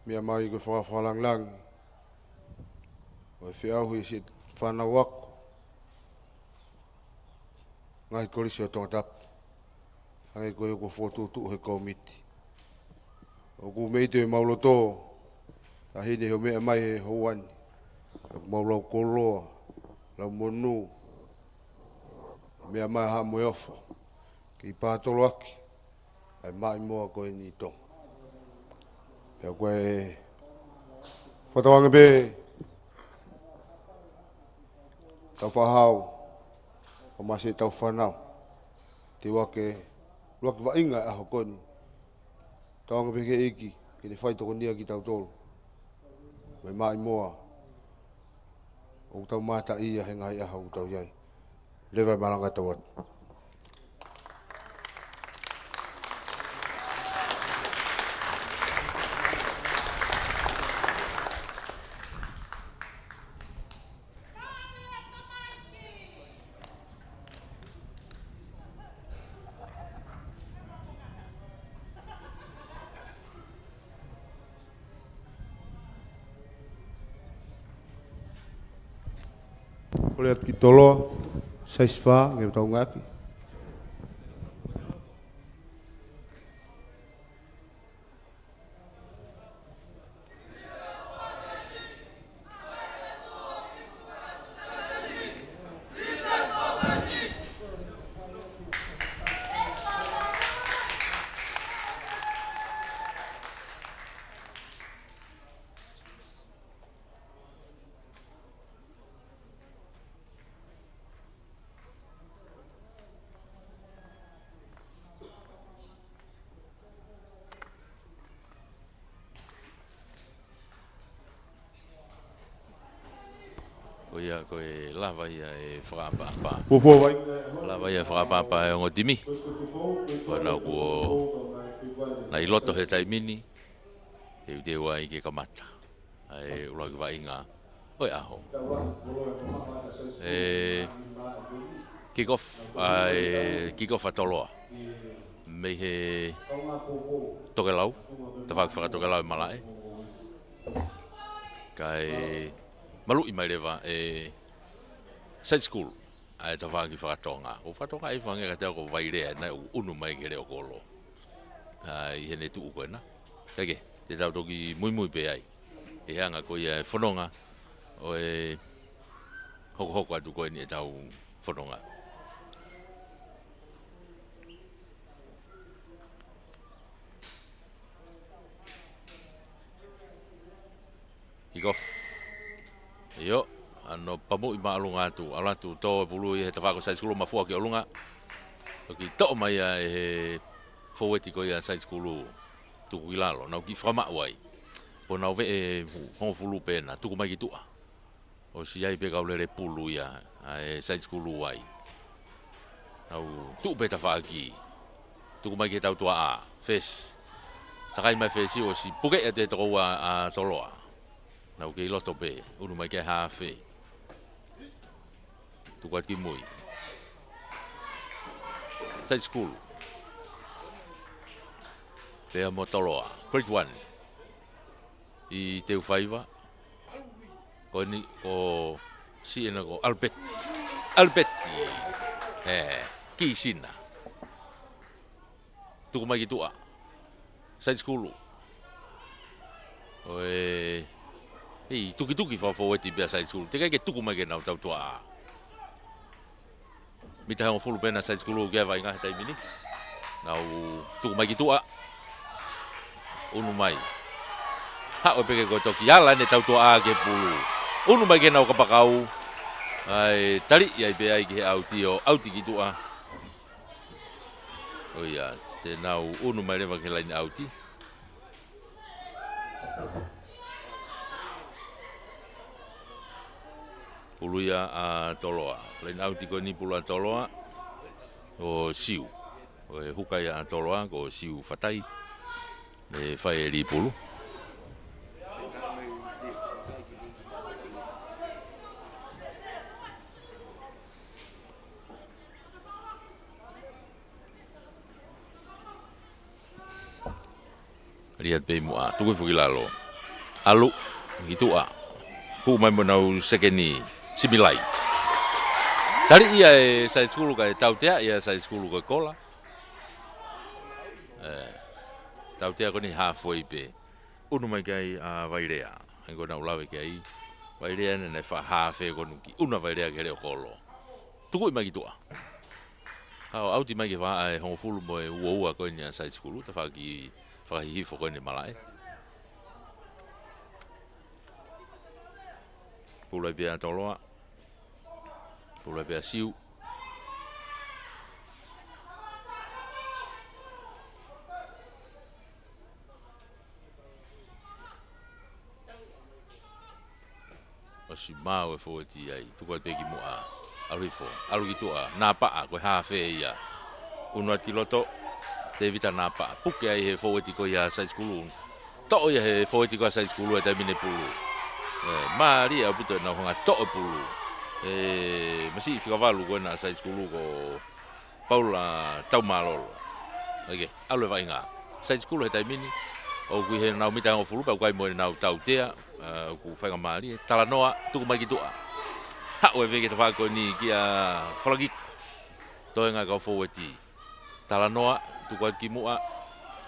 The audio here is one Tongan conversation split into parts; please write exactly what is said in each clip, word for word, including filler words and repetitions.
Meʻa mai ko e fakafakalāngilangi ʻo e feʻauhi siʻi fānau ako ngaahi kolisi ʻo Tongatapu. Hangē ko ia kuo fokotuʻutuʻu he kōmiti. ʻOku mei te mau loto, taʻahine, hoʻo meʻa mai he houa ni. ʻOku mau lau koloa, lau monū, meʻa mai ha mo e ofo, kei pātoloaki ʻa e maʻimoa ko eni ʻi Tonga. Pea ko e fakatauange pē, tau fakahau, ʻo masi ʻetau fānau. Te uake, ʻuluaki vaʻinga ʻaho ko eni. Tauange pē ki he ʻEiki ke ne fai tokonia kitautolu. Mo e maʻimoa ʻoku tau mātā ia he ngaahi ʻaho ʻoku tau ʻi ai. Leva e malanga, tau atu. Kole atu ki Toloa, size fā, ke tau ngāueʻaki. Ko ia, ko e lava ia e fakaʻapaʻapa. Fuofua vai. Lava ia e fakaʻapaʻapa e ongo timi. Ko ena kuo nau ʻi loto he taimi ni, teuteu ai ke kamata ʻa e ʻuluaki vaʻinga ʻo e ʻaho. E kick off, ʻa e kick off ʻa Toloa mei he tokelau, tafaʻaki fakatokelau ʻe Malaʻe. Kae maluʻi mai leva ʻe Side School ʻa e tafaʻaki fakatonga. ʻO fakatonga ʻi he fanga kiate au ko Vailea, naʻe ʻunu mai ki he leʻo kolo ʻa ē ʻi heʻene tuʻu ko ena. Kae kehe, te tau toki muimui pē ai ʻi he anga ko ia e fononga ʻo e hokohoko atu ko eni ʻetau fononga. Kick off. ʻIo, ʻa hono pamuʻi māʻolunga atu, ʻalu atu, tō e pulu ia he tafaʻaki ʻo Side School, mafua ki ʻolunga. Toki toʻo mai ia ʻe he fōueti ko ia Side School, tuku ki lalo, nau kiʻi fakamaʻu ai. Pea nau veʻe hongofulu pē ena, tuku mai ki tuʻa. ʻOsi ʻi ai pē kau lele pulu ia ʻa e Side School ai. Nau tuʻu pē tafaʻaki. Tuku mai ki he tautuaʻā. Fesi. Takai mai fesi, ʻosi puke ʻe he tokoua ʻa Toloa. Nau kei loto pē, ʻunu mai ki he haafe. Tuku atu ki mui. Side School. Pea mo Toloa. Grade one. ʻI Teufaiva. Ko eni, ko siʻi ena ko Albert. Albert. ʻE, Kisina. Tuku mai ki tuʻa. Side School. ʻOi. ʻEi, tukituki fakafōueti pē ʻa Side School. Teʻeki ke tuku mai ki heʻenau tautuaʻā. Mita hongofulu pē ena Side School ki he vaʻinga he taimi ni. Nau tuku mai ki tuʻa. ʻUnu mai. Haʻu pē ke ko e toki ala ʻene tautuaʻā ki he pulu. ʻUnu mai ki heʻenau kapakau. ʻAi, taliʻi ai pē ai ki he ʻauti ʻo ʻauti ki tuʻa. ʻOia, te nau ʻunu mai leva ki he laine ʻauti. Pulu ia ʻa Toloa. Laine ʻauti ko eni, pulu ʻa Toloa. ʻO Siu. ʻO e huka ia ʻa Toloa, ko Siu Fatai. ʻE fai e lī pulu. Liat pē muʻa, tuku hifo ki lalo. ʻAlu ki tuʻa. Hū mai mo ʻenau sekeni similai. Tali ia ʻe Side School kae tautea ia Side School ko e kola. ʻE, tautea ko eni halfway pē. ʻUnu mai ki ai ʻa Vailea. Hangē ko ʻenau lave ki ai. Vailea naʻe, naʻe fakahāfe ko eni ki. ʻUnu ʻa Vailea ki he leʻo kolo. Tukuʻi mai ki tuʻa. Haʻu, ʻauti mai ki he vahaʻa ʻe hongofulu mo e uaua ko eni ʻa Side School. Tafaʻaki fakahihifo ko eni malaʻe. Pulu ai pē ʻa Toloa. Pulu ai pē ʻa Siu. ʻOsi maʻu e fōueti ai, tuku ai pē ki muʻa. ʻAlu hifo, ʻalu ki tuʻa, Napaʻa, ko e halfway ia. ʻUnu atu ki loto, Tevita Napaʻa. Puke ai he fōueti ko ia Side School. Toʻo ia he fōueti ko ia Side School he taimi ni e pulu. ʻE, mālie ʻaupito ʻenau hanga toʻo e pulu. ʻE, masiʻi fika valu ko ena Side School ko Paula Taumālolo. ʻAi ke, ʻalu e vaʻinga. Side School he taimi ni, ʻoku ʻi heʻenau mita hongofulu pea ʻoku ʻi ai mo ʻenau tautea, ʻa, ʻoku faingamālie. Talanoa, tuku mai ki tuʻa. Haʻu e veke tafaʻaki ko eni kia Falangiku. Toenga e kau fōueti. Talanoa, tuku atu ki muʻa.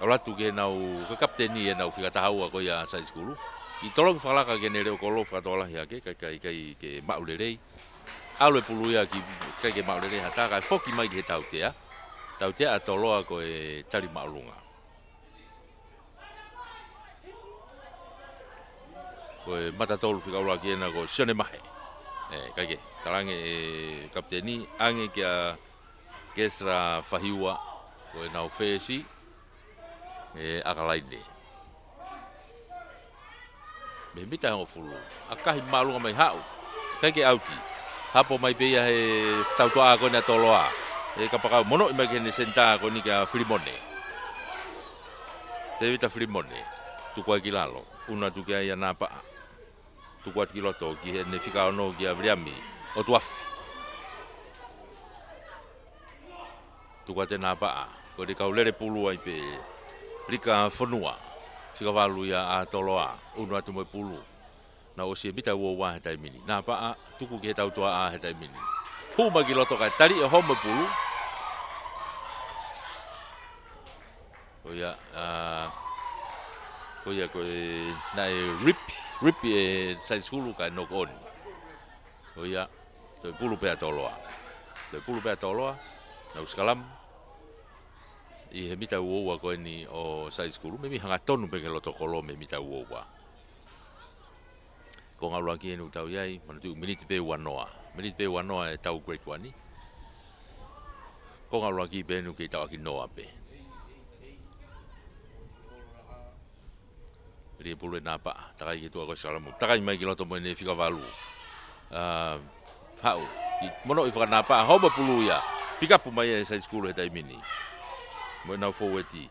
ʻAlu atu ki heʻenau, ko e kapiteni ʻenau fika taha ua ko ia Side School. ʻI tolongi fakalaka ki heʻene leʻo kolo fakatokolahi hake, ʻikai, ʻikai, ʻikai ke maʻu lelei. ʻAlu e pulu ia ki, ʻikai ke maʻu lelei ha taha, kae foki mai ki he tautea. Tautea ʻa Toloa ko e tali māʻolunga. Ko e mata tolu fika ʻuluaki ena ko Sione Mahe. ʻE, ʻikai ke, talaange ʻe kapiteni, ʻange kia Kesra Fahiua, ko ʻenau fesi, ʻe ʻAkalaine. Mei he mita hongofulu. ʻAkahi māʻolunga mai haʻu. ʻIkai ke ʻauti. Hapo mai pē ia he tautea ko ena Toloa. ʻE kapakau monoʻi mai ki heʻene senitā ko eni kia Filimone. Tevita Filimone. Tuku ai ki lalo. ʻUnu atu ki ai ʻa Napaʻa. Tuku atu ki loto ki heʻene fika ono kia Viliami ʻOtuafi. Tuku atu ʻe Napaʻa, ko e kau lele pulu ai pē Lika Fonua, fika valu ia ʻa Toloa, ʻunu atu mo e pulu. Naʻe ʻosi e mita uaua he taimi ni. Napaʻa, tuku ki he tautea he taimi ni. Hū mai ki loto kae tali ʻe homo e pulu. Ko ia, ʻa, ko ia ko e naʻe rip, rip e Side School kae knock on. Ko ia, toe pulu pē ʻa Toloa. Toe pulu pē ʻa Toloa, nau sikalamu. ʻI he mita uaua ko eni ʻo Side School, meimei hangatonu pē ki he loto kolo mei he mita uaua. Konga ʻuluaki eni ʻoku tau ʻi ai, manatuʻi miniti pē ua noa. Miniti pē ua noa e tau grade one. Konga ʻuluaki pē eni ʻoku kei tauʻaki noa pē. Lī e pulu ʻe Napaʻa, takai ki tuʻa ko e sikalamu. Takai mai ki loto mo ʻene fika valu. ʻA, haʻu, ʻi monoʻi faka-Napaʻa, homo e pulu ia. Pikapu mai ʻe Side School he taimi ni. Mo ʻenau fōueti.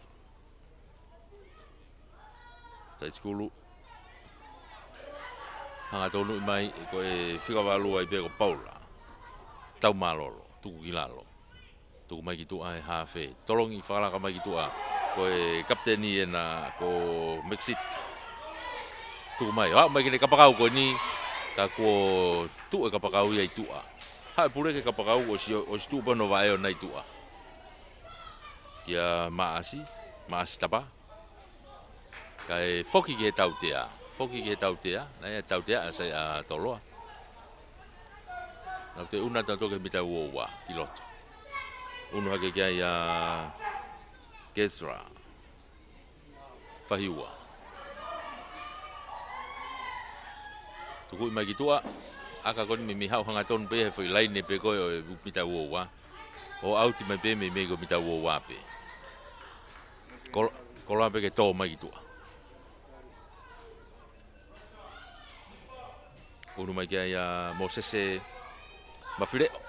Side School. Hanga tonuʻi mai, ko e fika valu ai pē ko Paula. Taumālolo, tuku ki lalo. Tuku mai ki tuʻa he hafe. Tolongi fakalaka mai ki tuʻa. Ko e kapiteni ena ko Mekisita. Tuku mai, ʻo aʻu mai ki heʻene kapakau ko eni. Ka kuo tuʻu e kapakau ia ʻi tuʻa. Haʻu e pule ki he kapakau ʻosi, ʻosi tuʻu pē hono vaʻe ʻona ʻi tuʻa. Kia Maʻasi, Maʻasi Tapa. Kae foki ki he tautea. Foki ki he tautea. Naʻe ʻi ai e tautea ʻa Sai ʻa Toloa. Nau toe ʻunu atu ki he mita uaua ki loto. ʻUnu hake ki ai ʻa Kesra Fahiua. Tukuʻi mai ki tuʻa. ʻAka ko eni meimei haʻu hangatonu pē he foʻi laine pē ko ē ʻo e mita uaua. ʻO ʻauti mai pē meimei ko e mita uaua pē. Kol-, koloa pē ke tō mai ki tuʻa. ʻUnu mai ki ai ʻa Mōsese Mafileʻo.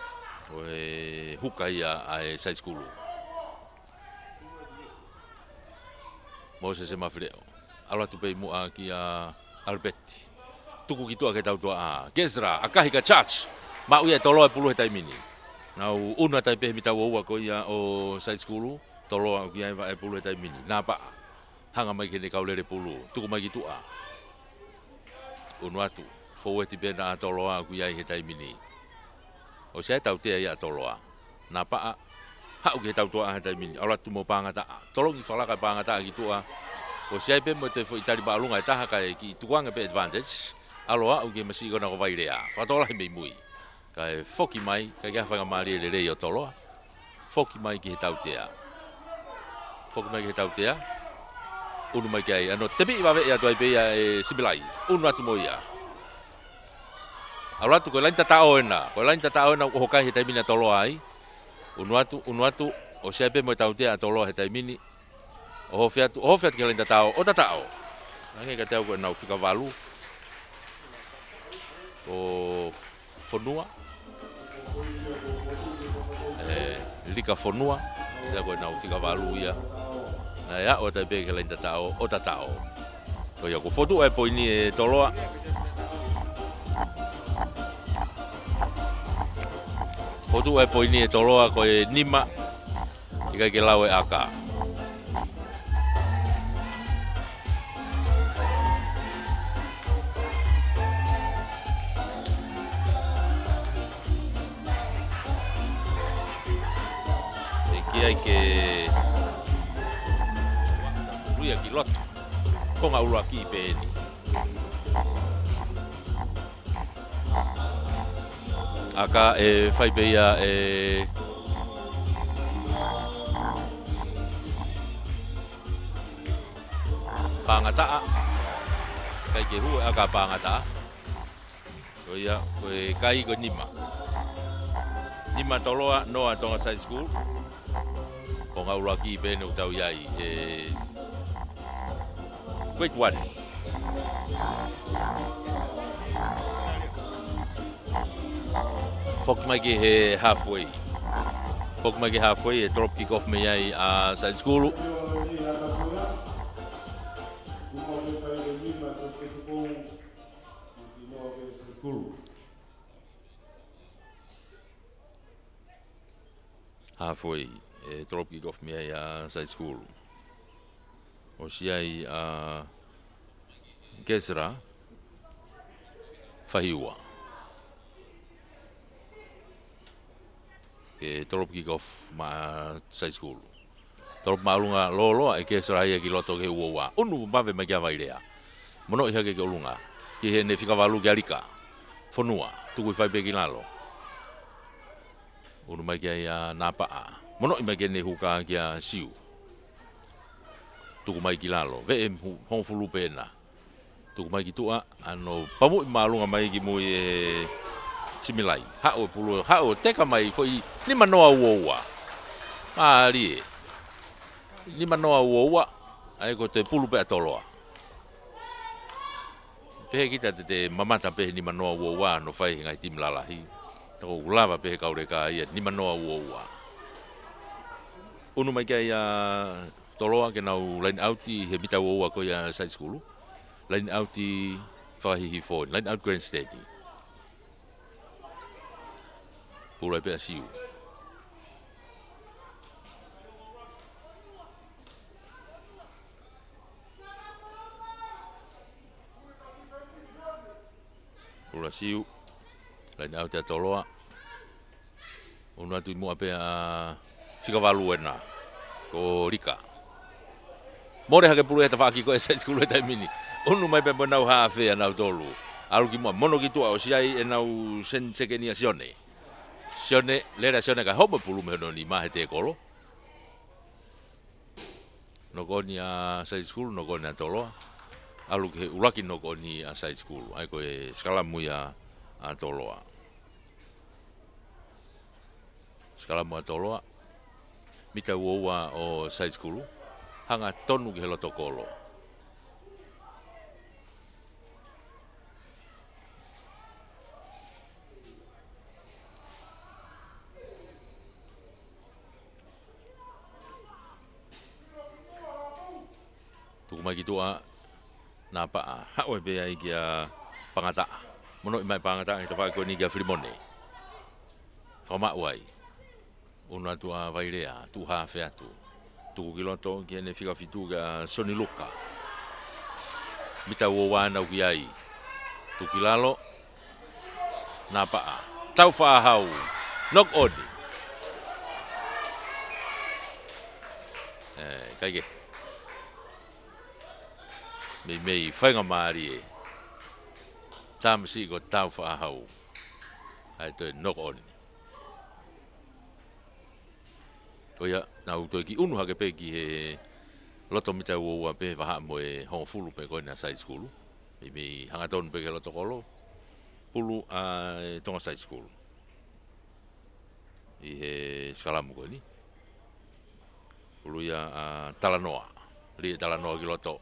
ʻO e huka ia ʻa e Side School. Mōsese Mafileʻo. ʻAlu atu pē ʻi muʻa kia ʻAlipeti. Tuku ki tuʻa ki he tautea. Kesra, ʻakahi kae charge. Maʻu ia ʻe Toloa e pulu he taimi ni. Nau ʻunu atu ai pē he mita uaua ko ia ʻo Side School. Toloa ʻoku ʻi ai e vaʻe pulu he taimi ni. Napaʻa. Hanga mai ki heʻene kau lele pulu. Tuku mai ki tuʻa. ʻUnu atu. Fōueti pē ʻa Toloa ʻoku ʻi ai he taimi ni. ʻOsi ʻi ai e tautea ia ʻa Toloa. Napaʻa, haʻu ki he tautea he taimi ni. ʻAlu atu mo Pangataʻa. Tolongi fakalaka ʻe Pangataʻa ki tuʻa. ʻOsi ʻi ai pē mo e toe foʻi tali māʻolunga ʻe taha kae kiʻi tukuange pē advantage. ʻAlu ʻo aʻu ki he masiʻi kona ko Vailea. Fakatokolahi mei mui. Kae foki mai, kae ʻikai ha faingamālie lelei ʻo Toloa. Foki mai ki he tautea. Foki mai ki he tautea. ʻUnu mai ki ai, ʻa ia ʻoku tepiʻi vave atu ai pē ia ʻe Similai. ʻUnu atu mo ia. ʻAlu atu ko e laini tataʻo ena. Ko e laini tataʻo ena ʻoku ʻoho kai he taimi ni ʻa Toloa ai. ʻUnu atu, ʻunu atu, ʻosi ʻi ai pē mo e tautea ʻa Toloa he taimi ni. ʻOho atu, ʻoho atu ki he laini tataʻo, ʻo tataʻo. Hangē kiate au ko ʻenau fika valu. Ko Fonua. ʻE, Lika Fonua. Kiate au ko ʻenau fika valu ia. Naʻe aʻu atu ai pē ki he laini tataʻo, ʻo tataʻo. Ko ia kuo fotu e poini ʻe Toloa. Fotu e poini ʻe Toloa ko e nima. ʻIkai ke lau e ʻaka. ʻE ki ai ke luia ki loto. Konga ʻuluaki pē eni. ʻAka ʻe fai pē ia ʻe Pangataʻa. ʻIkai ke hū e ʻaka ʻa Pangataʻa. Ko ia, ko e kai ko e nima. Nima Toloa, noa Tonga Side School. Konga ʻuluaki pē eni ʻoku tau ʻi ai, ʻe, Grade one. Foki mai ki he halfway. Foki mai ki he halfway, ʻe drop kick off mei ai ʻa Side School. Halfway, ʻe drop kick off mei ai ʻa Side School. ʻOsi ʻi ai ʻa Kesra Fahiua. Ke drop kick off maʻa Side School. Drop māʻolunga lōloa ʻe Kesra ia ki loto ki he uaua. ʻUnu vave mai kia Vailea. Monoʻi hake ki ʻolunga. Ki heʻene fika valu kia Lika Fonua. Tuku ʻi fai pē ki lalo. ʻUnu mai ki ai ʻa Napaʻa. Monoʻi mai ki heʻene huka kia Siu. Tuku mai ki lalo. Veʻe hu-, hongofulu pē ena. Tuku mai ki tuʻa, ʻa ia ʻoku pamuʻi māʻolunga mai ki mui ʻe Similai. Haʻu e pulu, haʻu ʻo teka mai foʻi nima noa uaua. Mālie. Nima noa uaua, ʻa ia ko e toe pulu pē ʻa Toloa. Pehē kita te te mamata pē he nima noa uaua ʻoku fai he ngaahi timi lalahi. Ka ʻoku lava pē he kau leka ia, nima noa uaua. ʻUnu mai ki ai ʻa Toloa ke nau line out ʻi he mita uaua ko ia Side School. Line out fakahihifo, line out grandstand. Pulu ai pē ʻa Siu. Pulu ʻa Siu. Line out ʻa Toloa. ʻUnu atu ʻi muʻa pē ʻa fika valu ena. Ko Lika. Mole hake pulu he tafaʻaki ko e Side School he taimi ni. ʻUnu mai pē mo ʻenau hafe ʻa nautolu. ʻAlu ki muʻa, mono ki tuʻa, ʻosi ʻi ai ʻenau sen-, sekeni ʻa Sione. Sione, lele ʻa Sione kae hopo e pulu mei hono nima he tēkolo. Noko ʻoni ʻa Side School, noko ʻoni ʻa Toloa. ʻAlu ki he ʻuluaki noko ʻoni ʻa Side School. ʻA ia ko e sikalamu ia ʻa Toloa. Sikalamu ʻa Toloa. Mita uaua ʻo Side School. Hanga tonu ki he loto kolo. Tuku mai ki tuʻa, Napaʻa, haʻu ai pē ai kia Pangataʻa. Monoʻi mai Pangataʻa he tafaʻaki ko eni kia Filimone. Fakamaʻu ai. ʻUnu atu ʻa Vailea, tuʻu hafe atu. Tuku ki loto ki heʻene fika fitu kia Soni Luka. Mita uaua ena ʻoku ʻi ai. Tuku ki lalo. Napaʻa. Taufaʻahau. Knock on. ʻE, ʻikai ke. Meimei faingamālie. Tamasiʻi ko Taufaʻahau. ʻAi toe knock on. Ko ia, naʻa ku toe kiʻi ʻunu hake pē ki he loto mita ua ua pē vahaʻa mo e hongofulu pē ko ena side school. Meimei hangatonu pē ki he loto kolo. Pulu ʻa e Tonga Side School. ʻI he sikalamu ko eni. Pulu ia ʻa Talanoa. Lī ʻe Talanoa ki loto.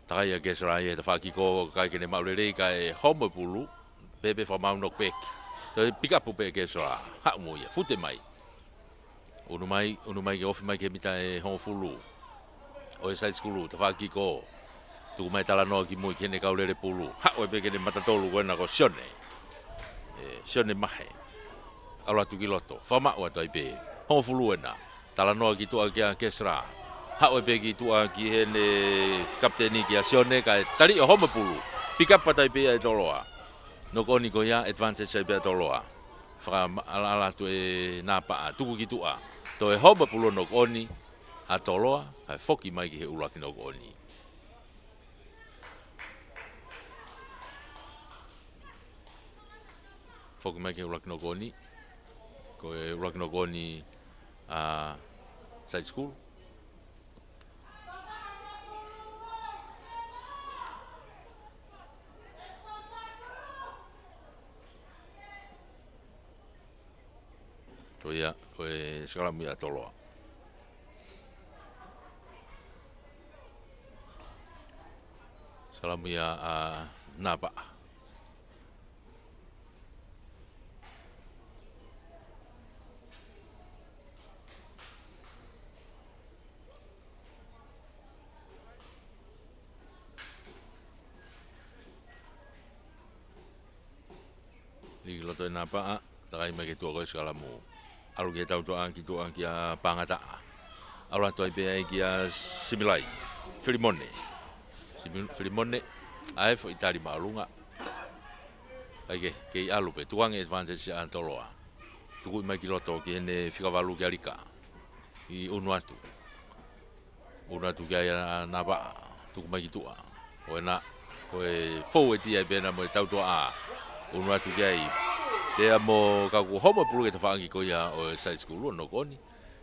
Takai ʻa Kesra ia he tafaʻaki ko ē ʻikai ke ne maʻu lelei kae homo e pulu. Pē pē fakamaau knock back. Toe pick up pē Kesra. Haʻu mo ia. Fute mai. ʻUnu mai, ʻunu mai ke ofi mai ki he mita ʻe hongofulu. ʻO e side school, tafaʻaki ko ē. Tuku mai Talanoa ki mui ki heʻene kau lele pulu. Haʻu ai pē ki heʻene mata tolu ko ena ko Sione. ʻE, Sione Mahe. ʻAlu atu ki loto. Fakamaʻu atu ai pē. Hongofulu ena. Talanoa ki tuʻa kia Kesra. Haʻu ai pē ki tuʻa ki heʻene kapiteni kia Sione kae tali ʻo homo e pulu. Pick up atu ai pē ia ʻe Toloa. Knock on ko ia, advantage ai pē ʻa Toloa. Fakaʻalaʻala atu ʻe Napaʻa. Tuku ki tuʻa. Toe homo e pulu knock on ʻa Toloa. Kae foki mai ki he ʻuluaki knock on. Foki mai ki he ʻuluaki knock on. Ko e ʻuluaki knock on ʻa side school. Ko ia, ko e sikalamu ia ʻa Toloa. Sikalamu ia ʻa Napaʻa. Lī ki loto ʻe Napaʻa, takai mai ki tuʻa ko e sikalamu. ʻAlu ki he tautuʻa ki tuʻa kia Pangataʻa. ʻAlu atu ai pē ai kia Similai. Filimone. Simi-, Filimone, ʻai foʻi tali māʻolunga. ʻAi ke, kei ʻalu pē, tukuange advantage ʻa Toloa. Tukuʻi mai ki loto ki heʻene fika valu kia Lika. ʻI ʻunu atu. ʻUnu atu ki ai ʻa Napaʻa, tuku mai ki tuʻa. Ko ena, ko e foueti ai pē ena mo e tautuʻa. ʻUnu atu ki ai. Pea mo ka kuo homo e pulu ki he tafaʻaki ko ia ʻo e side school ʻo knock on.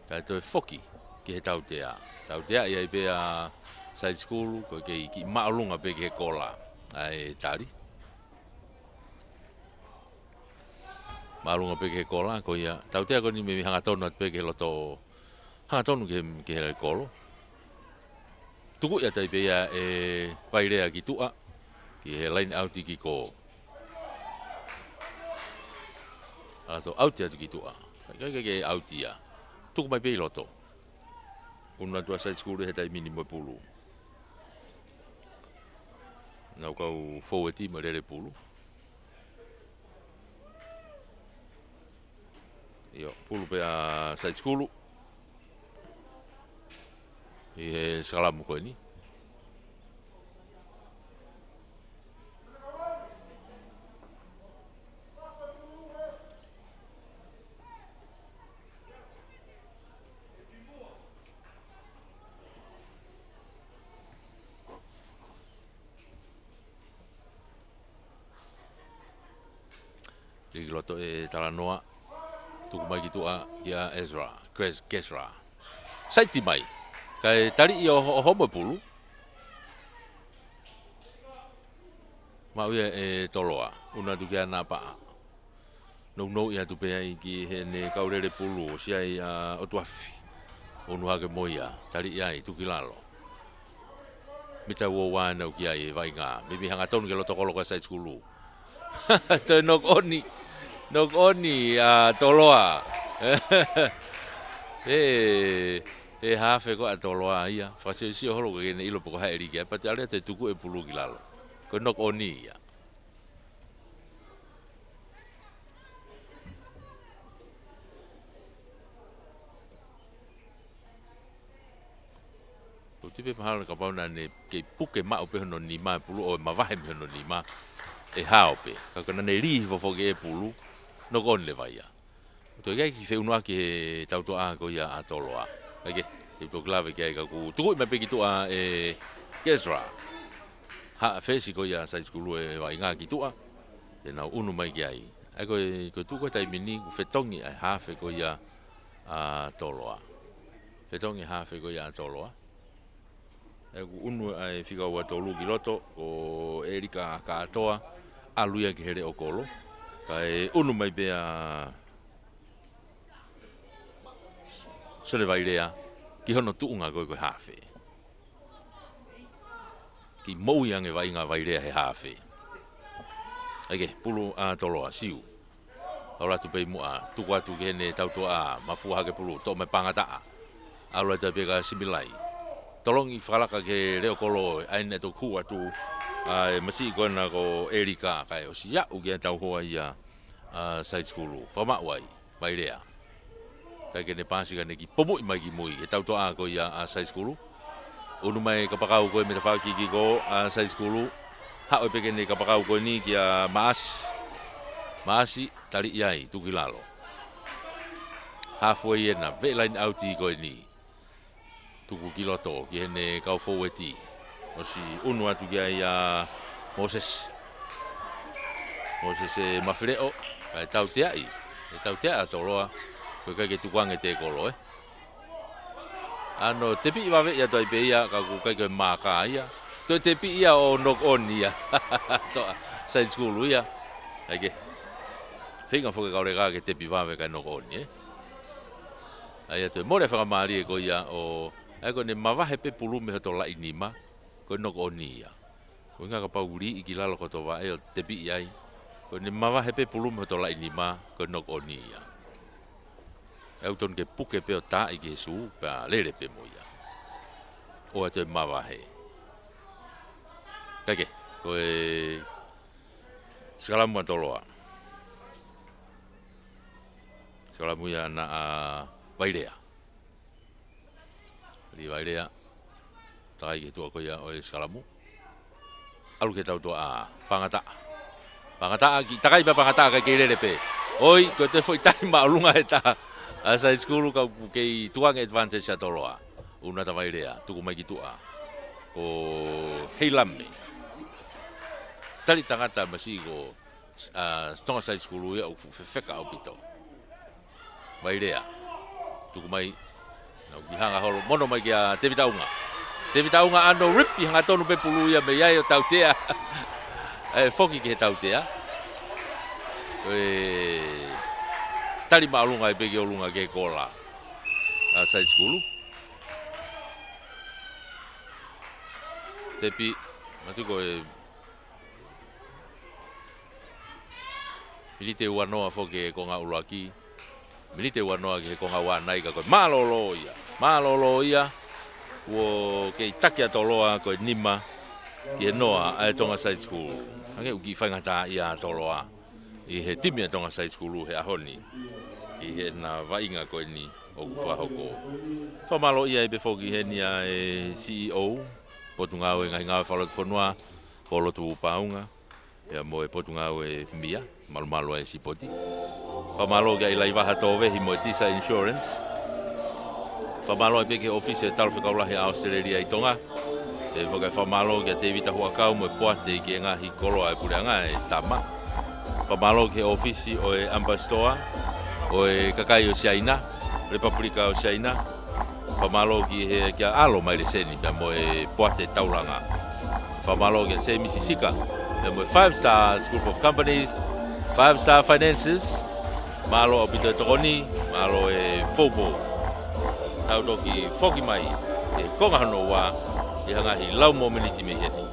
Kae toe foki ki he tautea. Tauteaʻi ai pē ʻa side school, ko e kei kiʻi māʻolunga pē ki he kola. ʻAi tali. Māʻolunga pē ki he kola, ko ia. Tautea ko eni meimei hangatonu atu pē ki he loto. Hangatonu ki he, ki he kolo. Tukuʻi atu ai pē ia ʻe Vailea ki tuʻa. Ki he line out ki ko. ʻAlu atu ʻauti atu ki tuʻa. ʻIkai ke, ke ʻauti ia. Tuku mai pē ʻi loto. ʻUnu atu ʻa side school he taimi ni mo e pulu. Nau kau foueti mo e lele pulu. ʻIo, pulu pē ʻa side school. ʻI he sikalamu ko eni. Lī ki loto ʻe Talanoa. Tuku mai ki tuʻa kia Ezra. Chris Kesra. Saiti mai. Kae taliʻi ʻo, ʻo homo e pulu. Maʻu ia ʻe Toloa. ʻUnu atu kia Napaʻa. Nounou ia atu pē ai ki heʻene kau lele pulu, ʻosi ai ʻa ʻOtuafi. ʻUnu hake mo ia, taliʻi ai, tuku ki lalo. Mita ua ua ena ʻoku ʻi ai e vaʻinga. Meimei hangatonu ki he loto kolo ko e side school. Toe knock on, knock on ʻa Toloa. ʻE, ʻe hafe ko ē ʻa Toloa ia. Fakasiosio holo ke ne ʻilo pe ko hai ʻe lī ki ai. Pea toe ʻalu atu ʻo tuku e pulu ki lalo. Ko e knock on ia. Ko e tipe mahalo kapau naʻa ne kei puke maʻu pē hono nima e pulu ʻo mavahe mei hono nima. ʻe hao pē. Ka ko ʻene lī fofoki e pulu, knock on leva ia. Toe ʻikai ke feʻunuʻaki he tautoʻa ko ia ʻa Toloa. ʻIkai ke, te u toki lave ki ai ka ʻoku tukuʻi mai pē ki tuʻa ʻe Kesra. Hā, fesi ko ia Side School ʻe vaʻinga ki tuʻa. Te nau ʻunu mai ki ai. ʻA ia ko e, ko e tuʻu ko e taimi ni, ʻoku fetongi ʻa e haafe ko ia ʻa Toloa. Fetongi haafe ko ia ʻa Toloa. ʻA ia ʻoku ʻunu ʻa e fika ua tolu ki loto, ko ʻElika Kātoa, ʻalu ia ki he leʻo kolo. Kae ʻunu mai pē ʻa Sone Vailea, ki hono tuʻunga ko e ko e haafe. Kiʻi moʻui ange vaʻinga Vailea he haafe. ʻIkai ke, pulu ʻa Toloa, siu. ʻAlu atu pē ʻi muʻa, tuku atu ki heʻene tautoʻa, mafua hake pulu, toʻo mai Pangataʻa. ʻAlu atu pē kia Similai. Tolongi fakalaka ki he leʻo kolo, ʻa ia naʻe toki hū atu, ʻa e masiʻi ko ena ko ʻElika, kae ʻosi aʻu ki he tauhoa ia ʻa Side School. Fakamaʻu ai, Vailea. ʻIkai ke ne paasi ka ne kiʻi pomuʻi mai ki mui, he tautoʻa ko ia ʻa Side School. ʻUnu mai kapakau ko e mei tafaʻaki ki ko ʻa Side School. Haʻu pē ki heʻene kapakau ko eni kia Maasi. Maasi, tali ʻi ai, tuku ki lalo. Halfway ena, veʻe line out ko eni. Tuku ki loto, ki heʻene kau foueti. ʻOsi ʻunu atu ki ai ʻa Moses. Moses ʻe mafileʻo, kae tauteaʻi. ʻE tauteaʻi ʻa Toloa, ko e ʻikai ke tukuange e tēkolo, ē. ʻAno tepiʻi vave ia toe pē ia, ka ʻoku ʻikai ke maaka ia. Toe tepiʻi ia ʻo knock on ia. Toʻa, Side School ia. ʻIkai ke. Feinga foki e kau leka ke tepi vave kae knock on, ē. ʻA ia toe mole fakamālie ko ia ʻo, ʻa ia ko ʻene mavahe pē pulu mei hoto laʻi nima, ko e knock on ia. Ko e ʻuhinga kapau ʻoku liʻi ki lalo ko e tovaʻe ʻo tepiʻi ai. Ko ʻene mavahe pē pulu mei hoto laʻi nima, ko e knock on ia. ʻE ʻautonu ke puke pē ʻo taaʻi ki he sū, pea lele pē mo ia. ʻOua toe mavahe. ʻIkai ke, ko e sikalamu ʻa Toloa. Sikalamu ia ʻana ʻa Vailea. Lī Vailea. Takai ki he tuʻa ko ia ʻo e sikalamu. ʻAlu ki he tautoʻa, Pangataʻa. Pangataʻa kiʻi takai pē ʻa Pangataʻa kae kei lele pē. ʻOi, ko e toe foʻi tali māʻolunga ʻe taha ʻa Side School ka ʻoku kei tukuange advantage ʻa Toloa. ʻUnu atu ʻa Vailea, tuku mai ki tuʻa. Ko Heilame. Tali tangata masiʻi ko ʻa Tonga Side School ia ʻoku fefeka ʻaupito. Vailea. Tuku mai. Nau kiʻi hanga holo. Mono mai kia Tevita ʻUnga. Tevita ʻUnga ʻano ripi hangatonu pē pulu ia mei ai ʻo tautea. ʻE foki ki he tautea. ʻE tali māʻolunga ʻi pē ki ʻolunga ki he kola ʻa Side School. Tepi. Matu ko e Milite ua noa foki e konga ʻuluaki. Milite ua noa ki he konga ua nai ka ko e mālōlō ia. Mālōlō ia. Kuo kei taki ʻa Toloa ko e nima ki he noa ʻa e Tonga Side School. Hangē ʻoku kiʻi faingataʻaʻia ʻa Toloa ʻi he timi ʻa Tonga Side School he ʻaho ni. ʻI heʻena vaʻinga ko eni ʻoku fakahoko. Fakamālō ia ʻi pē foki heni ʻa e C E O, Potungāue Ngaahi Ngāue Fakalotofonua, Polotu Paunga. Ia mo e Potungāue Mia, malumalu ʻa e sipoti. Fakamālō kia ʻIlaivaha Tōvehi mo e Tisa Insurance. Fakamālō pē ki he ʻōfisi ʻo e Talafekau Lahi ʻa ʻAositelēlia ʻi Tonga. ʻE faka-, fakamālō kia Tēvita Huʻakau mo e poate ki he ngaahi koloa ʻo e puleʻanga ʻe tama. Fakamālō ki he ʻōfisi ʻo e Ambassador, ʻo e kakai ʻo Siaina, Lepapulika ʻo Siaina. Fakamālō ki he kia ʻAlo mai Leseni pea mo e poate taulanga. Fakamālō kia Semisi Sika pea mo e Five Stars Group of Companies, Five Star Finances. Mālō ʻaupito e tokoni, mālō e poupou. Tau toki foki mai he konga hono ua ʻi he ngaahi lau momeniti mei heni.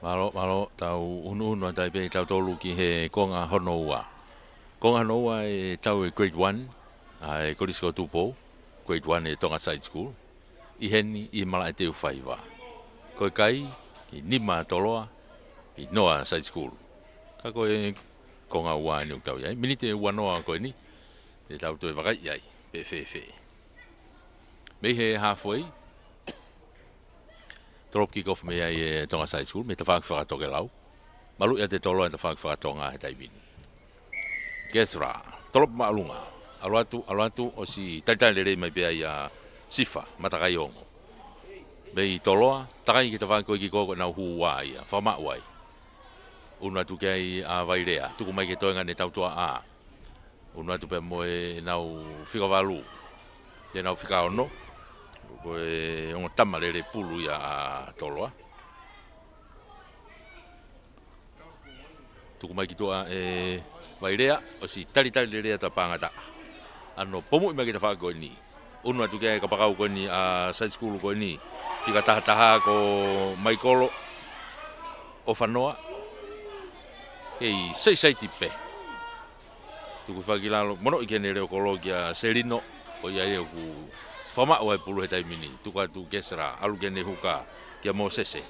Mālō, mālō, tau ʻunuʻunu atu ai pē kitautolu ki he konga hono ua. Konga hono ua ʻetau grade one, ʻa e Kolisi ko Tupou, grade one ʻa e Tonga Side School. ʻI heni ʻi Malaʻeteu Faiva. Ko e kai, ʻi nima Toloa, ʻi noa Side School. Ka ko e konga ua eni ʻoku tau ʻi ai. Miniti ʻe ua noa ko eni, te tau toe vakai ai, pe fēfē. Mei he halfway, drop kick off mei ai ʻa e Tonga Side School, mei he tafaʻaki fakatokelau. Maluʻi ʻa e Toloa ʻa e tafaʻaki fakatonga he taimi ni. Kesra, tolopu māʻolunga. ʻAlu atu, ʻalu atu, ʻosi talitali lelei mai pē ai ʻa Sifa, Matakaiongo. Mei Toloa, takai ki he tafaʻaki ko ē kick off ko ʻenau hū ua ia, fakamaʻu ai. ʻUnu atu ki ai ʻa Vailea, tuku mai ki he toenga ʻene tautuʻa. ʻUnu atu pē mo ʻenau fika valu. Te nau fika ono. Ko e ongo tama lele pulu ia ʻa Toloa. Tuku mai ki tuʻa ʻe Vailea, ʻosi talitali lelei ʻa Tapangata. ʻAno pomuʻi mai ki he tafaʻaki ko eni. ʻUnu atu ki ai ʻa e kapakau ko eni ʻa Side School ko eni. Fika taha taha ko Maikolo ʻOfanoa. Kei saisaiti pē. Tuku fakilalo, mono i ke ne leo kolo kia Selino, ʻo ia ʻoku fakamaʻu ai pulu he taimi ni, tuku atu Kesra, ʻalu ki heʻene huka, kia Mosese.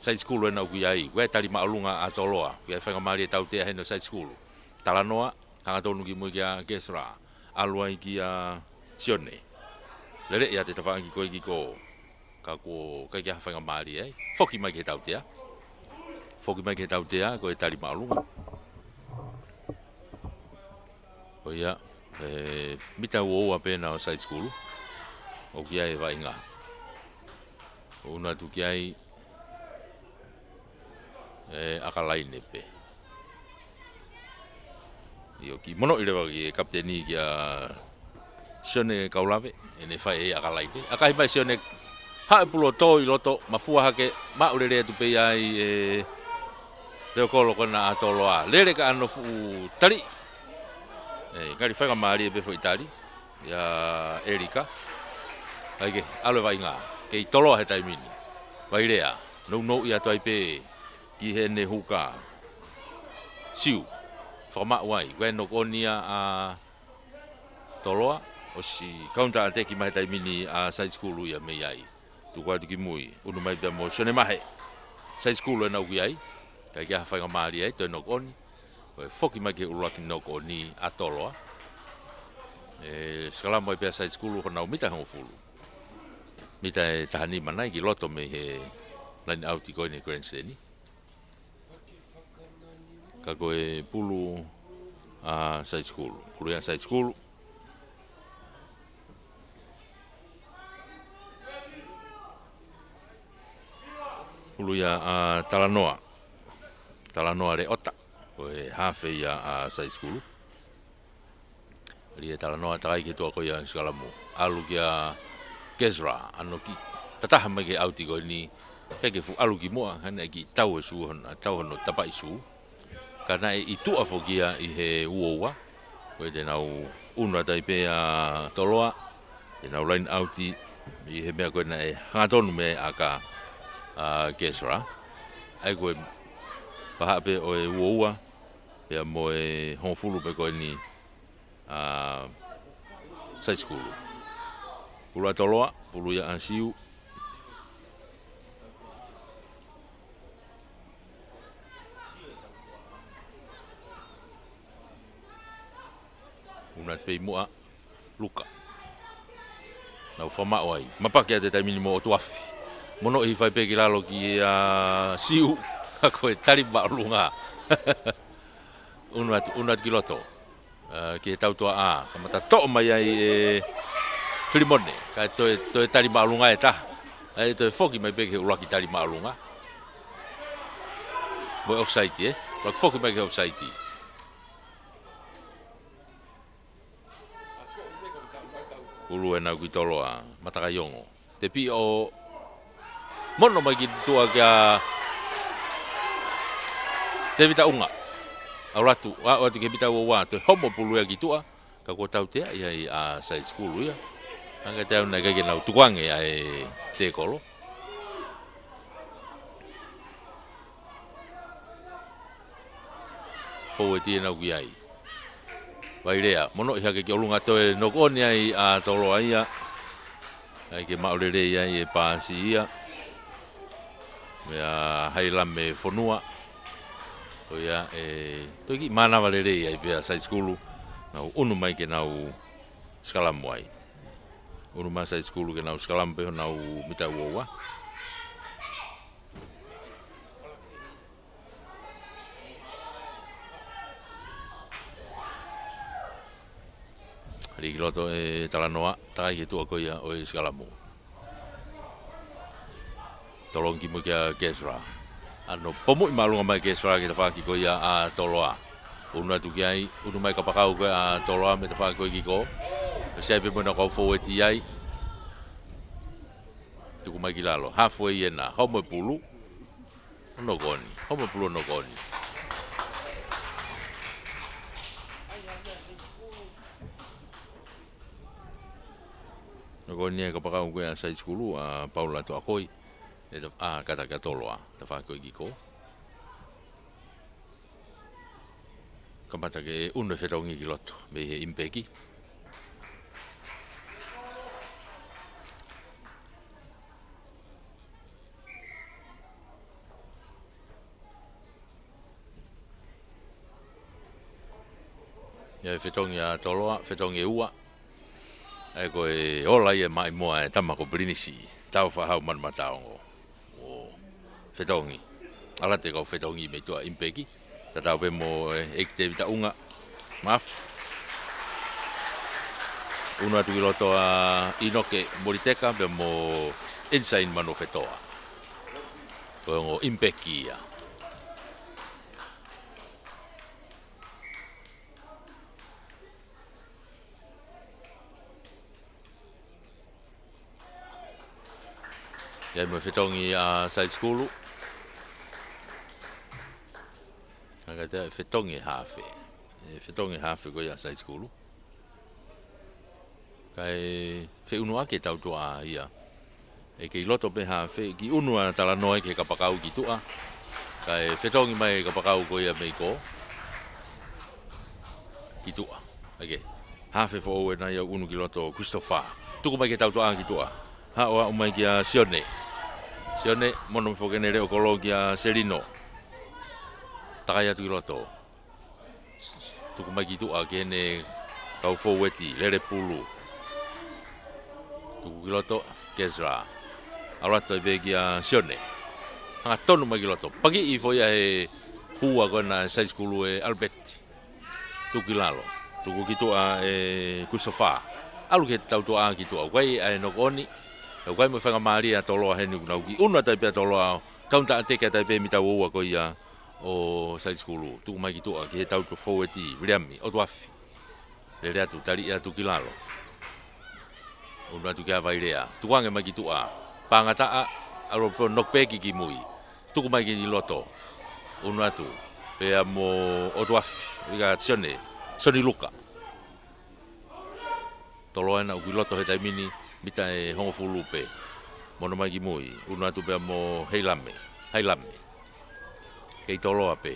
Side School ena ʻoku ʻi ai, ʻoku ʻi ai tali māʻolunga ʻa Toloa, ʻoku ʻi ai faingamālie tautea heni ʻo Side School. Talanoa, hangatonu ki mui kia Kesra, ʻalu ai kia Sione. Lele ia ʻa e tafaʻaki ko ē kick off. Ka ko e ʻikai ke ʻi ai ha faingamālie ai. Foki mai ki he tautea. Foki mai ki he tautea, ko e tali māʻolunga. ʻO ia, ʻe, mita ua ua pē ena ʻo Side School. ʻOku ʻi ai e vaʻinga. ʻUnu atu ki ai, ʻe, ʻakalaine pē. ʻIo, kiʻi mono ʻi leva ki he kapiteni kia Sione Kaulave, ʻene fai e ʻakalaine. ʻAkahi mai Sione, haʻu e pulu ʻo tō ʻi loto, mafua hake, maʻu lele atu pē ia ʻe he leo kolo ko ena ʻa Toloa. Lele ka ʻano fuʻu tali. ʻE, ngali faingamālie pē foʻi tali. ʻIa Elika. ʻAi ke, ʻalu e vaʻinga. Kei Toloa he taimi ni. Vailea. Nounou ia atu ai pē ki heʻene huka. Siu. Fakamaʻu ai. Ko e knock on ia ʻa Toloa. ʻOsi counter attack mai he taimi ni ʻa Side School ia mei ai. Tuku atu ki mui. ʻUnu mai pea mo Sione Mahe. Side School ena ʻoku ʻi ai. ʻIkai ke ʻi ai ha faingamālie ai. Toe knock on. Ko e foki mai ki he ʻuluaki knock on ʻa Toloa. ʻE, sikalamu ai pē ʻa Side School honau mita hongofulu. Mita ʻe taha nima nai ki loto mei he line out ko eni grandstand. Ka ko e pulu ʻa Side School. Pulu ia ʻa Side School. Pulu ia ʻa Talanoa. Talanoa Leota. Ko e hafe ia ʻa Side School. Lele ʻa Talanoa takai ki he tuʻa ko ia sikalamu. ʻAlu kia Kesra. ʻAno kiʻi tataha mai ki he ʻauti ko eni. ʻIkai ke fuʻu ʻalu ki muʻa. Hana e kiʻi tau e sū hona, tau hono tapaʻi sū. Ka naʻe ʻi tuʻa foki ia ʻi he ua ua. Ko e te nau ʻunu atu ai pē ʻa Toloa. Te nau line out ʻi he meʻa ko ē naʻe hangatonu mei ai ʻa Kesra. ʻAi ko e paha pē ʻo e ua ua. Pea mo e hongofulu pē ko eni ʻa Side School. Pulu ʻa Toloa, pulu ia ʻa Siu. ʻUnu atu pē ʻi muʻa, Luka. Nau fakamaʻu ai. Mapaki atu he taimi ni mo ʻOtuafi. Mono ʻi fai pē ki lalo kia Siu. Ka ko e tali māʻolunga. ʻUnu atu, ʻunu atu ki loto. ʻA, ki he tautuʻa ʻa, kamata toʻo mai ai ʻe Filimone, ka toe, toe tali māʻolunga ʻe taha. ʻAi toe foki mai pē ki he ʻuluaki tali māʻolunga. Mo e offside, ē? ʻUluaki foki mai ki he offside. Pulu ena ʻoku ʻi Toloa, Matakaiongo. Tepi ʻo mono mai ki tuʻa kia Tevita ʻUnga. ʻAlu atu, ʻalu atu ki he mita ua ua, toe homo pulu ia ki tuʻa. Ka kuo tautea ia ʻa Side School ia. Hanga te au naʻe ʻikai ke nau tukuange ʻa e tekolo. Foueti ʻena ʻoku ʻi ai. Vailea, monoʻi hake ki ʻolunga, toe knock on ai ʻa Toloa ia. ʻAi ke maʻu lelei ai e paasi ia. Meia Hailame Fonua. Ko ia ʻe toe kiʻi mānava lelei ai pē ʻa Side School. Nau ʻunu mai ke nau sikalamu ai. ʻUnu mai Side School ke nau sikalamu pē honau mita ua ua. Lī ki loto ʻe Talanoa, takai ki tuʻa ko ia ʻo e sikalamu. Tolongi ki mui kia Kesra. ʻAno pomuʻi māʻolunga mai Kesra ki he tafaʻaki ko ia ʻa Toloa. ʻUnu atu ki ai, ʻunu mai kapakau ko ia ʻa Toloa mei he tafaʻaki ko ē ki kō. Siʻi pē mo ʻena kau foueti ai. Tuku mai ki lalo. Halfway ʻena. Homo e pulu. Knock on. Homo e pulu, knock on. Knock on ia kapakau ko ia Side School, ʻa Paula Toʻakoi. ʻE ta-, ʻa, kata kia Toloa. Tafaʻaki ko ē ki kō. Kamata ke ʻunu e fetongi ki loto. Mei he ʻimipeki. ʻIa, fetongi ʻa Toloa, fetongi ʻe ua. ʻAi ko e ola ia maʻimoa e tama ko Pilinisi, Taufaʻahau Manumataongo. ʻO fetongi. ʻAlu atu e kau fetongi mei tuʻa ʻimipeki. Tatau pē mo e ʻEiki Tēvita ʻUnga. Mafu. ʻUnu atu ki loto ʻa ʻInoke Moliteka pea mo Ensign Manuofetoa. Ko e ongo ʻimipeki ia. ʻIa, mo e fetongi ʻa Side School. Hangē ʻe fetongi hafe. ʻE fetongi hafe ko ia Side School. Kae feʻunuʻaki e tautuʻa ia. ʻE kei loto pē hafe, kiʻi ʻunu ʻa Talanoa ki he kapakau ki tuʻa. Kae fetongi mai e kapakau ko ia mei kō. Ki tuʻa. ʻAi ke. Hafe foʻou ʻena ia ʻunu ki loto Christopher. Tuku mai ki he tautuʻa ki tuʻa. Haʻu, haʻu mai kia Sione. Sione, mono mei foki ʻene leʻo kolo kia Selino. Takai atu ki loto. Tuku mai ki tuʻa ki heʻene kau foueti, Lele Pulu. Tuku ki loto, Kesra. ʻAlu atu ai pē kia Sione. Hangatonu mai ki loto. Pakiʻi foʻi ia he hua ko ena Side School ʻe Albert. Tuku ki lalo. Tuku ki tuʻa ʻe Christopher. ʻAlu ki he tautuʻa ki tuʻa. ʻOku ʻi ai e knock on. ʻOku ʻi ai mo e faingamālie ʻa Toloa heni ʻoku nau kiʻi ʻunu atu ai pē ʻa Toloa. Counter attack atu ai pē mita ua ua ko ia ʻo Side School. Tuku mai ki tuʻa ki he tautuʻa foueti, Viliami, ʻOtuafi. Lele atu, taliʻi atu ki lalo. ʻUnu atu kia Vailea. Tukuange mai ki tuʻa. Pangataʻa, ʻalu pē ʻo knock back ki mui. Tuku mai ki loto. ʻUnu atu. Pea mo ʻOtuafi. ʻIa Sione. Sione Luka. Toloa ʻena ʻoku ʻi loto he taimi ni, mita ʻe hongofulu pē. Mono mai ki mui, ʻunu atu pea mo Heilame, Hailame. Kei Toloa pē.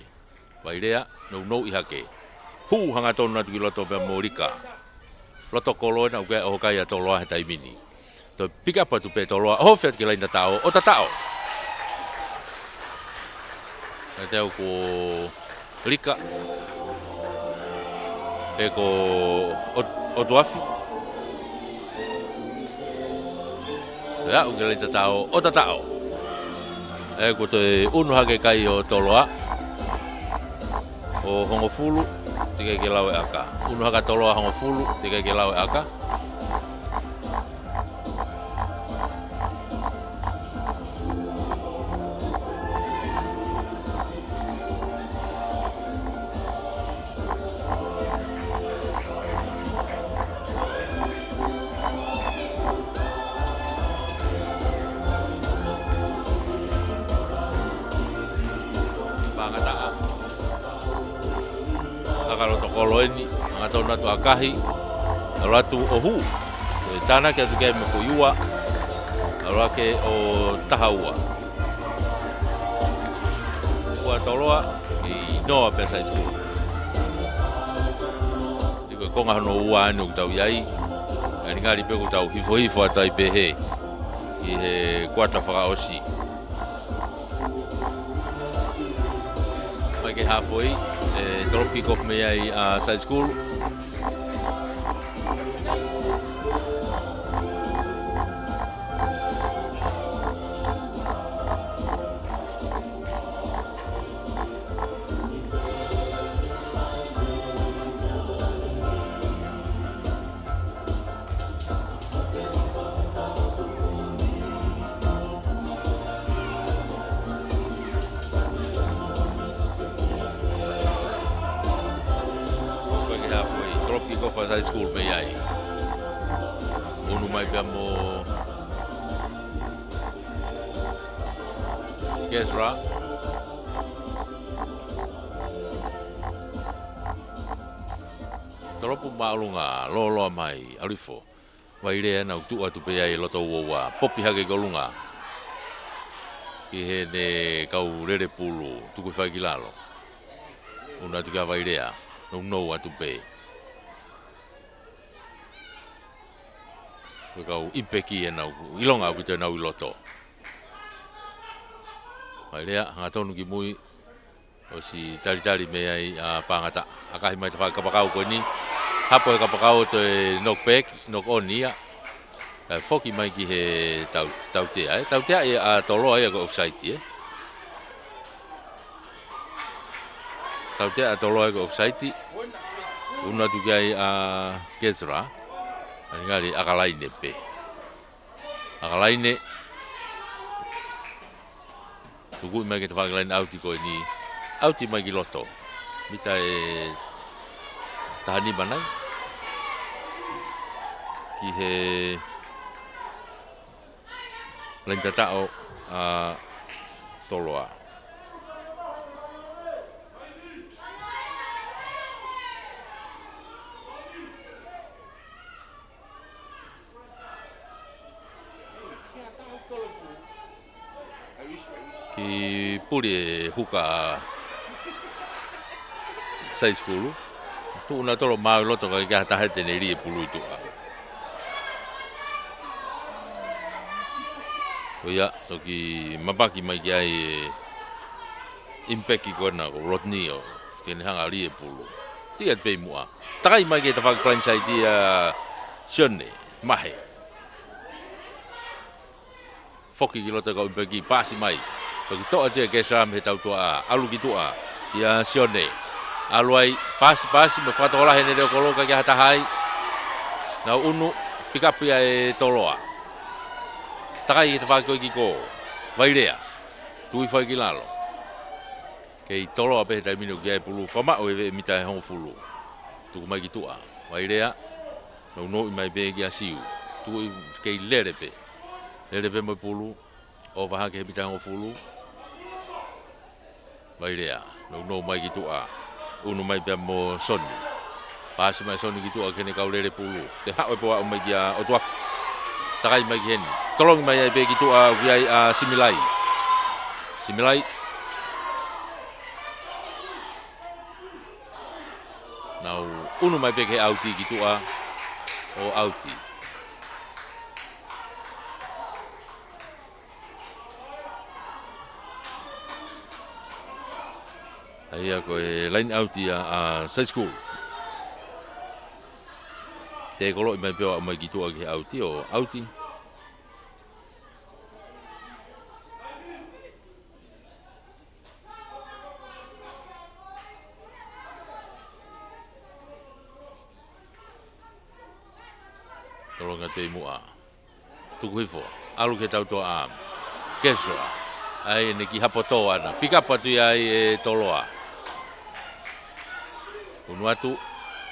Vailea, nounou ʻi hake. Hū hangatonu atu ki loto pea mo Lika. Loto kolo ʻena ʻoku ʻi ai e ʻohokai ʻa Toloa he taimi ni. Toe pick up atu pē Toloa, ʻohofi atu ki he laine tataʻo, ʻo tataʻo. Naʻe teu ko Lika. Pe ko ʻOt-, ʻOtuafi. Pea aʻu ki he laine tataʻo, ʻo tataʻo. ʻE ko e toe ʻunu hake kai ʻo Toloa. ʻO hongofulu, teʻeki ke lau e ʻaka. ʻUnu hake ʻa Toloa hongofulu, teʻeki ke lau e ʻaka. Pangataʻa. ʻAka loto kolo ʻeni, hangatonu atu ʻakahi, ʻalu atu ʻo hū. ʻE tānaki atu ki ai mo e foʻi ua, ʻalu hake ʻo taha ua. Ua Toloa, ʻi noa pē Side School. Konga hono ua ʻeni ʻoku tau ʻi ai. Ngali ngali pē ʻoku tau hifohifo atu ai pē he ʻi he kuata fakaʻosi. Mai ki he halfway, ʻe, drop kick off mei ai ʻa Side School. Ko e halfway, drop kick off ʻa Side School mei ai. Unu mai pea mo Gezra. Tolopu māʻolunga, lōloa mai, ʻAlifo. Vailea ʻena ʻoku tuʻu atu pē ai loto uaua, popi hake ki ʻolunga. Ki heʻene kau lele pulu, tuku hifo ai ki lalo. Unu atu kia Vailea, nounou atu pē. Ko e kau ʻimpeki ʻena ʻoku ʻilonga ʻaupito ʻenau ʻi loto. Vailea, hangatonu ki mui, ʻosi talitali mei ai ʻa Pangata. ʻAkahi mai tafaʻaki kapakau ko eni. Hapo he kapakau toe knock back, knock on ia. Kae foki mai ki he tau, tautea, ē. Tautea ia ʻa Toloa ia ko e offside, ē. Tautea ʻa Toloa ia ko e offside. Unu atu ki ai ʻa Gezra. Ngali ngali ʻAkalaine pē. ʻAkalaine. Tukuʻi mai ki he tafaʻaki laine ʻauti ko eni. ʻAuti mai ki loto. Mita ʻe taha nima nai. Ki he laine tataʻo ʻa Toloa. Kiʻi puli e huka Side School. Tuʻu nautolu ʻo maau ʻi loto ka ʻikai ha taha ia te ne lī e pulu ʻi tuʻa. Ko ia, toki mapaki mai ki ai e ʻimpeki ko ena ko Rodney ʻo te ne hanga ʻo lī e pulu. Tiki atu pē ʻi muʻa. Takai mai ki he tafaʻaki blind side ʻa Sione Mahe. Foki ki loto e kau ʻimpeki, paasi mai. Toki toʻo atu ia ʻe Kesra mei he tautuʻa, ʻalu ki tuʻa. Kia Sione. ʻAlu ai, paasi, paasi, mo e fakatokolahi ʻene leʻo kolo ka ʻikai ha taha ai. Nau unu, pick up ia ʻe Toloa. Takai ki he tafaʻaki ko ē ki kō. Vailea. Tuku hifo ai ki lalo. Kei Toloa pē he taimi ni ʻoku ʻi ai e pulu, fakamaʻu e veʻe mita ʻe hongofulu. Tuku mai ki tuʻa. Vailea. Nounou mai pē kia Siu. Tuku ʻi kei lele pē. Lele pē mo e pulu. ʻOfa hake he mita ʻe hongofulu. Vailea. Nounou mai ki tuʻa. Unu mai pea mo Soni. Paasi mai Soni ki tuʻa ki heʻene kau lele pulu. Toe haʻu e pō ʻo aʻu mai kia ʻOtuafu. Takai mai ki heni. Tolongi mai ai pē ki tuʻa ʻoku ʻi ai ʻa Similai. Similai. Nau unu mai pē ki he ʻauti ki tuʻa ʻo ʻauti. ʻA ia ko e line out ia ʻa Side School. Tēkoloʻi mai pē ʻo aʻu mai ki tuʻa ki he ʻauti ʻo ʻauti. Tolongi atu ʻi muʻa. Tuku hifo. ʻAlu ki he tautuʻa. Kesra. ʻAi ʻene kiʻi hapo tō ʻana. Pick up atu ia ʻe Toloa. Unu atu.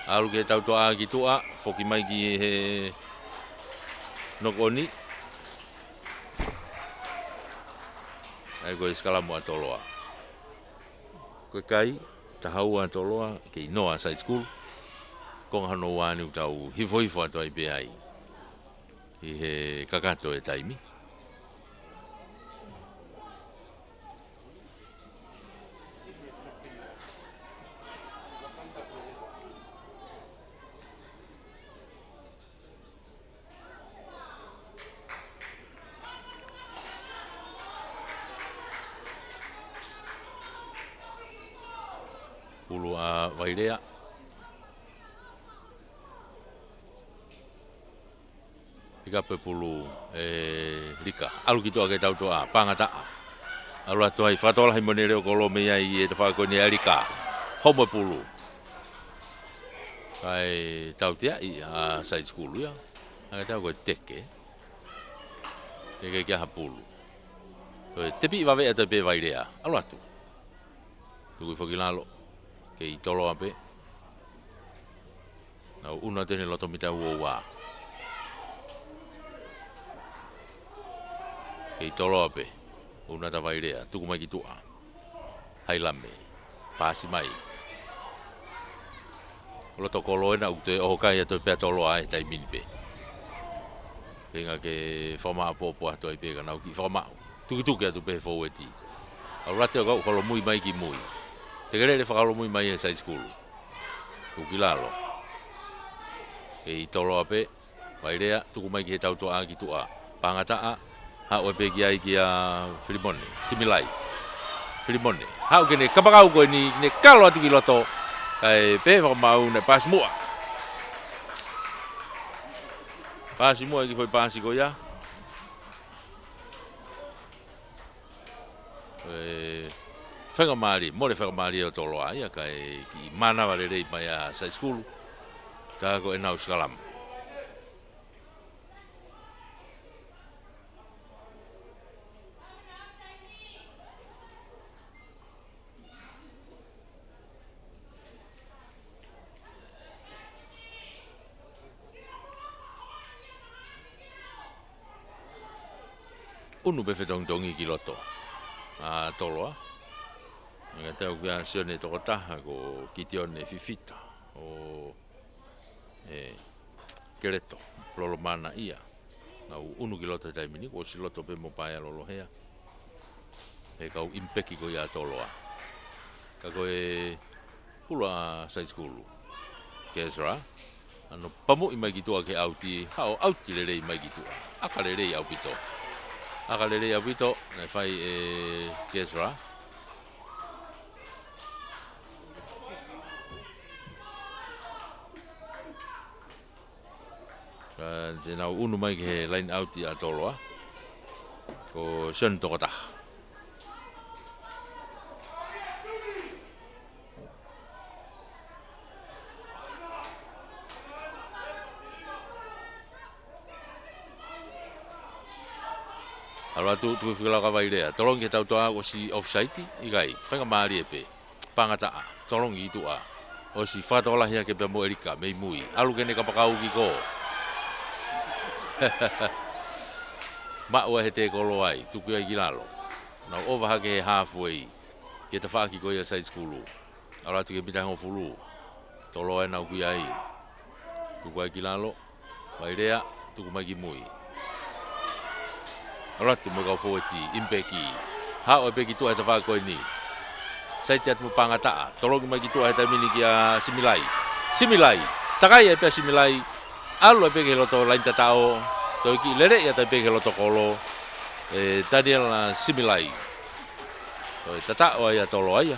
ʻAlu ki he tautuʻa ki tuʻa. Foki mai ki he knock on. ʻAi ko e sikalamu ʻa Toloa. Ko e kai, taha ua Toloa, kei noa Side School. Konga hono ua ni ʻoku tau hifohifo atu ai pē ai. ʻI he kakato e taimi. Vailea. Pika pē pulu ʻe Lika. ʻAlu ki tuʻa ki he tautuʻa, Pangataʻa. ʻAlu atu ai, fakatokolahi mo ʻene leʻo kolo mei ai ʻi he tafaʻaki ko eni ʻa Lika. Homo e pulu. Kae tauteaʻi ʻa Saisikulu ia. Anga tau ko e teke. Teke ki ha pulu. Toe tepi vave atu pē Vailea. ʻAlu atu. Tuku hifo ki lalo. Kei Toloa pē. Nau ʻunu atu ʻene loto mita ua ua. Kei Toloa pē. ʻUnu atu ʻa Vailea. Tuku mai ki tuʻa. Hailame. Paasi mai. Loto kolo ena ʻoku toe ʻoho kai atu pē ʻa Toloa he taimi ni pē. Feinga ke fakamāʻopoʻopo atu ai pē ka nau kiʻi fakamaʻu. Tukituki atu pē he fōueti. ʻAlu atu ʻo kau holomui mai ki mui. Teke lele fakaholomui mai ʻe Saisikulu. Tuku ki lalo. Kei Toloa pē. Vailea, tuku mai ki he tautuʻa ki tuʻa. Pangataʻa, haʻu ai pē ki ai kia Filimone. Similai. Filimone. Haʻu ki heʻene kapakau ko eni, ne kalo atu ki loto. Kae pehē fakamaau naʻe paasi muʻa. Paasi muʻa ki he foʻi paasi ko ia. ʻE, faingamālie, mole faingamālie ʻo Toloa ia, kae kiʻi mānava lelei mai ʻa Saisikulu, ka ko ʻenau sikalama. ʻUnu pē fetongitongi ki loto ʻa Toloa. Ngata au kia Sione tokotaha ko Kitione Fifita ʻo e Keleto, Lolomana ia. Nau ʻunu ki loto he taimi ni, kuo ʻosi loto pē mo Paea Lolohea. He kau ʻimipeki ko ia ʻa Toloa. Ka ko e pulu ʻa Saisikulu. Kezra. ʻAno pamuʻi mai ki tuʻa ki he ʻauti, haʻu ʻauti lelei mai ki tuʻa. ʻAka lelei ʻaupito. ʻAka lelei ʻaupito, naʻe fai ʻe Kezra. Ka te nau ʻunu mai ki he line out ʻa Toloa. Ko Sione tokotaha. ʻAlu atu, tuku hifo ki lalo kia Vailea. Tolongi ki he tautuʻa, kuo ʻosi offside, ʻikai. Faingamālie pē. Pangataʻa, tolongi ki tuʻa. ʻOsi fakatokolahi hake pea mo ʻElika, mei mui. ʻAlu ki heʻene kapakau ki kō. Maʻu ai he tēkolo ai, tuku ai ki lalo. Nau ʻova hake he halfway. Ki he tafaʻaki ko ia Saisikulu. ʻAlu atu ki he mita hongofulu. Toloa ʻenau kui ai. Tuku ai ki lalo. Vailea, tuku mai ki mui. ʻAlu atu mo e kau fōueti, ʻimipeki. Haʻu ai pē ki tuʻa he tafaʻaki ko eni. Saiti atu mo Pangataʻa. Tolongi mai ki tuʻa he taimi ni kia Similai. Similai. Takai ai pē ʻa Similai. ʻAlu ai pē ki he loto laini tataʻo. Toe kiʻi lele ia tai pē ki he loto kolo. ʻE Daniel, ʻa, Similai. Toe tataʻo ai ʻa Toloa ia.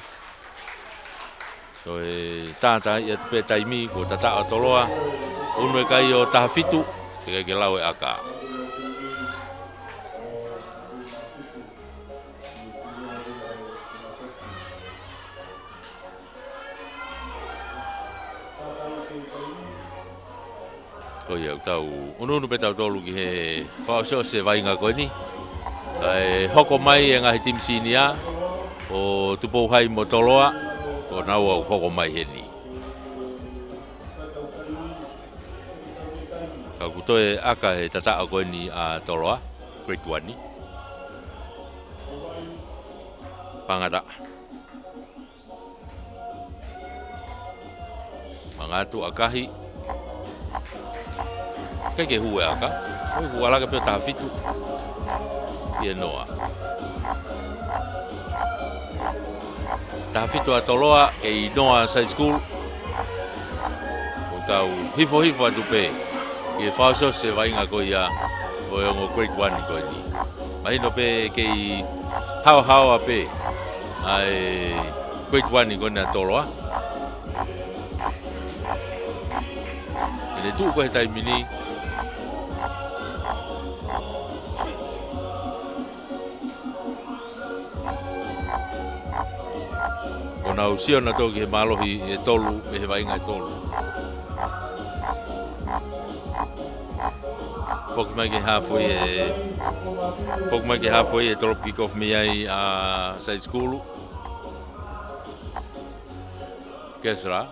Toe tātaaʻi atu pē taimi, kuo tataʻo ʻa Toloa. ʻUnu e kai ʻo taha fitu, teʻeki ke lau e ʻaka. Ko ia ʻoku tau ʻunuʻunu pē tautolu ki he fakaʻosiʻosi e vaʻinga ko eni. Kae hoko mai e ngaahi timi senior ʻo Tupou High mo Toloa, ko naua ʻoku hoko mai heni. Ka ʻoku toe ʻaka he tataʻo ko eni ʻa Toloa, grade one. Pangataʻa. Mangatu ʻakahi. ʻIkai ke hū e ʻaka. ʻOi, hū ʻalaka pē ʻo taha fitu. Pea noa. Taha fitu ʻa Toloa, kei noa Saisikulu. ʻOku tau hifohifo atu pē. Ke fakaʻosiʻosi e vaʻinga ko ia ʻo e ongo grade one ko eni. Mahino pē kei haohaoa pē ʻa e grade one ko eni ʻa Toloa. ʻE tuʻu ko ē he taimi ni. ʻO nau sio nautolu ki he mālohi ʻe tolu, mei he vaʻinga ʻe tolu. Foki mai ki he halfway ʻe, foki mai ki he halfway ʻe tolopu kick off mei ai ʻa Saiti Skulu. Kesra.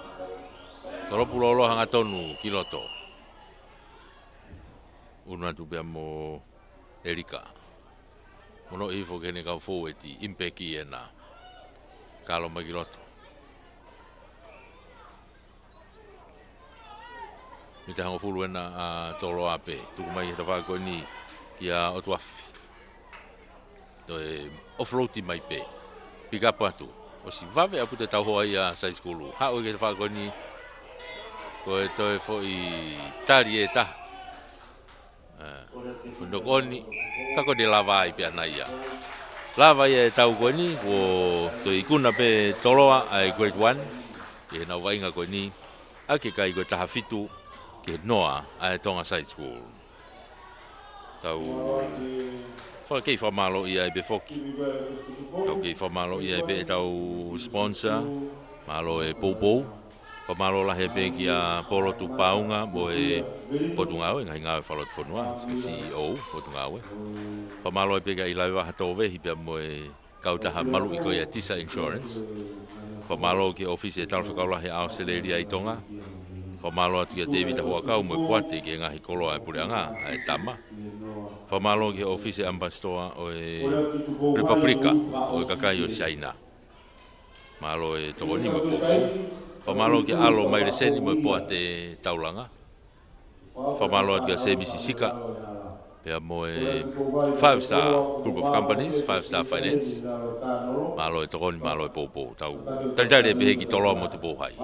Tolopu lōloa hangatonu ki loto. ʻUnu atu pea mo ʻElika. Mono hifo ki heʻene kau fōueti, ʻimi pē ki ena. Kalo mai ki loto. Mita hongofulu ena ʻa Toloa pē. Tuku mai he tafaʻaki ko eni kia ʻOtuafi. Toe offload mai pē. Pick up atu. ʻOsi vave ʻaupito e tauhoa ia ʻa Saiti Skulu. Haʻu ki he tafaʻaki ko eni. Ko e toe foʻi tali ʻe taha. ʻE, foʻi knock on, ka ko eni lava ai pē ʻana ia. Lava ia e tau ko eni, kuo toe ikuna pē Toloa ʻa e grade one, ʻi heʻenau vaʻinga ko eni, ʻa e kai ko e taha fitu ki he noa ʻa e Tonga Saiti Skulu. Tau fakakei fakamālō ia ai pē foki. Tau kei fakamālō ia ai pē ʻetau sponsor, mālō e Poupou. Fakamālō lahi pē kia Polotu Paunga mo e Potungāue, ngaahi ngāue fakalotofonua, C E O Potungāue. Fakamālō pē kia ʻIlaivaha Tovehi pea mo e kautaha maluʻi ko ia Tisa Insurance. Fakamālō ki he ʻōfisi ʻo e Talafekau Lahi ʻa ʻAositelēlia ʻi Tonga. Fakamālō atu kia Tēvita Huʻakau mo e poate ki he ngaahi koloa ʻo e puleʻanga, ʻa e tama. Fakamālō ki he ʻōfisi ʻo e ʻAmipasitoa ʻo e Lepupelika ʻo e Kakai ʻo Siaina. Mālō e tokoni mo e poupou. Fakamālō kia ʻAlo Maileseni mo e poate taulanga. Fakamālō atu kia Semisi Sika, pea mo e Five Star Group of Companies, Five Star Finance. Mālō e tokoni, mālō e poupou. Tau talitali pē ki Toloa mo Tupou Hai.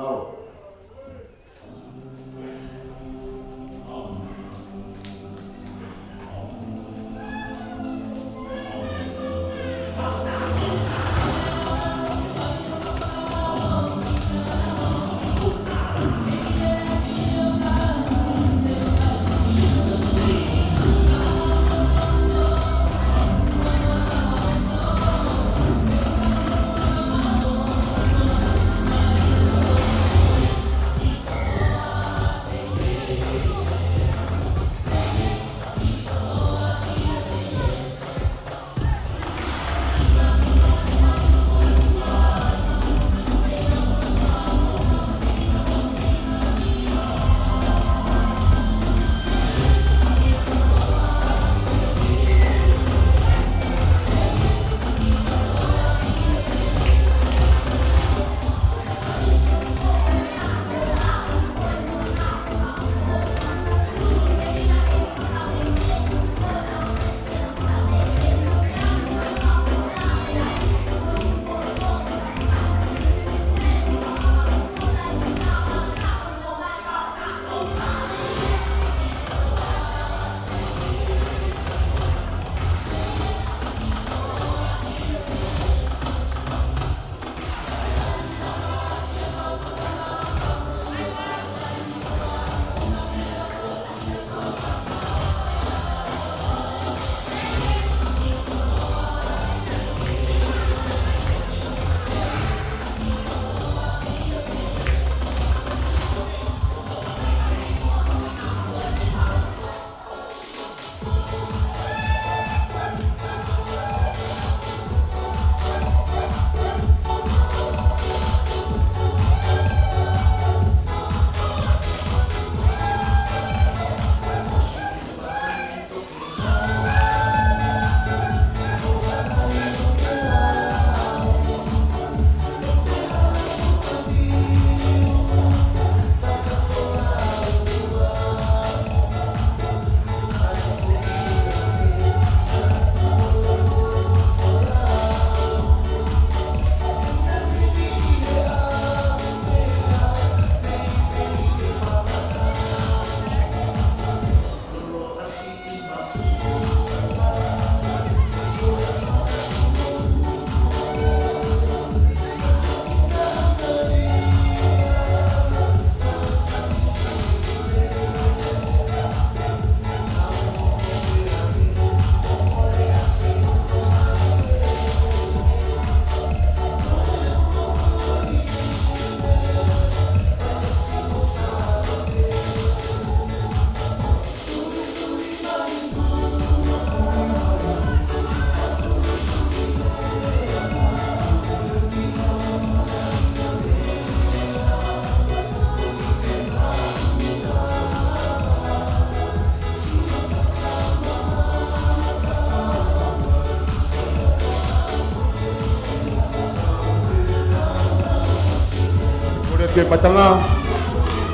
Patanga,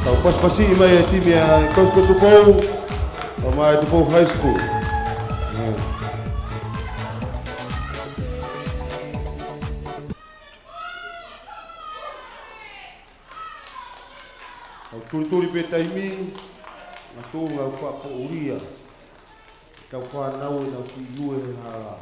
tau pasipasi mai e timi ʻa e Kolisi ko Tupou, ʻo mai Tupou High School. Tau tulituli pē taimi, ngā tūnga ʻoku faʻa ulia. Tau fānau ʻenau fiu he hala.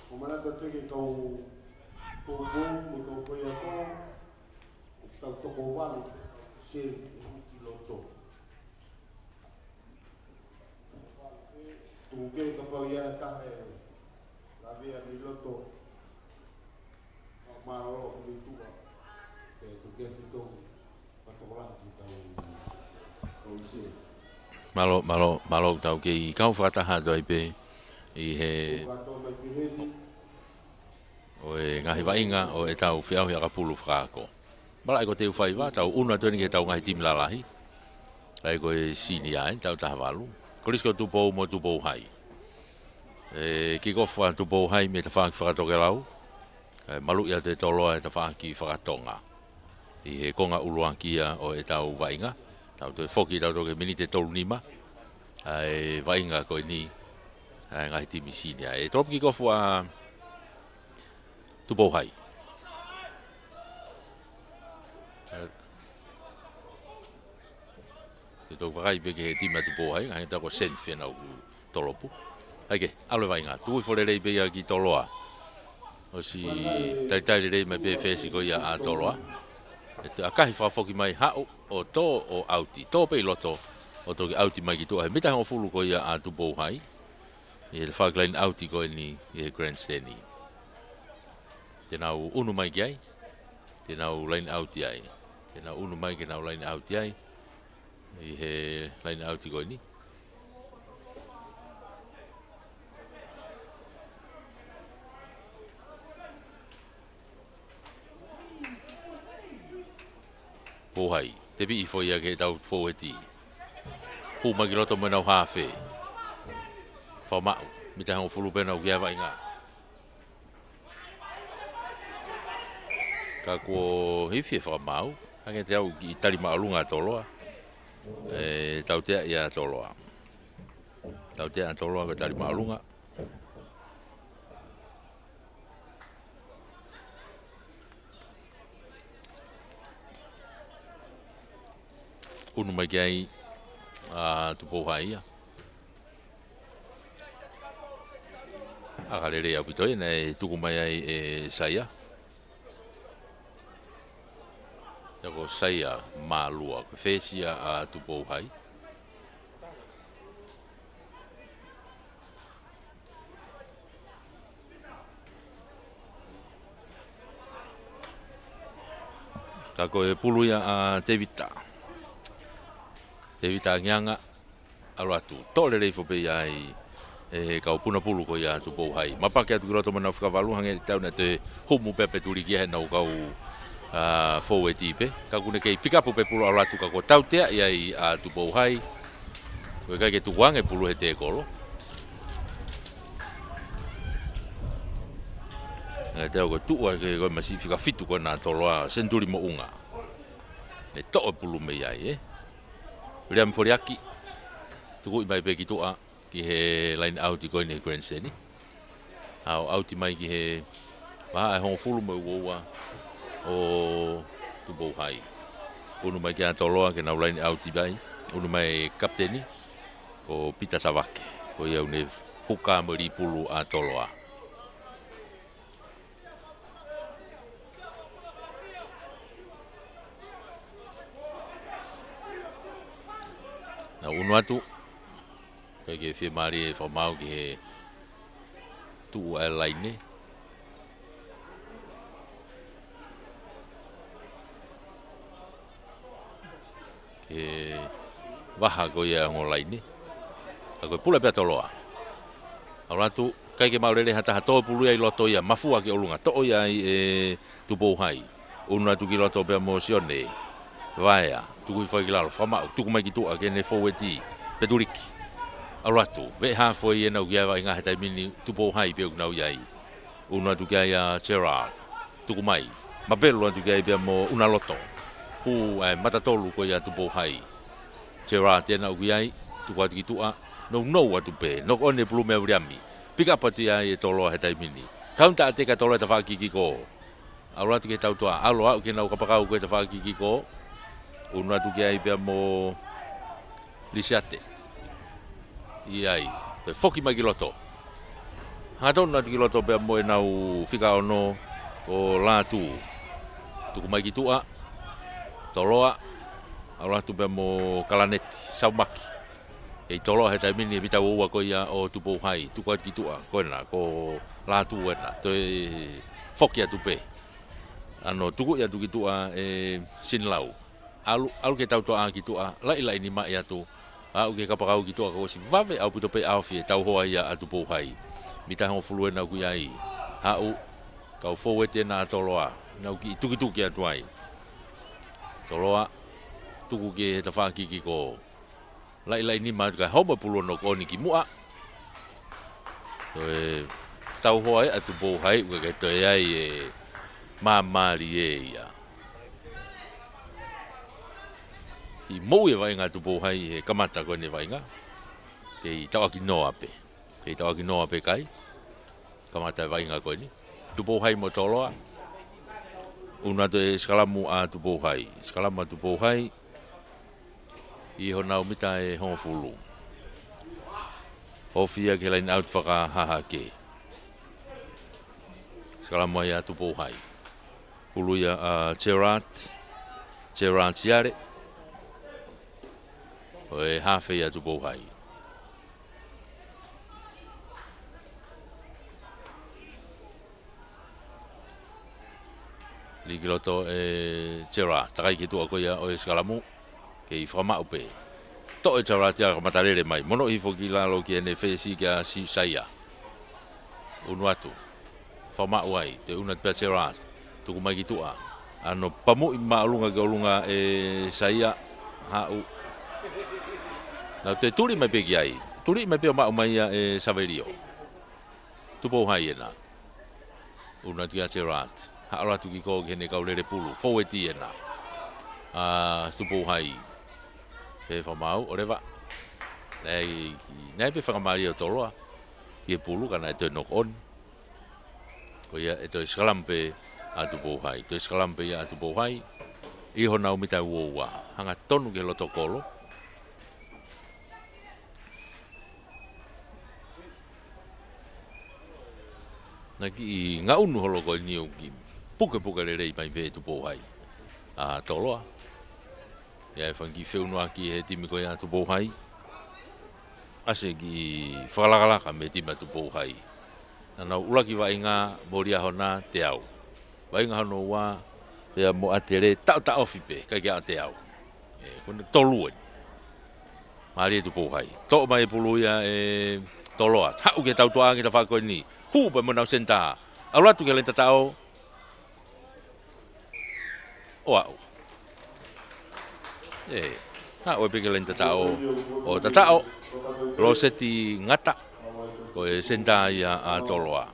ʻO manatu atu ki he kau poupou mo e kau faiako, ʻoku tau toko valu se ʻi loto. Tuku kehe kapau ʻe ʻi ai ha taha ʻe lavea mei loto, mālōlō ki tuʻa, ke tuku kehe fitongi. Mālō, mālō, mālō, tau kei kau fakataha atu ai pē ʻi he ʻo e ngaahi vaʻinga ʻo ʻetau feʻauhi ʻakapulu fakaako. Malaʻe ko Teufaiva, tau ʻunu atu eni ki heʻetau ngaahi timi lalahi. ʻA ia ko e senior eni, tau taha valu. Kolisi ko Tupou mo Tupou High. ʻE kick off ʻa Tupou High mei he tafaʻaki fakatokelau. ʻE maluʻi atu ʻe Toloa e tafaʻaki fakatonga. ʻI he konga ʻuluaki ia ʻo ʻetau vaʻinga. Tau toe foki, tau toe ki he miniti ʻe tolu nima. ʻA e vaʻinga ko eni, ʻa e ngaahi timi senior. ʻE drop kick off ʻa Tupou High. Ke tau vakai pē ki he timi ʻa Tupou High, ngaahi tau ko Sen Fenau ku tolopu. ʻAi ke, ʻalu e vaʻinga, tuʻu hifo lelei pē ia ki Toloa. ʻOsi talitali lelei mai pē fesi ko ia ʻa Toloa. ʻE toe ʻakahi fakafoki mai haʻu ʻo tō ʻo ʻauti. Tō pē ʻi loto ʻo toki ʻauti mai ki tuʻa he mita hongofulu ko ia ʻa Tupou High. ʻI he fakalaini ʻauti ko eni ʻi he grandstand. Te nau ʻunu mai ki ai. Te nau laini ʻauti ai. Te nau ʻunu mai ke nau laini ʻauti ai. ʻI he laini ʻauti ko eni. Tupou High, tepi hifo ia ki heʻetau fōueti. Hū mai ki loto mo ʻenau hafe. Fakamaʻu, mita hongofulu pē ʻenau ki he vaʻinga. Ka kuo hifo e fakamaau, hangē te au ki tali māʻolunga ʻa Toloa. ʻE tautea ia ʻa Toloa. Tautea ʻa Toloa ko e tali māʻolunga. ʻUnu mai ki ai ʻa Tupou Hai ia. ʻAka lelei ʻaupito ia naʻe tuku mai ai ʻe Saia. Ia ko Saia Malua, ko e fesi ia ʻa Tupou Hai. Ka ko e pulu ia ʻa Tevita. Tevita Angianga, ʻalu atu. Toʻo lelei foki pē ia ʻe he kau puna pulu ko ia ʻa Tupou Hai. Mapaki atu ki loto mo ʻenau fika valu, hangē ʻe tau naʻe toe humu pē ʻa Petuliki ia heʻenau kau, ʻa, foueti pē. Ka kuo ne kei pikapu pē pulu ʻalu atu ka kuo tautea ia ʻa Tupou Hai. Ko e ʻikai ke tukuange pulu he tēkolo. Naʻe tau ko e tuʻu ake ko e masiʻi fika fitu ko ena ʻa Toloa, Senituli Moʻunga. Ne toʻo pulu mei ai, ē. Viliami Foliaki, tukuʻi mai pē ki tuʻa, ki he laine ʻauti ko eni he Grand Slam. ʻAo ʻauti mai ki he vahaʻa ʻe hongofulu mo e uaua ʻo Tupou Hai. ʻUnu mai ki ai ʻa Toloa ke nau laine ʻauti mai. ʻUnu mai kapiteni ko Pita Tavake. Ko ia ʻoku ne huka mo e lī pulu ʻa Toloa. Nau ʻunu atu. ʻIkai ke fiemālie ʻe fakamaau ki he tuʻu ʻa e laine. Ke vaha ko ia ʻa e ongo laine. Ka ko e pule pē ʻa Toloa. ʻAlu atu, ʻikai ke maʻu lelei ha taha, toʻo pulu ia ʻi loto ia, mafua ki ʻolunga, toʻo ia ai ʻe Tupou Hai. ʻUnu atu ki loto pea mo Sione Vaea, tukuʻi foʻi ki lalo, fakamaʻu, tuku mai ki tuʻa ki heʻene foueti, Petuliki. ʻAlu atu, veʻe hā foʻi ʻenau ki ai vaʻinga he taimi ni, Tupou Hai pē ʻoku nau ʻi ai. ʻUnu atu ki ai ʻa Gerard. Tuku mai. Mapelu atu ki ai pea mo ʻUnaloto. Hū ʻa e mata tolu ko ia ʻa Tupou Hai. Gerard ena ʻoku ʻi ai. Tuku atu ki tuʻa. Nounou atu pē. Knock on ʻe pulu mei Viliami. Pikapu atu ia ʻe Toloa he taimi ni. Kaunitaʻateka ʻa Toloa he tafaʻaki kikō. ʻAlu atu ki he tautoʻa. ʻAlu ʻo aʻu ki heʻenau kapakau ko e tafaʻaki kikō. ʻUnu atu ki ai pea mo Lisiate. ʻI ai, toe foki mai ki loto. Hangatonu atu ki loto pea mo ʻenau fika ono ʻo Lātū. Tuku mai ki tuʻa, Toloa, ʻalu atu pea mo Kalaneti, Saumaki. ʻI Toloa he taimi ni he mita uaua ko ia ʻo Tupou Hai, tuku atu ki tuʻa, ko ena, ko Lātū ena, toe foki atu pē. ʻAno tukuʻi atu ki tuʻa ʻe Sinilau. ʻAlu, ʻalu ki he tautoʻa ki tuʻa, laʻilaʻi nimaʻi atu. Aʻu ki he kapakau ki tuʻa kuo ʻosi vave ʻaupito pē ʻa e ofi ʻe he tauhoa ia ʻa Tupou Hai. Mita hongofulu ena ʻoku ʻi ai. Haʻu, kau foueti ena ʻa Toloa. Nau kiʻi tukituki atu ai. Toloa, tuku ki he tafaʻaki kikō. Laʻilaʻi nima atu kae homo e pulu ʻo knock on ki muʻa. Toe tauhoa ʻe ʻa Tupou Hai, ʻoku ʻikai ke toe ʻi ai e māmālie ia. Kiʻi moʻui e vaʻinga ʻa Tupou Hai he kamata ko eni e vaʻinga. Kei tauʻaki noa pē. Kei tauʻaki noa pē kai. Kamata e vaʻinga ko eni. Tupou Hai mo Toloa. ʻUnu atu e sikalamu ʻa Tupou Hai. Sikalamu ʻa Tupou Hai. ʻI honau mita ʻe hongofulu. Ofi ia ki he laine ʻauti fakahahake. Sikalamu ia ʻa Tupou Hai. Pulu ia ʻa Gerard. Gerard Siale. Ko e hafe ia ʻa Tupou Hai. Lī ki loto ʻe Gerard, takai ki tuʻa ko ia ʻo e sikalamu, kei fakamaʻu pē. Toʻo ʻe Gerard ia ka matalele mai, monoʻi hifo ki lalo ki heʻene fesi kia Si-, Saia. ʻUnu atu, fakamaʻu ai, toe ʻunu atu pē ʻa Gerard, tuku mai ki tuʻa. ʻAno pamuʻi māʻolunga ki ʻolunga ʻe Saia, haʻu. Nau toe tuli mai pē ki ai, tuli mai pē ʻo maʻu mai ia ʻe Savelio. Tupou Hai ena. ʻUnu atu kia Gerard. Haʻu atu ki kō ki heʻene kau lele pulu. Foueti ena. ʻA Tupou Hai. Pea fakamaau, ʻoleva. Naʻe, naʻe pē fakamālie ʻo Toloa. ʻI he pulu ka naʻe toe knock on. Ko ia ʻe toe sikalamu pē ʻa Tupou Hai. Toe sikalamu pē ia ʻa Tupou Hai. ʻI honau mita ʻe uaua. Hanga tonu ki he loto kolo. Naʻe kiʻi ngaʻunu holo ko eni ʻo kiʻi pukepuke lelei mai pē ʻe Tupou Hai ʻa Toloa. ʻI ai e fanga kiʻi feʻunuaki he timi ko ia ʻa Tupou Hai. ʻAsi e kiʻi fakalakalaka mei he timi ʻa Tupou Hai. Naʻa nau ʻuluaki vaʻinga mo Liahona, teau. Vaʻinga hono ua pea mo ʻAtele, taʻotaʻofi pē, ʻikai ke ʻa teau. ʻE, ko eni tolu eni. Mālie Tupou Hai. Toʻo mai e pulu ia ʻe Toloa. Haʻu ki he tautuʻa ki he tafaʻaki ko eni. Hū pē mo ʻenau senitā. ʻAlu atu ki he laine tataʻo. ʻO aʻu. ʻE, aʻu pē ki he laine tataʻo. ʻO tataʻo. Loseti Ngata. Ko e senitā ia ʻa Toloa.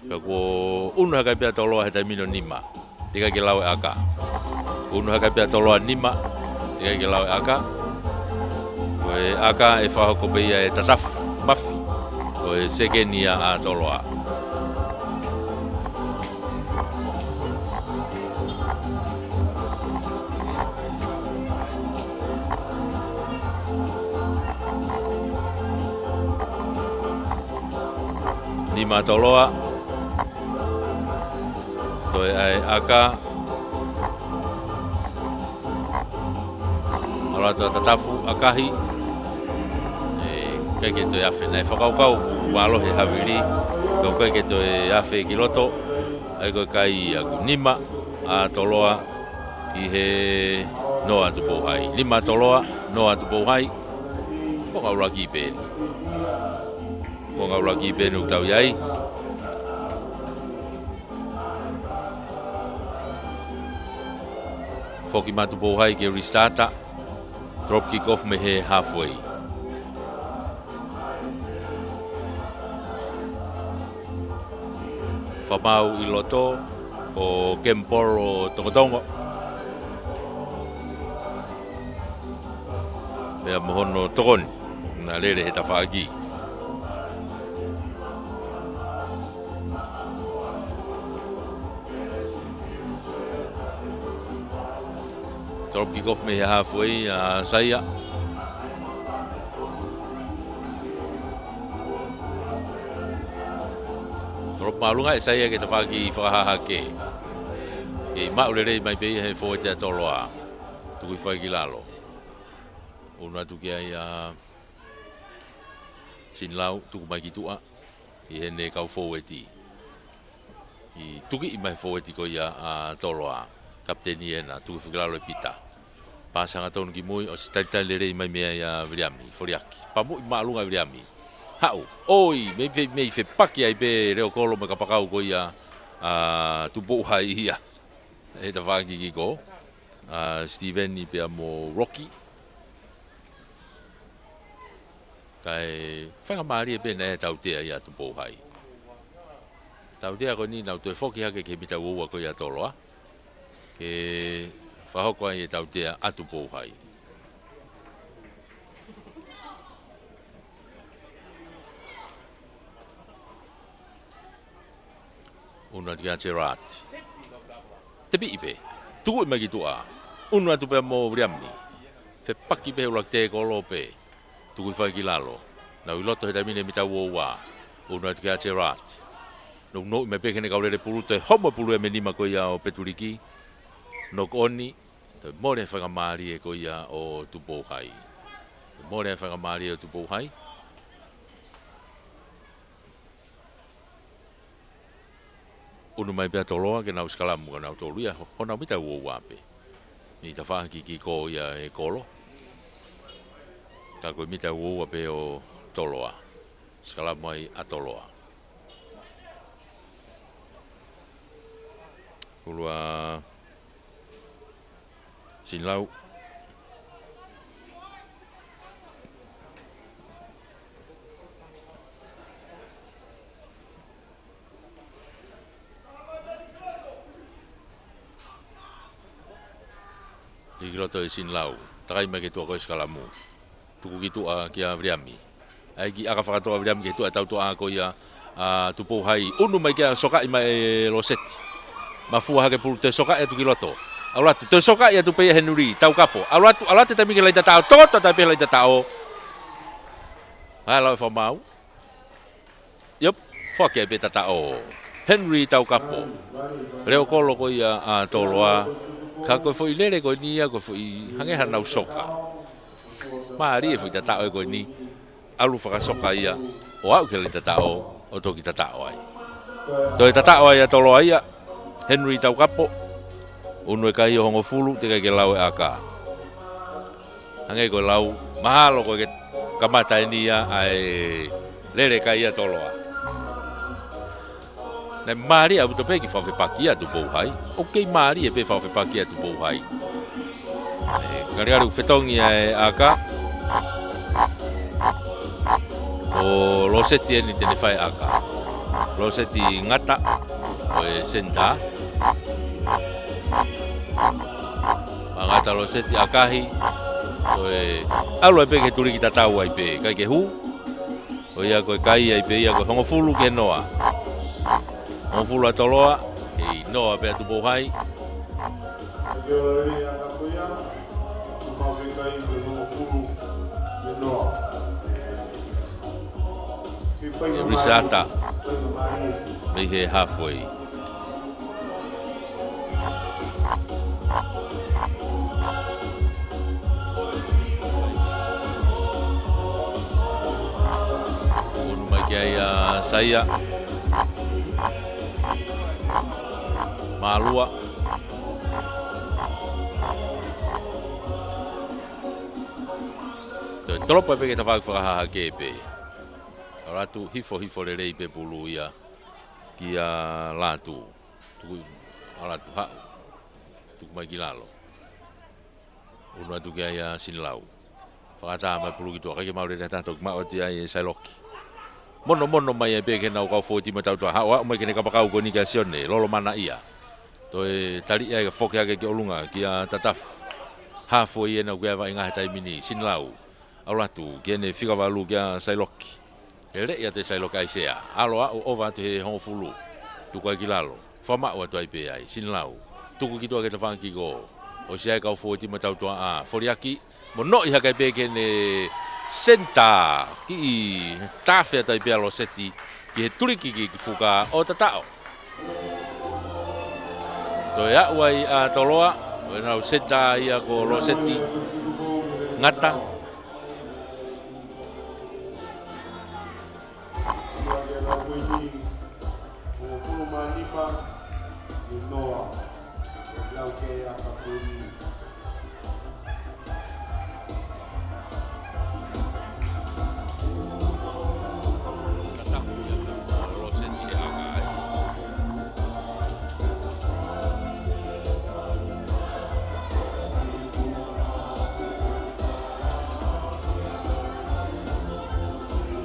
Ka kuo ʻunu hake pē ʻa Toloa he taimi ni ʻo nima. Teʻeki ai ke lau e ʻaka. ʻUnu hake pē ʻa Toloa nima. Teʻeki ai ke lau e ʻaka. Ko e ʻaka ʻe fakahoko pē ia ʻe Tatafu Mafi. Ko e sekeni ia ʻa Toloa. Nima Toloa. Toe ʻai ʻaka. ʻAlu atu ʻa Tatafu, ʻakahi. ʻE, ʻikai ke toe afe, naʻe fakakaukau ʻoku valo he havili. Ka ʻoku ʻikai ke toe afe ki loto. ʻAi ko e kai ia ʻoku nima ʻa Toloa ʻi he noa ʻa Tupou Hai. Nima Toloa, noa ʻa Tupou Hai. Ko e konga ʻuluaki pē eni. Ko e konga ʻuluaki pē eni ʻoku tau ʻi ai. Foki mai ʻa Tupou Hai ke restart. Drop kick off mei he halfway. Fakamaau ʻi loto, ko Kemipolo Tongotongo. Pea mo hono tokoni, naʻe lele he tafaʻaki. Drop kick off mei he halfway ʻa Saia. Drop māʻolunga ʻe Saia ki he tafaʻaki fakahahake. Kei maʻu lelei mai pē ia he fōueti ʻa Toloa. Tuku hifo ai ki lalo. ʻUnu atu ki ai ʻa Sinilau, tuku mai ki tuʻa. ʻI heʻene kau fōueti. ʻI tukiʻi mai fōueti ko ia ʻa Toloa. Kapiteni ena, tuku hifo ki lalo ʻe Pita. Pasi hangatonu ki mui, ʻosi talitali lelei mai mei ai ʻa Viliami, foliaki. Pamuʻi māʻolunga ʻe Viliami. Haʻu, ʻoi, mei fe-, mei fepaki ai pē leʻokolo mo e kapakau ko ia ʻa Tupou Hai ia. He tafaʻaki kick off. ʻA Steven pea mo Rocky. Kae faingamālie pē naʻe tautea ia ʻa Tupou Hai. Tautea ko eni nau toe foki hake ki he mita uaua ko ia ʻa Toloa. Ke fakahoko ai e tautea ʻa Tupou Hai. ʻUnu atu kia Gerard. Tepiʻi pē. Tukuʻi mai ki tuʻa. ʻUnu atu pē mo Viliami. Fepaki pē he ʻuluaki tēkolo pē. Tuku hifo ai ki lalo. Nau ʻi loto he taimi ni mita uaua. ʻUnu atu kia Gerard. Nounou mai pē ki heʻene kau lele pulu, toe homo pulu ia mei he nima ko ia ʻo Petuliki. Knock on. Toe mole faingamālie ko ia ʻo Tupou Hai. Mole faingamālie ʻo Tupou Hai. ʻUnu mai pē ʻa Toloa ke nau sikalamu, ka nau tolu ia, ho-, honau mita uaua pē. ʻI he tafaʻaki kick off ia ʻe kolo. Ka ko e mita uaua pē ʻo Toloa. Sikalamu ai ʻa Toloa. Kulua Sinilau. Hiki loto ʻe Sinilau. Takai mai ki tuʻa ko e sikalamu. Tuku ki tuʻa kia Viliami. ʻAi kiʻi ʻaka fakatoa Viliami ki tuʻa tautuʻa ko ia ʻa Tupou Hai. ʻUnu mai kia Sokaʻi mai ʻe Loseti. Mafua hake pulu, toe sokaʻi atu ki loto. ʻAlu atu, toe soka ia atu pē ia Henry Taukapo. ʻAlu atu, ʻalu atu e taimi ki he laʻi tataʻo, tokoto atu ai pē he laʻi tataʻo. ʻAi lau e fakamaau. Iop, foaki ai pē tataʻo. Henry Taukapo. Leo kolo ko ia ʻa Toloa. Ka ko e foʻi lele ko eni ia, ko e foʻi hangē ha nau soka. Mālie e foʻi tataʻo ē ko eni. ʻAlu fakasoka ia, ʻo aʻu ki he laʻi tataʻo, ʻo toki tataʻo ai. Toe tataʻo ai ʻa Toloa ia, Henry Taukapo, unu e kai ʻo hongofulu, teʻeki ai ke lau e ʻaka. Hangē ko e lau, mahalo ko e kamata eni ia ʻa e lele kai ʻa Toloa. Naʻe mālie ʻaupito pē e kiʻi fakafepaki ʻa Tupou Hai. ʻOku kei mālie pē e fakafepaki ʻa Tupou Hai. ʻE, ngalingali ʻoku fetongi ʻa e ʻaka. Ko Loseti eni te ne fai e ʻaka. Loseti Ngata, ko e senitā. Mangata Loseti ʻakahi. Ko e ʻalu ai pē ki he tuliki tatau ai pē. ʻIkai ke hū. Ko ia ko e kai ai pē ia ko e hongofulu ki he noa. Hongofulu ʻa Toloa, kei noa pē ʻa Tupou Hai. Ko Risata mei he halfway. Unu mai ki ai ʻa Saia. Mā lua. Toe tolopo pē ki he tafaʻaki fakahahake pē. ʻAlu atu hifo hifo lelei pē pulu ia kia Latu. Tuku ʻa Latu haʻu. Tuku mai ki lalo. Unu atu ki ai ʻa Sinilau. Fakatā mai pulu ki tuʻa, ʻikai ke maʻu lelei ha taha, toki maʻu atu ai ʻe Sailoki. Mono mono mai ai pē ki heʻenau kau fōueti ʻa Tautua, haʻu haʻu mai ki heʻene kapakau ko eni kia Sione, Lolomanaʻia. Toe tali ia ka foki hake ki ʻolunga kia Tatafu. Halfway ena ʻoku ʻi ai e vaʻinga he taimi ni, Sinilau. ʻAlu atu, ki heʻene fika valu kia Sailoki. Lele ia ʻa Sailoki ʻa e sea. ʻAlu ʻo aʻu ʻova atu he hongofulu. Tuku ai ki lalo. Fakamaʻu atu ai pē ai. Sinilau. Tuku ki tuʻa ki he tafaʻaki kiko. ʻOsi ʻa e kau fōueti ʻa Tautua ʻa. Foliaki. Monoʻi hake pē ki heʻene senitā. Kiʻi tafe atu ai pē ʻa Loseti. Ki he tuliki ki, ki fuka ʻo tataʻo. Toe aʻu ai ʻa Toloa. Ko ʻenau senitā ia ko Loseti Ngata.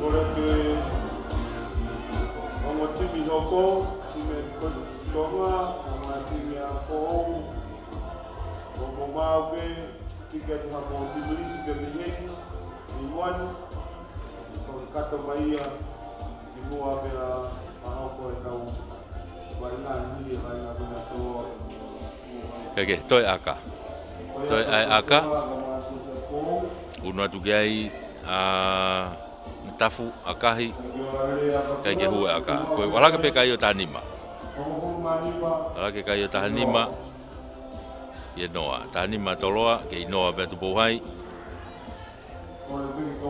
Kole ke ongo timi hoko, timi ko Tonga, ongo timi ʻa Koʻou, ko mo mau ke, tika te hamo timi lisi ke miheni, ni wani, ko kato mai ia, ki mua pea, mahoko e kau, vaʻinga ni, vaʻinga pena tō. Keke, toe ʻaka. Toe ʻai ʻaka. Unu atu ki ai, ʻa Tafu, ʻakahi, ʻikai ke hū e ʻaka. Ko e ʻalu hake pē kai ʻo taha nima. ʻAlu hake kai ʻo taha nima. ʻIa noa. Taha nima Toloa, kei noa pē ʻa Tupou Hai.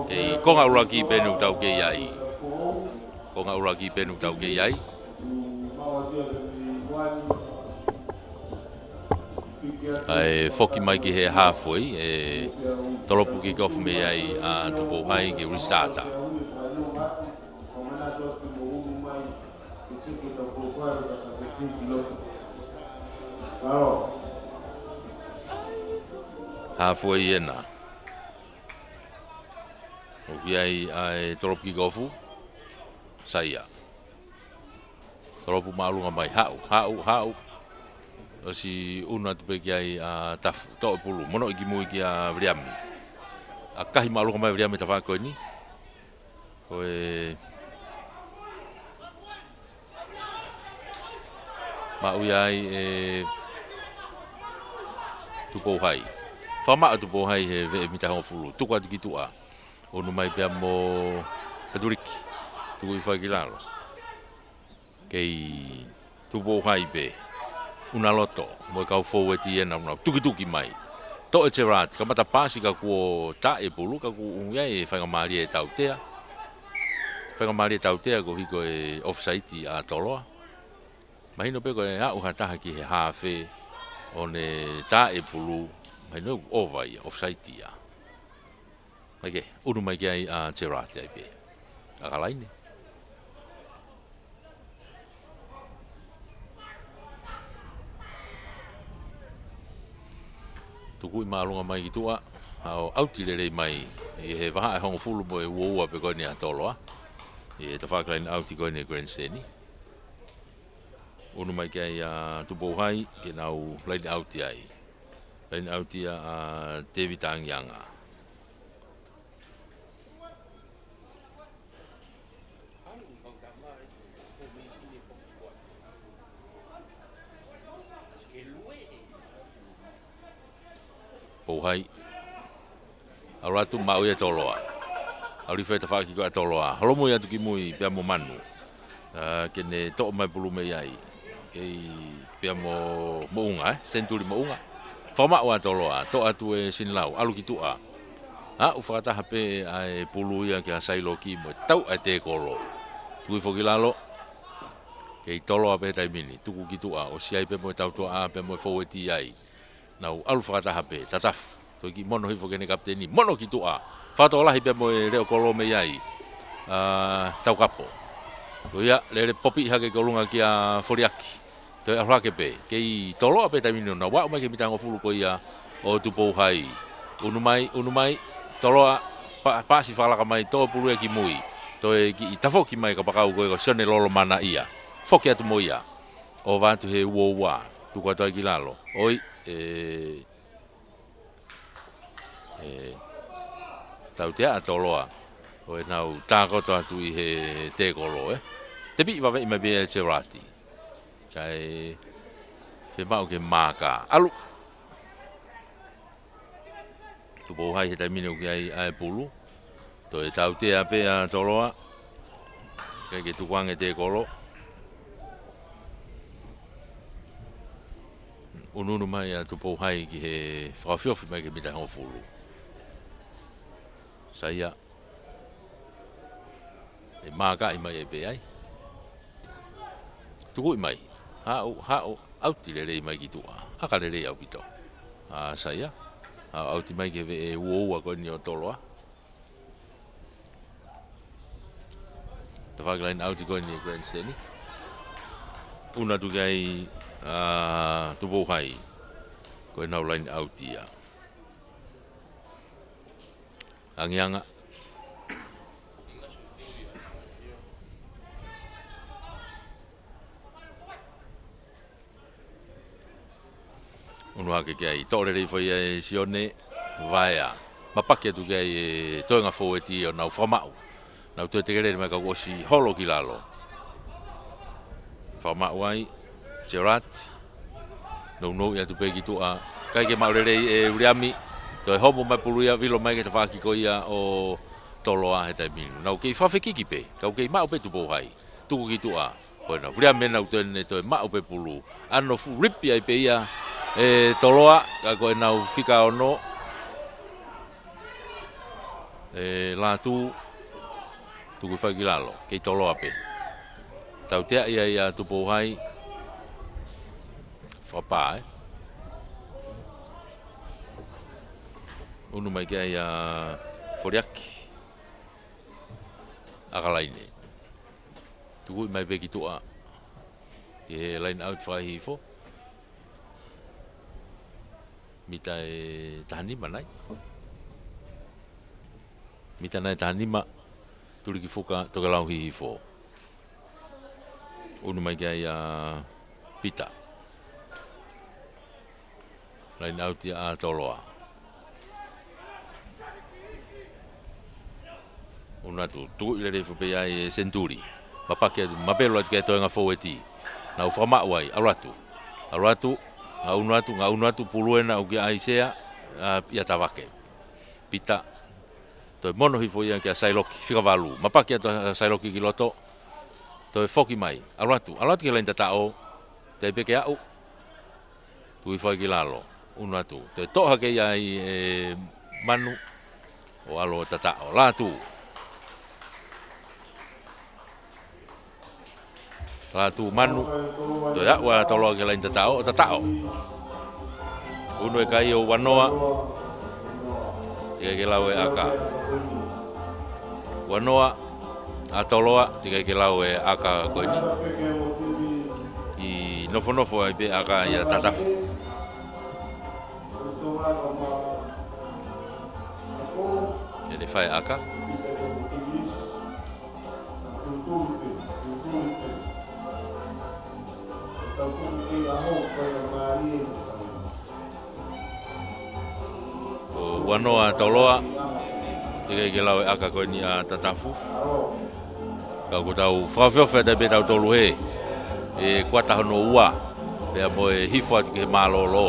Kei konga ʻuluaki pē ʻoku tau kei ai. Konga ʻuluaki pē ʻoku tau kei ai. ʻA e foki mai ki he halfway, ʻe tolopu kick off mei ai ʻa Tupou Hai ke restart. Halfway ena. ʻOku ʻi ai ʻa e tolopu kick off. Saia. Tolopu māʻolunga mai, haʻu, haʻu, haʻu. ʻOsi unu atu pē ki ai ʻa Tafu, toʻo e pulu, monoʻi ki mui kia Viliami. ʻAkahi māʻolunga mai Viliami tafaʻaki ko eni. Ko e maʻu ia ai ʻe Tupou Hai. Fakamaʻu Tupou Hai he veʻe mita hongofulu. Tuku atu ki tuʻa. ʻUnu mai pea mo Patuliki. Tuku hifo ki lalo. Kei Tupou Hai pē. ʻUnaloto. Mo e kau foueti ʻe nau nau tukituki mai. Toʻo ʻe Gerard. Kamata paasi ka kuo tā e pulu ka kuo ʻuhinga ai e faingamālie ʻa e tautea. Faingamālie ʻa e tautea koeʻuhi ko e offside ʻa Toloa. Mahino pē ko e aʻu ha taha ki he hafe ʻo ne tā e pulu, mahino ʻoku ova ia, offside ia. Mai ke, ʻunu mai ki ai ʻa Gerard ai pē. ʻAkalaine. Tukuʻi māʻolunga mai ki tuʻa, ʻa ʻo ʻauti lelei mai, ʻi he vahaʻa ʻe hongofulu mo e uaua pē ko eni ʻa Toloa. ʻI he tafaʻaki line out ko eni ʻa e grandstand. ʻUnu mai ki ai ʻa Tupou Hai, ke nau line out ai. Line out ia ʻa Tevita Angianga. Pou Hai. ʻAlu atu maʻu ia ʻe Toloa. ʻAlu hifo e tafaʻaki ko ia ʻa Toloa. Holomui atu ki mui pea mo Manu. ʻA, ke ne toʻo mai pulu mei ai. Kei pea mo Moʻunga, ē? Senituli Moʻunga. Fakamaʻu ʻa Toloa. Toʻo atu ʻe Sinilau. ʻAlu ki tuʻa. Aʻu fakataha pē ʻa e pulu ia kia Sailoki mo e tau ʻa e tēkolo. Tuku hifo ki lalo. Kei Toloa pē he taimi ni. Tuku ki tuʻa. ʻOsi ai pē mo e tautuaʻā pea mo e foueti ai. Nau ʻalu fakataha pē, tatafu. Toe kiʻi mono hifo ki heʻene kapiteni, mono ki tuʻa. Fakatokolahi pea mo e leʻo kolo mei ai. ʻA, Taukapo. Ko ia, lele popi hake ki ʻolunga kia Foliaki. Toe ʻalu hake pē, kei Toloa pē taimi ni ʻo nau aʻu mai ki he mita hongofulu ko ia ʻo Tupou Hai. ʻUnu mai, ʻunu mai, Toloa, pa-, paasi fakalaka mai, toʻo pulu ia ki mui. Toe kiʻi tafoki mai kapakau ko e ko Sione Lolomanaʻia. Foki atu mo ia. ʻOva atu he uaua, tuku atu ai ki lalo. ʻOi, ʻe, ʻe, tautea ʻa Toloa. ʻO ʻenau tākoto atu ʻi he tēkolo, ē. Tepiʻi vaveʻi mai pē ʻe Gerard. Kae fiemaʻu ke māka. ʻAlu. Tupou Hai he taimi ni ʻoku ʻi ai ʻa e pulu. Toe tautea pē ʻa Toloa. Kae ke tukuange tēkolo. ʻUnuʻunu mai ʻa Tupou Hai ki he fakaofiofi mai ki he mita hongofulu. Saia. ʻE mākaʻi mai ʻe pē ai. Tukuʻi mai. Haʻu, haʻu, ʻauti lelei mai ki tuʻa. ʻAka lelei ʻaupito. ʻA, saia. Haʻu, ʻauti mai ki he veʻe uaua ko eni ʻo Toloa. Tafaʻaki line out ko eni ʻa e grandstand. ʻUnu atu ki ai, ʻa, Tupou Hai. Ko ʻenau line out ia. Angianga. ʻUnu hake ki ai, toʻo lelei foʻi ʻe Sione Vaea. Mapaki atu ki ai e toenga foueti ʻo nau fakamaʻu. Nau toe tekelele mai ka kuo ʻosi holo ki lalo. Fakamaʻu ai, Gerard. Nounou ia atu pē ki tuʻa. ʻIkai ke maʻu lelei ʻe Uliami. Toe homo mai pulu ia, vilo mai ki he tafaʻaki ko ia ʻo Toloa he taimi ni. Nau kei fakafekiki pē, kau kei maʻu pē Tupou Hai. Tuku ki tuʻa. Ko ena, Uliami ʻoku toe ne toe maʻu pē pulu. ʻAno fuʻu lipi ai pē ia ʻe Toloa, ka ko ʻenau fika ono. ʻE Lātū, tuku hifo ki lalo, kei Toloa pē. Tautea ia ʻa Tupou Hai. Fakapā, ē. ʻUnu mai ki ai ʻa Foliaki. ʻAkalaine. Tukuʻi mai pē ki tuʻa. ʻI he line out fakahihifo. Mita ʻe tahanima nai. Mita nai ʻe tahanima. Tulikifuka Tokelau hihifo. ʻUnu mai ki ai ʻa Pita. Line out ia ʻa Toloa. ʻUnu atu, tukuʻi lelei foʻi pē ia ʻe Senituli. Mapaki atu, mapelu atu ki he toenga foueti. Nau fakamaʻu ai, ʻalu atu. ʻAlu atu, Ngaʻunu atu, ngaʻunu atu, pulu ena ʻoku ʻia ʻAisea, ʻa, ʻia Tavake. Pita, toe mono hifo ia kia Sailoki, fika valu. Mapaki atu ʻa Sailoki ki loto, toe foki mai. ʻAlu atu, ʻalu atu ki he laini tataʻo, teʻeki ai pē ke aʻu. Tuku hifo ai ki lalo, ʻunu atu. Toe toʻo hake ia ʻe Manu, ʻo ʻalu ʻo tataʻo. Latu. Latu Manu. Toe aʻu ʻa Toloa ki he laini tataʻo, ʻo tataʻo. ʻUnu e kai ʻo Uanoa. Teʻeki ai ke lau e ʻaka. Uanoa, ʻa Toloa, teʻeki ai ke lau e ʻaka ko eni. ʻI nofonofo ai pē ʻaka ʻia Tatafu. Ene fai ʻaka. ʻO Uanoa, ʻa Toloa, teʻeki ai ke lau e ʻaka ko eni ʻa Tatafu. Ka ʻoku tau fakaofiofi atu pē tautolu he, ʻe kuata hono ua, pea mo e hifo atu ki he mālōlō.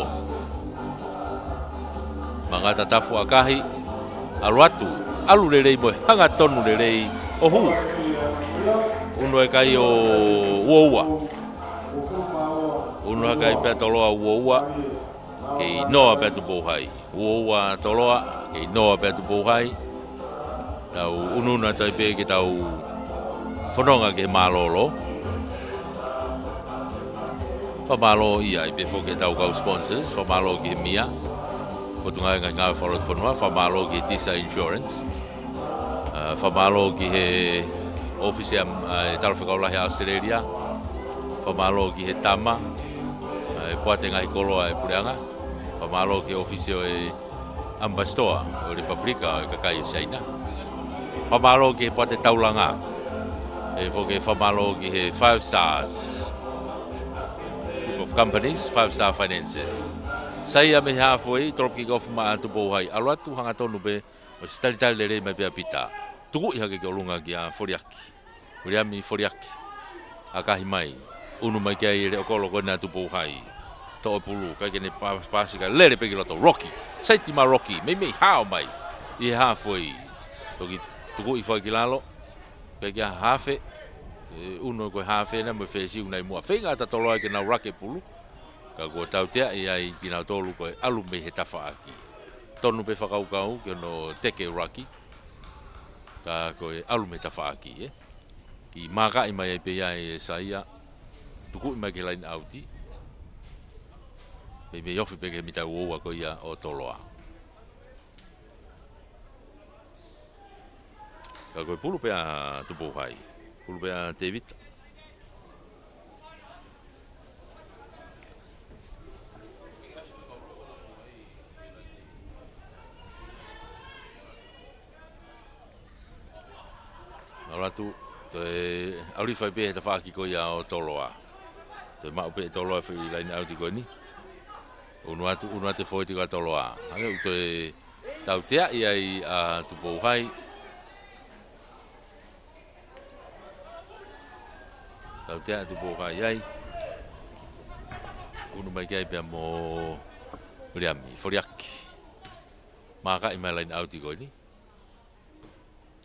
Manga Tatafu ʻakahi, ʻalu atu, ʻalu lelei mo e hangatonu lelei, ʻo hū. ʻUnu e kai ʻo Uoua. ʻUnu hake ai pē ʻa Toloa, Uoua. Kei noa pē ʻa Tupou Hai. Uoua Toloa, kei noa pē ʻa Tupou Hai. Tau ʻunuʻunu atu ai pē ke tau fononga ki he mālōlō. Fakamālō ia ai pē foki ʻetau kau sponsors, fakamālō ki he MIA, Potungāue Ngaahi Ngāue Fakalotofonua, fakamālō ki he Tisa Insurance. ʻA, fakamālō ki he ʻōfisi ʻa, ʻa e Talafekau Lahi ʻa ʻAositelēlia. Fakamālō ki he tama, ʻa, e poate ngaahi koloa ʻa e puleʻanga. Fakamālō ki he ʻōfisi ʻo e ʻAmipasitoa ʻo e Lepupelika ʻo e Kakai ʻo Siaina. Fakamālō ki he poate taulanga. ʻE foki e fakamālō ki he Five Stars Group of Companies, Five Star Finances. Sai ia mei he haafe, tolopu kick off maʻa Tupou Hai. ʻAlu atu hangatonu pē, ʻosi talitali lelei mai pē ʻa Pita. Tukuʻi hake ki ʻolunga kia Foliaki. Uliami Foliaki. ʻAkahi mai. ʻUnu mai ki ai e leʻo kolo ko ena ʻa Tupou Hai. Toʻo e pulu, ʻikai ke ne pa-, paasi ka lele pē ki loto. Roki. Saiti maʻa Roki. Meimei hao mai. ʻI he haafe. Toki tukuʻi foki ki lalo. ʻIkai ke ʻi ai ha haafe. ʻE ʻunu ko e haafe ena mo e fesi ʻoku nau ʻi muʻa. Feinga ʻa Toloa ke nau rake pulu. Ka kuo tauteaʻi ai kinautolu ko e ʻalu mei he tafaʻaki. Tonu pē fakakaukau ki hono teke raki. Ka ko e ʻalu mei he tafaʻaki, ē. Kiʻi mākaʻi mai ai pē ia ʻe Saia. Tukuʻi mai ki he laine ʻauti. Meimei ofi pē ki he mita uoua ko ia ʻo Toloa. Ka ko e pulu pē ʻa Tupou Hai. Pulu pē ʻa Tevita. ʻAlu atu, toe ʻalu hifo ai pē he tafaʻaki ko ia ʻo Toloa. Toe maʻu pē ʻe Toloa e foʻi laine ʻauti ko eni. ʻUnu atu, ʻunu atu e foʻi tiko ʻa Toloa. Hangē ʻoku toe tauteaʻi ai ʻa Tupou Hai. Tauteaʻi ʻa Tupou Hai ai. ʻUnu mai ki ai pea mo Uliami Foliaki. Mākaʻi mai laine ʻauti ko eni.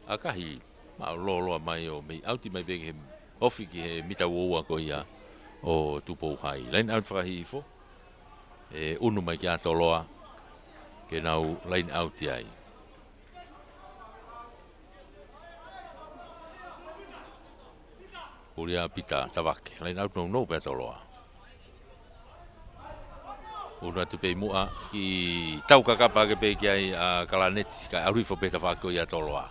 ʻAkahi, mālōlō mai ʻo mei ʻauti mai pē ki he ofi ki he mita uoua ko ia ʻo Tupou Hai. Laine ʻauti fakahihifo. ʻE ʻunu mai kia Toloa ke nau laine ʻauti ai. Kulia Pita Tavake, laine ʻauti nounou pē ʻa Toloa. ʻUnu atu pē ʻi muʻa, kiʻi tau kakapa hake pē ki ai ʻa Kalaneti, kae ʻalu hifo pē he tafaʻaki ko ia ʻa Toloa.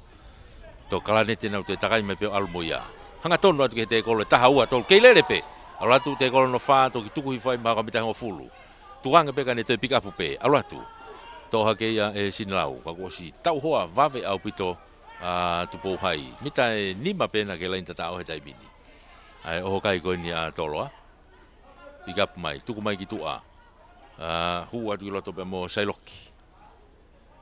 Toki Kalaneti ʻena ʻoku toe takai mai pē ʻo ʻalu mo ia. Hangatonu atu ki he tēkolo ʻe taha ua tolu, kei lele pē. ʻAlu atu tēkolo hono fā, toki tuku hifo ai mahalo ko e mita hongofulu. Tuku ange pē ka ne toe pick up pē, ʻalu atu. Toʻo hake ia ʻe Sinilau, ka kuo ʻosi tauhoa vave ʻaupito ʻa Tupou Hai. Mita ʻe nima pē ʻena ki he laine tataʻo he taimi ni. ʻA e ʻoho kai ko eni ʻa Toloa. Pick up mai, tuku mai ki tuʻa. ʻA, hū atu ki loto pea mo Sailoki.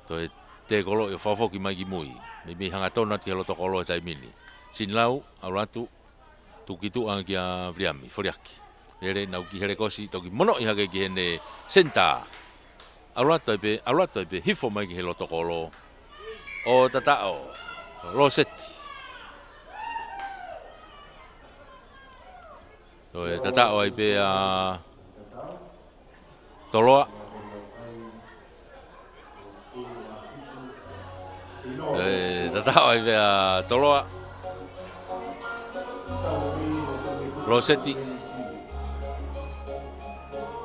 Toe tēkolo ʻo fakafoki mai ki mui. Meimei hangatonu atu ki he loto kolo he taimi ni. Sinilau, ʻalu atu. Tuku ki tuʻa kia Viliami Foliaki. Hele, nau kiʻi hele kosi, toki monoʻi hake ki heʻene senitā. ʻAlu atu ai pē, ʻalu atu ai pē, hifo mai ki he loto kolo ʻo Tataʻo Loseti. Toe tataʻo ai pē ʻa Toloa. Toe tataʻo ai pē ʻa Toloa. Loseti.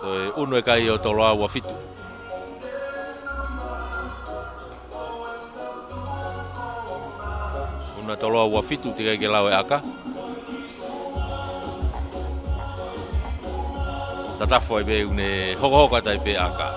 Toe unu e kai ʻo Toloa, ua fitu. Unu ʻa Toloa, ua fitu, teʻeki ai ke lau e ʻaka. Tatafu ai pē, ʻoku ne hokohoko atu ai pē ʻaka.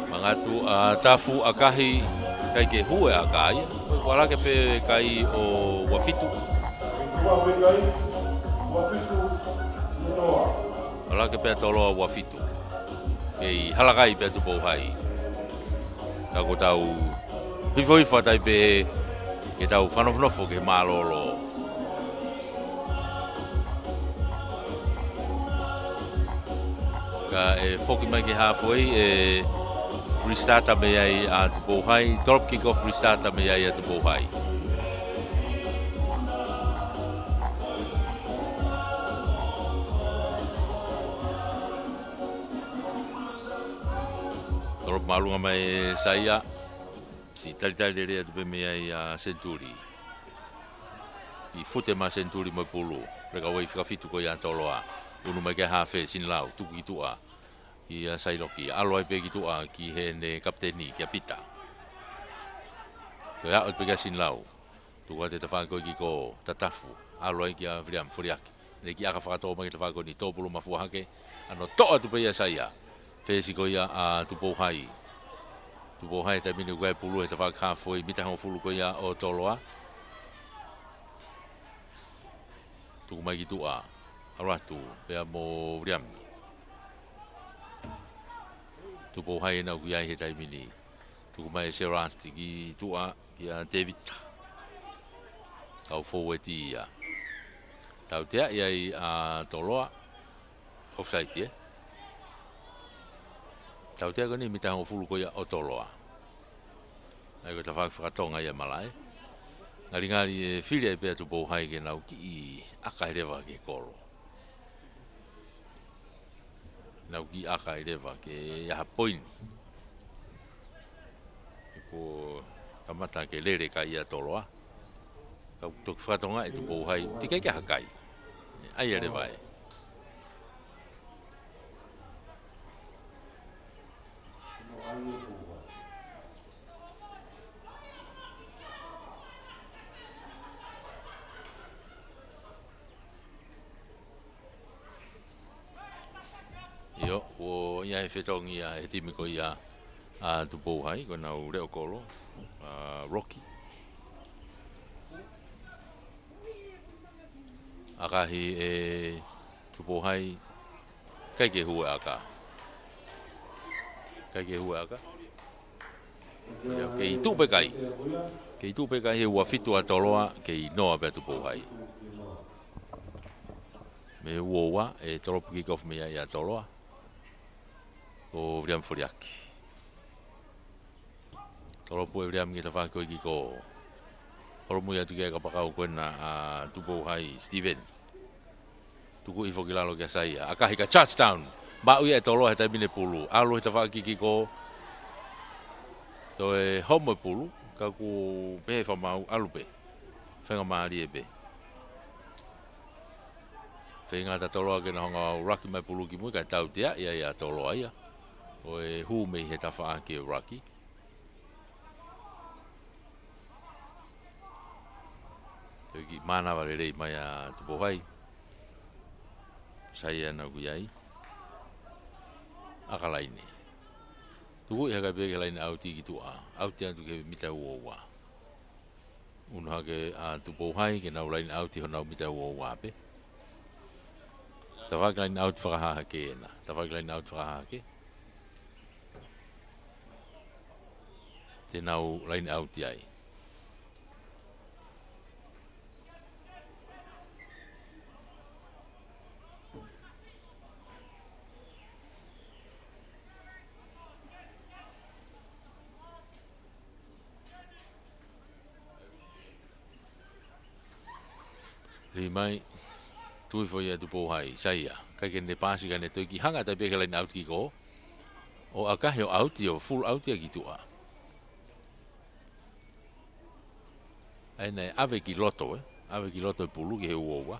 Mangatu ʻa Tafu, ʻakahi, ʻikai ke hū e ʻaka ia. Ko e ʻalu hake pē kai ʻo ua fitu. ʻAlu hake pē ʻa Toloa, ua fitu. Kei hala kai pē ʻa Tupou Hai. Ka ko ʻetau hifohifo atu ai pē ke tau fakanofonofo ki he mālōlō. Kae foki mai ki he halfway, ʻe restart mei ai ʻa Tupou Hai, drop kick off restart mei ai ʻa Tupou Hai. Drop māʻolunga mai ʻe Saia, siʻi talitali lelei atu pē mei ai ʻa Senituli. ʻI fute mai Senituli mo e pulu. Breakaway fika fitu ko ia ʻa Toloa. Unu mai ki he hafe, Sinilau, tuku ki tuʻa kia Sailoki. ʻAlu ai pē ki tuʻa ki heʻene kapiteni, kia Pita. Toe aʻu pē kia Sinilau. Tuku atu e tafaʻaki ko ē ki ko Tatafu. ʻAlu ai kia Viliami Foliaki. Ne kiʻi ʻaka fakatō mai ki he tafaʻaki ko eni, tō pulu mafua hake. ʻAno toʻo atu pē ia ʻe Saia. Fesi ko ia ʻa Tupou Hai. Tupou Hai taimi ni ʻoku ʻi ai e pulu he tafaʻaki halfway, mita hongofulu ko ia ʻo Toloa. Tuku mai ki tuʻa. ʻAlu atu, pea mo Viliami. Tupou Hai ʻena ʻoku ʻi ai he taimi ni. Tuku mai ʻe Serati ki tuʻa kia Tevita. Kau foueti ia. Tauteaʻi ai ʻa Toloa. Offside, ē? Tautea ko eni mita hongofulu ko ia ʻo Toloa. ʻA ia ko e tafaʻaki fakatonga ia malaʻe. Ngalingali ʻe fili ai pē ʻa Tupou Hai ke nau kiʻi ʻaka ai leva ki he kolo. Nau kiʻi ʻaka ai leva ke ʻi ai ha poini. He kuo kamata ke lele kai ʻa Toloa. Ka ʻoku toki fakatonga ʻe Tupou Hai, teʻeki ai ke ʻi ai ha kai. ʻAi ʻe leva ē. ʻIo, ʻoku ʻi ai e fetongi ia he timi ko ia ʻa Tupou Hai, ko ʻenau leʻo kolo, ʻa Rocky. ʻAkahi ʻe Tupou Hai, ʻikai ke hū e ʻaka. ʻIkai ke hū e ʻaka. ʻIo, kei tuʻu pē kai. Kei tuʻu pē kai he ua fitu ʻa Toloa, kei noa pē ʻa Tupou Hai. Mei he ua ua, ʻe drop kick off mei ai ʻa Toloa. Ko Viliami Foliaki. Drop ʻe Viliami ki he tafaʻaki ko ē ki ko. Holomui atu ki he kapakau ko ena ʻa Tupou Hai, Steven. Tuku hifo ki lalo kia Saia. ʻAkahi ka touchdown. Maʻu ia ʻe Toloa he taimi ni e pulu. ʻAlu he tafaʻaki ki ko. Toe homo e pulu. Ka ʻoku pehē fakamaau, ʻalu pē. Faingamālie pē. Feinga ʻa Toloa ke na hanga ʻo raki mai pulu ki mui, kae tauteaʻi ai ʻa Toloa ia. ʻO e hū mei he tafaʻaki ʻo e raki. Toe kiʻi mānava lelei mai ʻa Tupou Hai. Saia ʻena ʻoku ʻi ai. ʻAka laine. Tukuʻi hake pē ki he laine ʻauti ki tuʻa. ʻAuti atu ki he mita ua ua. Unu hake ʻa Tupou Hai ke nau laine ʻauti honau mita ua ua pē. Tafaʻaki laine ʻauti fakahahake ʻena. Tafaʻaki laine ʻauti fakahahake. te nau line out ai. Lī mai, tui foʻi ʻa Tupou Hai, Saia. ʻIkai ke ne paasi ka ne toe kiʻi hanga atu pē ki he line out kick. ʻO ʻakahi ʻo ʻauti ʻo full out ia ki tuʻa. ʻA ia naʻe ʻave ki loto, ē. ʻAve ki loto e pulu ki he uaua.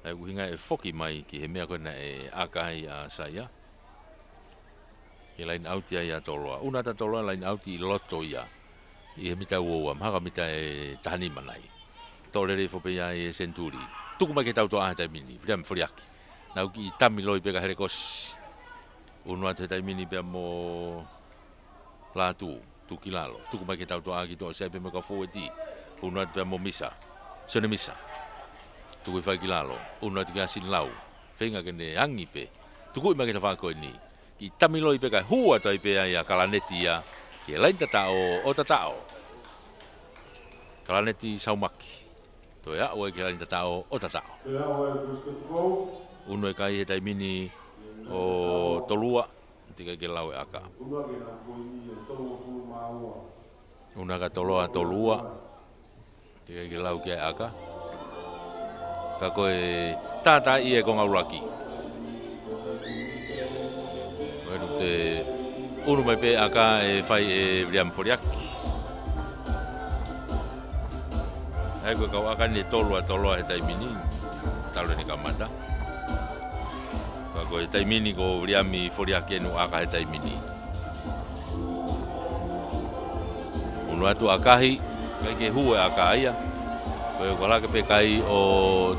ʻA ia ko e ʻuhinga ʻe foki mai ki he meʻa ko ē naʻe ʻaka ai ʻa Saia. Ke line out ia ʻa Toloa. ʻUnu atu ʻa Toloa line out ʻi loto ia. ʻI he mita uaua, mahalo ko e mita ʻe tahanima nai. Toʻo lelei foki pē ia ʻe Senituli. Tuku mai ki he tautoʻa he taimi ni, Viliami Foliaki. Nau kiʻi tami loi pē ka Helekosi. ʻUnu atu he taimi ni pea mo Lātū, tuku ki lalo. Tuku mai ki he tautoʻa ki tuʻa, sai pē mo e kau fōueti. ʻUnu atu pea mo Misa. Sione Misa. Tuku hifo ai ki lalo. ʻUnu atu kia Sinilau. Feinga ke ne angi pē. Tukuʻi mai ki he tafaʻaki ko eni. Kiʻi tami loi pē kae hū atu ai pē ia ʻa Kalaneti ia ki he laini tataʻo, ʻo tataʻo. Kalaneti Saumaki. Toe aʻu ai ki he laini tataʻo, ʻo tataʻo. ʻUnu e kai he taimi ni ʻo Toloa, teʻeki ai ke lau e ʻaka. ʻUnu ʻaka Toloa, Toloa. Teʻeki ai ke lau ki ai ʻaka. Ka ko e tātā ia e konga ʻuluaki. Ko e ʻunu mai pē ʻaka ʻe fai ʻe Viliami Foliaki. ʻA ia ko e kau ʻaka ni ʻe tolu ʻa Toloa he taimi ni. Talu ʻene kamata. Ka ko e taimi ni ko Viliami Foliaki ʻene ʻaka he taimi ni. ʻUnu atu ʻakahi, ʻikai ke hū e ʻaka ia. Ko e ʻuluaki pē kai ʻo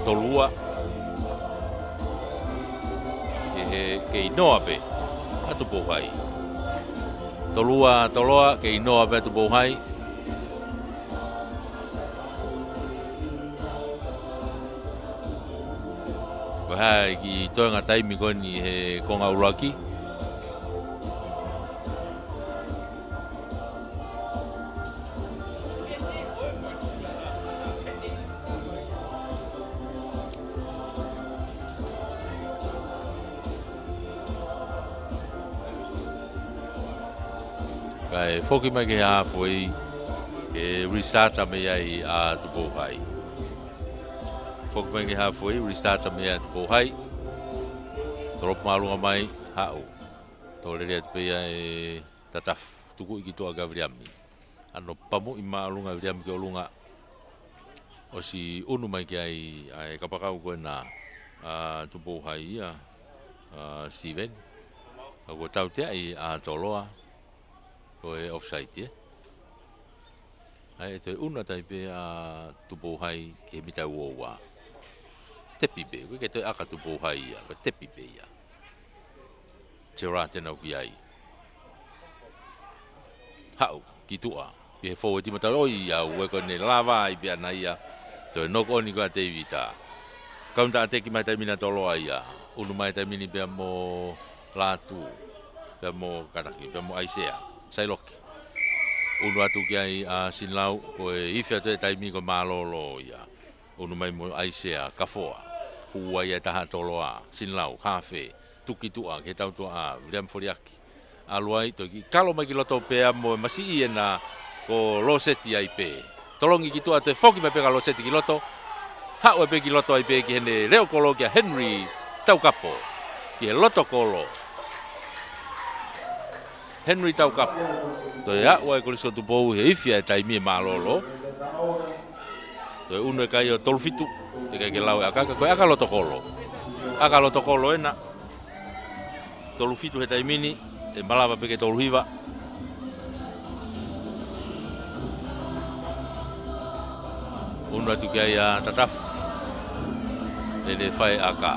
Toloa. Ke he, ke ʻi noa pē ʻa Tupou Hai. Toloa, Toloa, ke ʻi noa pē ʻa Tupou Hai. Ko e hā e kiʻi toenga taimi ko eni he konga ʻuluaki. Kae foki mai ki he halfway, ke restart mei ai ʻa Tupou Hai. Foki mai ki he halfway, restart mei ai ʻa Tupou Hai. Tolopu māʻolunga mai, haʻu. Toʻo lelei atu pē ia ʻe Tatafu, tukuʻi ki tuʻa kia Viliami. ʻAno pamuʻi māʻolunga Viliami ki ʻolunga. ʻOsi ʻunu mai ki ai ʻa e kapakau ko ena ʻa Tupou Hai ia, ʻa Steven. Ka kuo tauteaʻi ʻa Toloa, ko e offside, ē. ʻA ia ʻe toe ʻunu atu ai pē ʻa Tupou Hai ki he mita uaua. Tepi pē, ʻoku ʻikai ke toe ʻaka Tupou Hai ia, ko e tepi pē ia. Tera te nau ki ai. Haʻu, ki tuʻa. Ki he fōueti mata ʻoi ia, ʻoku ʻikai ko ʻene lava ai pē ʻana ia. Toe knock on ko ia ʻa Tevita. Counter attack mai taimi ni ʻa Toloa ia. ʻUnu mai taimi ni pea mo Lātū. Pea mo Kataki, pea mo ʻAisea. Sailoki. ʻUnu atu ki ai ʻa Sinilau, ko e ifi atu e taimi ko e mālōlō ia. ʻUnu mai mo ʻAisea, Kafoa. Hū ai e taha Toloa, Sinilau, hafe. Tuku ki tuʻa, ki he tautoʻa, Viliami Foliaki. ʻAlu ai, toe kiʻi kalo mai ki loto pea mo e masiʻi ena ko Loseti ai pē. Tolongi ki tuʻa toe foki mai pē kia Loseti ki loto. Haʻu ai pē ki loto ai pē ki heʻene leʻo kolo kia Henry Taukapo. Ki he loto kolo. Henry Taukapo. Toe aʻu ai Kolisi ko Tupou he ifi ʻa e taimi e mālōlō. Toe ʻunu e kai ʻo Tolufitu. Teʻeki ai ke lau e ʻaka, ko e ʻaka loto kolo. ʻAka loto kolo ena. Tolufitu he taimi ni, ʻe malava pē ke toluhiva. ʻUnu atu ki ai ʻa Tatafu. ʻE ne fai ʻaka.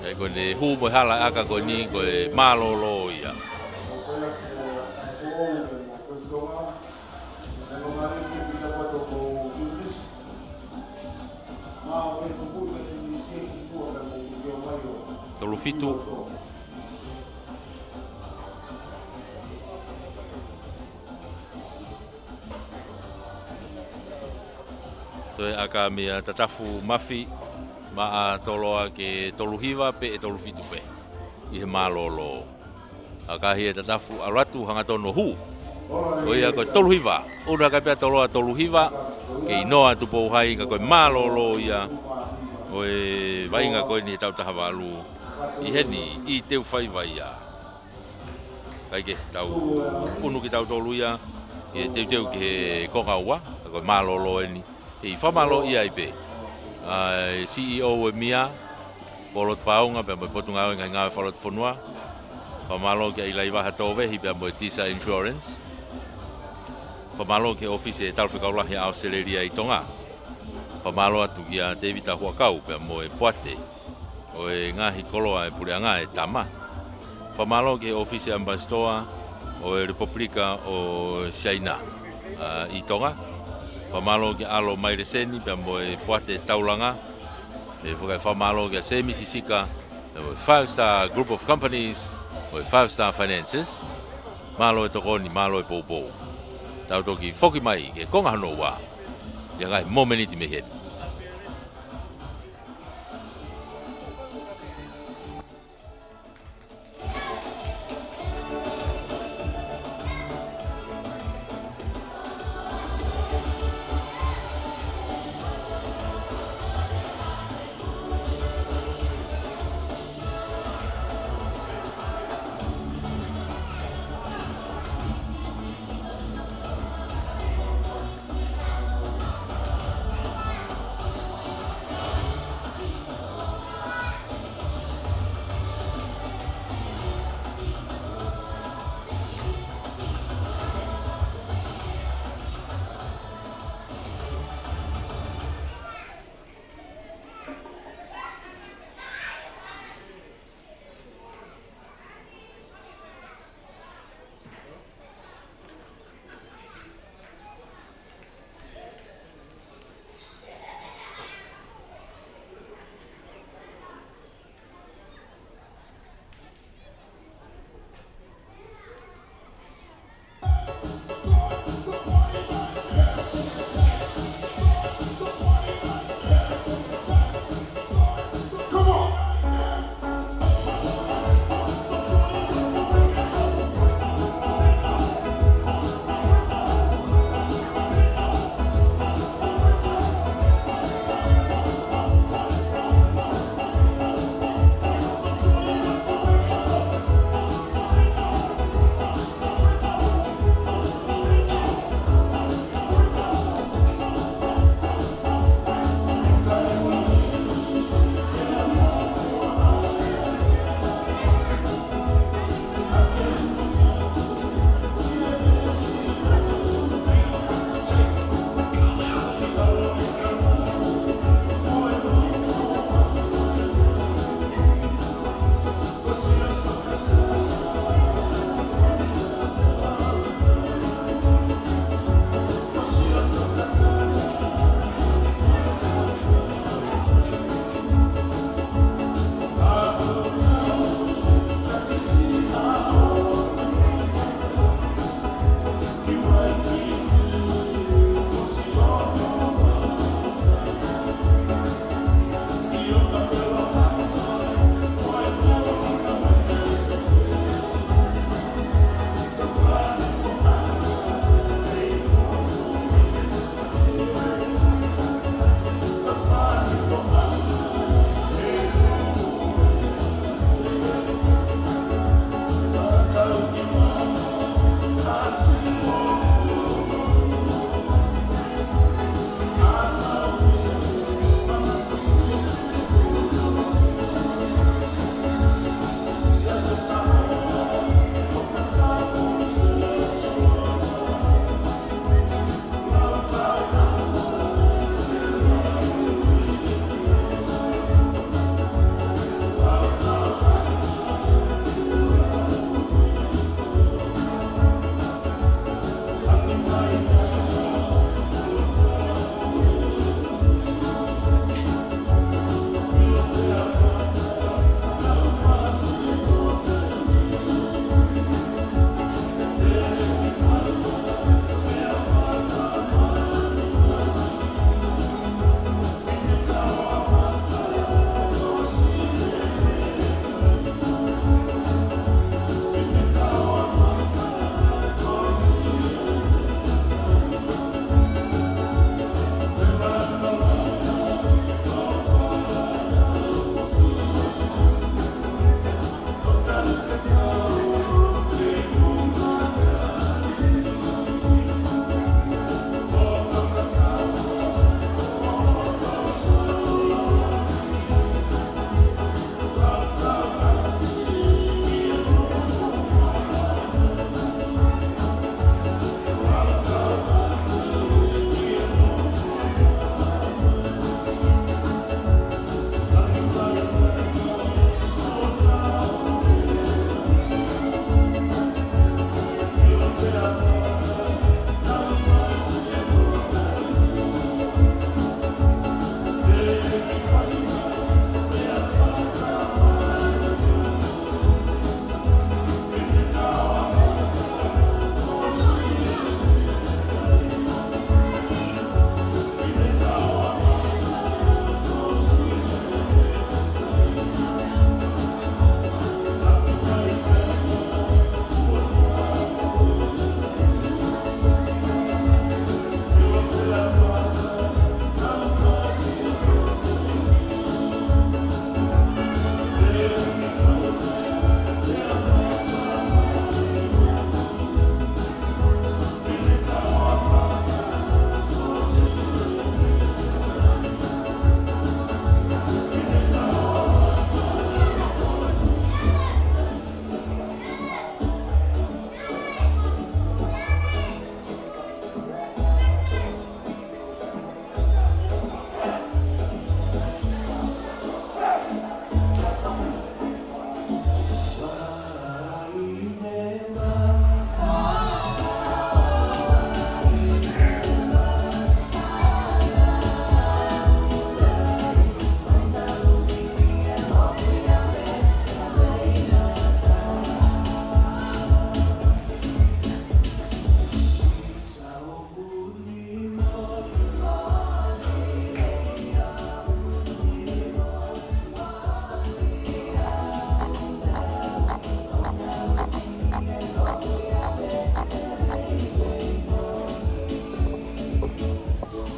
ʻE ko ʻene hū mo e hala ʻaka ko eni ko e mālōlō ia. Tolufitu. Toe ʻaka meia Tatafu Mafi, maʻa Toloa ke tolu hiva pe ʻe tolu fitu pē ʻi he mālōlō. ʻAkahi ʻe Tatafu, ʻalu atu hangatonu ʻo hū. Ko ia ko e tolu hiva. ʻUnu hake pē ʻa Toloa tolu hiva, kei noa atu Pouhai ka ko e mālōlō ia ʻo e vaʻinga ko eni he taʻu taha valu. ʻI heni ʻi Teufaiva ia. Kae kehe, tau ʻunu kitautolu ia ʻi he teuteu ki he konga ua, ka ko e mālōlō eni. ʻI he fakamālō ia ai pē ʻa e C E O ʻo e M I A, Polotu Paunga, pea mo e Potungāue Ngaahi Ngāue Fakalotofonua. Fakamālō kia ʻIlaivaha Tōvehi pea mo e Tisa Insurance. Fakamālō ki he ʻōfisi ʻo e Talafekau Lahi ʻa ʻAositelēlia ʻi Tonga. Fakamālō atu kia Tēvita Huʻakau pea mo e poate ʻo e ngaahi koloa ʻo e puleʻanga, ʻe Tama. Fakamālō ki he ʻōfisi ʻo e ʻAmipasitoa ʻo e Lepupelika ʻo Siaina, ʻa, ʻi Tonga. Fakamālō kia ʻAlo Maileseni pea mo e poate taulanga. ʻE faka-, fakamālō kia Sēmisi Sika pea mo e Five Star Group of Companies mo e Five Star Finances. Mālō e tokoni, mālō e poupou. Tau toki foki mai ki he konga hono ua ʻi he ngaahi mōmeniti mei heni.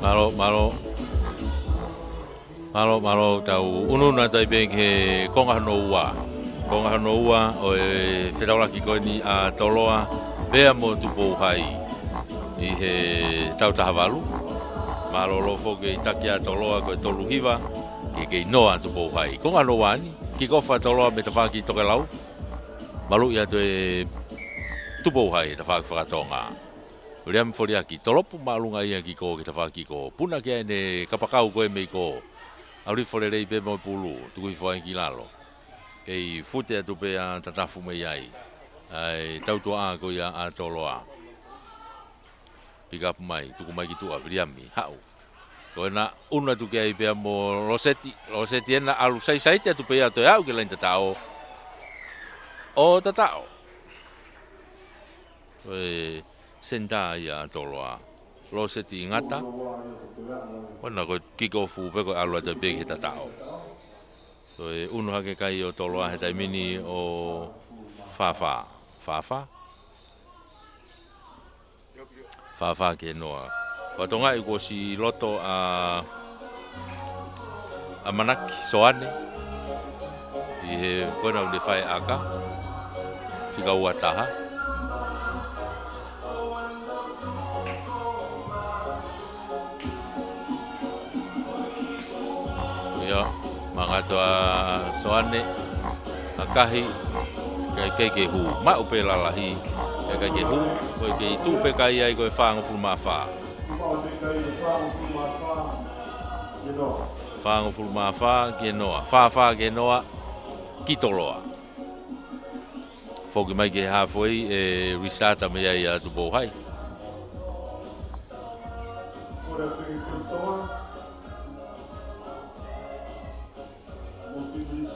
Mālō, mālō. Mālō, mālō, tau ʻunuʻunu atu ai pē ki he konga hono ua. Konga hono ua ʻo e fetaulaki ko eni ʻa Toloa pea mo Tupou Hai ʻi he tautaha valu. Mālōlō foki e taki ʻa Toloa ko e tolu hiva, ke kei noa Tupou Hai. Konga hono ua ni, kikofu ʻa Toloa mei he tafaʻaki tokelau. Maluʻi atu ʻe Tupou Hai he tafaʻaki fakatonga. Viliami Foliaki, tolopu māʻolunga ia kiko ki he tafaʻaki kiko. Puna ki ai ʻene kapakau ko ē mei ko. ʻAlu hifo lelei pē mo e pulu, tuku hifo ai ki lalo. Kei fute atu pē ʻa Tatafu mei ai. ʻA e tautuʻa ko ia ʻa Toloa. Pick up mai, tuku mai ki tuʻa, Viliami, haʻu. Ko ena ʻunu atu ki ai pea mo Loseti, Loseti ena ʻalu saisaiti atu pē ia ʻo toe aʻu ki he laine tataʻo. ʻO tataʻo. Ko e senitā ia ʻa Toloa. Loseti Ngata. Ko ena ko e kikofu pē ko e ʻalu atu pē ki he tataʻo. Ko e ʻunu hake kai ʻo Toloa he taimi ni ʻo Fafa. Fafa. Fafa ki he noa. Ko Tonga ʻi kuo ʻosi loto ʻa ʻAmanaki Soane. ʻI he ko ena ʻoku ne fai ʻaka. Fika ua taha. Ia, mangato ʻa Soane, ʻakahi, ʻikai, ʻikai ke hū. Maʻu pē lalahi, ʻikai ke hū, ko e kei tuʻu pē kai ai ko e fāngofulu mā fā. Fāngofulu mā fā ki he noa, fā fā ki he noa, ki Toloa. Foki mai ki he halfway ʻe restart mei ai ʻa Tupou Hai.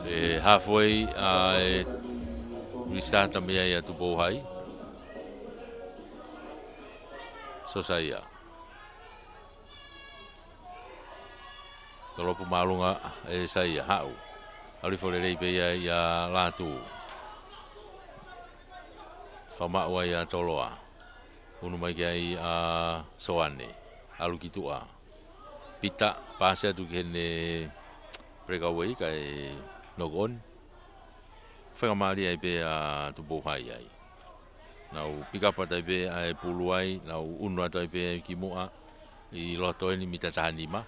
ʻE halfway ʻa e restart mei ai ʻa Tupou Hai. Sosaia. Tolopu māʻolunga ʻe Saia, haʻu. ʻAlu hifo lelei pē ia ʻia Lātū. Fakamaʻu ai ʻa Toloa. ʻUnu mai ki ai ʻa Soane. ʻAlu ki tuʻa. Pita, paasi atu ki heʻene breakaway kae knock on. Faingamālie ai pē ʻa Tupou Hai ai. Nau pick up atu ai pē ʻa e pulu ai, nau ʻunu atu ai pē ki muʻa ʻi loto eni mita taha nima.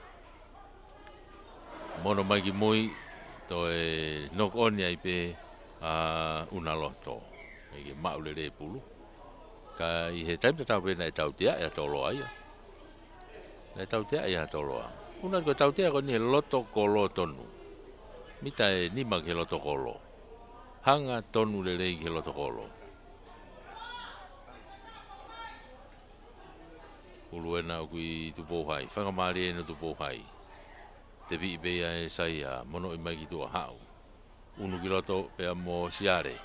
Mono mai ki mui, toe knock on ai pē ʻa ʻUnaloto. ʻIkai ke maʻu lelei e pulu. Ka ʻi he taimi tatau pē naʻe tautea ʻa Toloa ia. Naʻe tautea ʻa Toloa. ʻUnu ko e tautea ko eni he loto kolo tonu. Mita ʻe nima ki he loto kolo. Hanga tonu lelei ki he loto kolo. Pulu ena ʻoku ʻi Tupou Hai. Faingamālie ena Tupou Hai. Tepiʻi pē ia ʻe Saia. Monoʻi mai ki tuʻa, haʻu. ʻUnu ki loto pea mo Siale.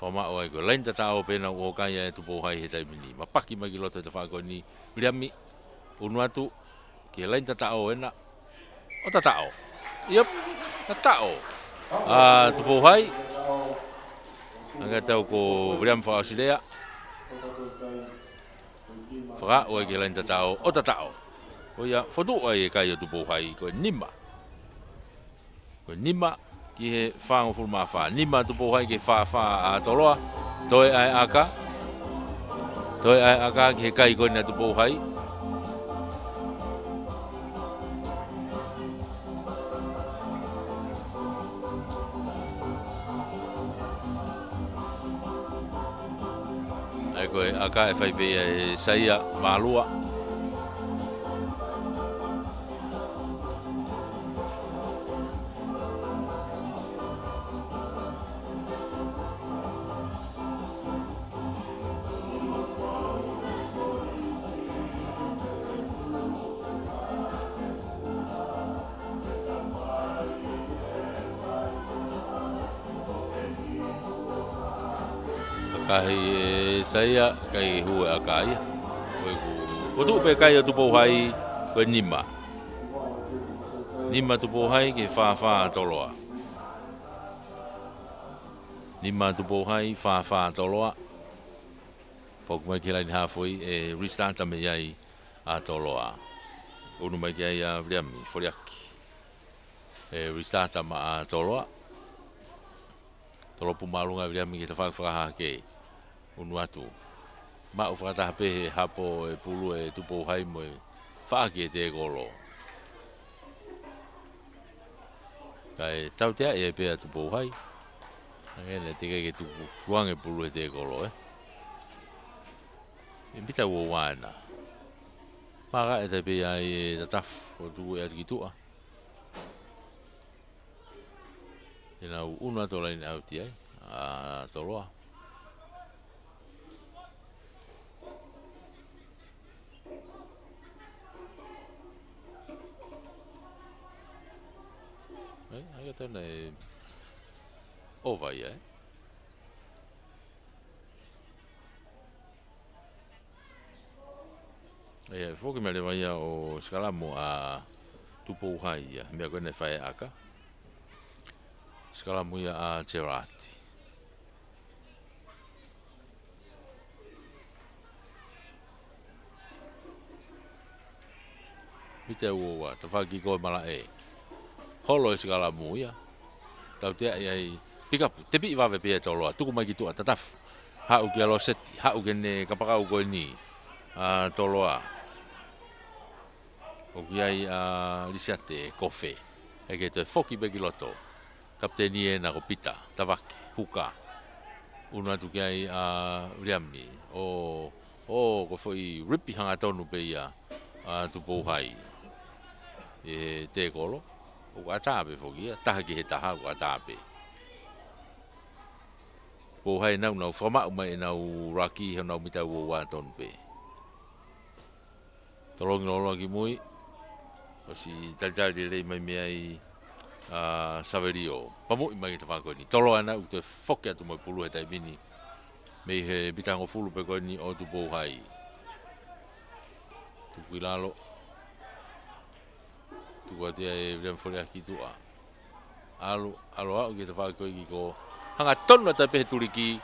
Fakamaʻu ai ko e laine tataʻo pē naʻe ʻoka ai ʻa Tupou Hai he taimi ni. Mapaki mai ki loto he tafaʻaki ko eni. Viliami, ʻunu atu ki he laine tataʻo ena. ʻO tataʻo. Iep, tataʻo. ʻA Tupou Hai. Hangē tau ko Viliami Fakaʻosilea. Fakaaʻu ai ki he laine tataʻo, ʻo tataʻo. Ko ia, fotu ai e kai ʻo Tupou Hai, ko e nima. Ko e nima ki he fāngofulu mā fā. Nima Tupou Hai ki he fā fā ʻa Toloa. Toe ʻa e ʻaka. Toe ʻa e ʻaka ki he kai ko ena Tupou Hai. ʻA ia ko e ʻaka ʻe fai pē ia ʻe Saia Malua. ʻAkahi ʻe Saia, ʻikai hū e ʻaka ia. Ko e ku-, ko e tuʻu pē kai ʻo Tupou Hai, ko e nima. Nima Tupou Hai ki he fā fā Toloa. Nima Tupou Hai, fā fā Toloa. Foki mai ki he laine halfway ʻe restart mei ai ʻa Toloa. Unu mai ki ai ʻa Viliami Foliaki. ʻE restart maʻa Toloa. Tolopu māʻolunga ʻa Viliami ki he tafaʻaki fakahahake. Unu atu. Maʻu fakataha pē he hapo ʻe pulu ʻe Tupou Hai mo e faʻaki e tēkolo. Kae tauteaʻi ai pē ʻa Tupou Hai. Hangē naʻe teʻeki ke tuku, tukuange pulu he tēkolo, ē. ʻE mita ua ua ena. Maka e tai pē ai e tatafu, ʻo tuku atu ki tuʻa. Te nau unu atu line out ai, ʻa Toloa. Ai, ai, ʻa tau naʻe ova ia, ē? ʻE, foki mai leva ia ʻo sikalamu ʻa Tupou Hai ia, meʻa ko ē naʻe fai ʻe ʻAka. Sikalamu ia ʻa Gerard. Mita ua ua, tafaʻaki ko e malaʻe. Holo e sikalamu ia. Tauteaʻi ai, pick up, tepiʻi vave pē ʻe Toloa, tuku mai ki tuʻa, tatafu. Haʻu kia Loseti, haʻu ki heʻene kapakau ko eni. ʻA Toloa. ʻOku ʻi ai ʻa Lisiate Kofe. ʻIkai ke toe foki pē ki loto. Kapiteni ena ko Pita Tavake, huka. Unu atu ki ai ʻa Viliami. ʻO, ʻo, ko e foʻi ripi hangatonu pē ia ʻa Tupou Hai. ʻI he tēkolo. ʻOku ʻatā pē foki ia. Taha ki he taha, ʻoku ʻatā pē. Tupou Hai nau, nau fakamaʻu mai ʻenau laki he nau mita ua ua tonu pē. Tolongi loloa ki mui. ʻOsi talitali lelei mai mei ai ʻa Savelio. Pamuʻi mai ki he tafaʻaki ko eni. Toloa ena ʻoku toe foki atu mo e pulu he taimi ni. Mei he mita hongofulu pē ko eni ʻo Tupou Hai. Tuku ki lalo. Tuku atu ia ʻe Viliami Foliaki ki tuʻa. ʻAlu, ʻalu aʻu ki he tafaʻaki ko ē ki ko. Hangatonu atu pē he tuliki.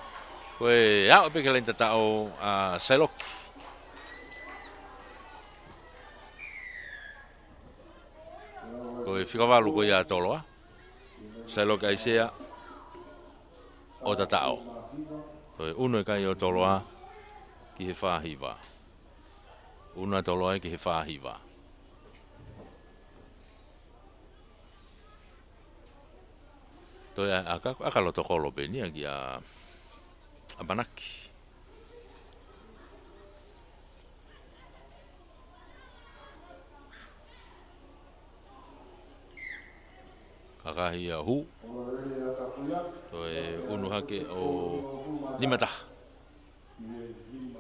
Ko e aʻu pē ki he laine tataʻo ʻa Sailoki. Ko e fika valu ko ia ʻa Toloa. Sailoki ʻAisea. ʻO tataʻo. Ko e unu e kai ʻo Toloa ki he fā hiva. Unu ʻa Toloa ki he fā hiva. Toe ʻa, ʻa ka, ʻa ka loto kolo pē eni ia kia ʻAmanaki. Kakahi ia hū. Toe unu hake ʻo nima taha.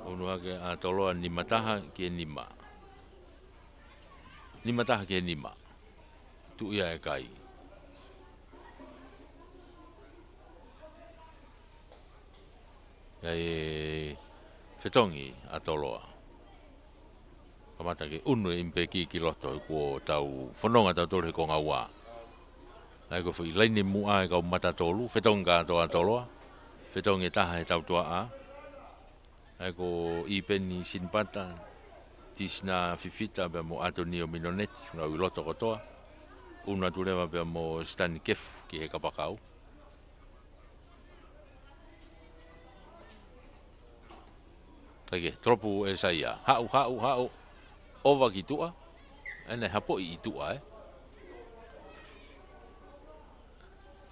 Unu hake ʻa Toloa nima taha ki he nima. Nima taha ki he nima. Tuʻu ia e kai. ʻI ai e fetongi ʻa Toloa. Kamata ke unu e ʻimipeki ki loto, kuo tau fononga tautolu he konga ua. ʻA ia ko e foʻi laine muʻa e kau mata tolu, fetongi kātoa ʻa Toloa, fetongi ʻe taha he tautuaʻa. ʻA ia ko ʻIpeni Sinipata, Tisina Fifita pea mo ʻAtonio Minoneti, nau ʻi loto kotoa. Unu atu leva pea mo Sitani Kefu ki he kapakau. Kae ke, tolopu ʻe Saia. Haʻu, haʻu, haʻu. Ova ki tuʻa. ʻE, naʻe hapoʻi ʻi tuʻa, ē.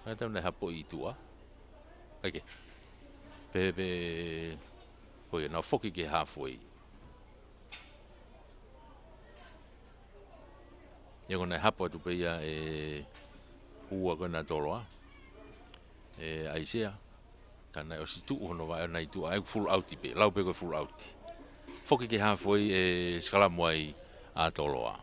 ʻE, tau naʻe hapoʻi ʻi tuʻa. Kae ke. Pehē pē, ko ia, nau foki ki he halfway. Ia ko ʻene hapo atu pē ia e ua ko ena ʻa Toloa. ʻE ʻAisea. Ka naʻe ʻosi tuʻu hono vaʻe ʻo nai tuʻa, ʻa ia ko e full out pē, lau pē ko e full out. Foki ki he halfway ʻe sikalamu ai ʻa Toloa.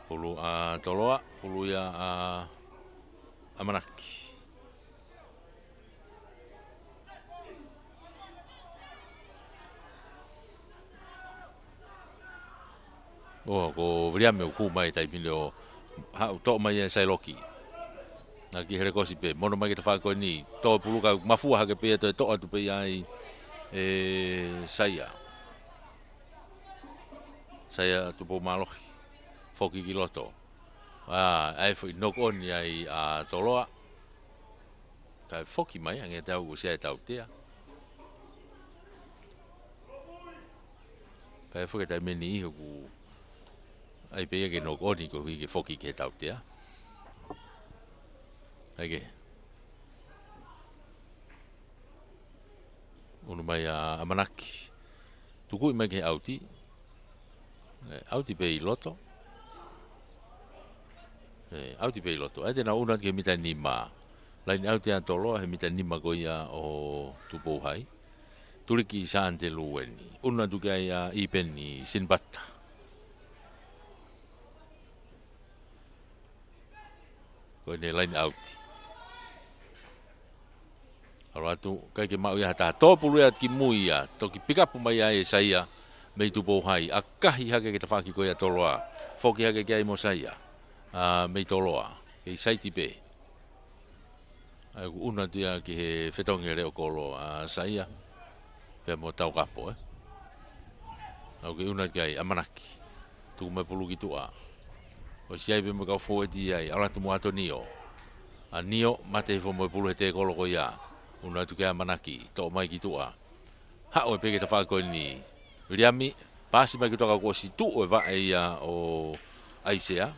Pulu ʻa Toloa, pulu ia ʻa ʻAmanaki. ʻO, ko Viliami ʻoku hū mai taimi ni ʻo haʻu toʻo mai ʻe Sailoki. Na ki he lekosi pē, mono mai ki he tafaʻaki ko eni, tō pulu ka mafua hake pē ia toe toʻo atu pē ia ai ʻe Saia. Saia Tupoumālohi, foki ki loto. ʻA, ʻa e foʻi knock on ia ʻa Toloa. Kae foki mai, ange tau ko sia e tautea. Kae foki taimi ni ʻi hoku ʻai pē ia ke knock on ko hui ke foki ki he tautea. ʻAi ke. Unu mai ʻa ʻAmanaki. Tukuʻi mai ki he ʻauti. ʻE, ʻauti pē ʻi loto. ʻE, ʻauti pē ʻi loto. ʻAi te nau unu atu ki he mita nima. Laine ʻauti ʻa Toloa he mita nima ko ia ʻo Tupou Hai. Tuliki Sante Lueni. Unu atu ki ai ʻa ʻIpeni Sinipata. Ko ʻene laine ʻauti. ʻAlu atu, ʻikai ke maʻu ia ha taha. Tō pulu ia ki mui ia. Toki pick up mai ai ʻe Saia mei Tupou Hai. ʻAkahi hake ki he tafaʻaki ko ia Toloa. Foki hake ki ai mo Saia. ʻA, mei Toloa. Kei saiti pē. ʻAi ʻoku unu atu ia ki he fetongi leʻo kolo ʻa Saia. Pea mo Taukapo, ē. ʻAi ʻoku unu atu ki ai ʻAmanaki. Tuku mai pulu ki tuʻa. ʻOsi ʻai pē mo e kau fōueti ai, ʻalu atu mo ʻAtonio. ʻAnio, mate hifo mo e pulu he tēkolo ko ia. Unu atu ki ai ʻAmanaki, toʻo mai ki tuʻa. Haʻu pē ki he tafaʻaki ko eni. Liami, paasi mai ki tuʻa ka kuo ʻosi tuʻu e vaʻe ia ʻo ʻAisea.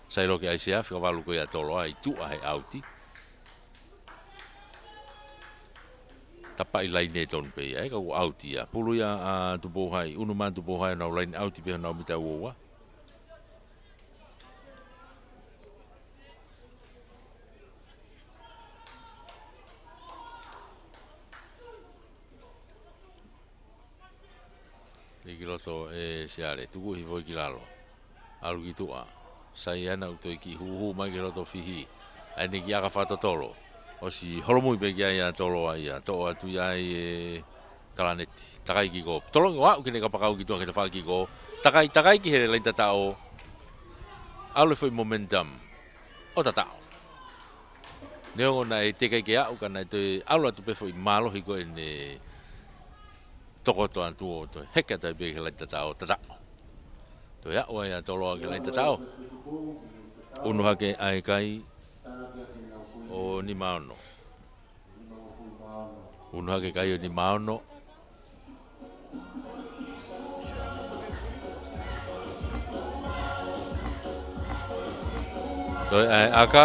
Sai loa ki ʻAisea, fika valu ko ia Toloa, ʻi tuʻa he ʻauti. Tapaʻi laine tonu pē ia, ē, ka kuo ʻauti ia. Pulu ia ʻa Tupou Hai, unu mai Tupou Hai, nau laine ʻauti pē honau mita ua ua. Liki loto ʻe Siale, tuku hifo ki lalo. ʻAlu ki tuʻa. Sai ana ʻoku toe kiʻi huhu mai ki loto fihi. ʻAi ʻene kiʻi ʻaka fakatotolo. ʻOsi holomui pē ki ai ʻa Toloa ia. Toʻo atu ia ʻe Kalaneti. Takai kiko. Tolongi ʻo aʻu ki heʻene kapakau ki tuʻa ki he tafaʻaki kiko. Takai, takai ki he laine tataʻo. ʻAlu e foʻi momentum ʻo tataʻo. Neongo naʻe teʻeki ke aʻu ka naʻe toe ʻalu atu pē foʻi mālohi ko ʻene tokoto atu ʻo toe heka tai pē ki he laine tataʻo, tataʻo. Toe aʻu ai ʻa Toloa ki he laine tataʻo. Unu hake ʻa e kai ʻo nima ono. Unu hake kai ʻo nima ono. Toe ʻai ʻaka,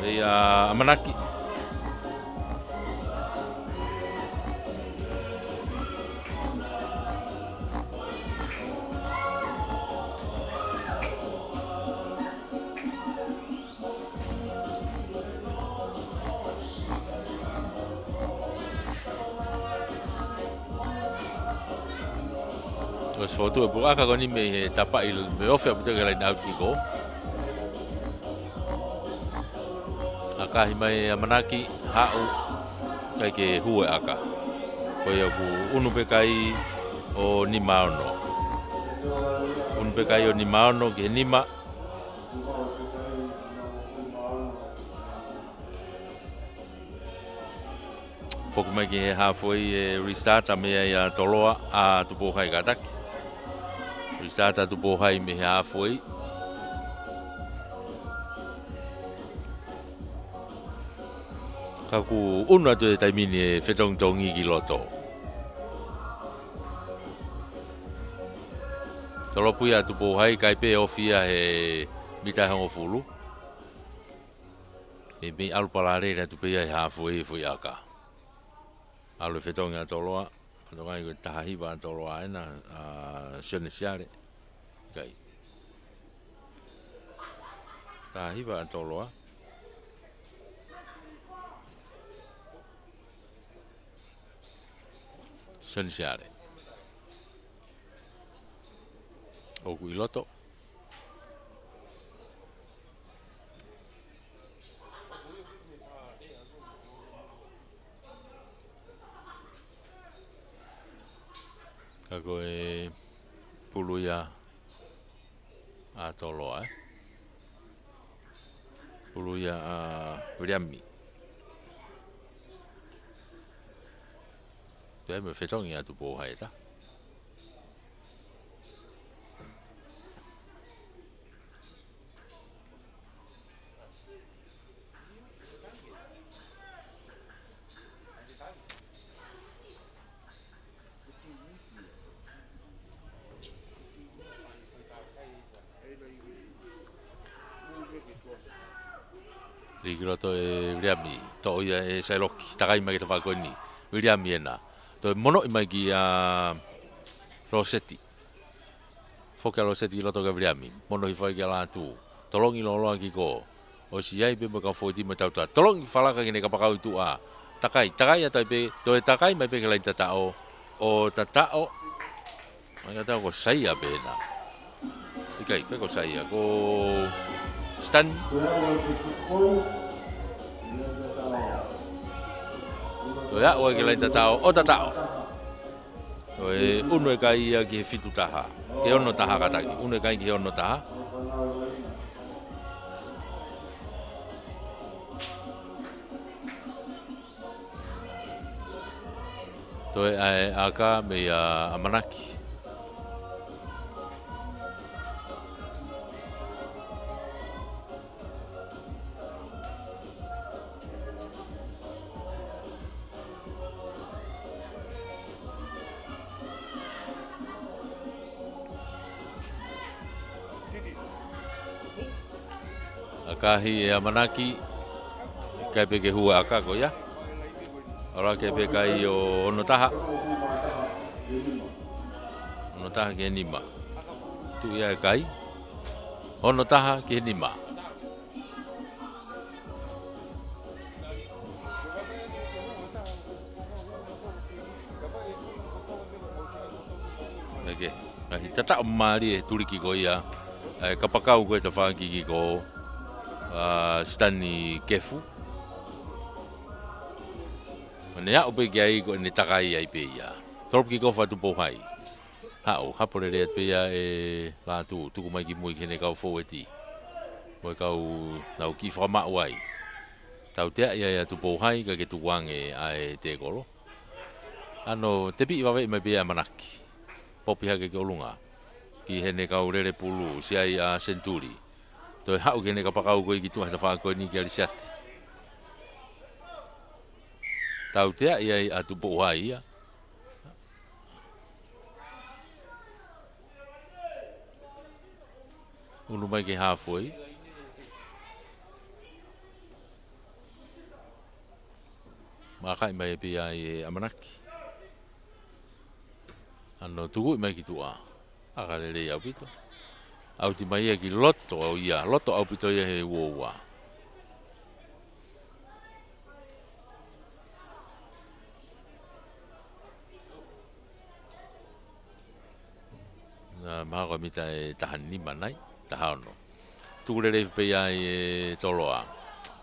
ʻe ia ʻAmanaki. ʻOsi fotu e puʻaka ko eni mei he tapaʻi mei ofi ʻaupito ki he laine ʻauti kiko. ʻAkahi mai ʻAmanaki, haʻu, ʻikai ke hū e ʻaka. Ko ia ʻoku unu pē kai ʻo nima ono. Unu pē kai ʻo nima ono ki he nima. Foki mai ki he halfway ʻe restart mei ai ʻa Toloa ʻa Tupou Hai kātaki. Restart ʻa Tupou Hai mei he halfway. Ka ʻoku unu atu e taimi ni e fetongitongi ki loto. Tolopu ia Tupou Hai kai pē ofi ia he mita ʻe hongofulu. ʻE mei ʻalu palale atu pē ia he halfway foʻi ʻaka. ʻAlu e fetongi ʻa Toloa, fetongi ko e taha hiva ʻa Toloa ena, ʻa Sione Siale. Kai. Taha hiva ʻa Toloa. Sione Siale. ʻOku ʻi loto. Ka ko e pulu ia ʻa Toloa, ē. Pulu ia ʻa Viliami. Toe ʻai mo e fetongi ʻa Tupou Hai ʻe taha. Lī ki loto ʻe Viliami, toʻo ia ʻe Sailoki, takai mai ki he tafaʻaki ko eni. Viliami ena. Toe monoʻi mai kia Loseti. Foki ʻa Loseti ki loto kia Viliami. Monoʻi hifo ai kia Lātū. Tolongi lōloa kiʻi kō. ʻOsi ʻi ai pē mo e kau fōueti mo e tautea. Tolongi falaka ki heʻene kapakau ʻi tuʻa. Takai, takai atu ai pē, toe takai mai pē ki he laini tataʻo. ʻO tataʻo. Mai ka tau ko Saia pē ena. ʻIkai, pe ko Saia, ko Stan. Toe aʻu ai ki he laini tataʻo, ʻo tataʻo. Toe unu e kai ia ki he fitu taha. Ki he ono taha kātaki. Unu e kai ki he ono taha. Toe ʻai ʻa e ʻaka meia ʻAmanaki. ʻAkahi ʻe ʻAmanaki, ʻikai pē ke hū ʻa e ʻaka ko ia. ʻAlu hake pē kai ʻo ono taha. Ono taha ki he nima. Tuʻu ia e kai. Ono taha ki he nima. Meke, ngaahi tataʻo mālie tuliki ko ia, ʻa e kapakau ko e tafaʻaki kiʻi kō, ʻa Sitani Kefu. ʻO ne aʻu pē ki ai ko ʻene takai ai pē ia. Tolopu kiʻi kō ʻa Tupou Hai. Haʻu, hapo lelei atu pē ia ʻe Lātū, tuku mai ki mui ki heʻene kau fōueti. Mo e kau nau kiʻi fakamaʻu ai. Tauteaʻi ai ʻa Tupou Hai, kae tukuange ʻa e tēkolo. ʻAno, tepiʻi vaveʻi mai pē ia ʻe ʻAmanaki. Popi hake ki ʻolunga. Ki heʻene kau lele pulu, ʻosi ʻi ai ʻa Senituli. Toe haʻu ki heʻene kapakau ko ē ki tuʻa he tafaʻaki ko eni kia Lisiate. Tauteaʻi ai ʻa Tupou Hai ia. Unu mai ki he hāfoi. Makaʻi mai pē ia ʻe ʻAmanaki. ʻAno tukuʻi mai ki tuʻa. ʻAka lelei ʻaupito. ʻAuti mai ia ki loto ʻo ia. Loto ʻaupito ia he uaua. Naʻe mahalo ko e mita ʻe taha nima nai, taha ono. Tuku lelei pē ia ʻe Toloa.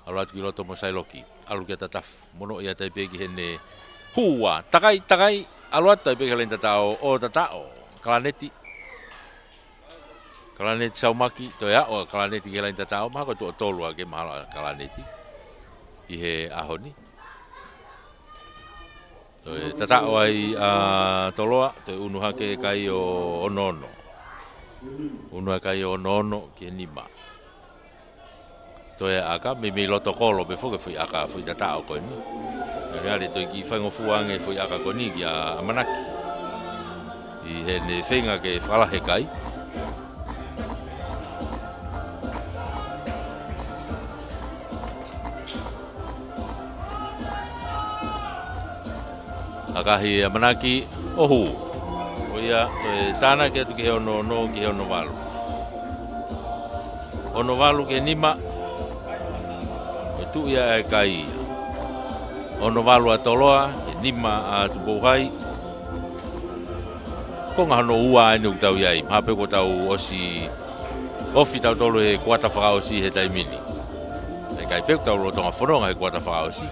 ʻAlu atu ki loto mo Sailoki. ʻAlu kia Tatafu. Monoʻi atu ai pē ki heʻene hū ua. Takai, takai. ʻAlu atu ai pē ki he laini tataʻo, ʻo tataʻo. Kalaneti. Kalaneti Saumaki, toe aʻu ʻa Kalaneti ki he laini tataʻo, mahalo ko e tuʻo tolu ʻa e mahalo ʻa Kalaneti. ʻI he ʻaho ni. Toe tataʻo ai ʻa Toloa, toe unu hake kai ʻo ono ono. Unu hake kai ʻo ono ono ki he nima. Toe ʻaka, meimei loto kolo pē foki e foʻi ʻaka, foʻi tataʻo ko eni. Ngale ngale toe kiʻi faingofua ange foʻi ʻaka ko eni kia ʻAmanaki. ʻI heʻene feinga ke fakalahi e kai. ʻAkahi ʻe ʻAmanaki, ʻo hū. Ko ia, toe tānaki atu ki he ono ono, ki he ono valu. Ono valu ki he nima. Ko e tuʻu ia e kai ia. Ono valu ʻa Toloa, ki he nima ʻa Tupou Hai. Konga hono ua eni ʻoku tau ʻi ai. Mahalo pē kuo tau ʻosi ofi tautolu he kuata fakaʻosi he taimi ni. ʻIkai pē kuo tau lolotonga fononga he kuata fakaʻosi.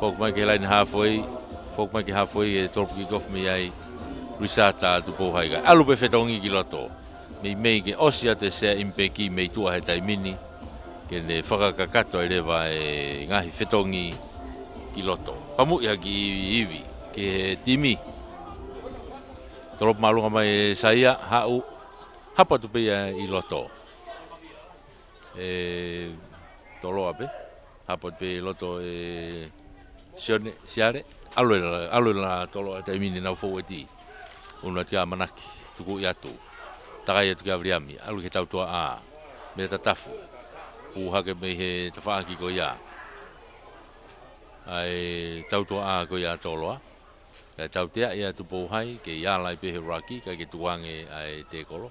Foki mai ki he laini hāfoi. Foki mai ki he hāfoi ʻe Tolopu kiʻi kō mei ai. Risata Tupou Hai, kae ʻalu pē fetongi ki loto. Meimei ke ʻosi atu e sea ʻimipeki mei tuʻa he taimi ni, ke ne fakakakato ai leva e ngaahi fetongi ki loto. Pamuʻi hake ivi ki he timi. Tolopu māʻolunga mai e Saia, haʻu, hapo atu pē ia ʻi loto. ʻE Toloa pē, hapo pē ʻi loto ʻe Sione, Siale, ʻalu ʻe la, ʻalu ʻe la Toloa he taimi ni, nau fōueti. ʻUnu atu kia ʻAmanaki, tukuʻi atu. Takai atu kia Viliami, ʻalu ki he tautuaʻā, mei he tatafu. Hū hake mei he tafaʻaki ko ia ʻa e tautuaʻā ko ia ʻa Toloa. Kae tautea ia ʻa Tupou Hai, kei ala ai pē he ruaki, kae kei tukuange ʻa e tēkolo.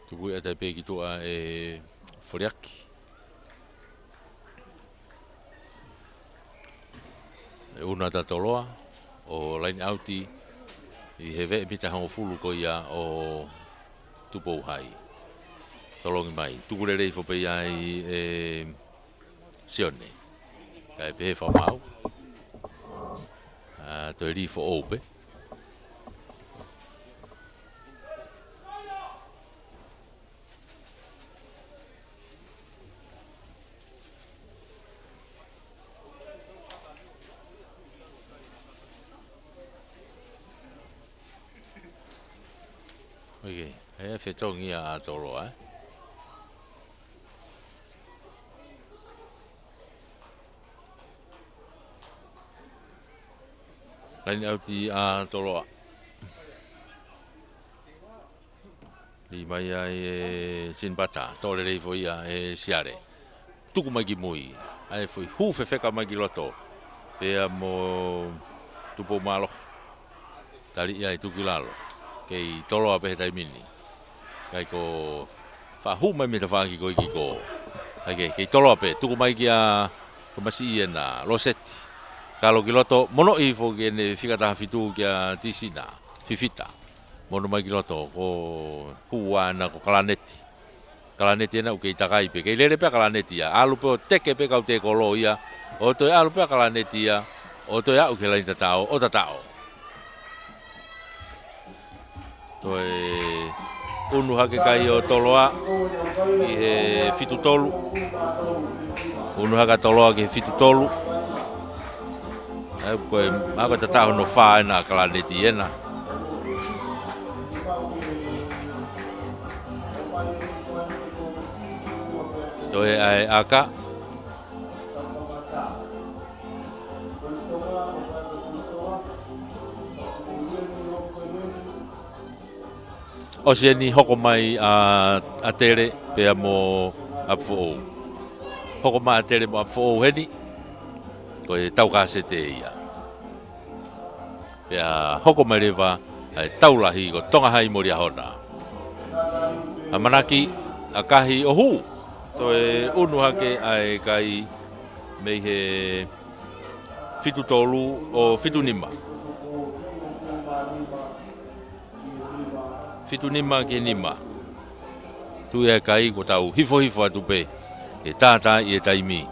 Tukuʻi atu ai pē ki tuʻa ʻe Foliaki. ʻE ʻunu atu ʻa Toloa, ʻo laine ʻauti ʻi he veʻe mita hongofulu ko ia ʻo Tupou Hai. Tolongi mai, tuku lelei foʻou pē ia ʻe Sione. Kae pehē fakamaau. ʻA, toe lī foʻou pē. ʻOkei, ʻe fetongi ia ʻa Toloa, ē? Laine ʻauti ʻa Toloa. Lī mai ai ʻe Sinipata, toʻo lelei foʻou ia ʻe Siale. Tuku mai ki mui, ʻa e foʻi hū fefeka mai ki loto. Pea mo Tupoumālohi. Tali ia ʻe Tukuʻilalo. Kei Toloa pē he taimi ni. Kae ko e faʻa hū mai mei he tafaʻaki ko ē ki kō. ʻAi ke, kei Toloa pē, tuku mai kia Tomasiʻi ʻEna, Loseti. Kalo ki loto, monoʻi foki ʻene fika taha fitu kia Tisina, Fifita. Mono mai ki loto, ko e hū ʻa ʻEna ko Kalaneti. Kalaneti ʻEna ʻoku kei takai pē, kei lele pē ʻa Kalaneti ia. ʻAlu pē ʻo teke pē kau tēkolo ia. ʻO toe ʻalu pē ʻa Kalaneti ia. ʻO toe aʻu ki he laine tataʻo, ʻo tataʻo. Toe ʻunu hake kai ʻo Toloa ki he fitu tolu. ʻUnu hake ʻa Toloa ki he fitu tolu. ʻAi, ko e, ʻa ko e tataʻo hono fā ʻena ʻa Kalaneti ʻEna. Toe ʻai ʻaka. ʻOsi ʻeni hoko mai ʻa, ʻa Tele pea mo ʻApifoʻou. Hoko mai ʻa Tele mo ʻApifoʻou heni. Ko e tau kasete ia. Pea hoko mai leva ʻa e tau lahi ko Tonga Hai mo Liahona. ʻAmanaki, ʻakahi ʻo hū. Toe ʻunu hake ʻa e kai mei he fitu tolu ʻo fitu nima. Fitu nima ki he nima. Tuʻu ia e kai kuo tau hifohifo atu pē. ʻE tātā ʻi he taimi.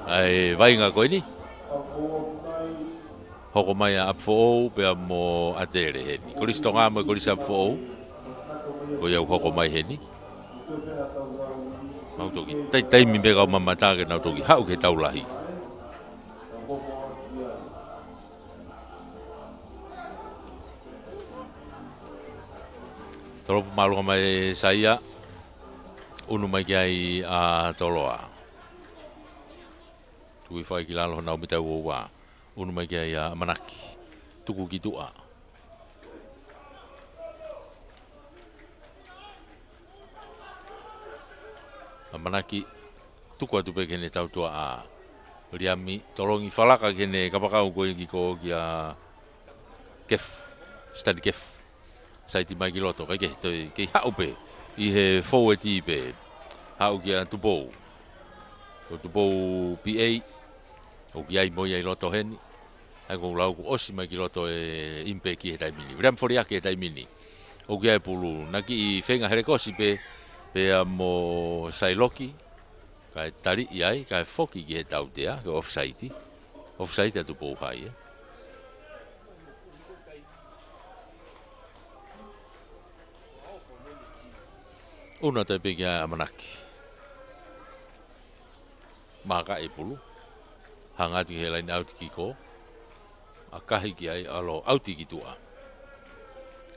ʻA e vaʻinga ko eni. Hoko mai ʻa ʻApifoʻou pea mo ʻa Tele heni. Kolisi Tonga mo e Kolisi ʻApifoʻou. Ko ia ʻoku hoko mai heni. Mau toki, tai, taimi pē kau mamata ke nau toki haʻu ki he tau lahi. Tolopu māʻolunga mai Saia. ʻUnu mai ki ai ʻa Toloa. Tuʻu hifo ai ki lalo honau mita ua ua. ʻUnu mai ki ai ʻa ʻAmanaki. Tuku ki tuʻa. ʻAmanaki, tuku atu pē ki heʻene tautuaʻā. Liami, tolongi falaka ki heʻene kapakau ko ē ki kō kia Kefu, Sitani Kefu. Saiti mai ki loto, kae kei, toe, kei haʻu pē ʻi he fōueti pē. Haʻu kia Tupou. Ko Tupou P A, ʻoku ʻi ai mo ia ʻi loto heni. ʻAi ko e lau kuo ʻosi mai ki loto e ʻimipeki he taimi ni. Viliami Foliaki he taimi ni. ʻOku ʻi ai e pulu, naʻe kiʻi feinga helekosi pē Pea mo Sailoki, kae taliʻi ai, kae foki ki he tautea, ke offside. Offside ʻa Tupou Hai, ē. ʻUnu atu pē ki ai ʻa ʻAmanaki. Maka e pulu. Hanga atu ki he laine ʻauti ki kō. ʻAkahi ki ai, ʻalu ʻauti ki tuʻa.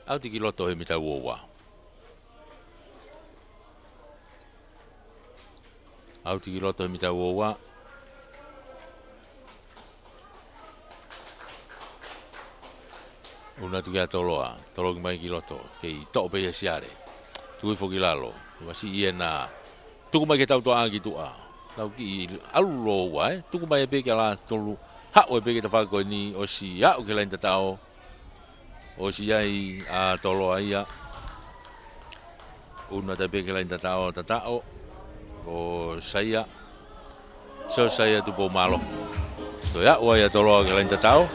ʻAuti ki loto he mita ua ua. ʻAuti ki loto he mita ua ua. ʻUnu atu kia Toloa. Toloki mai ki loto. Kei toʻo pē ia ʻe Siale. Tuku hifo ki lalo. Masiʻi ena. Tuku mai ki he tautea ki tuʻa. Nau kiʻi ʻalu lōua, ē. Tuku mai pē kia Lātū. Haʻu pē ki he tafaʻaki ko eni, ʻosi aʻu ki he laine tataʻo. ʻOsi ʻi ai ʻa Toloa ia. ʻUnu atu pē ki he laine tataʻo, tataʻo. ʻO Saia. Sio Saia Tupoumālohi. Toe aʻu ai ʻa Toloa ki he laine tataʻo.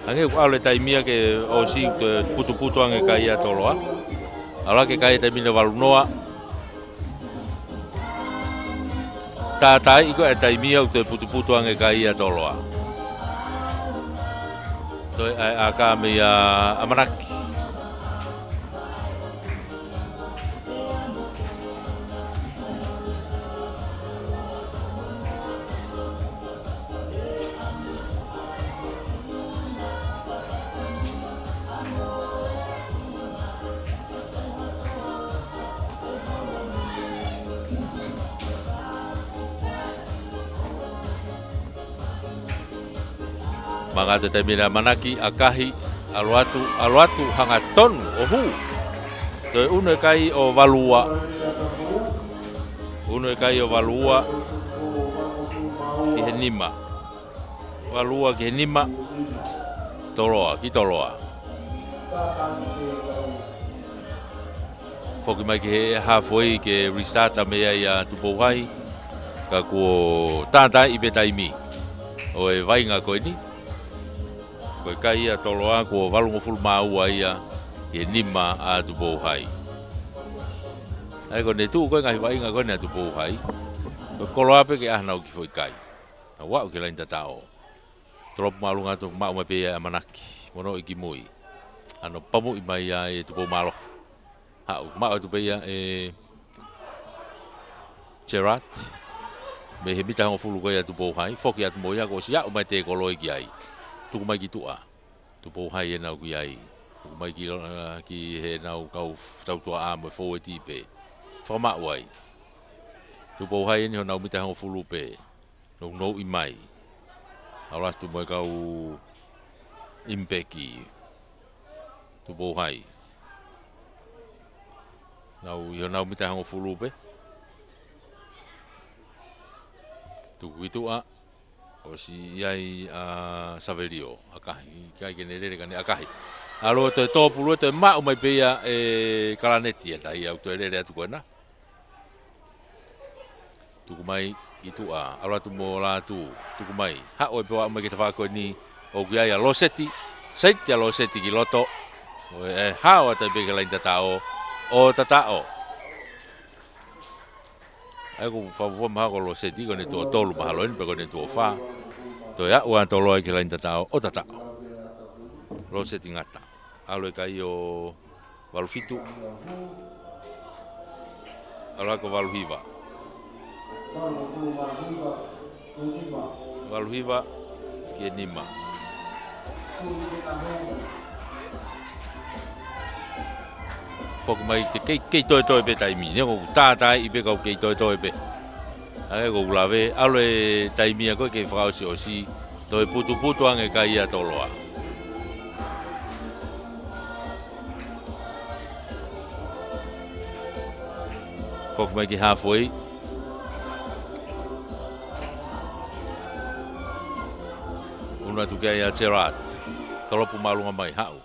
Hangē ʻoku ʻalu e taimi ia ke ʻosi toe putuputu ange kai ʻa Toloa. ʻAlu hake kai he taimi ni ʻa Valunoa. Tātaaʻi ko e taimi ia ʻoku toe putuputu ange kai ʻa Toloa. Toe ʻai ʻa e ʻaka mei ʻa ʻAmanaki. Maka atu e taimi ni ʻa ʻAmanaki, ʻakahi, ʻalu atu, ʻalu atu, hangatonu, ʻo hū. Toe ʻunu e kai ʻo valu ua. ʻUnu e kai ʻo valu ua ki he nima. Valu ua ki he nima. Toloa, ki Toloa. Foki mai ki he halfway ke restart mei ai ʻa Tupou Hai. Ka kuo tātaaʻi pē taimi ʻo e vaʻinga ko eni. Ko e kai ʻa Toloa kuo valungofulu mā ua ia ki he nima ʻa Tupou Hai. ʻA ia ko ʻene tuʻu ko e ngaahi vaʻinga ko eni ʻa Tupou Hai. Ko e koloa pē ke ʻaha nau kiʻi foʻi kai. Nau aʻu ki he laine tataʻo. Tolopu māʻolunga atu, maʻu mai pē ia ʻe ʻAmanaki. Mono i ki mui. ʻAno pamuʻi mai ia ʻe Tupoumālohi. Haʻu, maʻu atu pē ia ʻe Gerard. Mei he mita hongofulu ko ia ʻa Tupou Hai. Foki atu mo ia kuo ʻosi aʻu mai e tēkolo ia ki ai. Tuku mai ki tuʻa. Tupou Hai ʻenau ki ai. Tuku mai ki lo-, ʻa, ki heʻenau kau f-, tautua ʻa mo e fōueti pē. Fakamaʻu ai. Tupou Hai eni honau mita hongofulu pē. Nounou ʻi mai. ʻAlu atu mo e kau ʻimipeki. Tupou Hai. Nau ʻi honau mita hongofulu pē. Tuku ki tuʻa. ʻOsi ʻi ai ʻa Savelio. ʻAkahi. ʻIkai ke ne lele ka ne ʻakahi. ʻAlu ʻo toe tōpulu ʻo toe maʻu mai pē ia ʻe Kalaneti ʻa ia ʻoku toe lele atu ko ena. Tuku mai ki tuʻa, ʻalu atu mo Lātū, tuku mai, haʻu e pea ʻalu mai ki he tafaʻaki ko eni, ʻoku ʻi ai ʻa Loseti, saiti ʻa Loseti ki loto, ʻo e, ʻe hao atu pē ki he laine tataʻo, ʻo tataʻo. ʻA ia ʻoku ou fakafuofua mahalo ko Loseti, ko ʻene tuʻo tolu mahalo eni, pe ko ʻene tuʻo fā, toe aʻu ʻa Toloa ki he laine tataʻo, ʻo tataʻo. Loseti Ngata, ʻalu e kai ʻo Valu fitu. ʻAlu ko valu hiva. Valu hiva ki he nima. Foki mai te kei, kei toetoe pē taimi. Neongo ʻoku tātaaʻi pē ka ʻoku kei toetoe pē. ʻA ia ʻoku ou lave, ʻalu e taimi ia ko ē ke fakaʻosiʻosi. Toe putuputu ange kai ʻa Toloa. Foki mai ki halfway. ʻUnu atu ki ai ʻa Gerard. Tolopu māʻolunga mai haʻu.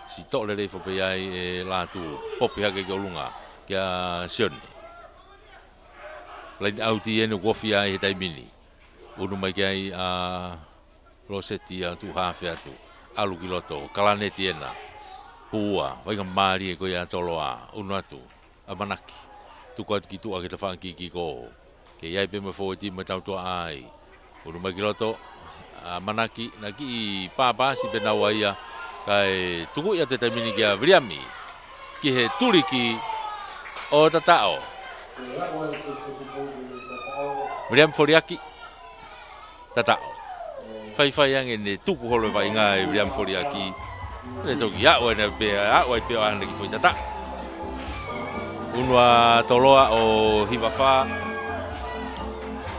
Sio lelei foki pē ai ʻe Lātū. Popi hake ki ʻolunga. Kia Sione. Laine ʻauti eni kuo ofi ai he taimi ni. ʻUnu mai ki ai ʻa Loseti ʻa tuʻu hafe atu. ʻAlu ki loto. Kalaneti ena. Hua. Vaʻinga mālie ko ia ʻa Toloa. ʻUnu atu. ʻAmanaki. Tuku atu ki tuʻa ke ta faʻa kikiko. Ke ʻi ai pē mo e fōueti mo e tautua ai. Unu mai ki loto, ʻa Manaki, naʻe kiʻi pāpasi pē naua ia, kae tuku ia he taimi ni kia Viliami. Ki he tuliki ʻo Tataʻo. Viliami Foliaki. Tataʻo. Faifai ange ne tuku holo e vaʻinga ʻe Viliami Foliaki. Ne toki aʻu ai pē, aʻu ai pē ʻo ʻalu ki he foʻi tataʻo. Unu ʻa Toloa ʻo Hivafā.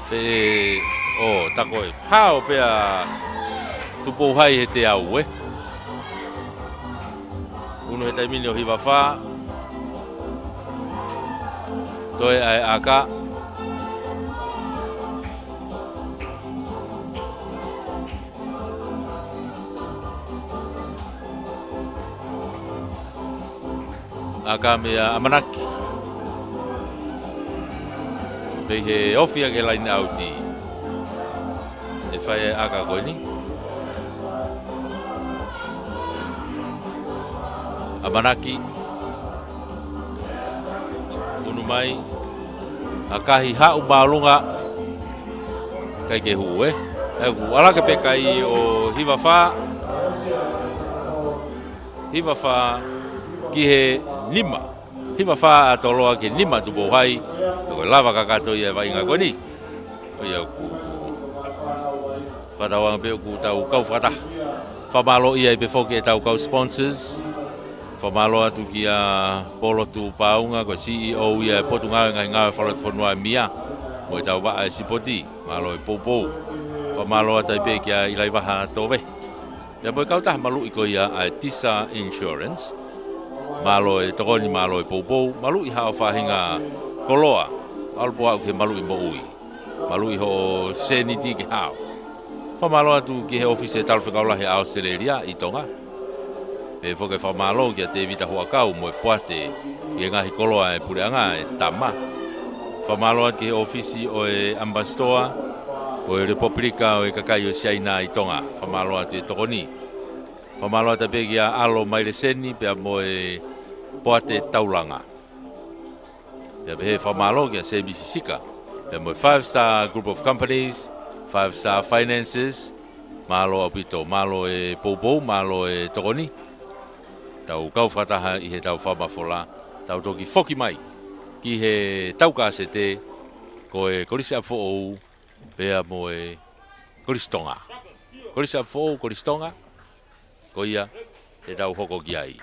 Pea ʻo, tā ko e hao pē ʻa Tupou Hai he teau ē. Unu he taimi ni ʻo Hivafā. Toe ʻa e ʻaka. ʻAka meia ʻAmanaki. Pea ʻi he ofi ʻa e laine ʻauti. ʻE fai e ʻaka ko eni. ʻAmanaki. Unu mai. ʻAkahi haʻu māʻolunga. ʻIkai ke hū ē. ʻE ʻoku ʻalu hake pē kai ʻo Hivafā. Hivafā ki he nima. Hivafā ʻa Toloa ki he nima Tupou Hai. Ko e lava kakato ia e vaʻinga ko eni. ʻO ia ʻoku fakatauange pē ʻoku tau kau fakataha. Fakamālō ia ai pē foki e tau kau sponsors. Fakamālō atu kia Polotu Paunga, ko e C E O ia e Potungāue Ngaahi Ngāue Fakalotofonua ʻa e M I A. Mo e tau vaʻa e sipoti, mālō e Poupou. Fakamālō atu ai pē kia ʻIlaivaha Tove. Pea mo e kautaha maluʻi ko ia ʻa e Tisa Insurance. Mālō e tokoni, mālō e Poupou, maluʻi haʻo faʻahinga koloa, ʻalu pē ʻo aʻu ki he maluʻi moʻui. Maluʻi hoʻo sēniti ke hao. Fakamālō atu ki he ʻōfisi e Talafekau Lahi ʻa ʻAositelēlia ʻi Tonga. Pea foki e fakamālō kia Tēvita Huʻakau mo e poate ʻi he ngaahi koloa e puleʻanga e tama. Fakamālō atu ki he ʻōfisi ʻo e ʻAmipasitoa ʻo e Lepupilika ʻo e Kakai ʻo Siaina ʻi Tonga. Fakamālō atu e tokoni. Fakamālō atu pē kia ʻAlo Maileseni pea mo e poate taulanga. Pea pehē fakamālō kia Sēmisi Sika. Pea mo e Five Star Group of Companies, Five Star Finances, mālō ʻaupito, mālō e Poupou, mālō e tokoni. Tau kau fakataha ʻi he tau fakamafola, tau toki foki mai ki he tau kasete, ko e Kolisi ʻApifoʻou, pea mo e Kolisi Tonga. Kolisi ʻApifoʻou, Kolisi Tonga, ko ia ʻe tau hoko ki ai.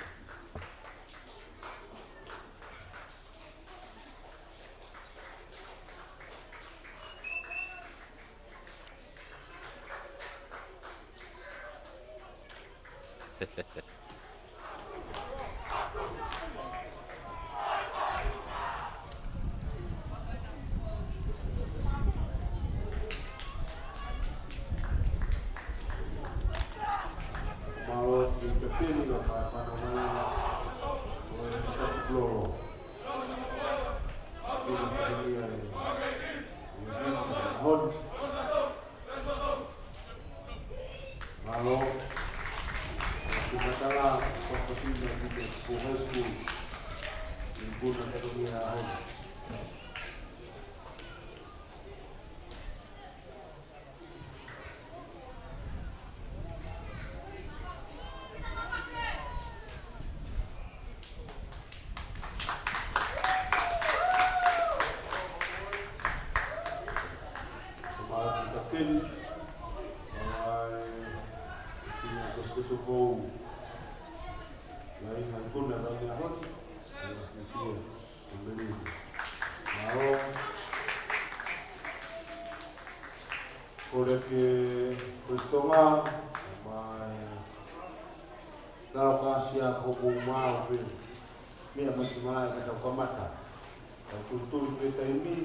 Mālō e kapiteni ʻo e Fānau Mai ʻo e Fakapuloa. Mālō. Mālō. Ki he matala, Papasina, ki he High School. Ni kuna kato mia hon. Kapiteni, ʻa e, ki he Kolisi Tupou. Laine ʻa e kuna, laine ʻa hoti. Laine ʻa hoti. Mālō. Kole ke Kolisi Tonga, mai. Talo ka sia ko ko mau pē. Meʻa mai ki malaʻe ka tau kamata. Tau tūtū pē taimi.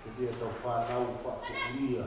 Ke tia tau fānau fakuia.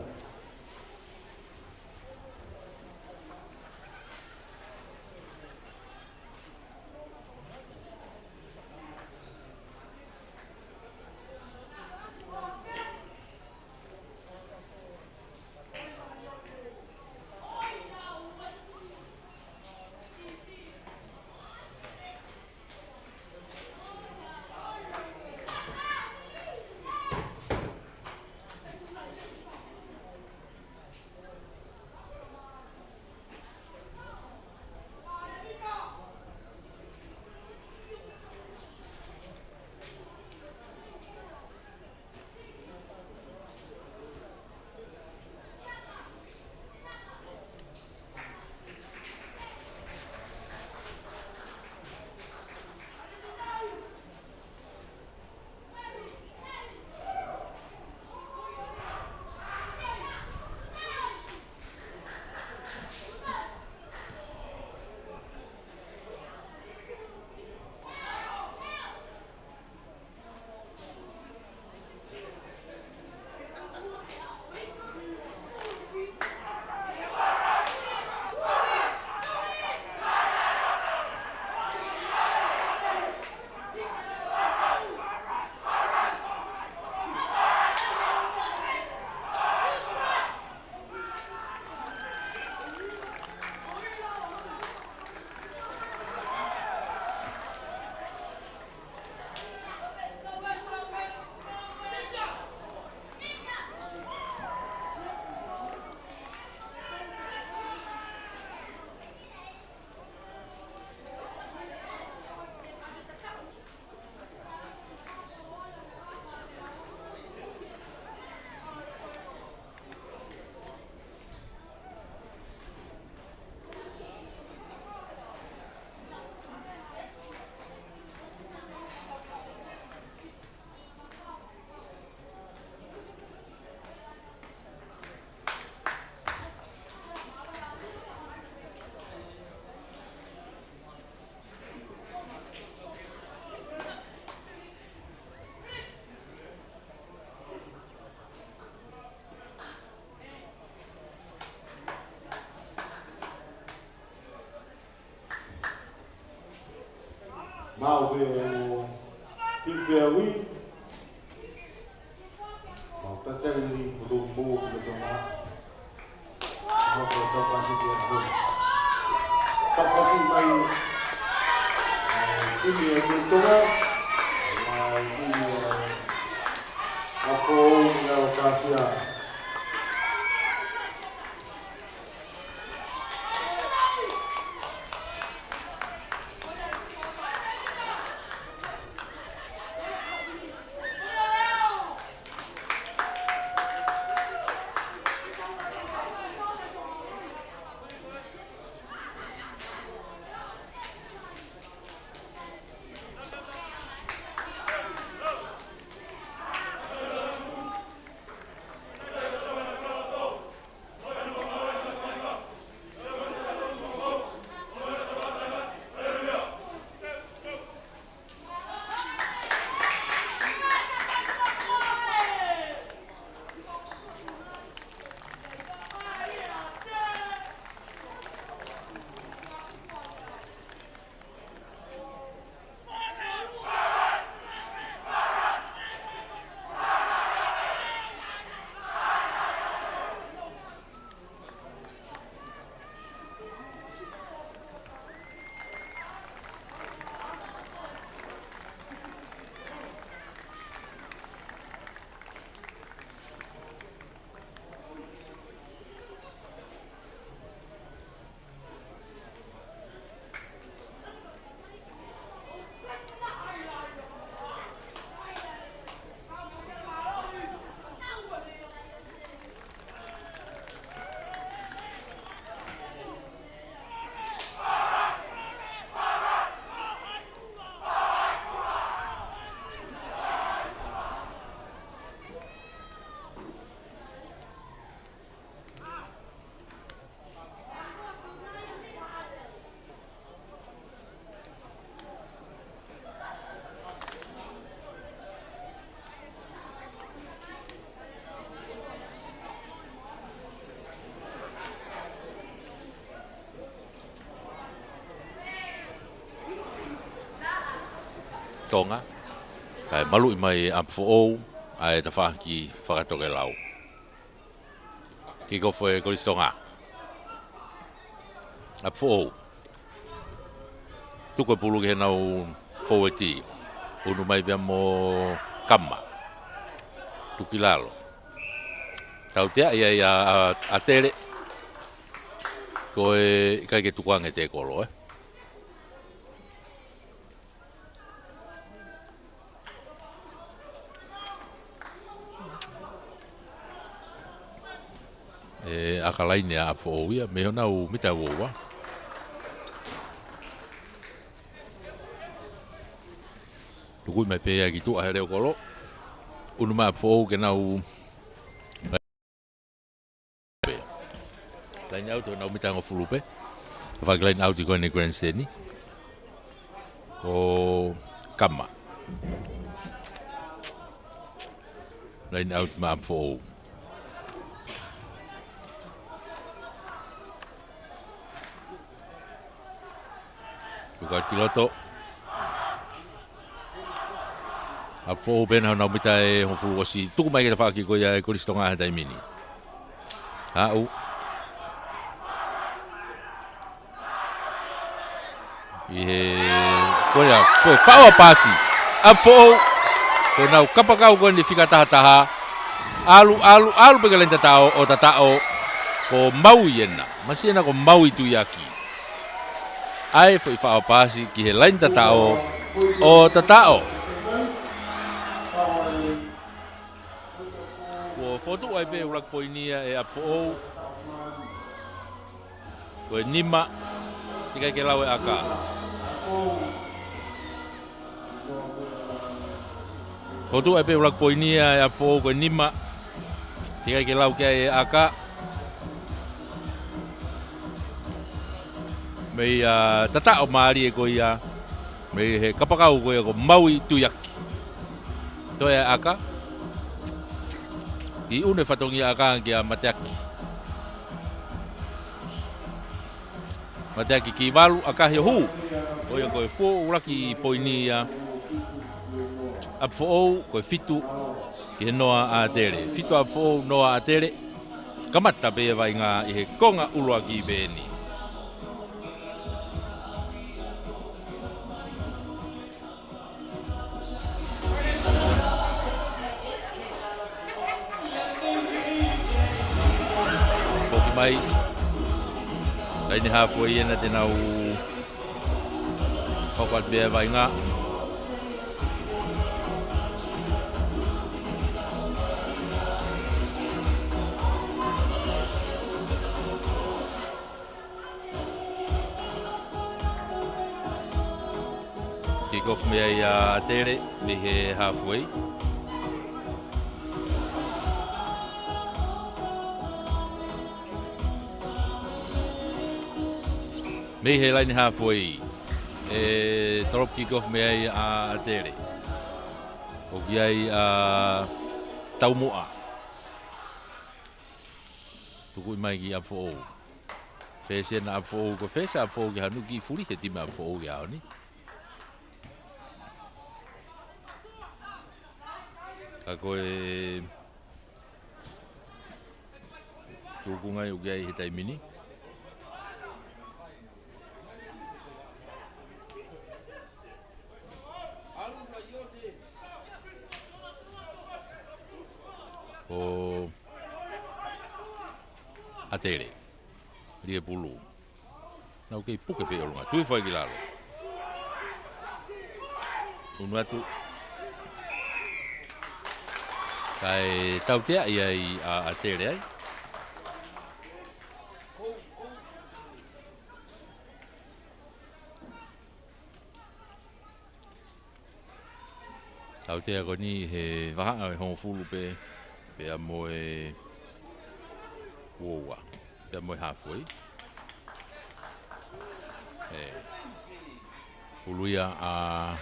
Mau pē ʻo Tim Fairway. Mau tatali ni mo tō mo ki Tonga. Mau ko tau kasi ki a hoi. Tau kasi mai. Timi ʻa Kulisitona. Mai timi ʻa Apo ʻo Ngāue Kasia. Tonga, kae maluʻi mai ʻa Apifoʻou, ʻa e tafaʻaki fakatokelau. Kick off ʻa Kolisi Tonga. ʻApifoʻou. Tuku e pulu ki heʻenau fōueti. Unu mai pea mo Kama. Tuku ki lalo. Tautea ia ʻa, ʻa, ʻa Tele. Ko e ʻikai ke tukuange e tekolo, ē. ʻE, ʻaka laine ʻa Apifoʻou ia, mei honau mita ua ua. Tuku mai pē ia ki tuʻa he leʻo kolo. Unu mai ʻa Apifoʻou ke nau Line out ʻo nau mita hongofulu pē. Faki line out ko eni Grand Stand. Ko Kama. Line out maʻa Apifoʻou. Tuku ki loto. ʻApifoʻou pē ʻenau mita ʻe hongofulu ʻosi. Tuku mai ki he tafaʻaki ko ia ʻa Kolisi Tonga he taimi ni. Aʻu. ʻI he, ko ia, ko e faʻo ʻa paasi. ʻApifoʻou. Ko ʻenau kapakau ko eni fika taha taha. ʻAlu, ʻalu, ʻalu pē ki he laine tataʻo, ʻo tataʻo. Ko Maui ena. Masiʻi ena ko Maui Tuiaki. ʻA e foʻi faʻo paasi ki he laine tataʻo ʻo tataʻo. Kuo fotu ai pē ʻuluaki poini ia ʻe ʻApifoʻou. Ko e nima, teʻeki ai ke lau e ʻaka. Fotu ai pē ʻuluaki poini ia ʻe ʻApifoʻou ko e nima. Teʻeki ai ke lau ki ai e ʻaka. Mei he tataʻo mālie ko ia. Mei he kapakau ko ia ko Maui Tuiaki. Toe ʻaka. ʻI ʻune fatongia ʻaka kia Mateaki. Mateaki ki valu ʻa Kahi ʻo hū. Ko ia ko e fuʻu ʻuluaki poini ia ʻa ʻApifoʻou, ko e fitu ki he noa ʻa ʻAtele. Fitu ʻa ʻApifoʻou, noa ʻa ʻAtele. Kamata pē ia e vaʻinga ʻi he konga ʻuluaki pē eni. Foki mai. Laine halfway ena te nau hoko atu pē e vaʻinga. Kick off mei ai ʻa ʻAtele, mei he halfway. Mei he laine halfway. ʻE, drop kick off mei ai ʻa ʻAtele. ʻOku ʻi ai ʻa Taumuʻa. Tukuʻi mai ki ʻApifoʻou. First ena ʻa ʻApifoʻou, ko e first ʻa ʻApifoʻou ki he ʻaho ni, kiʻi fuli he timi ʻa ʻApifoʻou ki he ʻaho ni. Ka ko e tūkunga ia ʻoku ʻi ai he taimi ni. Ko ʻAtele. Lie pulu. Nau kei puke pē ʻolunga. Tui fai ki lalo. Unu atu. Kae tautea ia ʻa ʻAtele ai. Tautea ko eni he vahaʻa ʻe hongofulu pē, pea mo e uoua, pea mo e halfway. ʻE, ʻuluia ʻa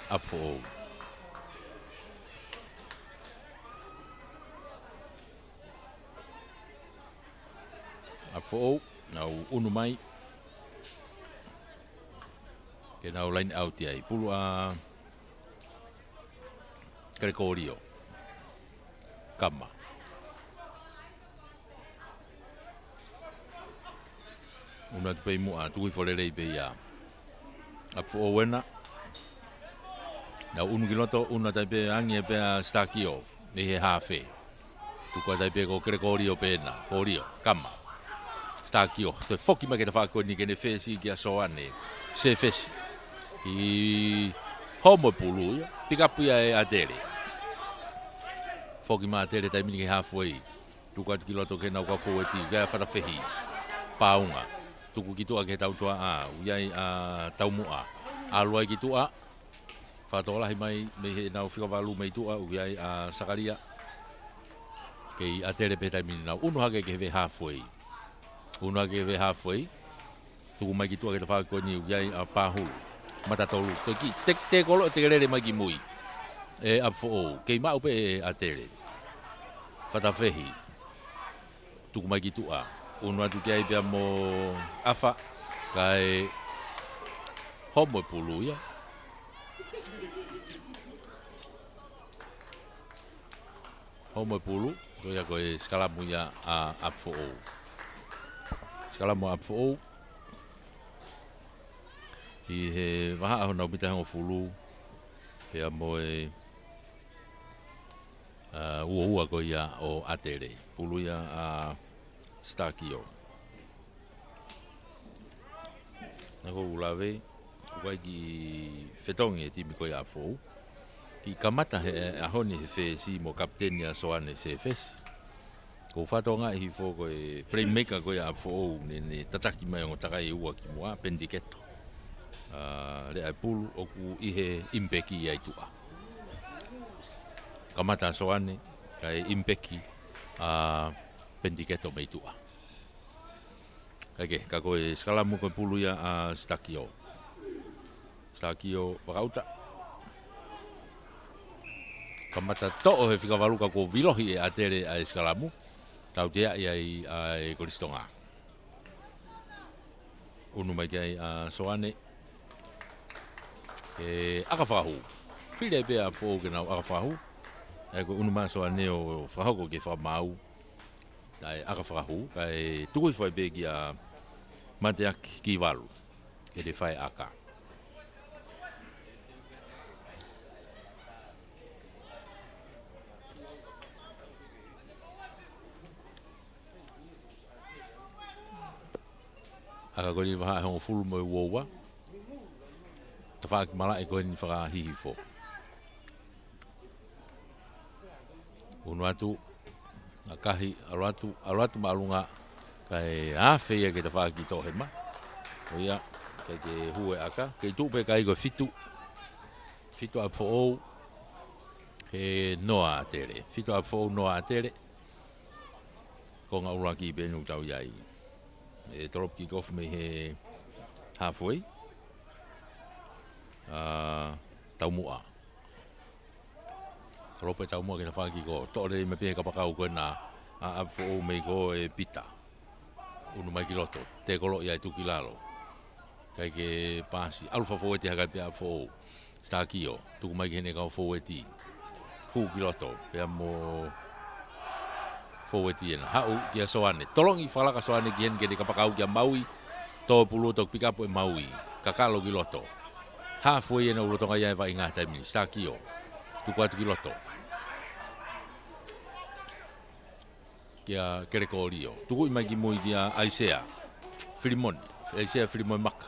ʻApifoʻou. ʻApifoʻou, nau unu mai. Ke nau line out ai. Pulu ʻa Kelekolio. Kama. Unu atu pē ʻi muʻa, tuku hifo lelei pē ia. ʻApifoʻou ena. Nau unu ki loto, unu atu ai pē angi e pea Stakio. ʻI he hafe. Tuku atu ai pē ko Kelekolio pē ena. Kolio, Kama. Stakio, toe foki mai ki he tafaʻaki ko eni ke ne fesi kia Soane. Sefesi. ʻI homo pulu ia. Pick up ia ʻe ʻAtele. Foki mai ʻAtele taimi ni ki he halfway. Tuku atu ki loto ke nau kau fōueti, ʻoku ʻi ai ʻa Fatafehi. Paunga. Tuku ki tuʻa ki he tautuaʻa, ʻoku ʻi ai ʻa Taumuʻa. ʻAlu ai ki tuʻa. Fakatokolahi mai mei heʻenau fika valu mei tuʻa, ʻoku ʻi ai ʻa Sakalia. Kei ʻAtele pē taimi ni nau unu hake ki he halfway. Unu hake ki he halfway. Tuku mai ki tuʻa ki he tafaʻaki ko eni ʻoku ʻi ai ʻa Pahulu. Mata tolu. Toe kiʻi, te, te kolo, te ke lele mai ki mui. ʻE ʻApifoʻou. Kei maʻu pē ʻe ʻAtele. Fatafehi. Tuku mai ki tuʻa. Unu atu ki ai pea mo ʻAfa. Kae homo e pulu ia. Homo e pulu, ko ia ko e sikalamu ia ʻa ʻApifoʻou. Sikalamu ʻa ʻApifoʻou. ʻI he vahaʻa honau mita ʻe hongofulu, pea mo e, ʻa, uoua ko ia ʻo ʻAtele. Pulu ia ʻa Stakio. Naʻa ku lave, ʻoku ʻi ai e kiʻi fetongi e timi ko ia ʻa ʻApifoʻou. Kiʻi kamata he ʻaho ni he fesi mo kapiteni ʻa Soane Sefesi. Ko e fakatokangaʻi hifo ko e playmaker ko ia ʻa ʻApifoʻou ne, ne tataki mai ongo takai ʻe ua ki muʻa, Penitiketo. ʻA, lea e pulu ʻoku ʻi he impeki ia ʻi tuʻa. Kamata ʻa Soane, kae impeki ʻa Penitiketo mei tuʻa. Kae kehe, ka ko e sikalamu ko e pulu ia ʻa Stakio. Stakio fakaʻuta. Kamata toʻo he fika valu ka kuo vilohi ʻe ʻAtele ʻa e sikalamu. Tauteaʻi ai ʻa e Kolisi Tonga. Unu mai ki ai ʻa Soane. ʻE ʻaka fakahū. Fili ai pē ʻa ʻApifoʻou ke nau ʻaka fakahū. ʻA ia ko e unu mai ʻa Soane ʻo fakahoko ke fakamaau. ʻA e ʻaka fakahū, kae tuku hifo ai pē kia Mateaki Kivalu ke ne fai ʻaka. ʻAka ko eni vahaʻa ʻe hongofulu mo e uaua. Tafaʻaki malaʻe ko eni fakahihifo. Unu atu, ʻakahi, ʻalu atu, ʻalu atu māʻolunga, kae afe ia ki he tafaʻaki toʻohema. ʻO ia, ʻikai ke hū e ʻaka, kei tuʻu pē kai ko e fitu. Fitu ʻa ʻApifoʻou, he noa ʻa ʻAtele. Fitu ʻa ʻApifoʻou, noa ʻa ʻAtele. Konga ʻuluaki pē ʻoku tau ʻi ai. ʻE tolopu kick off mei he halfway. ʻA Taumuʻa. Tolopu ʻe Taumuʻa ki he tafaʻaki ko ē. Toʻo lelei mai pē he kapakau ko ena ʻa ʻApifoʻou mei ko ē Pita. Unu mai ki loto. Tēkolo ia ʻe tuku ki lalo. ʻIkai ke paasi. ʻAlu fakafoueti hake pē ʻa ʻApifoʻou. Stakio. Tuku mai ki heʻene kau foueti. Hū ki loto. Pea mo foueti ena. Haʻu kia Soane. Tolongi fakalaka Soane ki heni ke ne kapakau kia Maui. Tō pulu toki pikapu ʻe Maui. Kakalo ki loto. Halfway ena ʻoku lolotonga ʻi ai e vaʻinga he taimi ni. Stakio. Tuku atu ki loto. Kia Kelekōlio. Tukuʻi mai ki mui kia ʻAisea Filimoni. ʻAisea Filimoni Maka.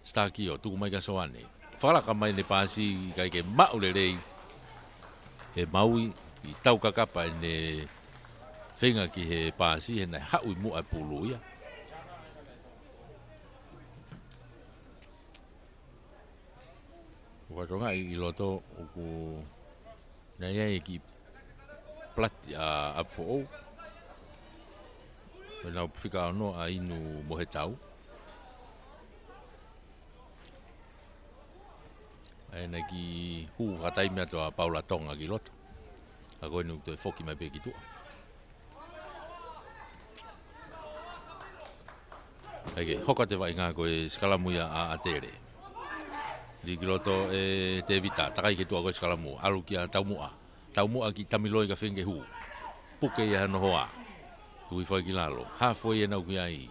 Stakio, tuku mai kia Soane. Fakalaka mai ʻene paasi ʻikai ke maʻu lelei ʻe Maui, ʻi taukakapa ʻene feinga ki he paasi, he naʻe haʻu ʻi muʻa e pulu ia. Ua tonga ʻi, ʻi loto ʻoku naʻe ʻi ai e kiʻi palati ʻa ʻApifoʻou. Ko ʻenau fika ono ʻa Inu Mohetau. ʻA ia naʻe kiʻi hū fakataimi atu ʻa Paula Tonga ki loto. Ka ko eni ʻoku toe foki mai pē ki tuʻa. ʻIkai ke hoko atu e vaʻinga ko e sikalamu ia ʻa ʻAtele. Lī ki loto ʻe Tevita, takai ki tuʻa ko e sikalamu. ʻAlu kia Taumuʻa. Taumuʻa ki tamiloi ka feinga ke hū. Puke ia he nohoa. Tuʻi foʻi ki lalo. Halfway ena ʻoku ʻi ai.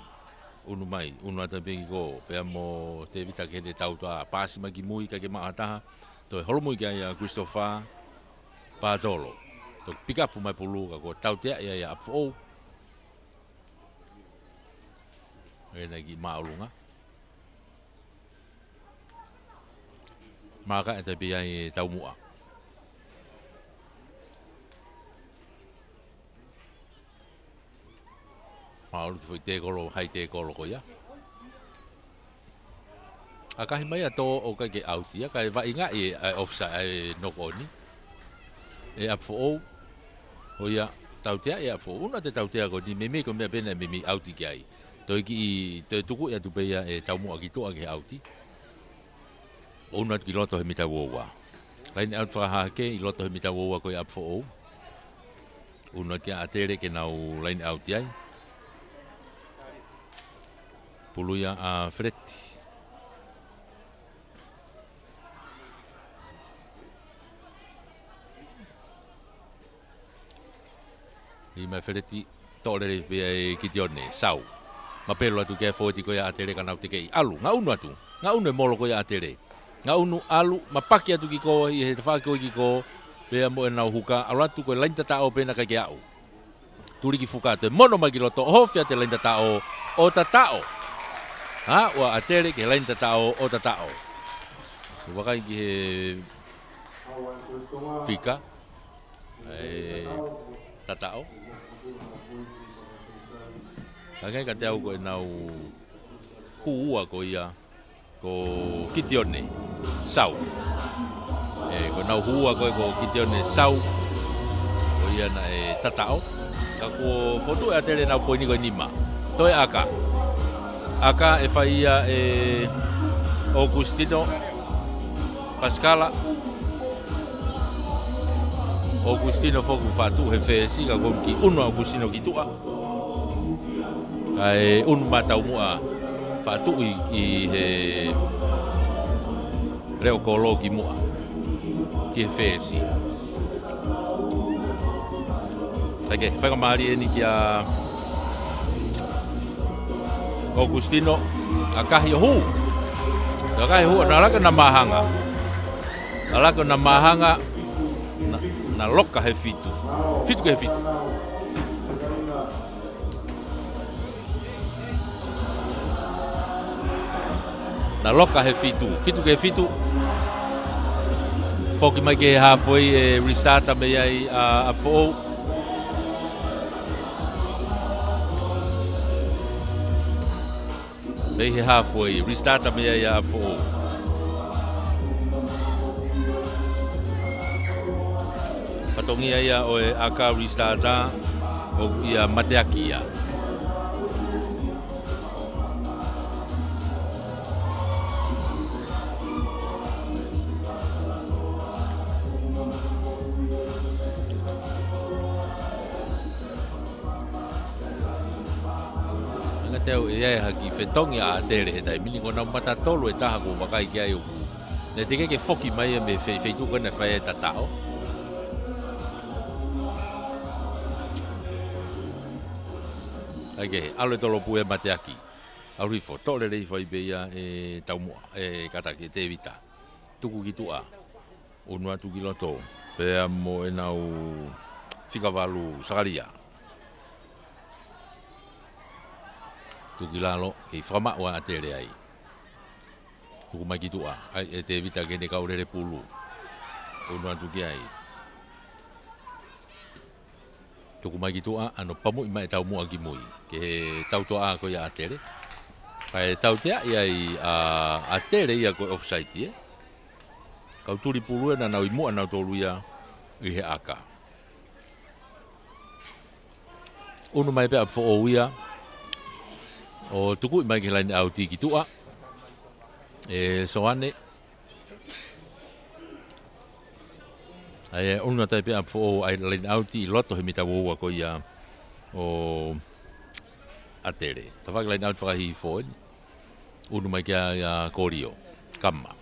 Unu mai, unu atu pē ki ko. Pea mo Tevita ki heʻene tautua. Paasi mai ki mui ʻikai ke maʻu ha taha. Toe holomui ki ai ʻa Christopher Patolo. Toki pikapu mai pulu ka ko e tautea ia ʻa ʻApifoʻou. ʻE naʻe kiʻi māʻolunga. Maka e tapi ai ʻe Taumuʻa. Māʻolunga kiʻi foʻi tēkolo, hai tēkolo ko ia. ʻAkahi mai ʻa Tō ʻoku ʻikai ke ʻauti ia, kae vaʻingaʻi e, ʻa e offside, ʻa e knock on. ʻE ʻApifoʻou, ʻo ia, tautea ʻe ʻApifoʻou, unu atu e tautea ko eni, meimei ko e meʻa pē naʻe meimei ʻauti ki ai. Toe kiʻi, toe tukuʻi atu pē ia ʻe Taumuʻa ki tuʻa ki he ʻauti. ʻO unu atu ki loto he mita uaua. Laine ʻauti fakahahake ʻi loto he mita uaua ko ia ʻApifoʻou. ʻO unu atu kia ʻAtele ke nau laine ʻauti ai. Pulu ia ʻa Feleti. Lī mai Feleti, toʻo lelei pē ʻe Kitione, sau. Mapelo atu ki he foueti ko ia ʻa ʻAtele ka nau tekeʻi. ʻAlu, ngaʻunu atu. Ngaʻunu e molo ko ia ʻa ʻAtele. Ngaʻunu ʻalu, mapaki atu ki ko, ʻi he tafaʻaki ko ē ki ko, pea mo ʻenau huka, ʻalu atu ko e laine tataʻo pē naʻe ʻikai ke aʻu. Tuli ki fuka atu e mono mai ki loto, ʻohofi atu e laine tataʻo, ʻo tataʻo. ʻA, ʻa ʻAtele ki he laine tataʻo, ʻo tataʻo. Vakai ki he fika. ʻE tataʻo. Ka ngai ka te au ko ʻenau hū ua ko ia ko Kitione Sau. ʻE, ko ʻenau hū ua ko ē ko Kitione Sau. Ko ia naʻe tataʻo. Ka kuo fotu ʻe ʻAtele ʻenau poini ko e nima. Toe ʻaka. ʻAka ʻe fai ia ʻe ʻOkusitino Pasikala. ʻOkusitino foki faʻa tuʻu he fesi ka ko e kiʻi unu ʻa ʻOkusitino ki tuʻa. Kae unu mai Taumuʻa Patu ʻi, ʻi he leʻo kolo ki muʻa, ki he fesi. Kae ke faingamālie eni kia ʻOkusitino, ʻakahi ʻo hū. ʻAkahi ʻo hū, naʻe laka ʻo nau māhanga. Naʻe laka ʻo nau māhanga, naʻe, naʻe loka he fitu. Fitu ki he fitu. Naʻe loka he fitu, fitu ki he fitu. Foki mai ki he halfway ʻe restart mei ai ʻa ʻApifoʻou. Mei he halfway, restart mei ai ʻa ʻApifoʻou. Fatongia ia ʻo e ʻaka restart, ʻoku ʻia mateaki ia. Anga te au ʻe ʻi ai ha kiʻi fetongi ʻa ʻAtele he taimi ni, ko ʻenau mata tolu ʻe taha kuo vakai ki ai ʻoku. Naʻe teʻeki ke foki mai ia mei he fe-, feituʻu ko ē naʻe fai ai e tataʻo. ʻAi ke, ʻalu e tolopue mateaki. ʻAlu hifo, toʻo lelei hifo ai pē ia ʻe Taumuʻa, ʻe kātaki ʻe Tēvita. Tuku ki tuʻa. ʻUnu atu ki loto. Pea mo ʻenau fika valu Sakalia. Tuku ki lalo, kei fakamaʻu ʻa ʻAtele ai. Tuku mai ki tuʻa, ʻai ʻe Tēvita ki heʻene kau lele pulu. ʻUnu atu ki ai. Tuku mai ki tuʻa, ʻa ʻenau pamuʻi mai ʻe Taumuʻa ki mui. Ki he tautoʻa ko ia ʻa ʻAtele. Kae tauteaʻi ai ʻa ʻAtele ia ko e offside ē. Kau tuli pulu ē naʻa nau ʻi muʻa nautolu ia ʻi he ʻaka. ʻUnu mai pē ʻa ʻApifoʻou ia. ʻO tukuʻi mai ki he laine ʻauti ki tuʻa. ʻE Soane. ʻAi, ʻunu atu ai pē ʻa ʻApifoʻou ʻa e laine ʻauti ʻi loto he mita ua ua ko ia ʻo ʻAtele. Tafaʻaki laine ʻauti fakahihifo eni. ʻUnu mai kia, ʻa Kolio. Kama.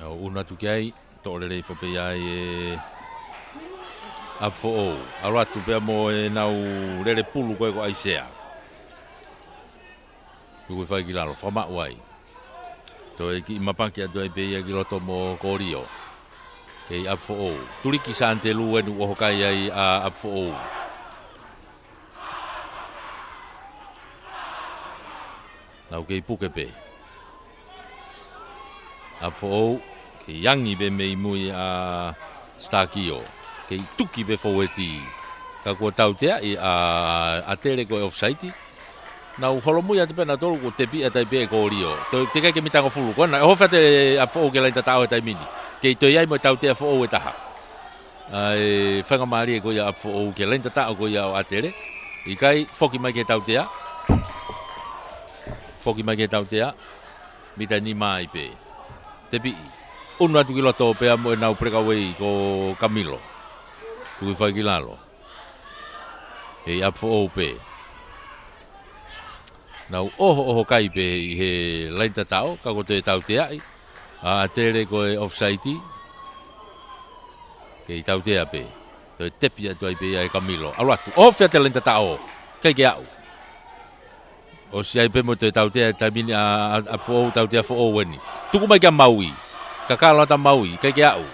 ʻO ʻunu atu ki ai, toʻo lelei hifo pē ia ʻe ʻApifoʻou. ʻAlu atu pea mo ʻenau lele pulu ko ē ko ʻAisea. Tuku hifo ai ki lalo, fakamaʻu ai. Toe kiʻi mapaki atu ai pē ia ki loto mo Kolio. Kei ʻApifoʻou. Tuliki Santelu eni ʻoku ʻoho kai ai ʻa ʻApifoʻou. Nau kei puke pē. ʻApifoʻou, kei angi pē mei mui ʻa Stakio. Kei tuki pē foueti. Ka kuo tauteaʻi ʻa ʻAtele ko e offside. Nau holomui atu pē nautolu kuo tepi atu ai pē ʻe Kolio. Toe teʻeki ke mita hongofulu ko ena, ʻe ʻoho atu ʻa ʻApifoʻou ki he laine tataʻo he taimi ni. Kei toe ʻi ai mo e tautea foʻou ʻe taha. ʻAi, faingamālie ko ia ʻa ʻApifoʻou ki he laine tataʻo ko ia ʻo ʻAtele. ʻIkai, foki mai ki he tautea. Foki mai ki he tautea. Mita nima ai pē. Tepiʻi. ʻUnu atu ki loto pea mo ʻenau breakaway ko Kamilo. Tuku hifo ai ki lalo. Kei ʻApifoʻou pē. Nau ʻohoʻoho kai pē ʻi he laine tataʻo, ka kuo toe tauteaʻi ʻa ʻAtele ko e offside. Kei tautea pē. Toe tepi atu ai pē ia ʻe Kamilo. ʻAlu atu. ʻOho atu e laine tataʻo. ʻIkai ke aʻu. ʻOsi ai pē mo toe tautea he taimi ni ʻa, ʻa, ʻApifoʻou, tautea foʻou eni. Tuku mai kia Maui. Kakalo atu ʻa Maui. ʻIkai ke aʻu.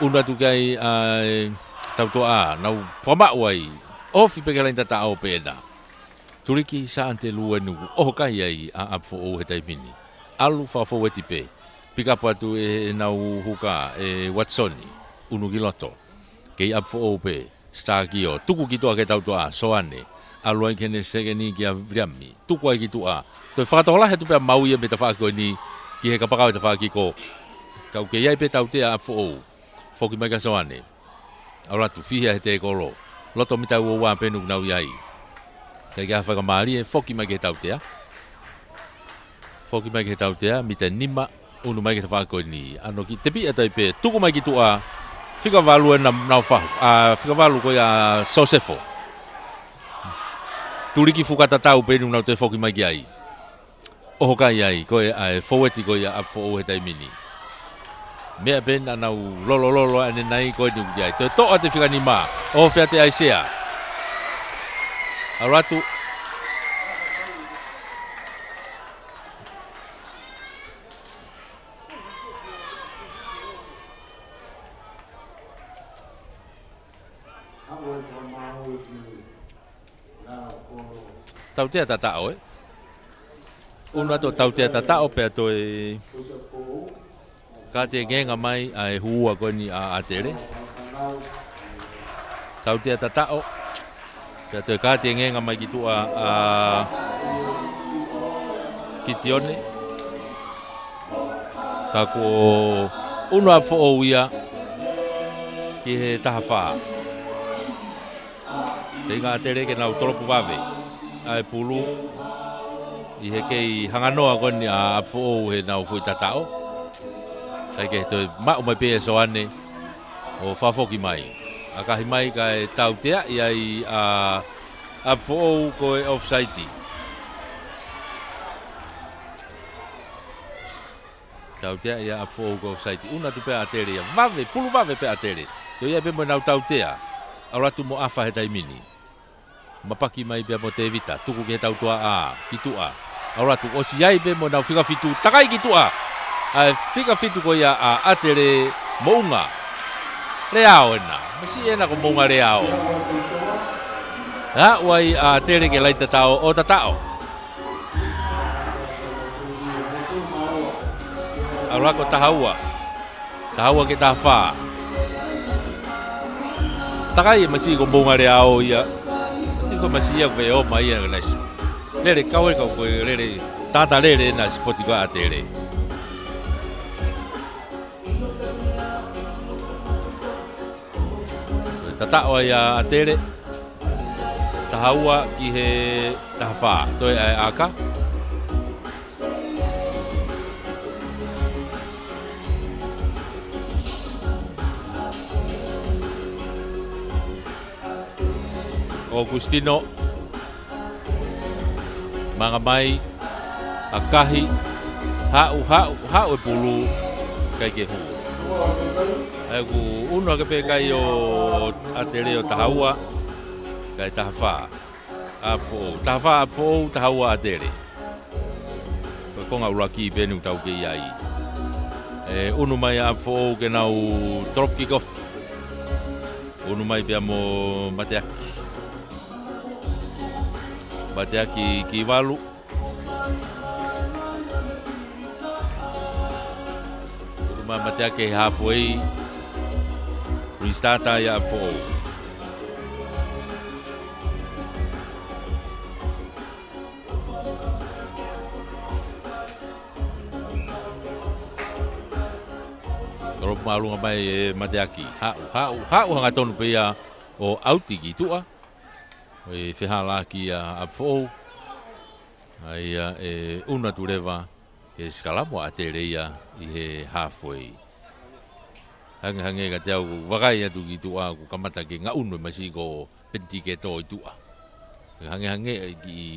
ʻUnu atu ki ai ʻa e tautoʻa. Nau fakamaʻu ai. ʻOfi pē ki he laine tataʻo pē ena. Tuliki Santelu eni ʻoku ʻoho kai ai ʻa ʻApifoʻou he taimi ni. ʻAlu fakafoueti pē. Pikapu atu ʻe ʻenau huka, ʻe Watson. ʻUnu ki loto. Kei ʻApifoʻou pē. Stakio. Tuku ki tuʻa ki he tautoʻa. Soane. ʻAlu ai ki heʻene sekeni kia Viliami. Tuku ai ki tuʻa. Toe fakatokolahi atu pē ʻa Maui ia mei he tafaʻaki ko eni. Ki he kapakau ʻe tafaʻaki ko. Ka ʻoku kei ʻi ai pē tautea ʻa ʻApifoʻou. Foki mai kia Soane. ʻAlu atu, fihia he tēkolo. Loto mita ua ua pē ʻoku nau ʻi ai. ʻIkai ke ʻi ai ha faingamālie, foki mai ki he tautea. Foki mai ki he tautea, mita nima, Unu mai ki he tafaʻaki ko eni. ʻAno kiʻi tepi ʻa tai pē. Tuku mai ki tuʻa. Fika valu ena nau fahu. ʻA, fika valu ko ia ʻa Sosefo. Tuliki fuka tatau pē eni ʻoku nau toe foki mai ki ai. ʻOho kai ai, ko e, ʻa e foueti ko ia ʻa ʻApifoʻou he taimi ni. Meʻa pē ena nau lolololo ʻanenai ko eni ʻoku ʻi ai. Toe toʻo atu e fika nima. ʻOho fea te ʻai sea. ʻAlu atu. Tautea tataʻo, ē? Unu atu tautea tataʻo pea toe kātengenga mai ʻa e hū ua ko eni ʻa ʻAtele. Tautea tataʻo. Pea toe kātengenga mai ki tuʻa ʻa Kitione. Ka kuo unu ʻa ʻApifoʻou ia ki he taha fā. Feinga ʻAtele ke nau tolopu vave ʻa e pulu ʻi he kei hanganoa ko eni ʻa ʻApifoʻou he nau foʻi tataʻo. Kae ke toe maʻu mai pē ʻe Soane ʻo fakafoki mai. ʻAkahi mai kae tauteaʻi ai ʻa ʻApifoʻou ko e ʻofisaiti. Tauteaʻi ʻa ʻApifoʻou ko e ʻofisaiti. Unu atu pē ʻa ʻAtele ia. Vave, pulu vave pē ʻa ʻAtele. Toe ʻi ai pē mo ʻenau tautea. ʻAlu atu mo ʻAfa he taimi ni. Mapaki mai pea mo Tevita, tuku ki he tautoaʻa, ki tuʻa. ʻAlu atu, ʻosi ʻi ai pē mo ʻenau fika fitu, takai ki tuʻa. ʻA e fika fitu ko ia ʻa ʻAtele Moʻunga. Leao ena, masiʻi ena ko Moʻunga Leao. Aʻu ai ʻa ʻAtele ke laine tataʻo, ʻo tataʻo. ʻAlu ako taha ua. Taha ua ki he taha fā. Takai e masiʻi ko Moʻunga Leao ia. Tiko masiʻi ia ko e ō mai ia naʻe s-, lele kau e kau ko e lele tata lele naʻe sipoti ko ʻAtele. Tataʻo ai ʻa ʻAtele. Taha ua ki he taha fā. Toe ʻa e ʻaka. ʻOkusitino. Manga mai, ʻakahi, haʻu, haʻu, haʻu e pulu, ʻikai ke hū. ʻA ia ʻoku unu hake pē kai ʻo ʻAtele ʻo taha ua, kae taha fā ʻApifoʻou. Taha fā ʻApifoʻou, taha ua ʻAtele. Ko e konga ʻuluaki pē eni ʻoku tau kei ʻi ai. ʻE unu mai ʻa ʻApifoʻou ke nau tolopu kick off. Unu mai pea mo Mateaki. Mateaki ki valu. Unu mai Mateaki he halfway. Restart ai ʻa ʻApifoʻou. Tolopu māʻolunga mai ʻe Mateaki. Haʻu, haʻu, haʻu hangatonu pē ia ʻo ʻauti ki tuʻa. ʻE fehālaaki ʻa ʻApifoʻou. ʻA ia ʻe unu atu leva ke sikalamu ʻa ʻAtele ia ʻi he halfway. Hangehangē kiate au, vakai atu ki tuʻa, ʻoku kamata ke ngaʻunu e masiʻi ko Penitiketo ʻi tuʻa. Hangehangē ʻe kiʻi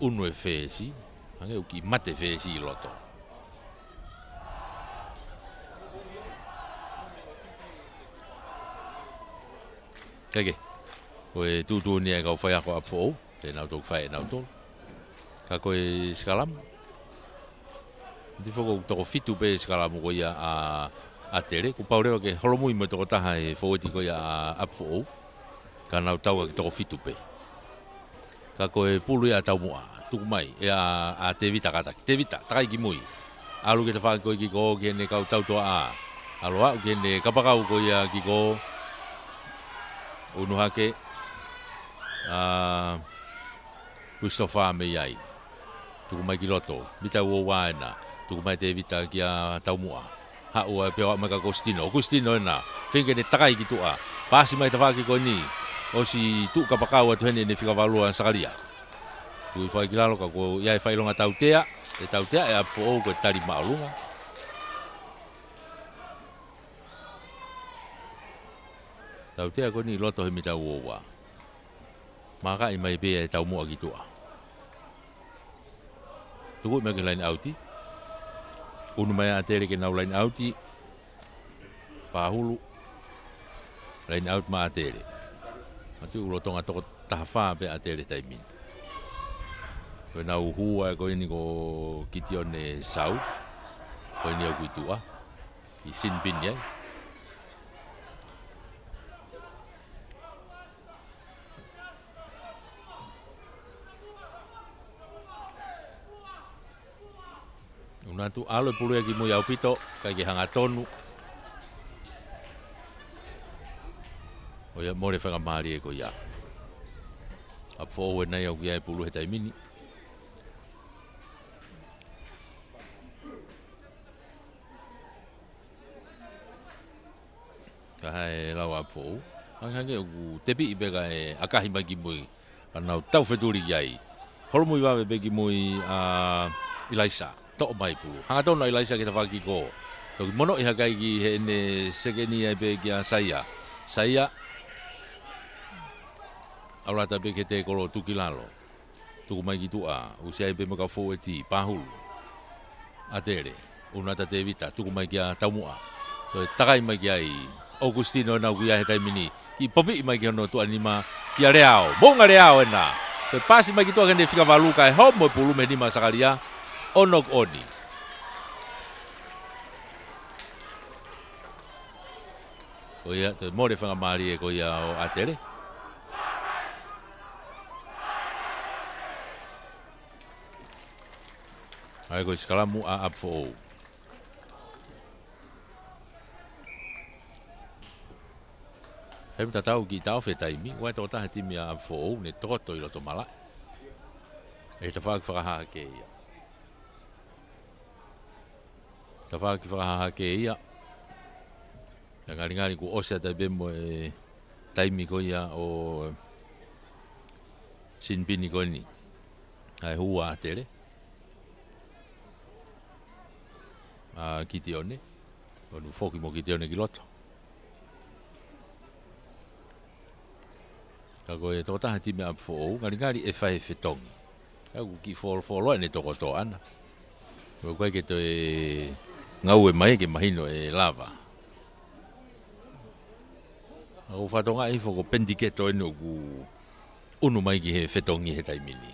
unu e fesi, hangē ʻoku kiʻi mate fesi ʻi loto. Kae kehe, ko e tuʻutuʻuni ʻa e kau faiako ʻApifoʻou, te nau toki fai ʻe nautolu. Ka ko e sikalamu. Tui foki ʻoku toko fitu pē sikalamu ko ia ʻa ʻAtele, kuo pau leva ke holomui mo e tokotaha e foueti ko ia ʻa ʻApifoʻou. Ka nau tau ʻaki toko fitu pē. Ka ko e pulu ia ʻa Taumuʻa, tuku mai, ʻe ʻa, ʻa Tevita kātaki. Tevita, takai ki mui. ʻAlu ki he tafaʻaki ko e kick off ki heʻene kau tautoaʻa. ʻAlu aʻu ki heʻene kapakau ko ia kick off. Unu hake. ʻA, Christopher mei ai. Tuku mai ki loto. Mita ua ua ena. Tuku mai Tevita kia Taumuʻa. Haʻu ai pea ʻo aʻu mai kia Kusitino. Kusitino ena. Feinga ke ne takai ki tuʻa. Paasi mai tafaʻaki ko eni. ʻOsi tuʻu kapakau atu heni ʻene fika valu ʻa Sakalia. Tuku hifo ai ki lalo ka ko ia e fakaʻilonga tautea, ʻe tautea ʻe ʻApifoʻou ko e tali māʻolunga. Tautea ko eni ʻi loto he mita ua ua. Mākaʻi mai pē ʻe taumuʻa ki tuʻa. Tuku mai ki he laine ʻauti. ʻUnu mai ʻa ʻAtele ke nau laine ʻauti. Pāhulu. Laine ʻauti maʻa ʻAtele. Matu ʻoku lolotonga toko taha fā pē ʻa ʻAtele he taimi ni. Ko ʻenau hū ʻa e ko eni ko Kitione Sau. Ko eni ʻoku ʻi tuʻa. ʻI Sinipini ai. ʻUnu atu, ʻalu e pulu ia ki mui ʻaupito, ʻikai ke hangatonu. ʻO ia mole fakamālie ko ia. ʻApifoʻou ʻena ia ʻoku ʻi ai e pulu he taimi ni. Ka ʻi he lau ʻa ʻApifoʻou. Hangehangē ʻoku tepiʻi pē kae ʻakahi mai ki mui. Ka nau tau fetuli ki ai. Holomui vave pē ki mui ʻa ʻIlaisa. Toʻo mai pulu. Hangatonu ʻa ʻIlaisa ki he tafaʻaki ko. Toki monoʻi hake ai ki heʻene sekeni ai pē kia Saia. Saia. ʻAlu atu pē ki he tēkolo tuku ki lalo. Tuku mai ki tuʻa, ʻusi ai pē mo e kau foueti, Pahulu. ʻAtele, ʻUnata Tevita, tuku mai kia Taumuʻa. Toe takai mai ki ai, ʻOkusitino ʻena ʻoku ʻi ai he taimi ni. Kiʻi popiʻi mai ki hono tuʻa nima, kia Leao. Moʻunga Leao ʻena. Toe pasi mai ki tuʻa ki heʻene fika valu kae homo e pulu mei he nima ʻa Sakalia. ʻOno ʻoku ʻoni. Ko ia, toe mole fakamālie ko ia ʻo ʻAtele. ʻA ia ko e sikalamu ʻa ʻApifoʻou. Taimi tatau kiʻi taʻofi e taimi, ʻoku ʻi ai e tokotaha he timi ʻa ʻApifoʻou, ne tokoto ʻi loto malaʻe. ʻI he tafaʻaki fakahahake ia. Tafaʻaki fakahahake ia. Naʻe ngalingali kuo ʻosi atu ai pē mo e taimi ko ia ʻo Sinipini ko eni. ʻA e hū ʻa ʻAtele. ʻA Kitione. ʻOku foki mo Kitione ki loto. Ka ko e tokotaha timi ʻa ʻApifoʻou, ngalingali ʻe fai e fetongi. ʻA ia ʻoku kiʻi folofola ʻene tokoto ʻana. ʻOku ʻikai ke toe ngāue mai ke mahino ʻe lava. ʻA ia ʻoku fakatokangaʻi hifo ko Penitiketo ʻeni ʻoku ʻunu mai ki he fetongi he taimi ni.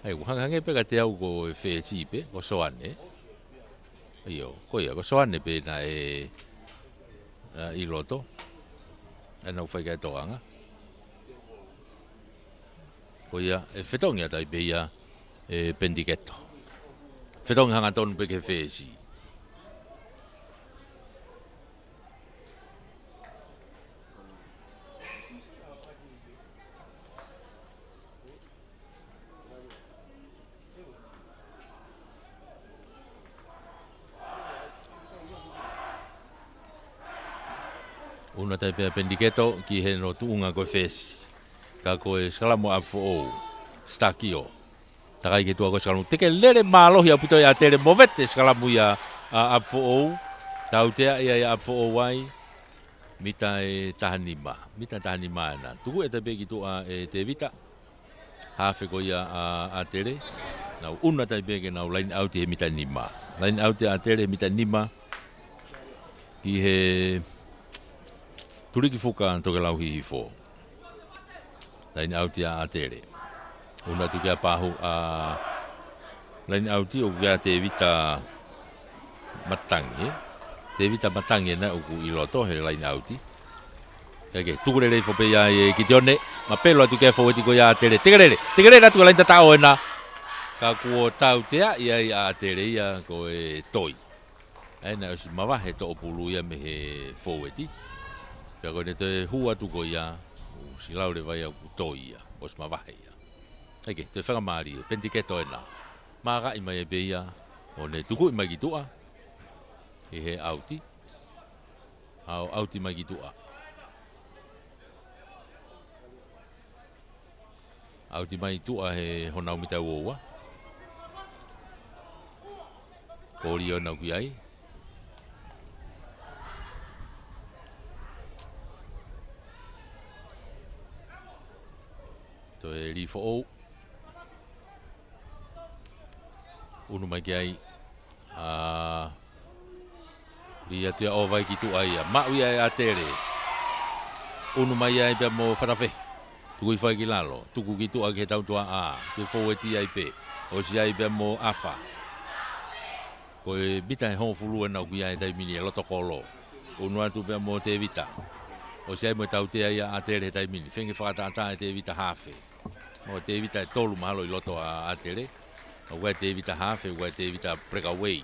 ʻA ia ʻoku hangehangē pē kiate au ko e fesi pē, ko Soane. ʻIo, ko ia, ko Soane pē naʻe, ʻa, ʻi loto. ʻA ia naʻa ku fai ki ai e tokanga. Ko ia, ʻe fetongi atu ai pē ia, ʻe Penitiketo. Fetongi hangatonu pē ki he fesi. ʻUnu atu ai pē ʻa Penitiketo ki hono tuʻunga ko e fesi. Ka ko e sikalamu ʻa ʻApifoʻou. Stakio. Takai ki tuʻa ko e sikalamu. Tekelele mālohi ʻaupito ʻa ʻAtele, movete e sikalamu ia ʻa ʻApifoʻou. Tautea ia ʻa ʻApifoʻou ai. Mita ʻe taha nima. Mita taha nima ʻena. Tuku atu ai pē ki tuʻa ʻe Tevita. Hafe ko ia ʻa ʻAtele. Nau ʻunu atu ai pē ke nau laine ʻauti he mita nima. Laine ʻauti ʻa ʻAtele he mita nima. Ki he Tulikifuka Tokelau Hihifo. Laine ʻauti ʻa ʻAtele. ʻUnu atu kia Pahu ʻa laine ʻauti ʻoku kia Tevita Matangi. Tevita Matangi ʻena ʻoku ʻi loto he laine ʻauti. Kae kehe, tuku lelei hifo pē ia ʻe Kitione. Mapelo atu ki he foueti ko ia ʻa ʻAtele. Tekelele. Tekelele atu ki he laine tataʻo ʻena. Ka kuo tautea ia ʻa ʻAtele ia ko e toi. ʻA ia naʻe ʻosi mavahe toʻo pulu ia mei he foueti. Pea ko ʻene toe hū atu ko ia, ʻosi lau leva ia ʻoku toi ia. ʻOsi mavahe ia. ʻA ia ke, toe fakamālie, Penitiketo ʻena. Mākaʻi mai ai pē ia, ʻo ne tukuʻi mai ki tuʻa. ʻI he ʻauti. ʻAo ʻauti mai ki tuʻa. ʻAuti mai Tuʻa he honau mita ua ua. Ko Lio ʻena ʻoku ʻi ai. Toe Lifoʻou. Unu mai ki ai. ʻA, lī atu ia ʻo vai ki Tuʻa ia. Maʻu ia ʻe ʻAtele. Unu mai ai pea mo Fatafehi. Tuku hifo ai ki lalo. Tuku ki Tuʻa ki he tautuaʻā. Ki he foueti ai pē. ʻOsi ai pea mo ʻAfa. Ko e mita ʻe hongofulu ʻena ʻoku ʻi ai he taimi ni ʻe loto kolo. Unu atu pea mo Tevita. ʻOsi ai mo e tautea ia ʻa ʻAtele he taimi ni. Feinga ke fakatātā ʻe Tevita Hafe. Mo Tevita ʻe tolu mahalo ʻi loto ʻa ʻAtele. ʻOku ʻi ai Tevita Hafe, ʻoku ʻi ai Tevita breakaway. ʻE.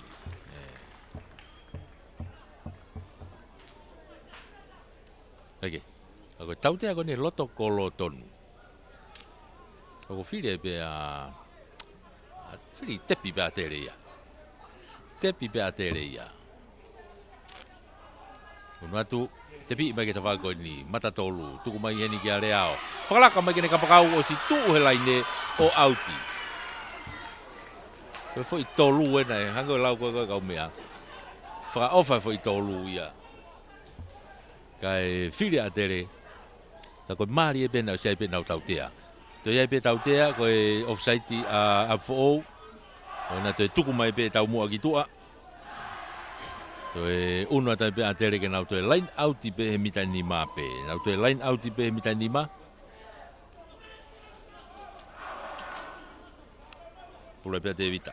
Kae kehe. Ka ko e tautea ko eni ʻe loto kolo tonu. ʻOku fili ai pē ʻa, ʻa fili tepi pē ʻa ʻAtele ia. Tepi pē ʻa ʻAtele ia. Unu atu, tepi mai ki he tafaʻaki ko eni, mata tolu, tuku mai heni kia Leao. Fakalaka mai ki heʻene kapakau ʻosi tuʻu he laine ʻo ʻauti. Ko e foʻi tolu ʻena ʻe hangē ko e lau ko ē ʻa e kau meʻa. Fakaʻofa e foʻi tolu ia. Kae fili ʻa ʻAtele. Ka ko e mālie pē ʻena ʻosi ai pē ʻenau tautea. Toe ʻi ai pē tautea, ko e offside ʻa ʻApifoʻou. ʻO ʻena toe tuku mai pē taumuʻa ki Tuʻa. Toe unu atu ai pē ʻa ʻAtele ke nau toe line out pē he mita ʻe nima pē. Nau toe line out pē he mita ʻe nima. Pulu ai pē ʻa Tevita.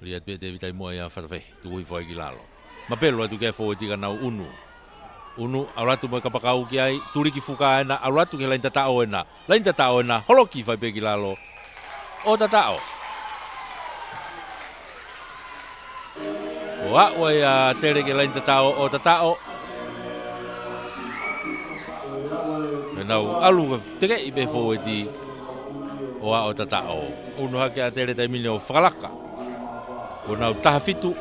Lī atu pē ʻe Tevita ʻi muʻa ia Fatafehi, tuku hifo ai ki lalo. Mapelu atu ki he foueti ka nau unu. Unu, ʻalu atu mo e kapakau ki ai, Tuliki Fuka ʻena, ʻalu atu ki he laine tataʻo ʻena. Laine tataʻo ʻena, holoki fai pē ki lalo. ʻO tataʻo. ʻO aʻu ai ʻa ʻAtele ki he laine tataʻo, ʻo tataʻo. Pea nau ʻalu ke tekeʻi pē foueti ʻo aʻu ʻo tataʻo. Unu hake ʻa ʻAtele taimi ni ʻo fakalaka. Ko ʻenau taha fitu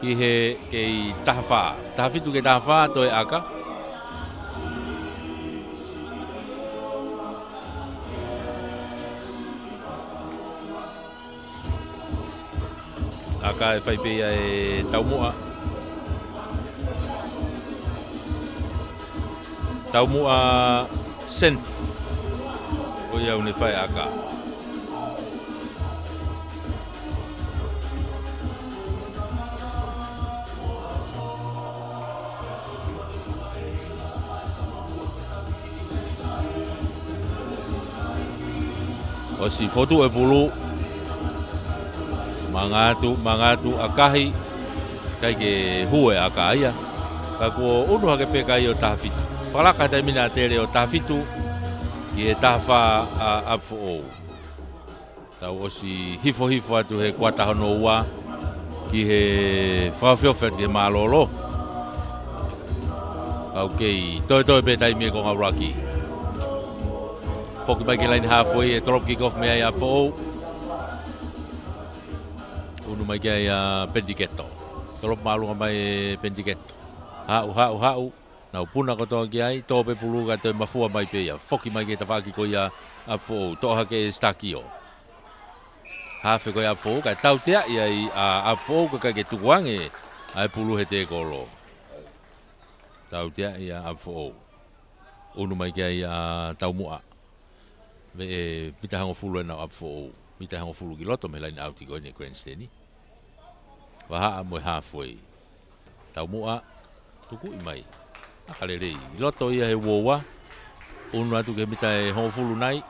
ki he kei taha fā. Taha fitu ki he taha fā, toe ʻaka. ʻAka ʻe fai pē ia ʻe Taumuʻa. Taumuʻa Senf. Ko ia ʻoku ne fai ʻaka. ʻOsi fotu e pulu. Mangatu, mangatu ʻakahi. ʻIkai ke hū e ʻaka ia. Ka kuo unu hake pē kai ʻo taha fitu. Fakalaka taimi ni ʻa ʻAtele ʻo taha fitu. Ki he taha fā ʻa ʻApifoʻou. Tau ʻosi hifohifo atu he kuata hono ua ki he fakaofiofi atu ki he mālōlō. Kau kei toetoe pē taimi e konga ʻuluaki. Foki mai ki he laine halfway ʻe drop kick off mei ai ʻa ʻApifoʻou. Unu mai ki ai ʻa Pendiketo. Drop māʻolunga mai ʻe Pendiketo. Haʻu, haʻu, haʻu. Nau puna kotoa ki ai, tō pē pulu ka toe mafua mai pē ia. Foki mai ki he tafaʻaki ko ia ʻa ʻApifoʻou, toʻo hake ʻe Stakio. Hafe ko ia ʻa ʻApifoʻou, kae tauteaʻi ai ʻa ʻApifoʻou ka ʻikai ke tukuange ʻa e pulu he tēkolo. Tauteaʻi ʻa ʻApifoʻou. Unu mai ki ai ʻa Taumuʻa. Veʻe mita hongofulu ʻena ʻo ʻApifoʻou. Mita hongofulu ki loto mei he laine ʻauti ko eni ʻa e grandstand. Vahaʻa mo e halfway. Taumuʻa, tukuʻi mai. ʻAka lelei. ʻI loto ia he ua ua. Unu atu ki he mita ʻe hongofulu nai.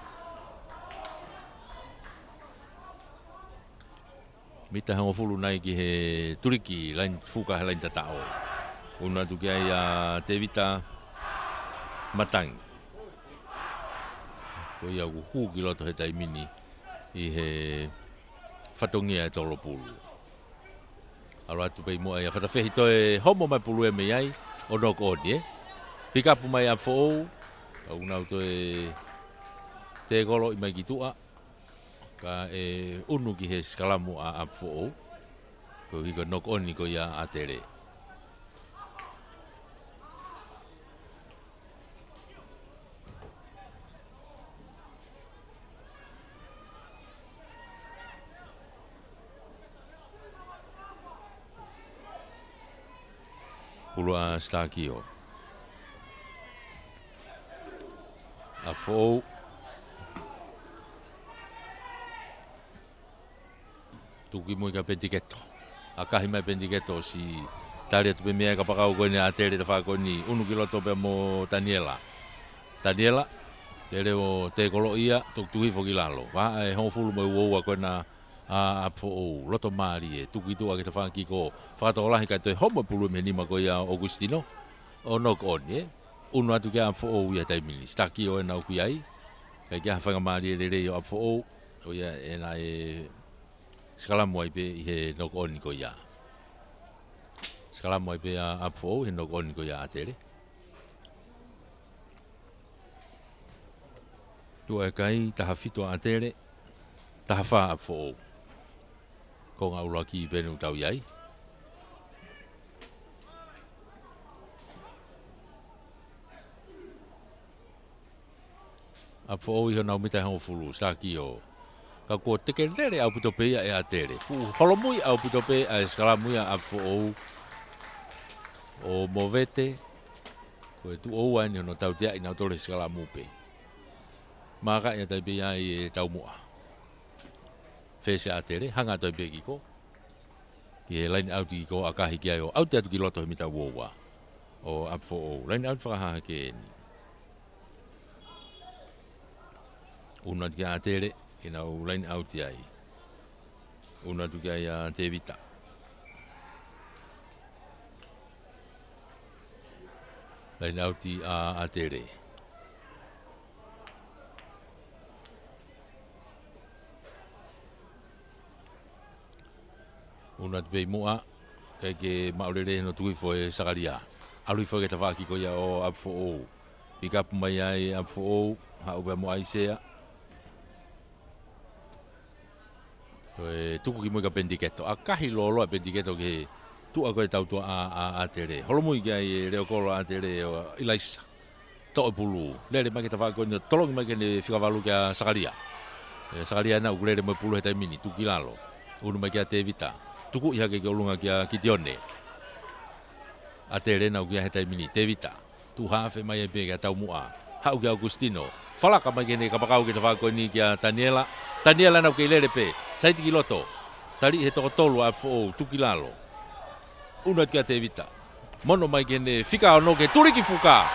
Mita hongofulu nai ki he tuliki, laine fuka he laine tataʻo. Unu atu ki ai ʻa Tevita Matangi. Ko ia ʻoku hū ki loto he taimi ni ʻi he fatongia ʻe tolopulu. ʻAlu atu pē ʻi muʻa ia Fatafehi toe homo mai pulu ia mei ai ʻo knock on, ē. Pick up mai ʻa ʻApifoʻou, ʻoku nau toe tēkoloʻi mai ki tuʻa. Kae unu ki he sikalamu ʻa ʻApifoʻou. Koeʻuhi ko e knock on ko ia ʻa ʻAtele. Lua Stakio. ʻApifoʻou. Tuku ki mui kia Pentiketo. ʻAkahi mai Pentiketo, ʻosi tali atu pē mei ai kapakau ko eni ʻa ʻAtele, tafaʻaki ko eni ʻunu ki loto pea mo Taniela. Taniela, lele ʻo tēkolo ia, tuku hifo ki lalo. Vahaʻa ʻe hongofulu mo e uaua ko ena ʻa ʻApifoʻou, loto mālie, tuku ki tuʻa ki he tafaʻaki ko ē. Fakatokolahi kae toe homo e pulu mei he nima ko ia ʻo ʻOkusitino. ʻO knock on, ē? ʻUnu atu kia ʻApifoʻou ia he taimi ni. Stakio ena ʻoku ʻi ai. Kae ʻikai ke ʻi ai ha faingamālie lelei ʻo ʻApifoʻou. ʻO ia ena ʻe sikalamu ai pē ʻi he knock on ko ia. Sikalamu ai pē ʻa ʻApifoʻou he knock on ko ia ʻa ʻAtele. Tuʻa e kai, taha fitu ʻa ʻAtele, taha fā ʻApifoʻou. Konga ʻuluaki pē ʻoku tau ʻi ai. ʻApifoʻou ʻi honau mita ʻe hongofulu, Stakio. Ka kuo tekelele ʻaupito pē ia ʻe ʻAtele. Fuʻu holomui ʻaupito pē ʻa e sikalamu ia ʻa ʻApifoʻou ʻo Movete. Ko e tuʻo ua eni hono tauteaʻi nautolu he sikalamu pē. Maka ia tai pē ia ʻi he taumuʻa. Fesi ʻa ʻAtele, hanga atu ai pē ki ko. Ki he line out ki ko, ʻakahi ki ai ʻo ʻauti atu ki loto he mita uaua ʻo ʻApifoʻou. Line out fakahahake eni. ʻUnu atu kia ʻAtele, ʻi heʻenau line out ai. ʻUnu atu ki ai ʻa Tevita. Line out ʻa ʻAtele. ʻUnu atu pē ʻi muʻa, kae ʻikai ke maʻu lelei hono tuku hifo ʻe Sakalia. ʻAlu hifo ki he tafaʻaki ko ia ʻo ʻApifoʻou. Pick up mai ai ʻApifoʻou, haʻu pē mo ʻAisea. Toe tuku ki mui kia Pentiketo. ʻAkahi lōloa ʻe Pentiketo ki he tuʻa ko ē tautuʻa ʻa, ʻa, ʻAtele. Holomui ki ai e leokolo ʻa ʻAtele ʻo ʻIlaisa. Toʻo e pulu. Lele mai ki he tafaʻaki ko eni ʻo tolongi mai ki heʻene fika valu kia Sakalia. ʻE Sakalia ena ʻoku lele mo e pulu he taimi ni. Tuku ki lalo. ʻUnu mai kia Tevita. Tukuʻi hake ki ʻolunga kia Kitione. ʻAtele ena ʻoku ʻi ai he taimi ni. Tevita. Tuʻu hafe mai ai pē kia taumuʻa. Haʻu kia ʻOkusitino. Falaka mai ki heʻene kapakau ki he tafaʻaki ko eni kia Taniela. Taniela ena ʻoku kei lele pē. Saiti ki loto. Tali ʻe he toko tolu ʻa ʻApifoʻou, tuku ki lalo. ʻUnu atu kia Tevita. Mono mai ki heʻene fika ono ke tuliki fuka.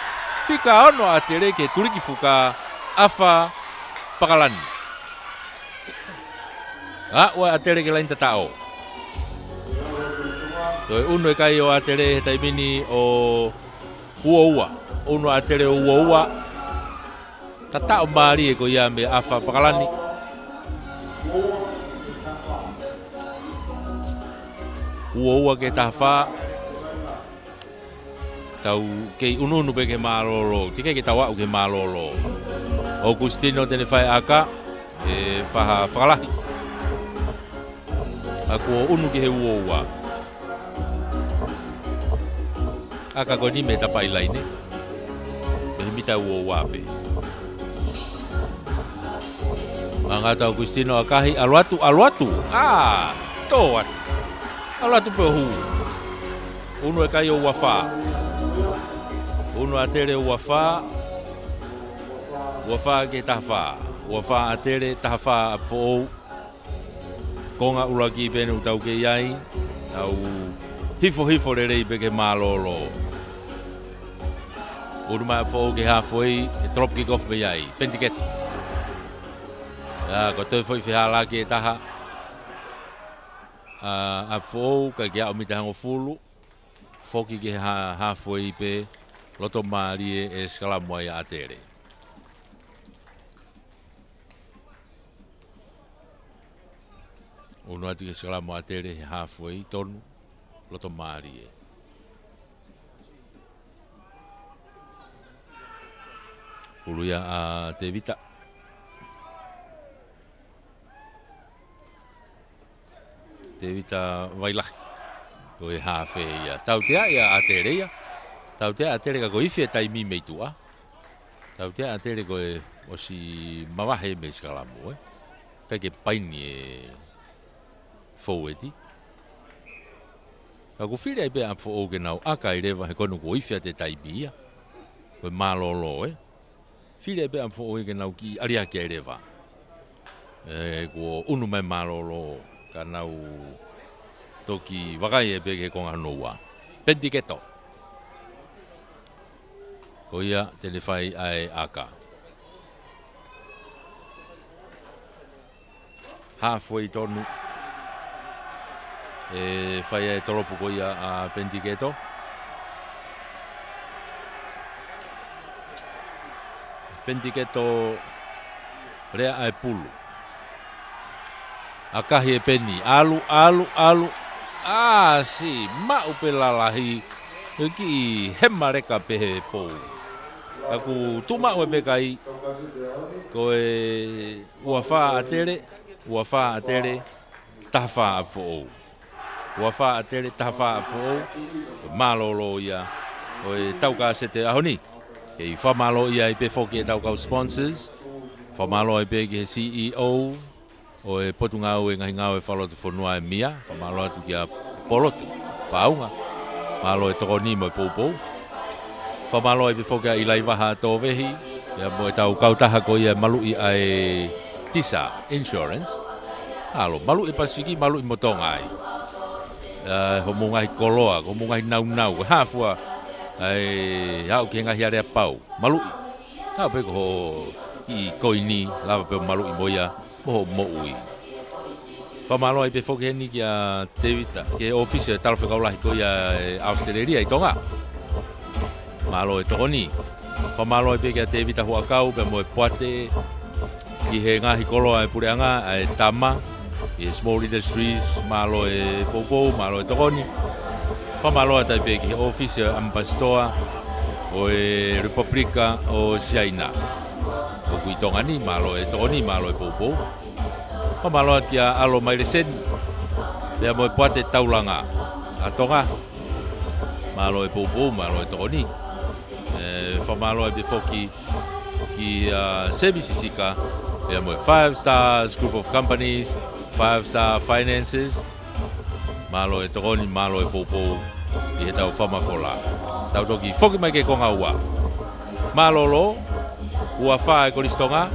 Fika ono ʻa ʻAtele ke tuliki fuka. ʻAfa Pakalani. Aʻu ʻa ʻAtele ki he laini tataʻo. Toe ʻunu e kai ʻo ʻAtele he taimi ni ʻo uaua. ʻUnu ʻa ʻAtele ʻo uaua. Tataʻo mālie ko ia mei ʻAfa Pakalani. Uaua ki he taha fā. Tau kei ʻunuʻunu pē ki he mālōlō. Teʻeki ke tau aʻu ki he mālōlō. ʻOkusitino te ne fai ʻaka. ʻE faha fakalahi. ʻA kuo ʻunu ki he uaua. ʻAka ko eni mei he tapaʻi laine. Mei he mita uaua pē. Mangata ʻOkusitino ʻakahi, ʻalu atu, ʻalu atu. ʻĀ, tō atu. ʻAlu atu pē ʻo hū. ʻUnu e kai ʻo uafā. ʻUnu ʻa ʻAtele uafā. Uafā ki he taha fā. Uafā ʻa ʻAtele, taha fā ʻa ʻApifoʻou. Konga ʻuluaki pē ʻoku tau kei ai, tau hifohifo lelei pē ki he mālōlō. ʻUnu mai ʻApifoʻou ki he halfway, ʻe drop kick off mei ai, Pentiketo. ʻIa, ko e toe foʻi fehālaaki ʻe taha. ʻA, ʻApifoʻou, ʻikai ke aʻu mita hongofulu, foki ki he ha-, halfway pē, loto mālie ʻe sikalamu ai ʻa ʻAtele. ʻUnu atu ki he sikalamu ʻa ʻAtele he halfway, tonu, loto mālie. Ulu ia ʻa Tevita. Tevita Vailahi. Ko e hafe ia. Tautea ia ʻa ʻAtele ia. Tautea ʻa ʻAtele ka ko e ifi e taimi mei tuʻa. Tautea ʻa ʻAtele ko e ʻosi mavahe mei sikalamu, ē. ʻIkai ke paini e foueti. Ka kuo fili ai pē ʻa ʻApifoʻou ke nau ʻaka ai leva he ko eni kuo ifi atu e taimi ia. Ko e mālōlō, ē. Fili ai pē ʻa ʻApifoʻou ia ke nau kiʻi ʻaliaki ai leva. Ē, kuo ʻunu mai mālōlō ka nau toki vakai ai pē ki he konga hono ua. Penitiketo. Ko ia te ne fai ʻa e ʻaka. Halfway tonu. ʻE fai ʻa e tolopu ko ia ʻa Penitiketo. Penitiketo lea ʻa e pulu. ʻAkahi ʻe Peni. ʻAlu, ʻalu, ʻalu. ʻĀ, siʻi maʻu pē lalahi. Ko e kiʻi hema leka pē he pou. Ka kuo tuʻu maʻu e pekai. Ko e ua fā ʻa Tele, ua fā ʻa Tele, taha fā ʻa ʻApifoʻou. Ua fā ʻa Tele, taha fā ʻa ʻApifoʻou. Mālōlō ia ʻo e tau kasete ʻaho ni. Kei fakamālō ai pē foki e tau kau sponsors. Fakamālō ai pē ki he C E O ʻo e Potungāue Ngaahi Ngāue Fakalotofonua ʻa e M I A, fakamālō atu kia Polotu Paunga, mālō e tokoni mo e poupou. Fakamālō ai pē foki ʻa ʻIlaivaha Tovehi, pea mo e tau kautaha ko ia maluʻi ʻa e Tisa Insurance. ʻAlu, maluʻi Pasifiki, maluʻi mo Tonga ai. ʻA, hoʻomou ngaahi koloa, ko hoʻomou ngaahi naunau, ko e hā fua, ʻa e, aʻu ki he ngaahi aleapau, maluʻi. Ka pē ko hoʻo kiʻi koini, lava pē ʻo maluʻi mo ia, mo hoʻo moʻui. Fakamālō ai pē foki heni kia Tēvita, ki he ʻōfisi ʻo e Talafekau Lahi ko ia ʻe ʻAositelēlia ʻi Tonga. Mālō e tokoni. Fakamālō ai pē kia Tēvita Huʻakau, pea mo e poate, ki he ngaahi koloa e puleʻanga, ʻa e tama, ʻi he Small Industries, mālō e poupou, mālō e tokoni. Fakamālō atu ai pē ki he ʻōfisi ʻo e ʻAmipasitoa ʻo e Lepupelika ʻo Siaina. ʻOku ʻi Tonga ni, mālō e tokoni, mālō e poupou. Fakamālō atu kia ʻAlo Maileseni, pea mo e poate taulanga ʻa Tonga. Mālō e poupou, mālō e tokoni. ʻE, fakamālō ai pē foki kia Semi Sisika, pea mo e Five Stars Group of Companies, Five Star Finances, mālō e tokoni, mālō e poupou ʻi he tau fakamafola. Tau toki foki mai ki he konga ua. Mālōlō, ua fā e Kolisi Tonga,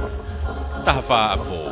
taha fā ʻApifoʻou.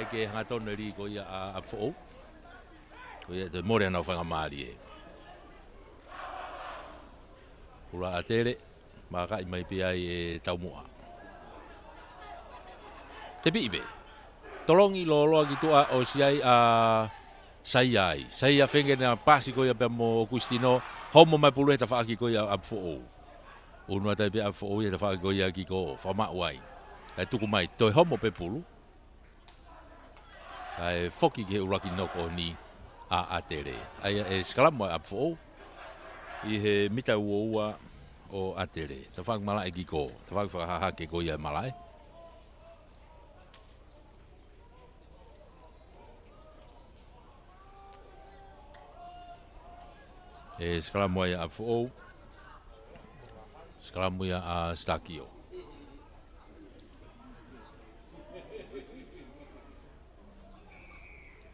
Ke hangatonu e lī ko ia ʻa ʻApifoʻou. Ko ia te mole ana ʻo faingamālie. Pulu ʻa ʻAtele, mākaʻi mai pē ai ʻe Taumuʻa. Tepiʻi pē. Tolongi lōloa ki tuʻa ʻo siʻi ai ʻa Saia ai. Saia feinga ke na paasi ko ia pea mo ʻOkusitino, homo mai pulu he tafaʻaki ko ia ʻa ʻApifoʻou. ʻUnu atu ai pē ʻa ʻApifoʻou he tafaʻaki ko ia ki ko, fakamaʻu ai. Kae tuku mai, toe homo pē pulu. Kae foki ki he ʻuluaki knock on ʻa ʻAtele. ʻA ia ʻe sikalamu ʻa ʻApifoʻou ʻi he mita ua ua ʻo ʻAtele. Tafaʻaki malaʻe ki ko, tafaʻaki fakahahake ko ia malaʻe. ʻE sikalamu ai ʻa ʻApifoʻou. Sikalamu ia ʻa Stakio.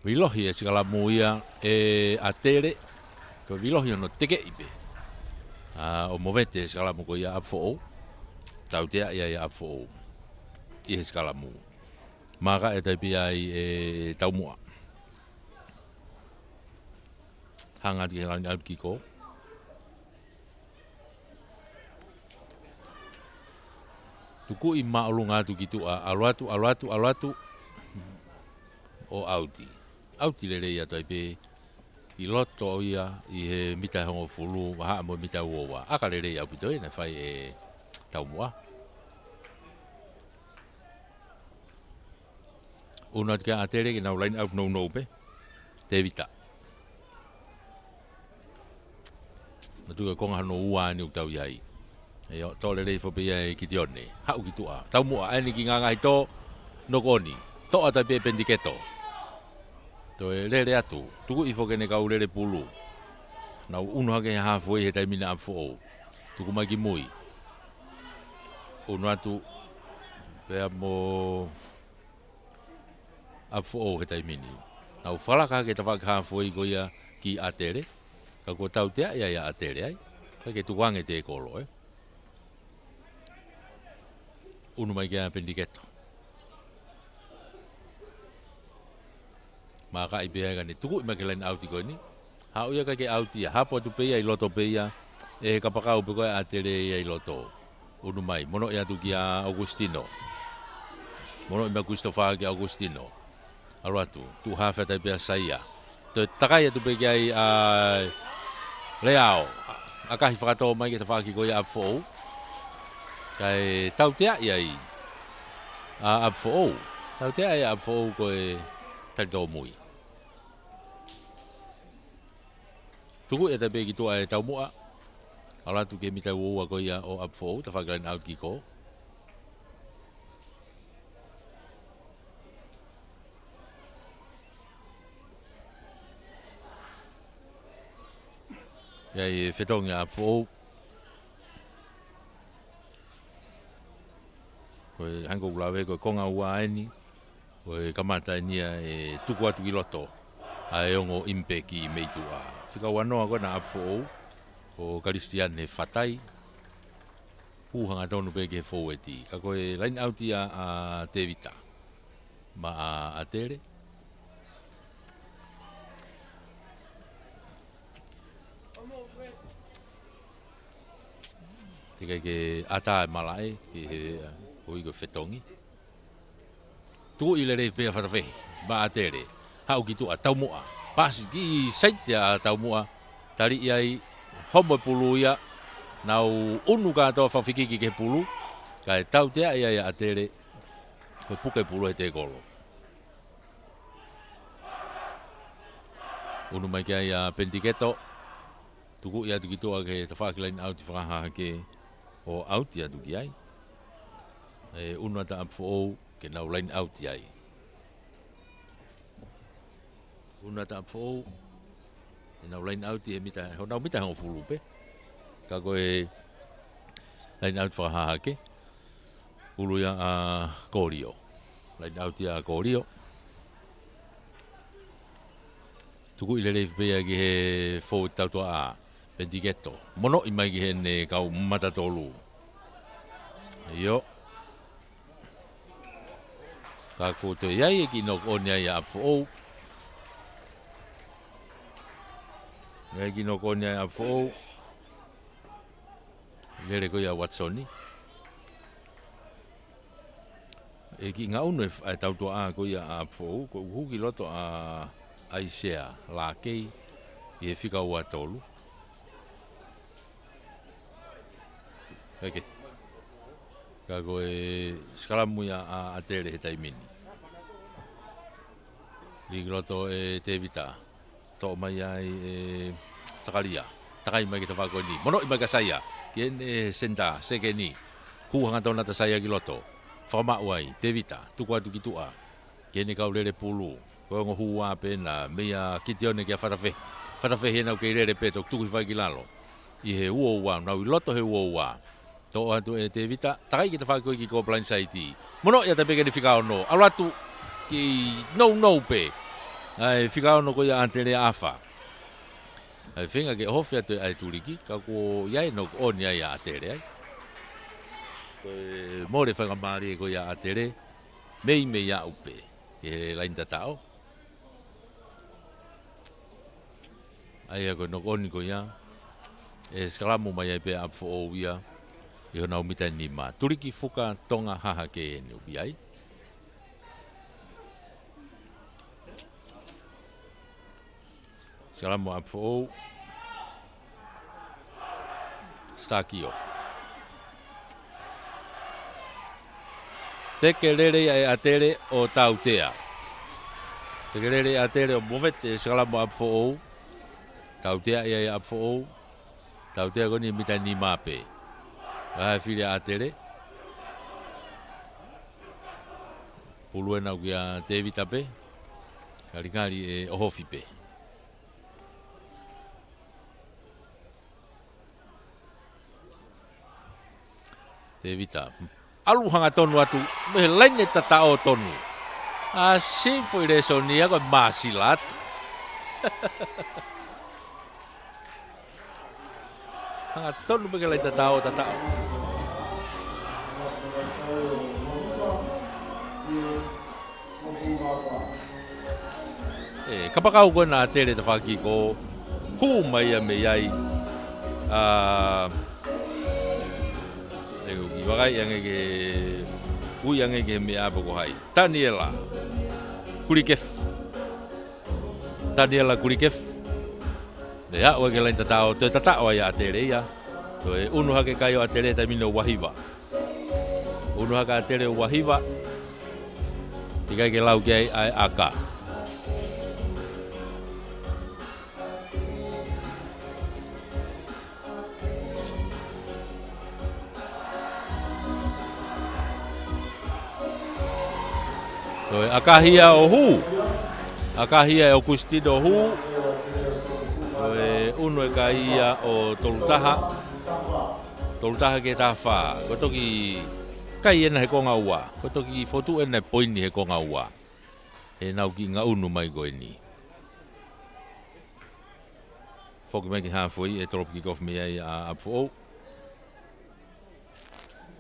Vilohi e sikalamu ia ʻe ʻAtele. Ko e vilohi hono tekeʻi pē. ʻA, ʻo movete e sikalamu ko ia ʻa ʻApifoʻou. Tauteaʻi ai ʻa ʻApifoʻou ʻi he sikalamu. Mākaʻi atu ai pē ai ʻe Taumuʻa. Hanga atu ki he line out ki ko. Tukuʻi māʻolunga atu ki tuʻa, ʻalu atu, ʻalu atu, ʻalu atu. ʻO ʻauti. ʻAuti lelei atu ai pē ʻi loto ia ʻi he mita ʻe hongofulu, vahaʻa mo e mita ua ua. ʻAka lelei ʻaupito ia naʻe fai ʻe Taumuʻa. ʻUnu atu kia ʻAtele ke nau line out nounou pē. Tevita. Nau tuku e konga hono ua ʻeni ʻoku tau ʻi ai. ʻIo, toʻo lelei foki pē ia ʻe Kitione. Haʻu ki tuʻa. Taumuʻa ʻeni ki ngangahitō. Knock on. Toʻo atu ai pē Penitiketo. Toe lele atu. Tukuʻi foki ʻene kau lele pulu. Nau ʻunu hake he halfway he taimi ni ʻa ʻApifoʻou. Tuku mai ki mui. ʻUnu atu. Pea mo ʻApifoʻou he taimi ni. Nau fakalaka hake tafaʻaki halfway ko ia ki ʻAtele. Ka kuo tauteaʻi ai ʻa ʻAtele ai. Kae ke tuku ange e tekolo, ē. ʻUnu mai kia Penitiketo. Mākaʻi pē ai ka ne tukuʻi mai ki he line out ko eni. Haʻu ia kae ke ʻauti ia. Hapo atu pē ia ʻi loto pē ia. ʻE he kapakau pē ko ē ʻa ʻAtele ia ʻi loto. ʻUnu mai. Monoʻi atu kia ʻOkusitino. Monoʻi mai Christopher kia ʻOkusitino. ʻAlu atu. Tuʻu hafe atu ai pē ʻa Saia. Toe takai atu pē ki ai ʻa Leao. ʻA, ʻakahi fakatō mai ki he tafaʻaki ko ia ʻa ʻApifoʻou. Kae tauteaʻi ai ʻa ʻApifoʻou. Tauteaʻi ʻa ʻApifoʻou ko e tali tōmui. Tukuʻi atu ai pē ki tuʻa ʻe Taumuʻa. ʻAlu atu ki he mita ua ua ko ia ʻo ʻApifoʻou, tafaʻaki line out ki ko. ʻI ai e fetongi ʻa ʻApifoʻou. Ko e hangē ko ʻeku lave, ko e konga ua ʻeni. Ko e kamata ʻeni ia ʻe tuku atu ki loto ʻa e ongo ʻimipeki mei tuʻa. Fika ua noa ko ena ʻa ʻApifoʻou, ko Kalisitiane Fatai. Hū hangatonu pē ki he foueti. Ka ko e line out ia ʻa Tevita maʻa ʻAtele. Teʻeki ai ke ʻatā e malaʻe, ki he, ʻa, ʻoku ʻi ai ko e fetongi. Tuʻi lelei pē ʻa Fatafehi maʻa ʻAtele. Haʻu ki tuʻa, Taumuʻa. Paasi ki saiti ʻa Taumuʻa. Taliʻi ai, homo e pulu ia. Nau ʻunu kātoa fakafikiki ki he pulu. Kae tauteaʻi ai ʻa ʻAtele. Ko e puke pulu he tekolo. ʻUnu mai ki ai ʻa Penitiketo. Tukuʻi atu ki tuʻa ki he tafaʻaki line out fakahahake ʻo ʻauti atu ki ai. ʻE ʻunu atu ʻa ʻApifoʻou ke nau line out ai. ʻUnu atu ʻa ʻApifoʻou ke nau line out he mita, honau mita hongofulu pē. Ka ko e line out fakahahake. ʻUlu ia ʻa Kolio. Line out ia ʻa Kolio. Tukuʻi lelei pē ia ki he foueti tautuʻa ʻa Penitiketo. Monoʻi mai ki heʻene kau mata tolu. ʻIo. Ka ko e toe ʻi ai e kiʻi knock on ia ʻa ʻApifoʻou. ʻI ai e kiʻi knock on ia ʻa ʻApifoʻou. Lele ko ia ʻa Uatisoni. ʻE kiʻi ngaʻunu e f-, ʻa e tautuʻa ko ia ʻa ʻApifoʻou, ko e hū ki loto ʻa ʻAisea Lakei ʻi he fika ua tolu. Eke. Ka ko e sikalamu ia ʻa ʻAtele he taimi ni. Lī ki loto ʻe Tevita. Toʻo mai ai ʻe Sakalia. Takai mai ki he tafaʻaki ko eni. Monoʻi mai kia Saia. Ki heʻene senitā, sekeni. Hū hangatonu atu ʻa Saia ki loto. Fakamaʻu ai, Tevita. Tuku atu ki tuʻa. Ki heʻene kau lele pulu. Ko e ongo hū ā pē ena, meia Kitione kia Fatafehi. Fatafehi ʻenau kei lele pē toki tuku hifo ai ki lalo. ʻI he uo ua, nau ʻi loto he uo ua. Toʻo atu ʻe Tevita, takai ki he tafaʻaki ko ē kiʻi ko e blindside. Monoʻi atu pē ki heʻene fika ono. ʻAlu atu kiʻi nounou pē. ʻA e fika ono ko ia ʻa ʻAtele ʻa ʻAfa. ʻA e feinga ke ʻohofi atu ʻa e tuliki, ka ko ia e knock on ia ʻa ʻAtele ai. Ko e mole faingamālie ko ia ʻa ʻAtele, meimei aʻu pē. Ki he laini tataʻo. ʻA ia ko e knock on ko ia. ʻE sikalamu mai ai pē ʻa ʻApifoʻou ia. ʻI honau mita nima. Tuliki, fuka, tonga, hahake ʻeni ʻoku ʻi ai. Sikalamu ʻa ʻApifoʻou. Stakio. Teke lele ia ʻe ʻAtele ʻo tautea. Teke lele ʻe ʻAtele ʻo movete e sikalamu ʻa ʻApifoʻou. Tautea ia ʻe ʻApifoʻou. Tautea ko eni mita nima pē. Vahe fili ʻa ʻAtele. Pulu ena kia Tevita pē. Kalikali ʻe ʻohofi pē. Tevita. ʻAlu hangatonu atu mei he laini tataʻo tonu. ʻA, sifo i lēsoni ia ko e māsila atu. Hangatonu mei he laini tataʻo, tataʻo. ʻE, kapakau ko ena ʻa ʻAtele tafaʻaki ko hū mai ia mei ai. ʻA, ʻe, ʻoku kiʻi vakai ange ke, ui ange ke meʻa pe ko hai. Taniela Kulikefu. Taniela Kulikefu. Ne aʻu ai ki he laini tataʻo, toe tataʻo ai ʻa ʻAtele ia. Toe unu hake kai ʻo ʻAtele taimi ni ʻo ua hiva. Unu hake ʻa ʻAtele ʻo ua hiva. ʻIkai ke lau ki ai ʻa e ʻaka. Toe ʻakahi ia ʻo hū. ʻAkahi ia ʻe ʻOkusitino ʻo hū. Toe unu e kai ia ʻo tolu taha. Tolu taha ki he taha fā. Ko e toki kai ena he konga ua. Ko e toki fotu ena e poini he konga ua. He ʻenau kiʻi ngaʻunu mai ko eni. Foki mai ki he halfway ʻe drop kick off mei ai ʻa ʻApifoʻou.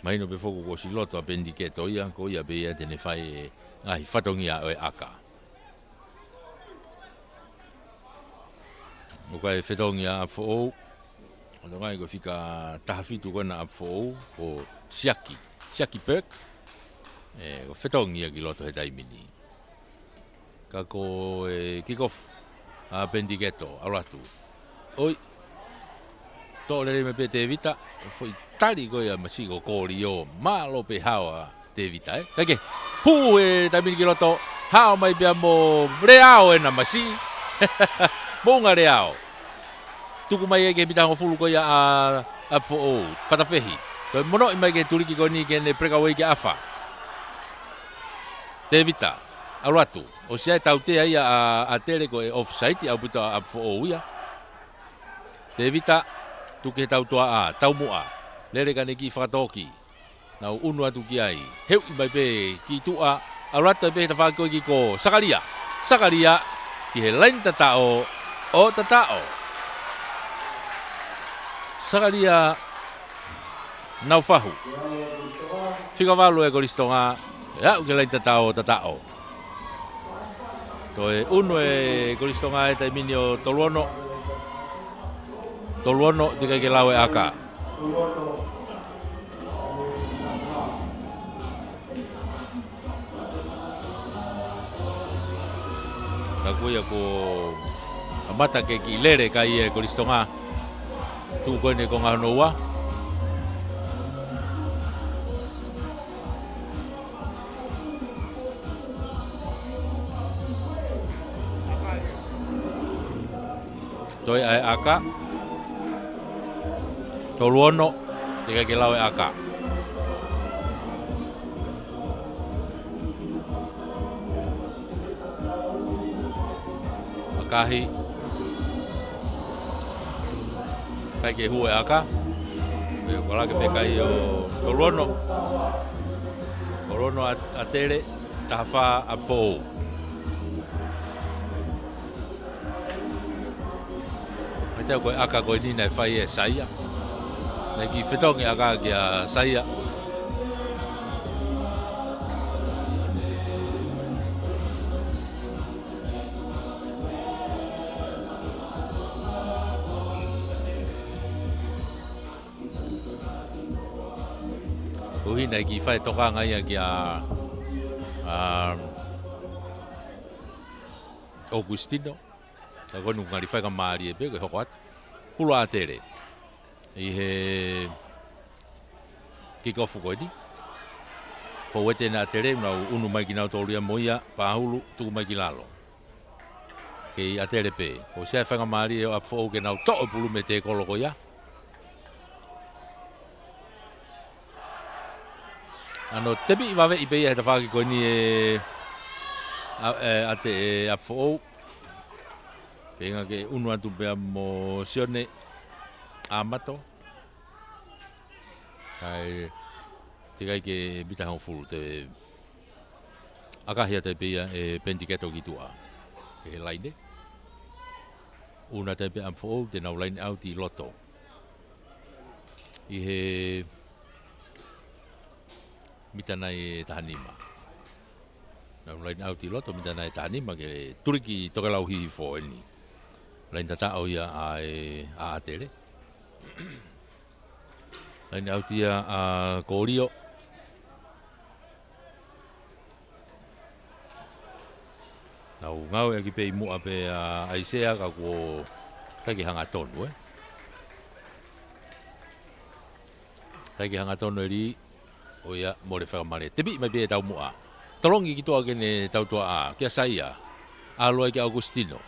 Mahino pē foki kuo ʻosi loto ʻa Penitiketo ia, ko ia pē ia te ne fai e ngaahi fatongia ʻo e ʻaka. ʻOku ʻi ai e fetongi ʻa ʻApifoʻou. ʻO tongai ko e fika taha fitu ko ena ʻa ʻApifoʻou, ko Siaki. Siaki Burke. ʻE, ko e fetongi ia ki loto he taimi ni. Ka ko e kick off ʻa Penitiketo, ʻalu atu. ʻOi. Toʻo lelei mai pē Tevita, foʻi tali ko ia masiʻi ko Kolio, mālō pē hao ʻa Tevita, ē. Kae kehe, hū he taimi ni ki loto, hao mai pea mo Leao ena masiʻi. Moʻunga Leao. Tuku mai ia ki he mita hongofulu ko ia ʻa, ʻa ʻApifoʻou, Fatafehi. Toe monoʻi mai ki he tuliki ko eni ke ne breakaway kia ʻAfa. Tevita, ʻalu atu. ʻOsi ʻa e tautea ia ʻa, ʻa ʻAtele ko e offside, ʻaupito ʻa ʻApifoʻou ia. Tevita, tuku ki he tautuaʻa, taumuʻa. Lele kae ne kiʻi fakatōki. Nau unu atu ki ai. Heuʻi mai pē ki tuʻa. ʻAlu atu pē he tafaʻaki ko ē kiʻi ko Sakalia. Sakalia ki he laini tataʻo. ʻO tataʻo. Sakalia Naufahu. Fika valu ʻe Kolisi Tonga. Aʻu ki he laini tataʻo, tataʻo. Toe unu ʻe Kolisi Tonga he taimi ni ʻo tolu ono. Tolu ono, teʻeki ai ke lau e ʻaka. Ka ko ia kuo kamata ke kiʻi lele e kai ʻa Kolisi Tonga. Tuʻu ko eni konga hono ua. Toe ʻai e ʻaka. Tolu ono, teʻeki ai ke lau e ʻaka. ʻAkahi. ʻIkai ke hū e ʻaka. Pea ʻoku ʻalu hake pē e kai ʻo tolu ono. Tolu ono ʻa, ʻa ʻAtele, taha fā ʻa ʻApifoʻou. Mai tau ko e ʻaka ko eni naʻe fai ʻe Saia. Naʻe kiʻi fetongi e ʻaka kia Saia. Koeʻuhi naʻe kiʻi fai e tokanga ia kia, um, ʻOkusitino. Ka ko eni ʻoku ngali faingamālie pē ke hoko atu. Pulu ʻa ʻAtele ʻi he kick off ko eni. Fouete ʻa ʻAtele, nau unu mai kinautolu ia mo ia, pāhulu, tuku mai ki lalo. Kei ʻAtele pē. ʻOsi ʻi ai e faingamālie ʻo ʻApifoʻou ke nau toʻo e pulu mei he tēkolo ko ia. ʻAno tepiʻi vaveʻi pē ia he tafaʻaki ko eni ʻe, ʻa, ʻe, ʻAte-, ʻe ʻApifoʻou. Feinga ke unu atu pea mo Sione ʻAmato. Kae teʻeki ai ke mita hongofulu, toe ʻakahi atu ai pē ia ʻe Penitiketo ki tuʻa. ʻI he laine. Unu atu ai pē ʻApifoʻou, te nau laine ʻauti ʻi loto. ʻI he mita nai ʻe taha nima. Nau laine ʻauti ʻi loto, mita nai ʻe taha nima ke tuli ki Tokelau Hihifo eni. Laine tataʻo ia ʻa e, ʻa ʻAtele. Laine ʻauti ia ʻa Kolio. Nau ngāueʻaki pē ʻi muʻa pē ʻa ʻAisea ka kuo ʻikai ke hangatonu, ē. ʻIkai ke hangatonu e lī, ʻo ia mole fakamale. Tepiʻi mai pē ʻe Taumuʻa. Tolongi ki tuʻa ke ne tautuaʻa, kia Saia. ʻAlu ai kia ʻOkusitino.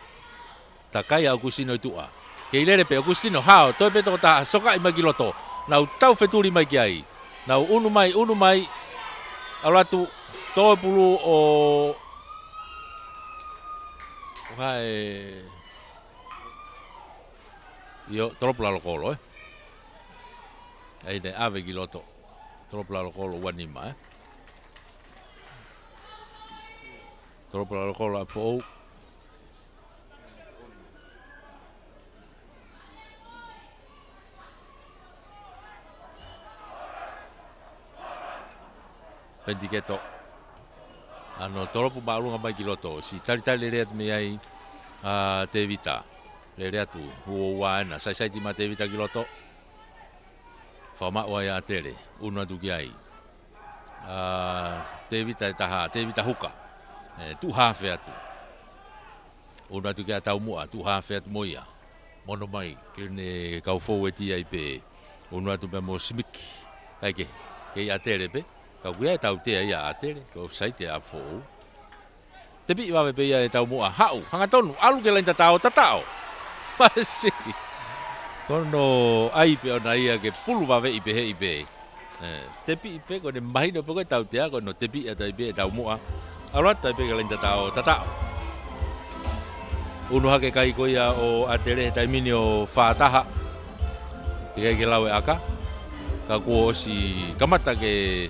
Takai ʻa ʻOkusitino ʻi tuʻa. Kei lele pē ʻOkusitino, hao, toe pē tokotaha, sokaʻi mai ki loto. Nau tau fetuli mai ki ai. Nau unu mai, unu mai. ʻAlu atu, tō e pulu ʻo, ʻo hae. ʻIo, tolopu lalo kolo, ē. ʻAi te ʻave ki loto. Tolopu lalo kolo ua nima, ē. Tolopu lalo kolo ʻApifoʻou. Penitiketo. ʻAno tolopu māʻolunga mai ki loto. Siʻi talitali lele atu mei ai ʻa Tevita. Lele atu, hū ʻo ua ena. Saisaiti mai Tevita ki loto. Fakamaʻu ai ʻa ʻAtele. Unu atu ki ai. ʻA Tevita ʻe taha, Tevita Huka. ʻE, tuʻu hafe atu. Unu atu kia Taumuʻa, tuʻu hafe atu mo ia. Mono mai, ke ne kau foueti ai pē. Unu atu pē mo Simiki. ʻAi ke, kei ʻAtele pē. Ka ʻoku ʻi ai e tautea ia ʻa ʻAtele, ko e offside ʻa ʻApifoʻou. Tepiʻi vave pē ia ʻe Taumuʻa, haʻu, hangatonu, ʻalu ki he laini tataʻo, tataʻo. Masiʻi. Ko hono ʻai pē ʻona ia ke pulu vaveʻi pē heʻi pē. ʻE, tepiʻi pē, ko ʻene mahino pē ko e tautea, ko hono tepiʻi atu ai pē ʻe Taumuʻa. ʻAlu atu ai pē ki he laini tataʻo, tataʻo. Unu hake e kai ko ia ʻo ʻAtele he taimi ni ʻo fā taha. Teʻeki ai ke lau e ʻaka. Ka kuo ʻosi kamata ke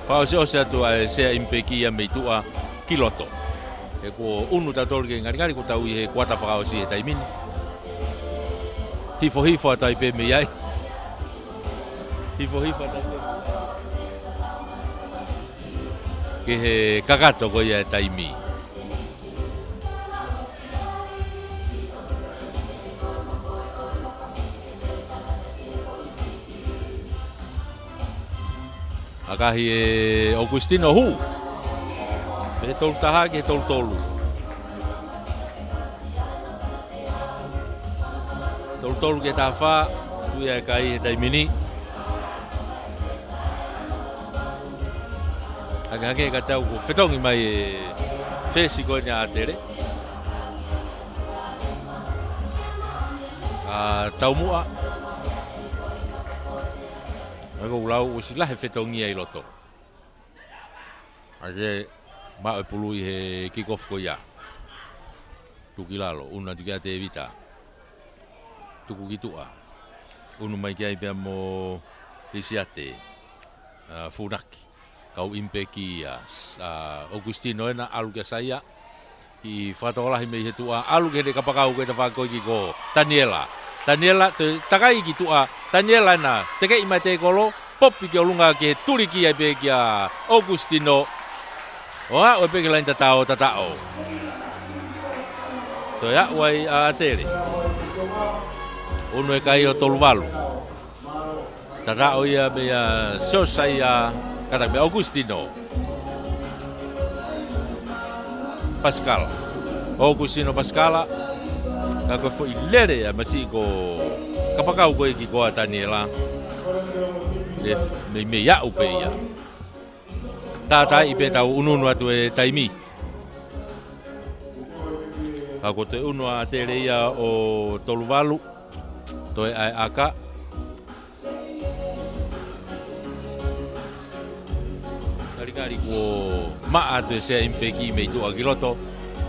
fakaʻosiʻosi atu ʻa e sea ʻi he peki ia mei tuʻa ki loto. He kuo unu tautolu ke ngalingali kuo tau ʻi he kuata fakaʻosi he taimi ni. Hifohifo atu ai pē mei ai. Hifohifo atu ai pē. ki he kakato ko ia e taimi. ʻAkahi ʻe ʻOkusitino, hū. Pē tolu taha ki he tolu tolu. Tolu tolu ki he taha fā, tuʻu ia e kai he taimi ni. Hangehangē ka tau ko e fetongi mai e fesi ko eni ʻa ʻAtele. ʻA Taumuʻa. ʻA ia ko e lau ʻosi lahi e fetongi ia ʻi loto. ʻA ia ke maʻu e pulu ʻi he kick off ko ia. Tuku ki lalo, unu atu kia Tevita. Tuku ki tuʻa. Unu mai ki ai pea mo Lisiate. ʻA, Funaki. Kau impeki ia, s-, ʻa, ʻOkusitino ena, ʻalu kia Saia. Kiʻi fakatokolahi mei he tuʻa, ʻalu ki heʻene kapakau ko e tafaʻaki ko ē ki ko Taniela. Taniela, toe takai ki tuʻa, Taniela ena, tekeʻi mai e tēkolo, popi ki ʻolunga ki he tuliki ai pē kia ʻOkusitino. ʻO aʻu ai pē ki he laini tataʻo, tataʻo. Toe aʻu ai ʻa ʻAtele. Unu e kai ʻo tolu valu. Tataʻo ia meia Siosaia, kātaki meia ʻOkusitino Pasikala. ʻOkusitino Pasikala, ka ko e foʻi lele ia masiʻi ko e kapakau ko ē ki ko ʻa Taniela. ʻE f-, meimei aʻu pē ia. Tātaaʻi pē tau unuunu atu e taimi. Ka kuo toe unu ʻa ʻAtele ia ʻo tolu valu. Toe ʻai ʻaka. Kalikali kuo maʻa atu e sea impeki mei tuʻa ki loto.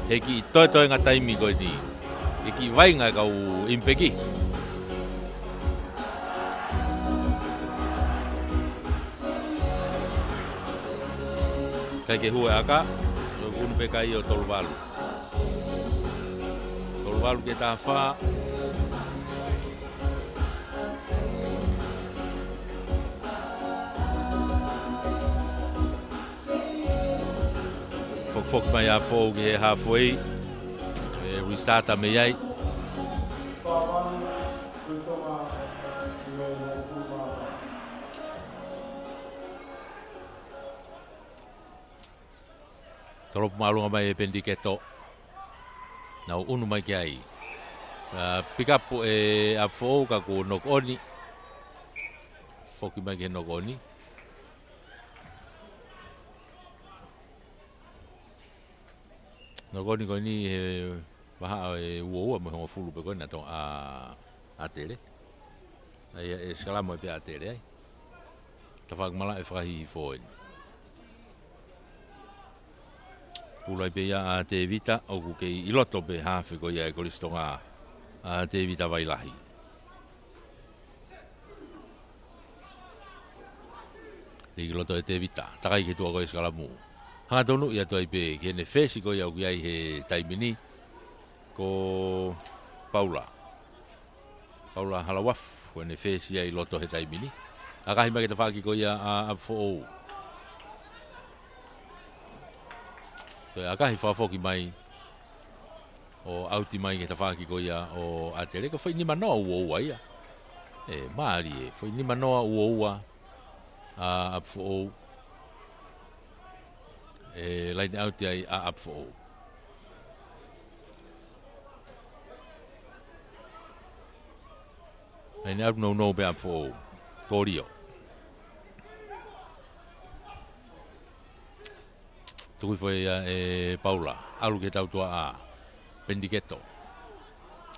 He kiʻi toetoenga taimi ko eni. He kiʻi vainga e kau impeki. Kai ke hū e ʻaka, ʻo unu pē kai ʻo tolu valu. Tolu valu ki he taha fā. Fokifoki mai ʻa Foʻou ki he halfway. ʻE restart mei ai. Tolopu māʻolunga mai ʻe Penitiketo. Nau unu mai ki ai. ʻA, pick up ʻe ʻApifoʻou ka kuo knock on. Foki mai ki he knock on. Knock on ko eni he vahaʻa ʻe uaua mo e hongofulu pē ko ena ʻa ʻAtele. ʻA ia ʻe sikalama pē ʻa ʻAtele ai. Tafaʻaki malaʻe fakahihifo eni. Pulu ai pē ia ʻa Tevita, ʻoku kei ʻi loto pē hafe ko ia e Kolisi Tonga ʻa Tevita Vailahi. Lī ki loto ʻe Tevita, takai ki he tuʻa ko e sikalamu. Hangatonu ia toe pē ki heʻene fesi ko ia ʻoku ʻi ai he taimi ni, ko Paula. Paula Halauafu, ko ʻene fesi ia ʻi loto he taimi ni. ʻAkahi mai ki he tafaʻaki ko ia ʻa ʻApifoʻou. Toe ʻakahi fakafoki mai. ʻO ʻauti mai ki he tafaʻaki ko ia ʻo ʻAtele, ko e foʻi nima noa uaua ia. ʻE, mālie, foʻi nima noa uaua ʻa ʻApifoʻou. ʻE, line out ai ʻa ʻApifoʻou. Line out nounou pē ʻApifoʻou. Kolio. Tuku hifo ia ʻe Paula. ʻAlu ki he tautuaʻa. Penitiketo.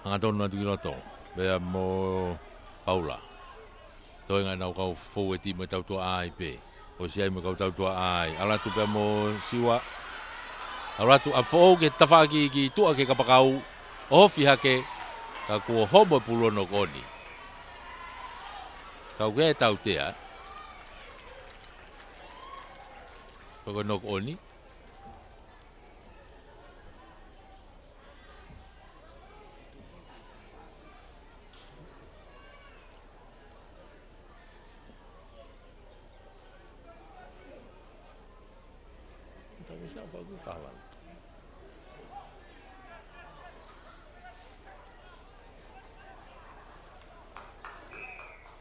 Hangatonu atu ki loto. Pea mo Paula. Toenga ʻenau kau foueti mo e tautuaʻa ai pē. ʻOsi ai mo e kau tautuaʻa ai. ʻAlu atu pea mo Siua. ʻAlu atu ʻApifoʻou ki he tafaʻaki ki tuʻa ki he kapakau. ʻOhofi hake. Ka kuo homo e pulu ʻo knock on. Ka ʻoku ʻi ai e tautea. Ko e knock on. Siʻa fau ki fala.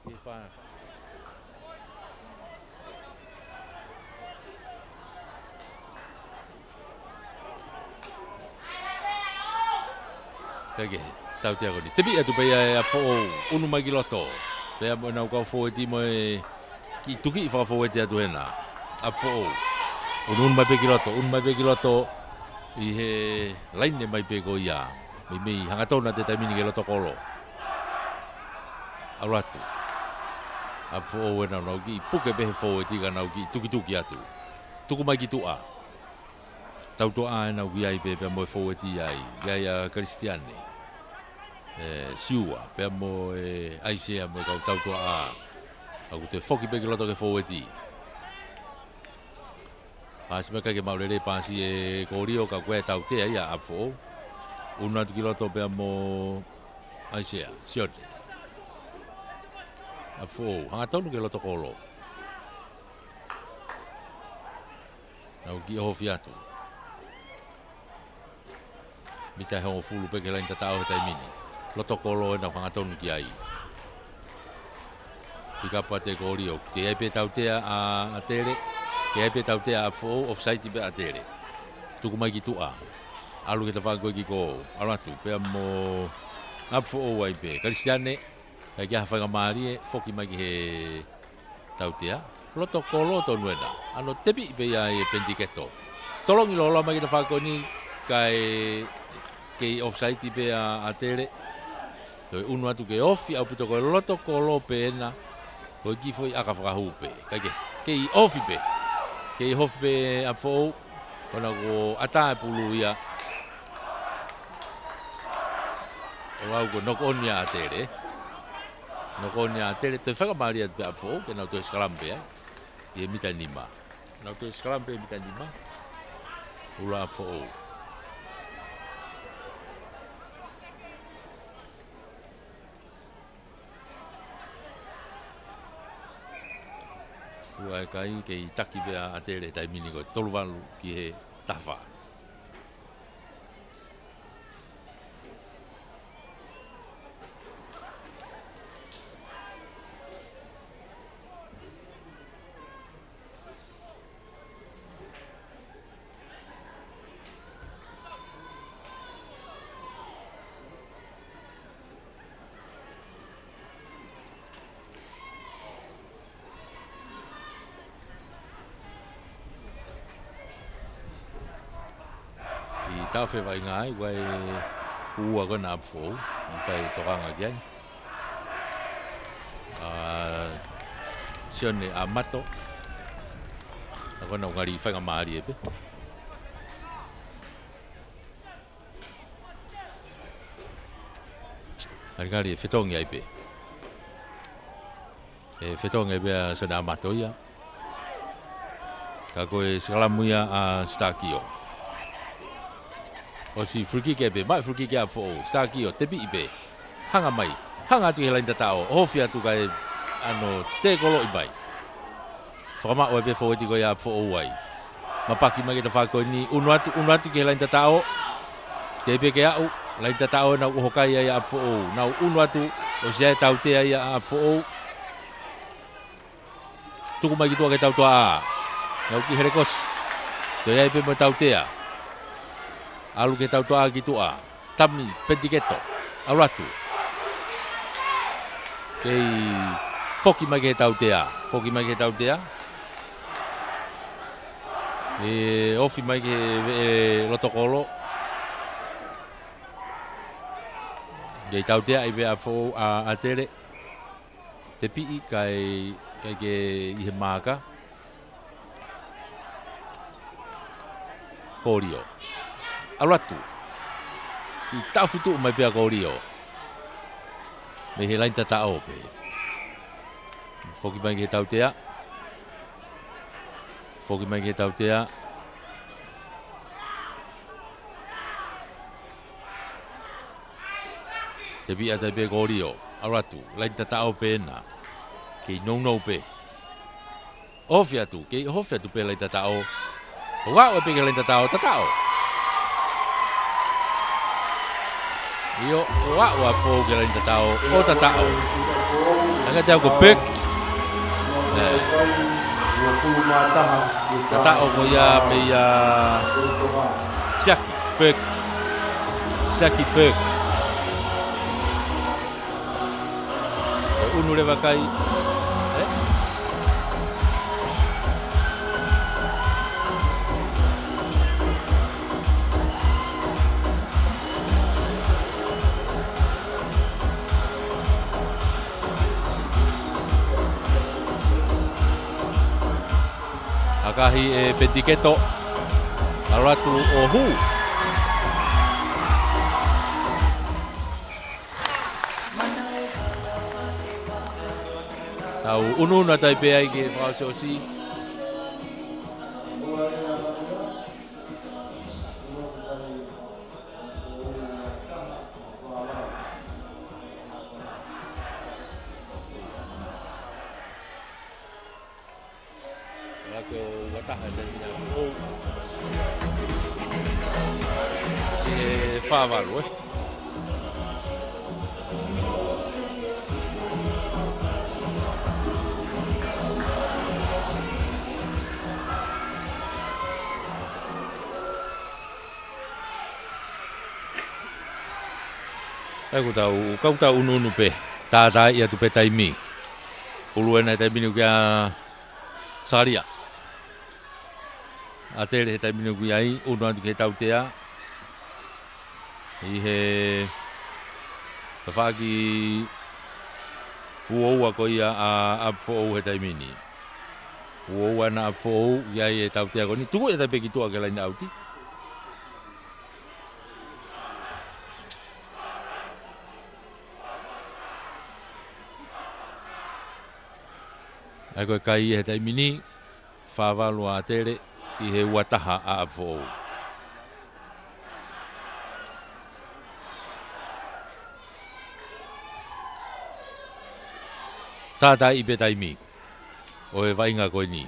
Ki fala. Pea ke, tautea ko eni. Tepi atu pē ia ʻe ʻApifoʻou, unu mai ki loto. Pea mo ʻenau kau fōueti mo e kiʻi tuki fakafōueti atu hena. ʻApifoʻou. Unuunu mai pē ki loto, unu mai pē ki loto. ʻI he laine mai pē ko ia. Meimei hangatonu atu he taimi ni ki he loto kolo. ʻAlu atu. ʻApifoʻou ʻenau, nau kiʻi puke pē he fōueti ka nau kiʻi tukituki atu. Tuku mai ki tuʻa. Tautuʻa ʻenau ʻi ai pē pea mo e fōueti ai. ʻI ai ʻa Kalisitiane. ʻE, Siua, pea mo e ʻAisea mo e kau tautuʻa. ʻOku toe foki pē ki loto ki he fōueti. Pasi mai kae ke maʻu lelei pasi ʻe Kolio ka ko e tautea ia ʻa ʻApifoʻou. Unu atu ki loto pea mo ʻAisea, Sione. ʻApifoʻou, hangatonu ki he loto kolo. Nau kiʻi ofi atu. Mita ʻe hongofulu pē ki he laine tataʻo he taimi ni. Loto kolo ʻenau hangatonu ki ai. Pikapu atu ʻe Kolio. Teʻeki ai pē tautea ʻa, ʻa Tele. Teʻeki ai pē tautea ʻa ʻApifoʻou, ʻofisaiti pē ʻa Tele. Tuku mai ki tuʻa. ʻAlu ki he tafaʻaki ko ē ki kō. ʻAlu atu. Pea mo ʻApifoʻou ai pē. Kalisitiane. ʻIkai ke ʻi ai ha faingamālie, foki mai ki he tautea. Loto kolo tonu ena. ʻAno tepi pē ia ʻe Penitiketo. Tolongi lōloa mai ki he tafaʻaki ko eni, kae kei ʻofisaiti pē ʻa, ʻa Tele. Toe unu atu ke ofi ʻaupito ko e loto kolo pē ena. Ko e kiʻi foʻi ʻaka fakahū pē. Kae ke, kei ofi pē. Kei ofi pē ʻa ʻApifoʻou. Ko ena kuo ʻatā e pulu ia. ʻO lau ko e knock on ia ʻa Tele. Knock on ia ʻa Tele, toe faingamālie atu pē ʻa ʻApifoʻou, ke nau toe scrum pē ai. ʻI he mita nima. Nau toe scrum pē mita nima. Ula ʻApifoʻou. Ua e kai kei taki pē ʻa Tele taimi ni ko e tolu valu ki he taha fā. ʻI he taʻu fē vaʻinga ai, ua e ua ko ena ʻApifoʻou, ʻi he fai tokanga ki ai. ʻA Sione ʻAmato. ʻA ko ena ʻoku ngali faingamālie pē. Ngali ngali ʻe fetongi ai pē. ʻE fetongi ai pē ʻa Sione ʻAmato ia. Ka ko e sikalamu ia ʻa Stakio. ʻOsi free kick ē pē, maʻu free kick ʻa ʻApifoʻou. Stakio, tepiʻi pē. Hanga mai. Hanga atu ki he laine tataʻo. Ofi atu kae ʻano tēkoloʻi mai. Fakamaʻu ai pē fōueti ko ia ʻa ʻApifoʻou ai. Mapaki mai ki he tafaʻaki ko eni, unu atu, unu atu ki he laine tataʻo. Teʻeki pē ke aʻu, laine tataʻo ena ʻoku ʻohokai ai ʻa ʻApifoʻou. Nau unu atu, ʻosi ʻi ai e tautea ia ʻa ʻApifoʻou. Tuku mai ki tuʻa ki he tautuʻa. Nau kiʻi helekosi. Toe ai pē mo e tautea. ʻAlu ki he tautuʻa ki tuʻa. Tami Penitiketo. ʻAlu atu. Kei foki mai ki he tautea. Foki mai ki he tautea. ʻE ofi mai ki he, ʻe loto kolo. Kei tautea ai pē ʻa ʻApifoʻou, ʻa, ʻa Tele. Tepiʻi kae, kae ke ʻi he maaka. Kolio. ʻAlu atu. ʻI taʻu fitu mai pē ʻa Kolio. Mei he laine tataʻo pē. Foki mai ki he tautea. Foki mai ki he tautea. Tepiʻi atu ai pē Kolio. ʻAlu atu. Laine tataʻo pē ena. Kei nounou pē. Ofi atu, kei ofi atu pē laine tataʻo. ʻO aʻu pē ki he laine tataʻo, tataʻo. ʻIo, ʻo aʻu ʻa Foʻou ki he laine tataʻo, ʻo tataʻo. Hanga te au ko Burke. ʻE. Tataʻo ko ia meia Siaki Burke. Siaki Burke. ʻO ʻunu leva kai. ʻE? ʻAkahi ʻe Pentiketo. ʻAlu atu ʻo hū. Tau ʻunuʻunu atu ai pē ai ke fakaʻosiʻosi. Lake ʻo ua taha e taimi ni ʻa Foʻou. ʻE fā valu, ē? ʻE, ko tau, kau tau ʻunuʻunu pē. Tātāʻi atu pē taimi. Pulu ena he taimi ni kia Salia. ʻAtele he taimi ni ʻoku ʻi ai, ʻunu atu ki he tautea. ʻI he tafaʻaki uoua ko ia ʻa ʻApifoʻou he taimi ni. Uoua ena ʻApifoʻou, ʻi ai e tautea ko eni. Tuku ia atu pē ki tuʻa ki he laine ʻauti. ʻA ia ko e kai ia he taimi ni, fā valu ʻa ʻAtele, ʻi he ua taha ʻa ʻApifoʻou. Tātāʻi pē taimi ʻo e vaʻinga ko eni.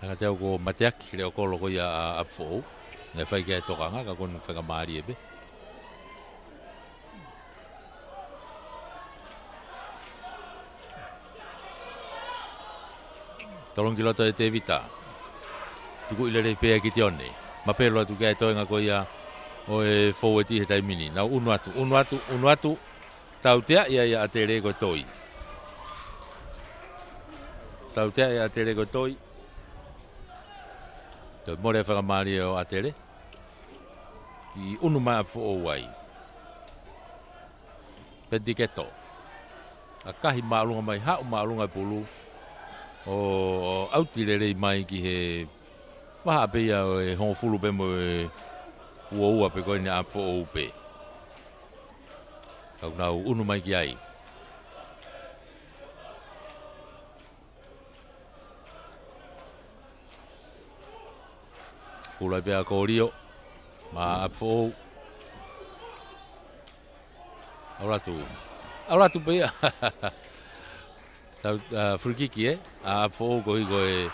Hanga te au ko mateaki leʻo kolo ko ia ʻa ʻApifoʻou. Naʻe fai ki ai e tokanga, ka ko eni faingamālie pē. Tolongi ki loto ʻe Tevita. Tukuʻi lelei pē ʻe Kitione. Mapelo atu ki ai e toenga ko ia ʻo e foueti he taimi ni. Nau ʻunu atu, ʻunu atu, ʻunu atu. Tauteaʻi ai ʻa ʻAtele ko e toi. Tauteaʻi ʻa ʻAtele ko e toi. Toe mole e faingamālie ʻo ʻAtele. Kiʻi ʻunu mai ʻa Foʻou ai. Pentiketo. ʻAkahi māʻolunga mai, haʻu māʻolunga e pulu. ʻO, ʻo ʻauti lelei mai ki he vahaʻa pē ia ʻo e hongofulu pē mo e uoua pē ko eni ʻa Foʻou pē. Kau nau ʻunu mai ki ai. Pulu ai pē ʻa Kolio. Maʻa ʻApifoʻou. ʻAlu atu. ʻAlu atu pē ia. Tau, ʻa, free kick, ē? ʻA ʻApifoʻou koeʻuhi ko e,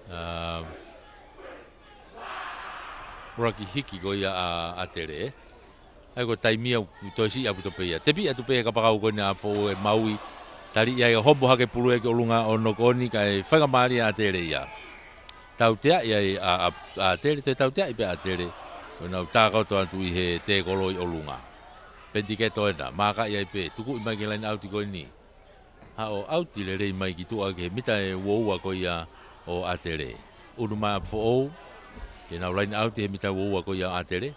ʻa, ʻuluaki hiki ko ia ʻa, ʻa ʻAtele, ē? ʻA ia ko e taimi ia ʻoku toe siʻi ʻaupito pē ia. Tepi atu pē he kapakau ko eni ʻa ʻApifoʻou ʻe maui. Tali ia ʻo hopo hake pulu ia ki ʻolunga ʻo noko ʻoni kae faingamālie ʻa ʻAtele ia. Tauteaʻi ai ʻa, ʻa, ʻa ʻAtele, toe tauteaʻi pē ʻa ʻAtele. ʻO nau tākoto atu ʻi he tēkolo ʻi ʻolunga. Pentiketo ena, maakaʻi ai pē, tukuʻi mai ki he laine ʻauti ko eni. Haʻu ʻo ʻauti lelei mai ki tuʻa ki he mita ʻe uoua ko ia ʻo ʻAtele. ʻUnu mai ʻa ʻApifoʻou, ke nau laine ʻauti he mita ʻe uoua ko ia ʻo ʻAtele.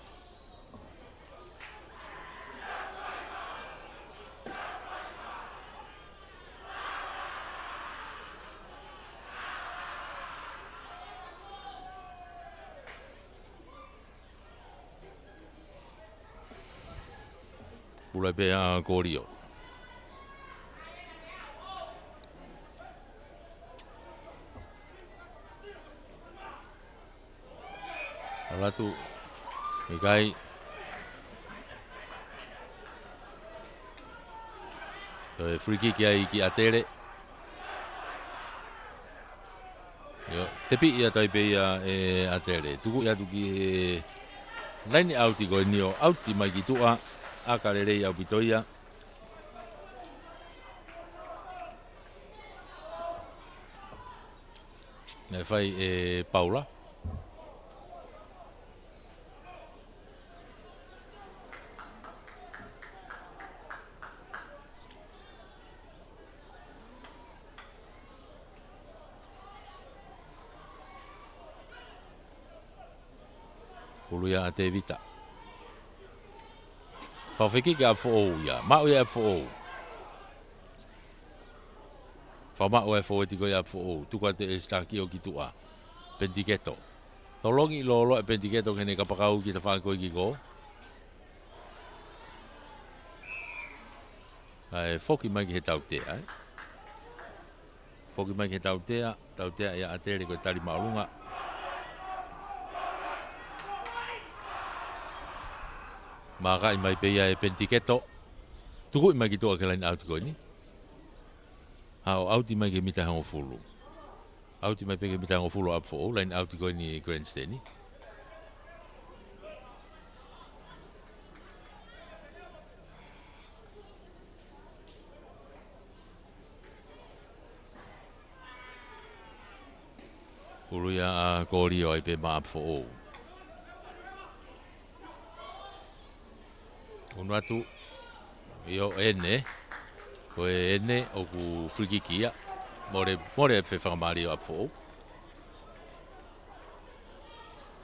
Pulu ai pē ʻa Kolio. ʻAlu atu. ʻIkai. Toe free kick ai ki ʻAtele. ʻIo, tepiʻi atu ai pē ia ʻe ʻAtele. Tuku atu ki he laine ʻauti ko eni ʻo ʻauti mai ki tuʻa. ʻAka lelei ʻaupito ia. Naʻe fai ʻe Paula. Pulu ia ʻa Tevita. Fakafekiki ʻa ʻApifoʻou ia. Maʻu ia ʻe ʻApifoʻou. Fakamaʻu e fōueti ko ia ʻa ʻApifoʻou. Tuku atu ʻe Stakio ki tuʻa. Penitiketo. Tolongi lōloa ʻe Penitiketo ki heʻene kapakau ki he tafaʻaki ko ē ki kō. ʻAi, foki mai ki he tautea, ē. Foki mai ki he tautea, tautea ʻe ʻAtele ko e tali māʻolunga. Mākaʻi mai pē ia ʻe Penitiketo. Tukuʻi mai ki tuʻa ki he laine ʻauti ko eni. Haʻu ʻauti mai ki he mita hongofulu. ʻAuti mai pē ki he mita hongofulu ʻa ʻApifoʻou, laine ʻauti ko eni grandstand. Pulu ia ʻa Kolio ai pē maʻa ʻApifoʻou. Unu atu, ʻio ʻEne, ko ʻEne ʻoku free kick ia, mole, mole ʻa e fefakamālie ʻo ʻApifoʻou.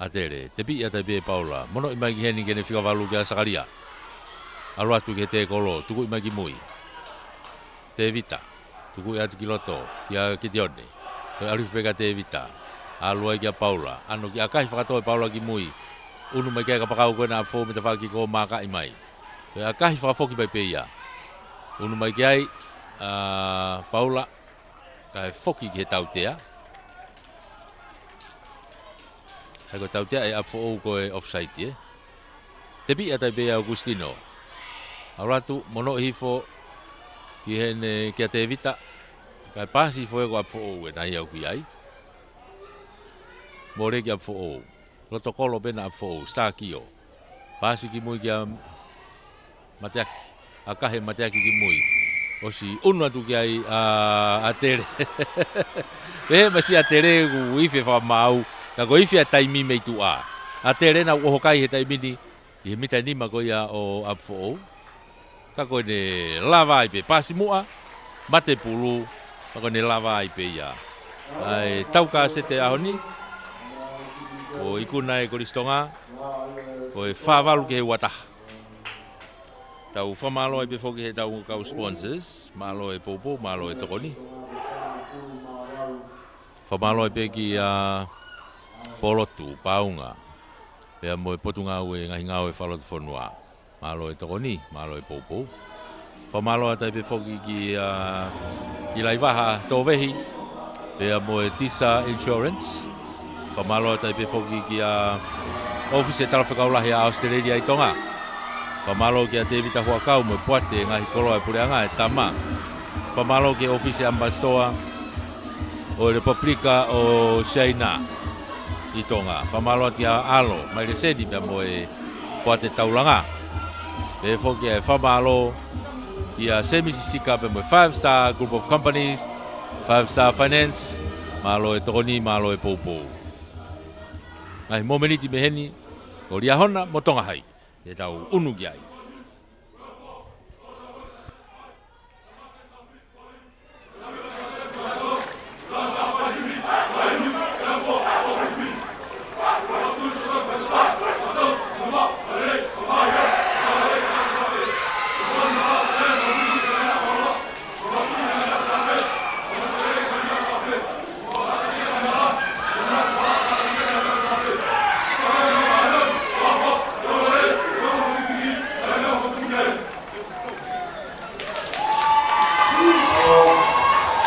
ʻAtele, tepiʻi atu ai pē ʻe Paula, monoʻi mai ki heni ki heʻene fika valu kia Sakalia. ʻAlu atu ki he tēkolo, tukuʻi mai ki mui. Tevita, tukuʻi atu ki loto, kia Kitione. Toe ʻalu hifo pē kia Tevita. ʻAlu ai kia Paula. ʻAno ki ʻakahi fakatō ʻe Paula ki mui. ʻUnu mai ki ai kapakau ko ena ʻa ʻApifoʻou mei tafaʻaki ko ē mākaʻi mai. Toe ʻakahi fakafoki mai pē ia. ʻUnu mai ki ai, ʻa Paula, kae foki ki he tautea. ʻAi ko e tautea ʻe ʻApifoʻou ko e offside, ē. Tepiʻi atu ai pē ʻe Augustino. ʻAlu atu, monoʻi hifo ki heʻene kia Tevita. Kae paasi hifo ē ko ʻApifoʻou ē naʻe ʻi ai ʻoku ʻi ai. Mole kia ʻApifoʻou. Loto kolo pē ena ʻApifoʻou, Stakio. Paasi ki mui kia Mateaki. ʻAkahi ʻe Mateaki ki mui. ʻOsi ʻunu atu ki ai ʻa ʻAtele. Pehē mai siʻi ʻAtele ʻoku ifi e fakamaau. Ka ko e ifi ʻa e taimi mei tuʻa. ʻAtele naʻe ʻoho kai he taimi ni. ʻI he mita nima ko ia ʻo ʻApifoʻou. Ka ko ʻene lava ai pē paasi muʻa, mate pulu, ka ko ʻene lava ai pē ia. ʻAi, tau kasete ʻaho ni, ʻo ikuna ʻe Kolisi Tonga, ko e fā valu ki he ua taha. Tau fakamālō ai pē foki he tau kau sponsors, mālō e poupou, mālō e tokoni. Fakamālō ai pē kia Polotu, Paunga, pea mo e Potungāue Ngaahi Ngāue Fakalotofonua. Mālō e tokoni, mālō e poupou. Fakamālō atu ai pē foki kia, ʻa, ki Laivaha Tōvehi, pea mo e Tisa Insurance. Fakamālō atu ai pē foki kia ʻOfisi e Talafekau Lahi ʻa ʻAositelēlia ʻi Tonga. Fakamālō kia Tevita Huʻakau mo e poate ngaahi koloa e puleʻanga e tama. Fakamālō ki he ʻOfisi ʻAmipasitoa ʻo e Lepupilika ʻo Siaina ʻi Tonga. Fakamālō atu kia ʻAlo, Maile Seni pea mo e poate taulanga. Pehē foki e fakamālō kia Semisi Sika pea mo e Five Star Group of Companies, Five Star Finance, mālō e tokoni, mālō e poupou. Ngaahi momeniti mei heni, ko Liahona mo Tonga Hai, te tau ʻunu ki ai.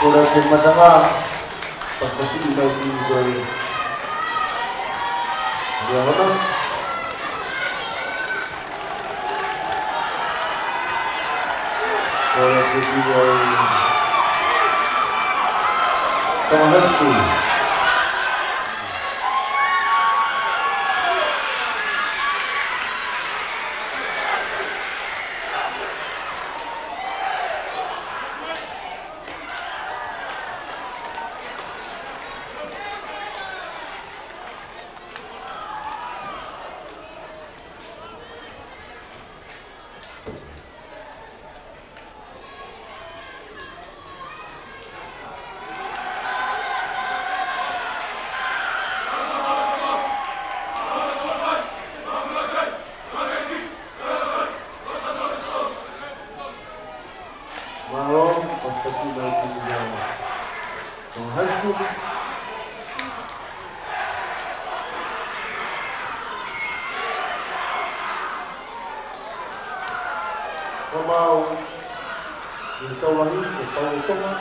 Ko e matanga, pasipasi mai ki ko e. Ia mana. Ko Tonga High School. Mālō, ʻosi pasi mai ki he Tonga High School. Fakamaau ʻi he tau lahi ʻo Pau ʻo Tonga.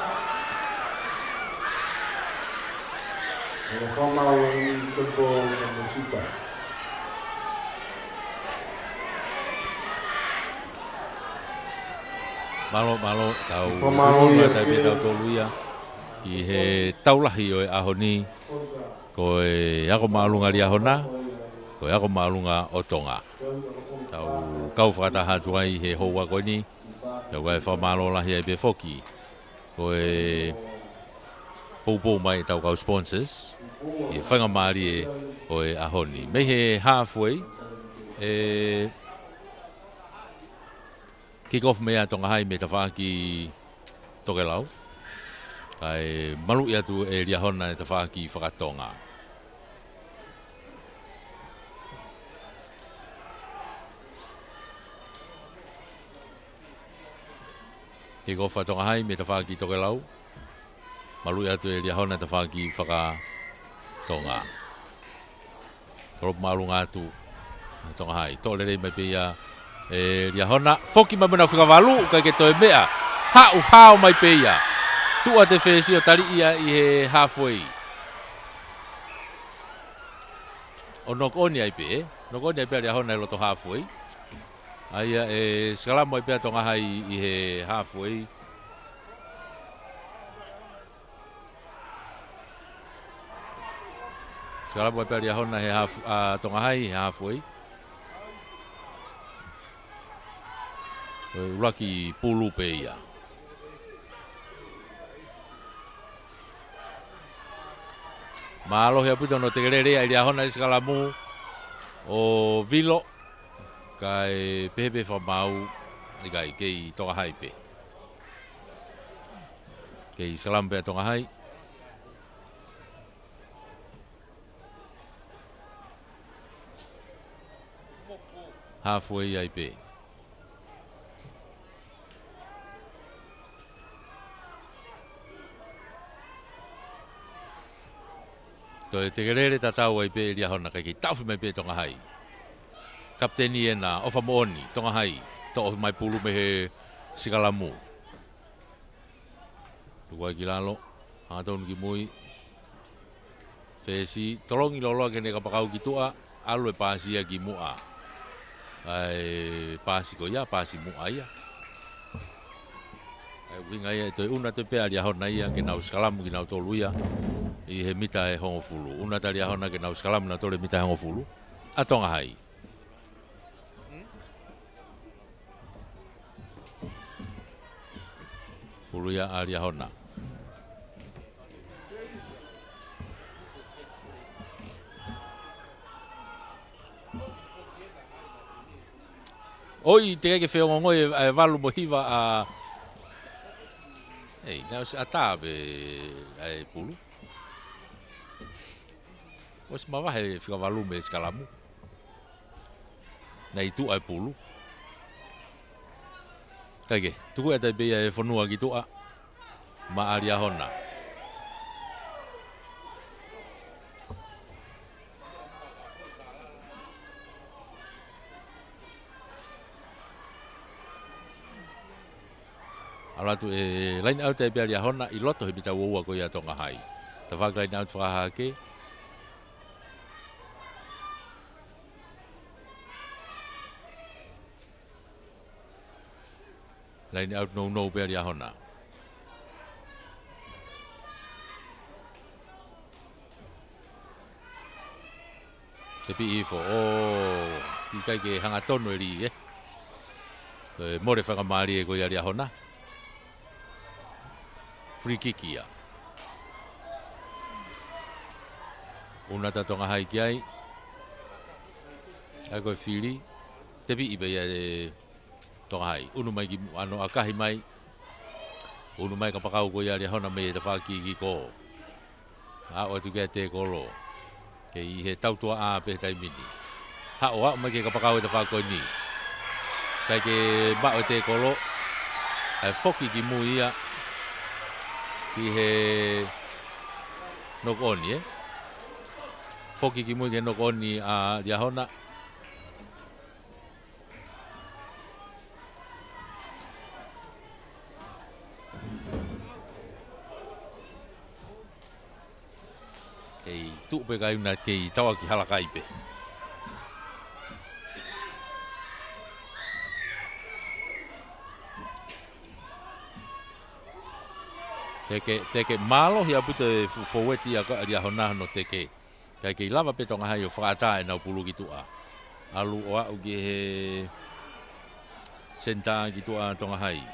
ʻE fakamaau ʻi he Kempo ʻo Mesita. Mālō, mālō, tau Fakamaau ʻi he tau pē tau tolu ia. ʻI he tau lahi ʻo e ʻaho ni, ko e ako māʻolunga Liahona, ko e ako māʻolunga ʻo Tonga. Tau kau fakataha atu ai he houa ko eni, tau kae fakamālō lahi ai pē foki. Ko e poupou mai ʻetau kau sponsors, ʻi he faingamālie ʻo e ʻaho ni. Mei he halfway, ʻe kick off mai ʻa Tonga High mei he tafaʻaki tokelau. Kae maluʻi atu ʻe Liahona e tafaʻaki fakatonga. Kick off ʻa Tonga High mei he tafaʻaki tokelau. Maluʻi atu ʻe Liahona e tafaʻaki fakatonga. Tolopu māʻolunga atu ʻa Tonga High. Toʻo lelei mai pē ia ʻe Liahona. Foki mai mo e nau fika valu, ʻikai ke toe meʻa. Haʻu hao mai pē ia. Tuʻu atu e fesi ʻo taliʻi ia ʻi he halfway. ʻO knock on ai pē, ē? Knock on ai pē ʻa Liahona ʻi loto halfway. ʻA ia ʻe sikalamu ai pē ʻa Tonga High ʻi he halfway. Sikalamu ai pē ʻa Liahona he half, ʻa Tonga High he halfway. Ko e ʻuluaki pulu pē ia. Mālohi ʻaupito hono tekelele ʻa Liahona ʻi he sikalamu ʻo Vilo. Kae pehē pē fakamaau, ʻikai, kei Tonga High pē. Kei sikalamu pē ʻa Tonga High. Halfway ai pē. Toe tekelele tatau ai pē ʻe Liahona, ʻikai ke taʻofi mai pē Tonga High. Kapiteni ena, ʻofa moʻoni, Tonga High, toʻo mai pulu mei he sikalamu. Tuku ai ki lalo, hangatonu ki mui. Fesi, tolongi loloa ki heʻene kapakau ki tuʻa, ʻalu e paasi ia ki muʻa. ʻA e paasi ko ia, paasi muʻa ia. ʻA e ʻuhinga ia, ʻe toe ʻuna atu pē ʻa Liahona ia, ke nau sikalamu kinautolu ia, ʻi he mita ʻe hongofulu. ʻUna atu ʻa Liahona ke nau sikalamu kinautolu he mita ʻe hongofulu. ʻA Tonga High. Pulu ia ʻa Liahona. ʻOi, teʻeki ke feongoongoi e, e valu mo hiva ʻa, ei, naʻe ʻosi ʻatā pē ʻa e pulu. ʻOsi mavahe fika valu mei he sikalamu. Naʻe ʻi tuʻa e pulu. Kae kehe, tuku atu ai pē ia ʻe Fonua ki tuʻa. Maʻa Liahona. ʻAlu atu e line out ai pē ʻa Liahona ʻi loto he mita uaua ko ia ʻa Tonga High. Tafaʻaki line out fakahahake. Laine ʻauti nounou pē ʻa Liahona. Tepi ifo, ʻo, ʻikai ke hangatonu e lī, ē. Ko e mole fakamālie ko ia ʻa Liahona. Free kick ia. ʻUnu atu ʻa Tonga Hai ki ai. ʻAi ko e fili. Tepi pē ia ʻe Tonga Hai. ʻUnu mai ki, ʻa Noa ʻAkahi mai. ʻUnu mai kapakau ko ia ʻa Liahona mei he tafaʻaki kiko. ʻAʻu atu ki ai e tekolo. Kei ʻi he tautuaʻa pē he taimi ni. Haʻu, aʻu mai ki he kapakau he tafaʻaki ko eni. ʻIkai ke maʻu e tekolo. ʻAi foki ki mui ia. Ki he knock on, ē. Foki ki mui ki he knock on ʻa Liahona. Kei tuʻu pē kae ʻuna kei tauʻaki halakai pē. Teke, teke mālohi ʻaupito e fuʻu foueti ʻa Liahona hono teke. Kae kei lava pē Tonga Hai ʻo fakaʻatā ʻenau pulu ki tuʻa. ʻAlu ʻo aʻu ki he senitā ki tuʻa Tonga Hai.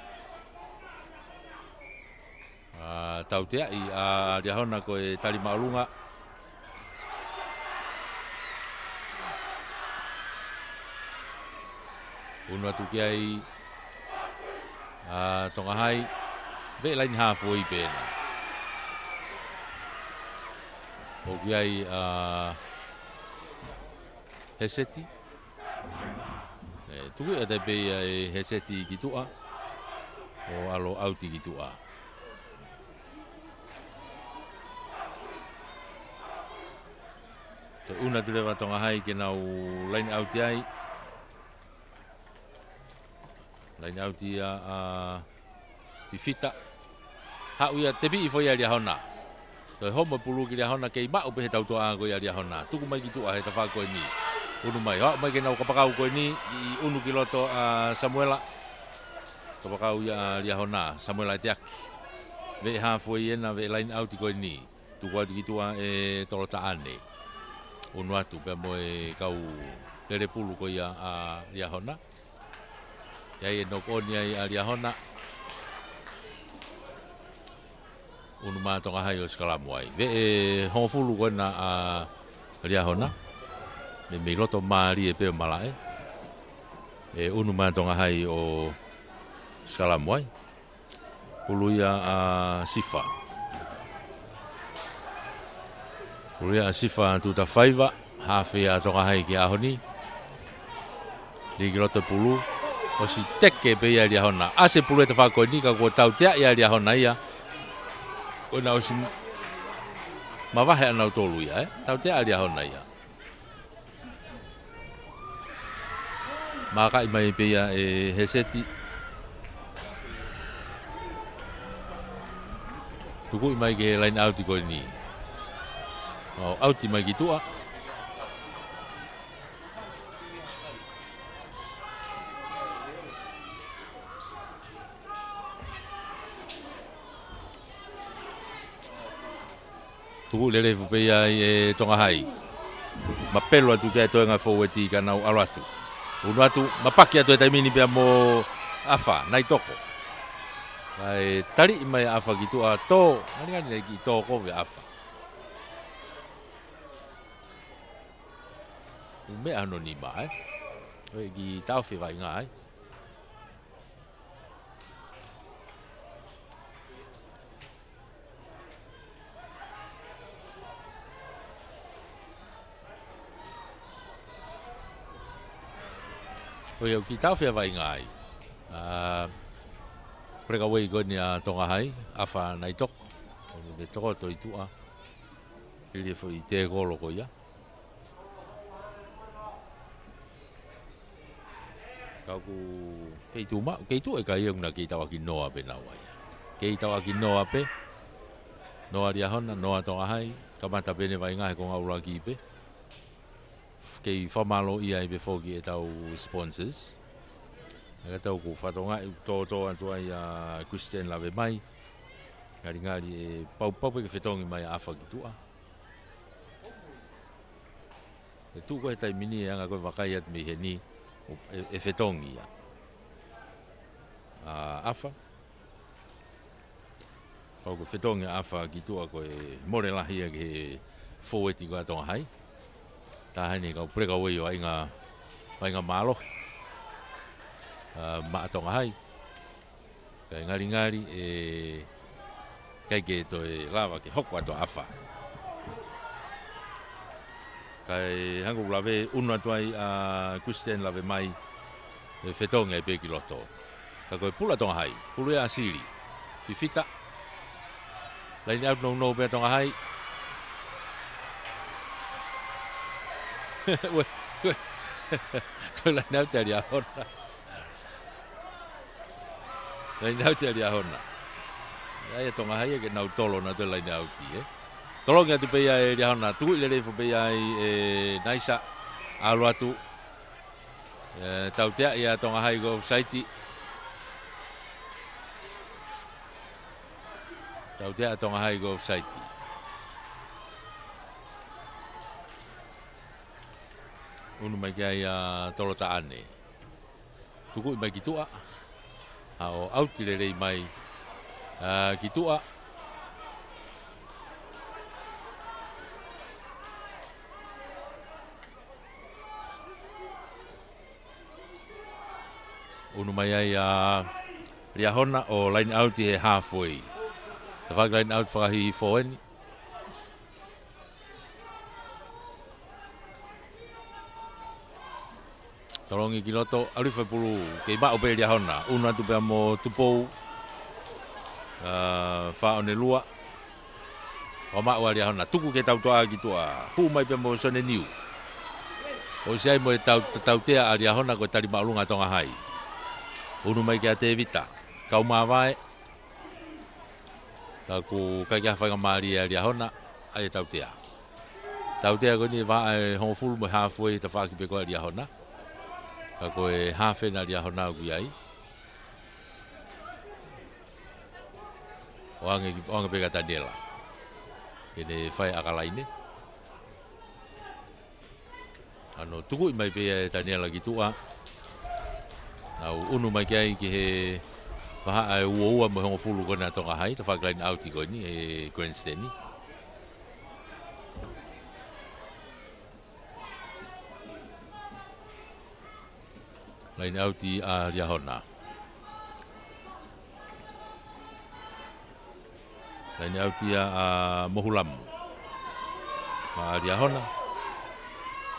ʻA, tauteaʻi ʻa Liahona ko e tali māʻolunga. ʻUnu atu ki ai ʻa Tonga Hai. Veʻe laine hāfuei pē ena. ʻOku ʻi ai ʻa Heseti. ʻE, tuku ia ʻe Taipei ʻa e Heseti ki tuʻa. ʻO ʻalu ʻauti ki tuʻa. Toe ʻunu atu leva Tonga Hai ke nau laine ʻauti ai. Laine ʻauti ia ʻa Fifita. Haʻu ia tepi ifo ia ʻa Liahona. Toe homo e pulu ki Liahona kei maʻu pē he tautuaʻa ko ia ʻa Liahona. Tuku mai ki tuʻa he tafaʻaki ko eni. ʻUnu mai, haʻu mai ke nau kapakau ko eni. ʻI ʻunu ki loto ʻa Samuela. Kapakau ia ʻa Liahona. Samuela ʻEteaki. Veʻe hāfuei ena, veʻe laine ʻauti ko eni. Tuku atu ki tuʻa ʻe Tolotaʻane. ʻUnu atu pea mo e kau lele pulu ko ia ʻa Liahona. ʻI ai e knock on ia ʻa Liahona. ʻUnu mai Tonga Hai ʻo sikalamu ai. Veʻe hongofulu ko ena ʻa Liahona. Mei, mei loto mālie pē ʻo malaʻe. ʻE ʻunu mai Tonga Hai ʻo sikalamu ai. Pulu ia ʻa Sifa. Pulu ia ʻa Sifa Tutafaiva, hafe ʻa Tonga Hai ki he ʻaho ni. Lī ki loto pulu. ʻOsi teke pē ia ʻa Liahona. ʻAsi e pulu he tafaʻaki ko eni ka kuo tauteaʻi ʻa Liahona ia. ʻO na ʻosi mavahe ʻa nautolu ia, ē. Tauteaʻi ʻa Liahona ia. Mākaʻi mai pē ia ʻe Heseti. Tukuʻi mai ki he laine ʻauti ko eni. ʻO ʻauti mai ki tuʻa. Tuku lelei fuʻu pē ia ʻe Tonga Hai. Mapelu atu ki ai e toenga foueti ka nau ʻalu atu. ʻUnu atu, mapaki atu he taimi ni pea mo ʻAfa, Naitoko. Kae taliʻi mai ʻAfa ki tuʻa tō, ngalingali naʻe kiʻi tō kovi ʻAfa. ʻUme ʻa hono nima, ē. ʻOi, kiʻi taofi e vaʻinga, ē. ʻOi, ʻoku kiʻi taofi e vaʻinga ai. ʻA, breakaway ko eni ʻa Tonga Hai, ʻAfa Naitoko. ʻOku ne tokoto ʻi tuʻa. Hili e foʻi tekolo ko ia. Ka ʻoku kei tuʻu maʻu, kei tuʻu e kai ʻoku na kei tauʻaki noa pē naua ia. Kei tauʻaki noa pē, noa Liahona, noa Tonga Hai, kamata pē ʻene vaʻinga he konga ʻuluaki pē. Kei fakamālōʻia ai pē foki ʻetau sponsors. Ka tau ko e fatongia ʻoku tōtō atu ai ʻa Christian Lavemai. Ngalingali ʻe pau pau pē ke fetongi mai ʻa ʻAfa ki tuʻa. ʻE tuʻu ko e taimi ni ʻe anga ko e vakai atu mei heni ʻo, ʻe, ʻe fetongi ia ʻa ʻAfa. Pau ko e fetongi ʻa ʻAfa ki tuʻa ko e mole lahi ia ki he fōueti ko ia ʻa Tonga Hai. Taha eni he kau breakaway ʻo e ʻaʻinga, ʻaʻinga mālohi ʻa, maʻa Tonga Hai. Kae ngalingali ʻe ʻikai ke toe lava ke hoko atu ʻa ʻAfa. Kae hangē ko e lave, ʻunu atu ai ʻa Christian Lavemai, ʻe fetongi ai pē ki loto. Ka ko e pulu ʻa Tonga Hai, pulu ia ʻa Sili. Fifita. Laine ʻauti nounou pē ʻa Tonga Hai. Ue, ue. Ko e laine ʻauti ʻa Liahona. Laine ʻauti ʻa Liahona. ʻAi ʻa Tonga Hai ke nau tolo nautolu e laine ʻauti, ē. Tolongi atu pē ia ʻe Liahona, tukuʻi lelei foki pē ia ʻe Naisa, ʻalu atu. ʻE, tautea ia ʻa Tonga Hai ko e offside. Tautea ʻa Tonga Hai ko e offside. ʻUnu mai ki ai ʻa Tolotaʻane. Tukuʻi mai ki tuʻa. Haʻu ʻauti lelei mai, ʻa, ki tuʻa. ʻUnu mai ai ʻa Liahona ʻo laine ʻauti he halfway. Tafaʻaki laine ʻauti fakahihifo eni. Tolongi ki loto, ʻalu hifo e pulu, kei maʻu pē ʻe Liahona, ʻunu atu pea mo Tupou, ʻa, Faʻonelua, fakamaʻu ʻa Liahona, tuku ki he tautoʻa ki tuʻa, hū mai pea mo Sione Niu. ʻOsi ai mo e tau-, tautea ʻa Liahona ko e tali māʻolunga ʻa Tonga Hai. ʻUnu mai kia Tevita, kau māvae, ka ʻoku ʻikai ke ʻi ai ha faingamālie ʻa Liahona, ʻai e tautea. Tautea ko eni ʻe vahaʻa e hongofulu mo e halfway tafaʻaki pē ko ia ʻa Liahona. Ka ko e half ena ʻa Liahona ʻoku ʻi ai. ʻOange ki, ʻoange pē kia Taniela. Ke ne fai ʻakalaine. ʻAno tukuʻi mai pē ia ʻe Taniela ki tuʻa. Nau ʻunu mai ki ai ki he vahaʻa e uaua mo e hongofulu ko ena ʻa Tonga Hai, tafaʻaki laine ʻauti ko eni, he grandstand. Laine ʻauti ʻa Liahona. Laine ʻauti ia ʻa Mohulamu. Maʻa Liahona.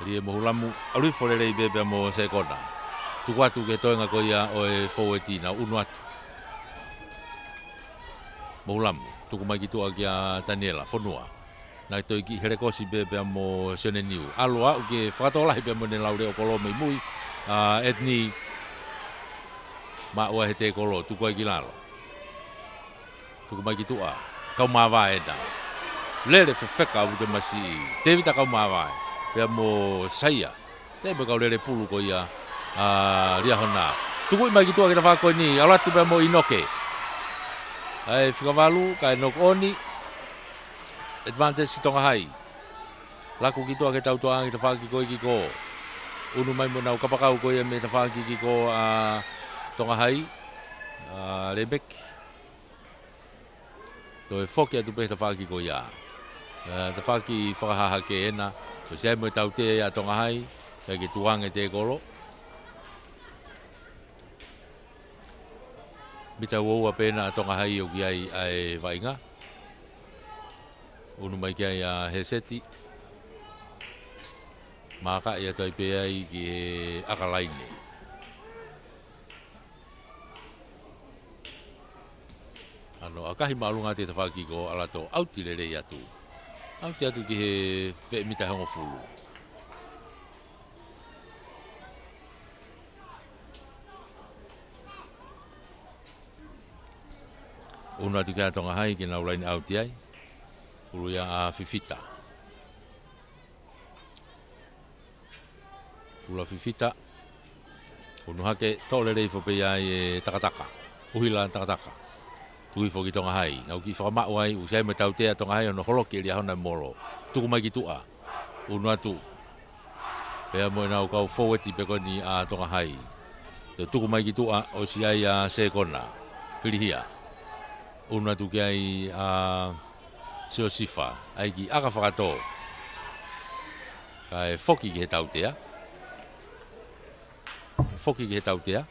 Lie Mohulamu, ʻalu hifo lelei pē pea mo Sekona. Tuku atu ki he toenga ko ia ʻo e fōueti, nau ʻunu atu. Mohulamu, tuku mai ki tuʻa kia Taniela, fonua. Naʻe toe kiʻi helekosi pē pea mo Sione Niu. ʻAlu ʻo aʻu ki he fakatokolahi pea mo ʻene laulea ʻo kolo mei mui, ʻa, Edney. Maʻu ai he tēkolo, tuku ai ki lalo. Tuku mai ki tuʻa. Kau māvae ena. Lele fefeka ʻa Vute Masiʻi. Tevita kau māvae. Pea mo Saia. Tei mo e kau lele pulu ko ia ʻa Liahona. Tukuʻi mai ki tuʻa ki he tafaʻaki ko eni. ʻAlu atu pea mo ʻInoke. ʻAi fika valu, kae knock on. Advantage ki Tonga Hai. Laku ki tuʻa ki he tautoʻa ki he tafaʻaki ko ē kiko. ʻUnu mai mo ʻenau kapakau ko ia mei he tafaʻaki kiko ʻa Tonga Hai. ʻA, Lemeki. Toe foki atu pē he tafaʻaki ko ia. ʻE, tafaʻaki fakahahake ena. ʻOsi ai mo e tautea ia ʻa Tonga Hai. Kae ke tuange tēkolo. Mita uaua pē ena ʻa Tonga Hai ʻoku ʻi ai ʻa e vaʻinga. ʻUnu mai ki ai ʻa Heseti. Mākaʻi atu ai pē ai ki he ʻakalaine. ʻAno ʻakahi māʻolunga atu e tafaʻaki ko ʻAlato, ʻauti lelei atu. ʻAuti atu ki he veʻe mita hongofulu. ʻUnu atu ki ai ʻa Tonga Hai ke nau laine ʻauti ai. Pulu ia ʻa Fifita. Pulu ʻa Fifita. ʻUnu hake, toʻo lelei foki pē ia ʻe Takataka. ʻUhila Takataka. Tuku hifo ki Tonga Hai. Nau kiʻi fakamaʻu ai, ʻosi ʻi ai mo e tautea ʻa Tonga Hai ʻo ne holoki ʻe Liahona e molo. Tuku mai ki tuʻa. ʻUnu atu. Pea mo ʻenau kau foueti pē ko eni ʻa Tonga Hai. Toe tuku mai ki tuʻa, ʻosi ʻi ai ʻa Sekona. Filihia. ʻUnu atu ki ai ʻa Siosifa. ʻAi ki ʻaka fakatō. Kae foki ki he tautea. Foki ki he tautea.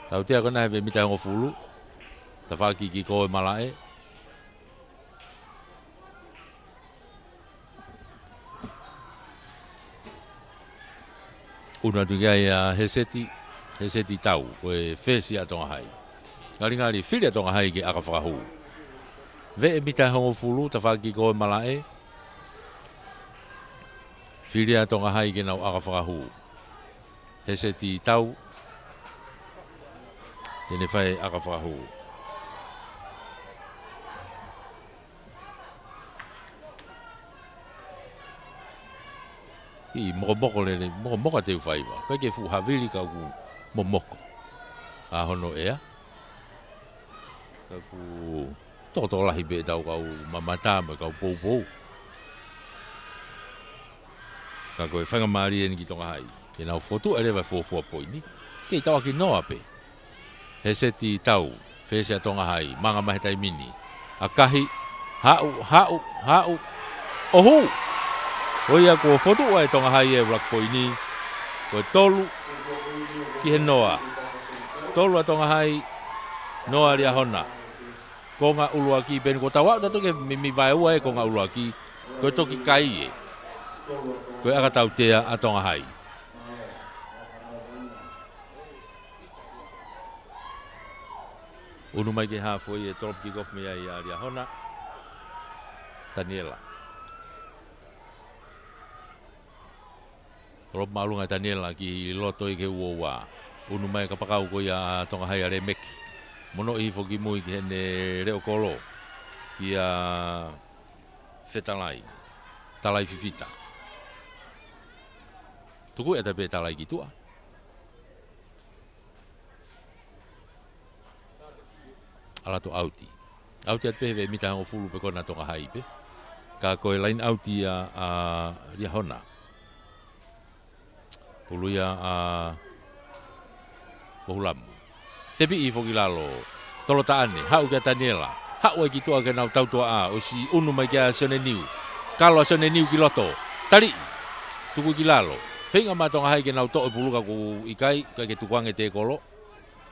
Tautea ko ena he veʻe mita ʻe hongofulu. Tafaʻaki ki kō e malaʻe. ʻUnu atu ki ai ʻa Heseti, Heseti Tau, ko e fesi ʻa Tonga Hai. Ngalingali fili ʻa Tonga Hai ke ʻaka fakahū. Veʻe mita ʻe hongofulu, tafaʻaki ki kō e malaʻe. Fili ʻa Tonga Hai ke nau ʻaka fakahū. Heseti Tau. Te ne fai ʻaka fakahū. ʻI mokomoko lele, mokomoko ʻa Teufaiva. ʻIkai ke fuʻu havili ka ʻoku momoko ʻa hono ʻea. Ka ʻoku tokotokolahi pē ʻetau kau mamata mo e kau poupou. Ka ko e faingamālie eni ki Tonga Hai. Ke nau fokotuʻu leva e fuofua poini. Kei tauʻaki noa pē. Heseti Tau, fesi ʻa Tonga Hai, manga mai he taimi ni. ʻAkahi, haʻu, haʻu, haʻu. ʻOhu! Ko ia kuo fokotuʻu ʻe Tonga Hai e ʻuluaki poini. Ko e tolu ki he noa. Tolu ʻa Tonga Hai, noa Liahona. Konga ʻuluaki pē eni, kuo tau aʻu tautolu ki he meimei vaeua e konga ʻuluaki. Ko e toki kai ē. Ko e ʻaka tautea ʻa Tonga Hai. ʻUnu mai ki he haafe ʻo e tolopu kick off mei ai ʻa Liahona. Taniela. Tolopu māʻolunga ʻa Taniela ki loto ʻi he uoua. ʻUnu mai kapakau ko ia ʻa Tonga Hai ʻa Lemeki. Monoʻi hifo ki mui ki heʻene leʻo kolo. Kia Fetalai. Talai fifita. Tuku ʻe ʻatā pē Talai ki tuʻa. ʻAlu atu ʻauti. ʻAuti atu pē he veʻe mita ʻe hongofulu pē ko ena ʻa Tonga Hai pē. Ka ko e laine ʻauti ia ʻa Liahona. Pulu ia ʻa Mohulam. Tepiʻi hifo ki lalo. Tolo Taʻane, haʻu kia Taniela. Haʻu ai ki tuʻa ke nau tautuaʻa, ʻosi ʻunu mai kia Sione Niu. Kalo ʻa Sione Niu ki loto. Taliʻi. Tuku ki lalo. Feinga mai ʻa Tonga Hai ke nau toʻo e pulu ka ʻoku ʻikai, ʻikai ke tukuange e tēkolo.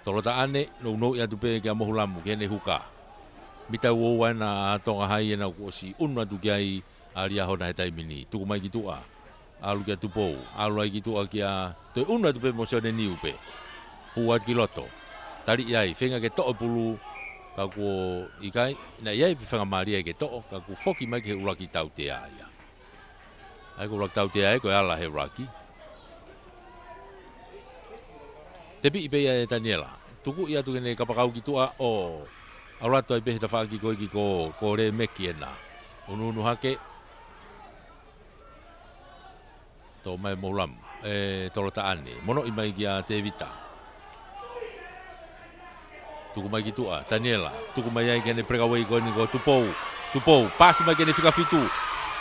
Tolo Taʻane, nounou atu pē kia Mohulamu, ki heʻene huka. Mita uoua ena ʻa Tonga Hai ena kuo ʻosi ʻunu atu ki ai ʻa Liahona he taimi ni. Tuku mai ki tuʻa. ʻAlu kia Tupou. ʻAlu ai ki tuʻa kia toe ʻunu atu pē mo Sione Niu pē. Hū atu ki loto. Taliʻi ai. Feinga ke toʻo e pulu. Ka kuo ʻikai. Naʻe ʻi ai pē faingamālie ke toʻo. Ka kuo foki mai ki he ʻuluaki tautea ia. ʻAi ko e ʻuluaki tautea ē ko e ala he ʻuluaki. Tepiʻi pē ia ʻe Taniela. Tuku ia atu ki heʻene kapakau ki tuʻa ʻo ʻalu atu ai pē he tafaʻaki ko ē ki kō, ko Lemeki ena. ʻUnuʻunu hake. Tō mai Mohulamu. ʻE, Tolo Taʻane. Monoʻi mai kia Tevita. Tuku mai ki tuʻa, Taniela. Tuku mai ai ki heʻene breakaway ko eni ko Tupou. Tupou, pasi mai ki heʻene fika fitu.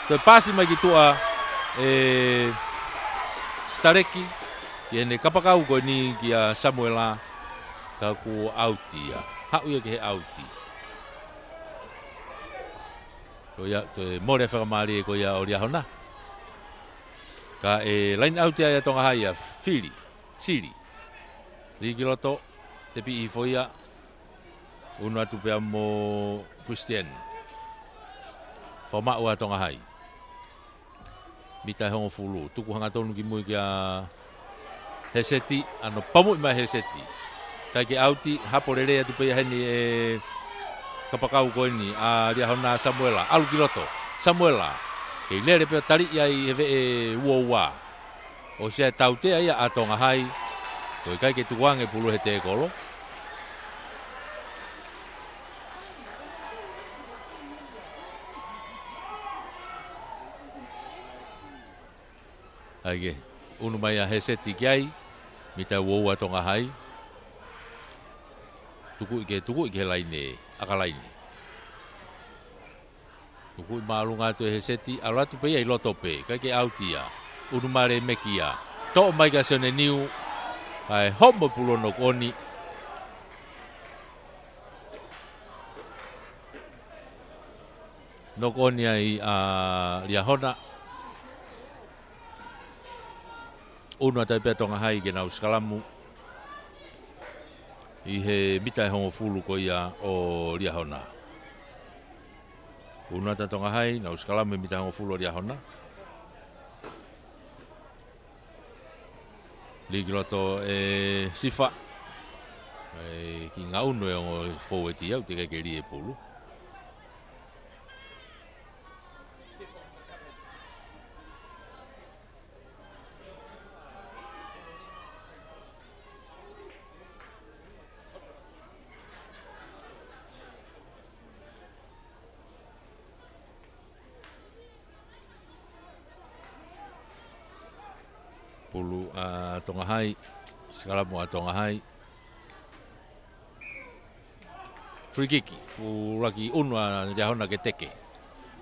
Toe pasi mai ki tuʻa, ʻe, Sitaleki. Ki heʻene kapakau ko eni kia Samuela. Ka kuo ʻauti ia. Haʻu ia ki he ʻauti. Ko ia, toe mole fakamālie ko ia ʻo Liahona. Ka ʻe laine ʻauti ai ʻa Tonga Hai ia, fili. Sili. Lī ki loto, tepiʻi hifo ia. ʻUnu atu pea mo Christian. Fakamaʻu ʻa Tonga Hai. Mita ʻe hongofulu. Tuku hangatonu ki mui kia Heseti. ʻAno pamuʻi mai Heseti. ʻIkai ke ʻauti, hapo lelei atu pē ia heni ʻe kapakau ko eni. ʻA Liahona Samuela. ʻAlu ki loto. Samuela. Kei lele pē ʻo taliʻi ai he veʻe uoua. ʻOsi ʻi ai e tautea ia ʻa Tonga Hai. Ko e ʻikai ke tukuange pulu he tēkolo. ʻAi ke. ʻUnu mai ʻa Heseti ki ai, mita ua ua Tonga Hai. Tukuʻi ke, tukuʻi ki he laine, ʻakalaine. Tukuʻi māʻolunga atu ʻe Heseti, ʻalu atu pē ia ʻi loto pē, ʻikai ke ʻauti ia. ʻUnu mai ʻa Lemeki ia. Toʻo mai kia Sione Niu, kae homo pulu ʻo knock on. Knock on ia ʻa Liahona. ʻUnu atu ai pē ʻa Tonga Hai ke nau sikalamu ʻi he mita ʻe hongofulu ko ia ʻo Liahona. ʻUnu atu ʻa Tonga Hai, nau sikalamu he mita ʻe hongofulu ʻo Liahona. Lī ki loto ʻe Sifa. ʻE kiʻi ngaʻunu e ongo fōueti au, teʻeki ke lī e pulu. Pulu ʻa Tonga Hai, sikalamu ʻa Tonga Hai. Free kick, fuʻu laki ʻunu ʻa Liahona ke teke.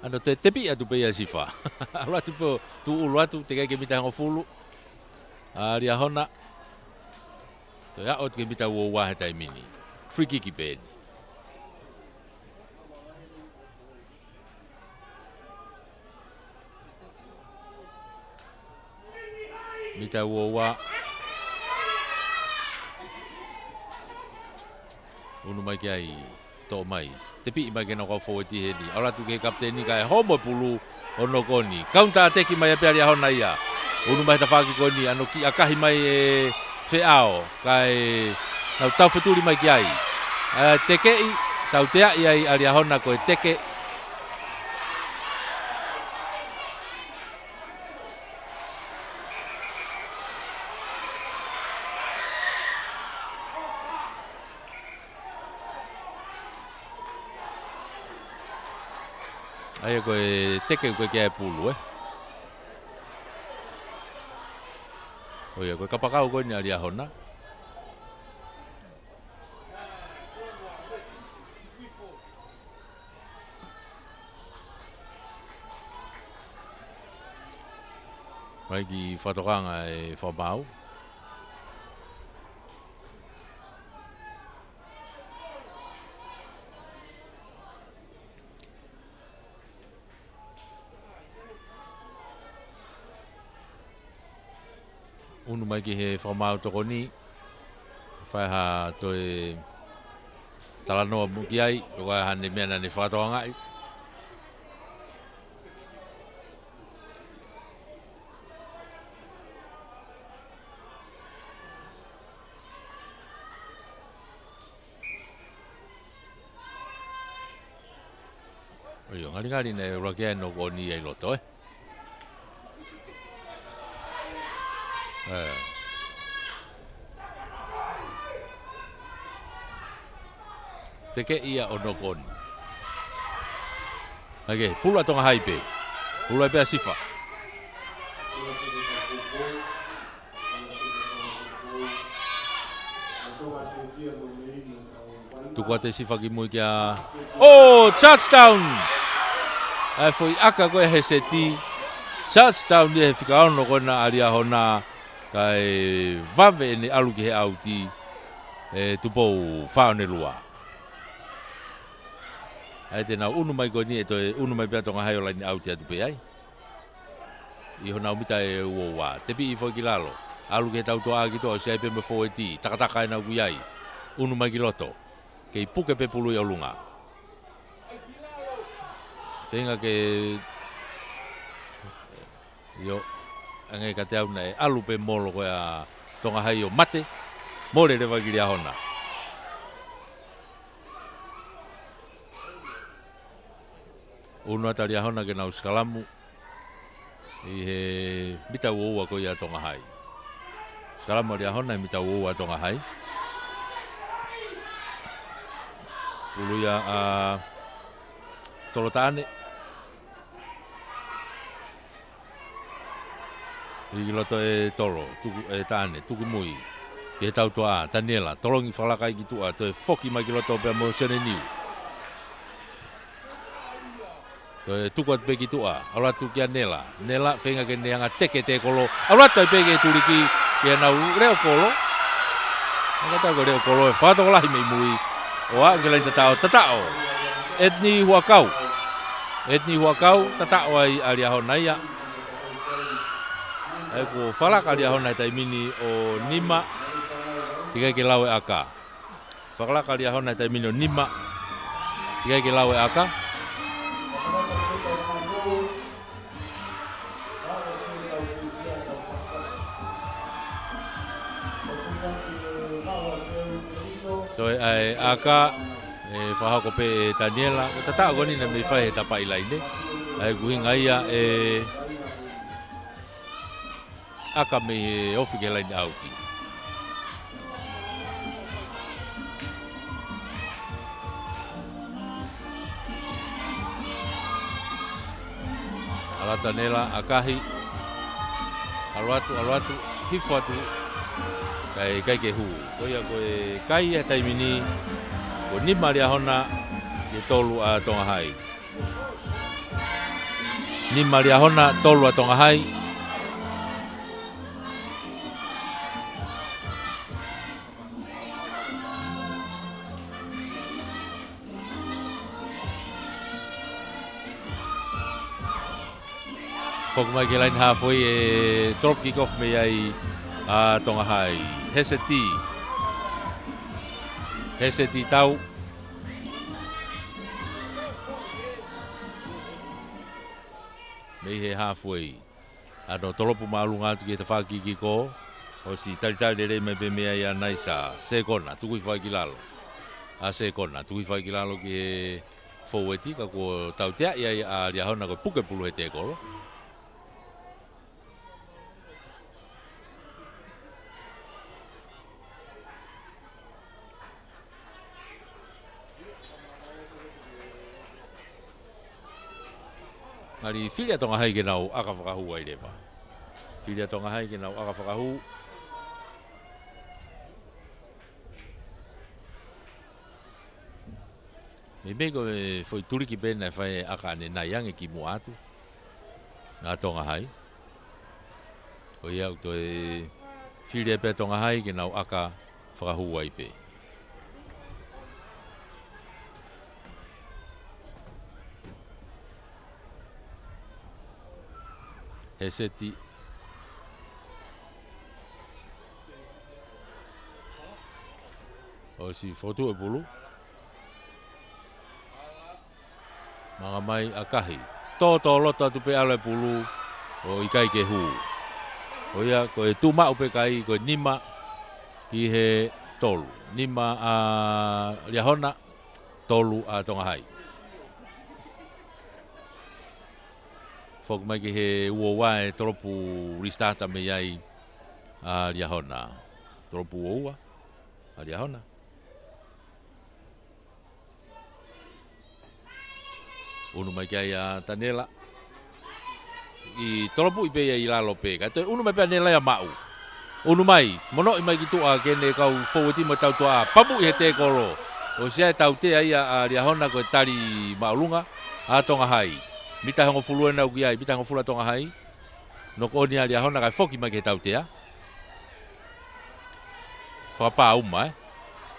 ʻAno te, tepi atu pē ia Sifa. ʻAlu atu pē ʻo tuʻulu atu, teʻeki ke mita ʻe hongofulu. ʻA Liahona. Toe aʻu atu ki he mita ua ua he taimi ni. Free kick pē eni. Mita ua ua. ʻUnu mai ki ai, toʻo mai. Tepiʻi mai ki heʻenau kau fōueti heni. ʻAlu atu ki he kapiteni kae homo e pulu ʻo knock on. Counter attack mai ʻa pea Liahona ia. ʻUnu mai he tafaʻaki ko eni, ʻano kiʻi ʻakahi mai ʻe Feʻao. Kae nau tau fetuli mai ki ai. ʻE tekeʻi, tauteaʻi ai ʻa Liahona ko e teke. ʻA ia ko e teke ko e ke pulu, ē. ʻO ia, ko e kapakau ko eni ʻa Liahona. Mai ki fakatokanga e fakamaau. ʻUnu mai ki he fakamaau tokoni. Fai ha toe talanoa mo ki ai, ʻo ka hane meʻa naʻa ne fakatokangaʻi. ʻIo, ngalingali naʻe ʻuluaki ʻa e knock on ia ʻi loto, ē. Ē. Tekeʻi ia ʻo knock on. ʻAi ke, pulu ʻa Tonga Hai pē. Pulu ai pē ʻa Sifa. Tuku atu e Sifa ki mui kia. ʻO, touchdown! ʻA e foʻi ʻaka ko ē he seti. Touchdown ia he fika ono ko ena ʻa Liahona. Kae vave ʻene ʻalu ki he ʻauti ʻe Tupou Faʻonelua. ʻA ia te nau ʻunu mai ko eni ʻe toe ʻunu mai pē ʻa Tonga Hai ʻo laine ʻauti atu pē ai. ʻI honau mita ʻe ua ua. Tepiʻi foʻi ki lalo. ʻAlu ki he tautuʻa ki tuʻa ʻosi ʻai pē mo e fōueti. Takataka ʻenau kui ai. ʻUnu mai ki loto. Kei puke pē pulu ʻi ʻolunga. Feinga ke ʻIo, ʻange kiate au naʻe ʻalu pē molo ko ē ʻa Tonga Hai ʻo mate, mole leva ki Liahona. ʻUnu atu ʻa Liahona ke nau sikalamu ʻi he mita ua ua ko ia ʻa Tonga Hai. Sikalamu ʻa Liahona he mita ua ua ʻa Tonga Hai. Pulu ia ʻa Tolotaʻane. Ui ki loto ʻe Tolo, tuku ʻe Taʻane, tuku mui. Ki he tautuaʻa, Taniela, tolongi fakalaka ia ki tuʻa, toe foki mai ki loto pea mo Sione Niu. Toe tuku atu pē ki tuʻa, ʻalu atu kia Nela, Nela feinga ke ne hanga teke tēkolo, ʻalu atu ai pē ke tuliki, ki heʻenau leʻo kolo. Hanga tau leʻo kolo ʻe fakatokolahi mei mui, ʻo aʻu ki he laini tataʻo, tataʻo. Etni Huakau. Etni Huakau, tataʻo ai ʻa Liahona ia. ʻA ia kuo fakalaka Liahona he taimi ni ʻo nima, teʻeki ai ke lau e ʻaka. Fakalaka Liahona he taimi ni ʻo nima, teʻeki ai ke lau e ʻaka. Toe ʻai ʻaka, ʻe fakahoko pē ʻe Taniela, ko e tataʻo ko eni naʻe mei fai he tapaʻi laine. ʻA ia ko e ʻuhinga ia e ʻaka mei he ofi ki he laine ʻauti. ʻAlu atu Nela, ʻakahi. ʻAlu atu, ʻalu atu, hifo atu. Kae, ʻikai ke hū. Ko ia ko e kai he taimi ni, ko e nima Liahona, ki he tolu ʻa Tonga Hai. Nima Liahona, tolu ʻa Tonga Hai. Foki mai ki he laini halfway ʻe drop kick off mei ai ʻa Tonga Hai. Heseti. Heseti tau. Mei he halfway. ʻAno tolopu māʻolunga atu ki he tafaʻaki kiko. ʻOsi talitali lelei mai pē mei ai ʻa Naisa. Sekona, tuku hifo ai ki lalo. ʻA Sekona, tuku hifo ai ki lalo ki he foueti, ka kuo tauteaʻi ai ʻa Liahona ko e puke pulu he tēkolo. Ngali fili ʻa Tonga Hai ke nau ʻaka fakahū ai leva. Fili ʻa Tonga Hai ke nau ʻaka fakahū. Meimei ko e foʻi tuliki pē naʻe fai ʻe he ʻaka ʻanenai ange kimuʻa atu ʻa Tonga Hai. Ko ia ʻoku toe fili ai pē ʻa Tonga Hai ke nau ʻaka fakahū ai pē. Heseti. ʻOsi fotu e pulu. Manga mai ʻakahi. Tōtōloto atu pē ʻalu e pulu ʻo ʻikai ke hū. Ko ia, ko e tuʻu maʻu pē kai, ko e nima ki he tolu. Nima ʻa Liahona, tolu ʻa Tonga Hai. Foki mai ki he uaua ʻe tolopu restart mei ai ʻa Liahona. Tolopu uaua ʻa Liahona. ʻUnu mai ki ai ʻa Tanela. ʻI tolopuʻi pē ia ʻi lalo pē. Kae toe ʻunu mai pē ʻa Nela ia maʻu. ʻUnu mai, monoʻi mai ki tuʻa ke ne kau foueti mo tautuaʻa. Pamuʻi he tēkolo. ʻOsi ʻa e tautea ia ʻa Liahona ko e tali māʻolunga ʻa Tonga Hai. Mita hongofulu ʻena ʻoku ʻi ai, mita hongofulu ʻa Tonga Hai. Noko ʻoni ʻa Liahona kae foki mai ki he tautea. Fakapā uma, ē.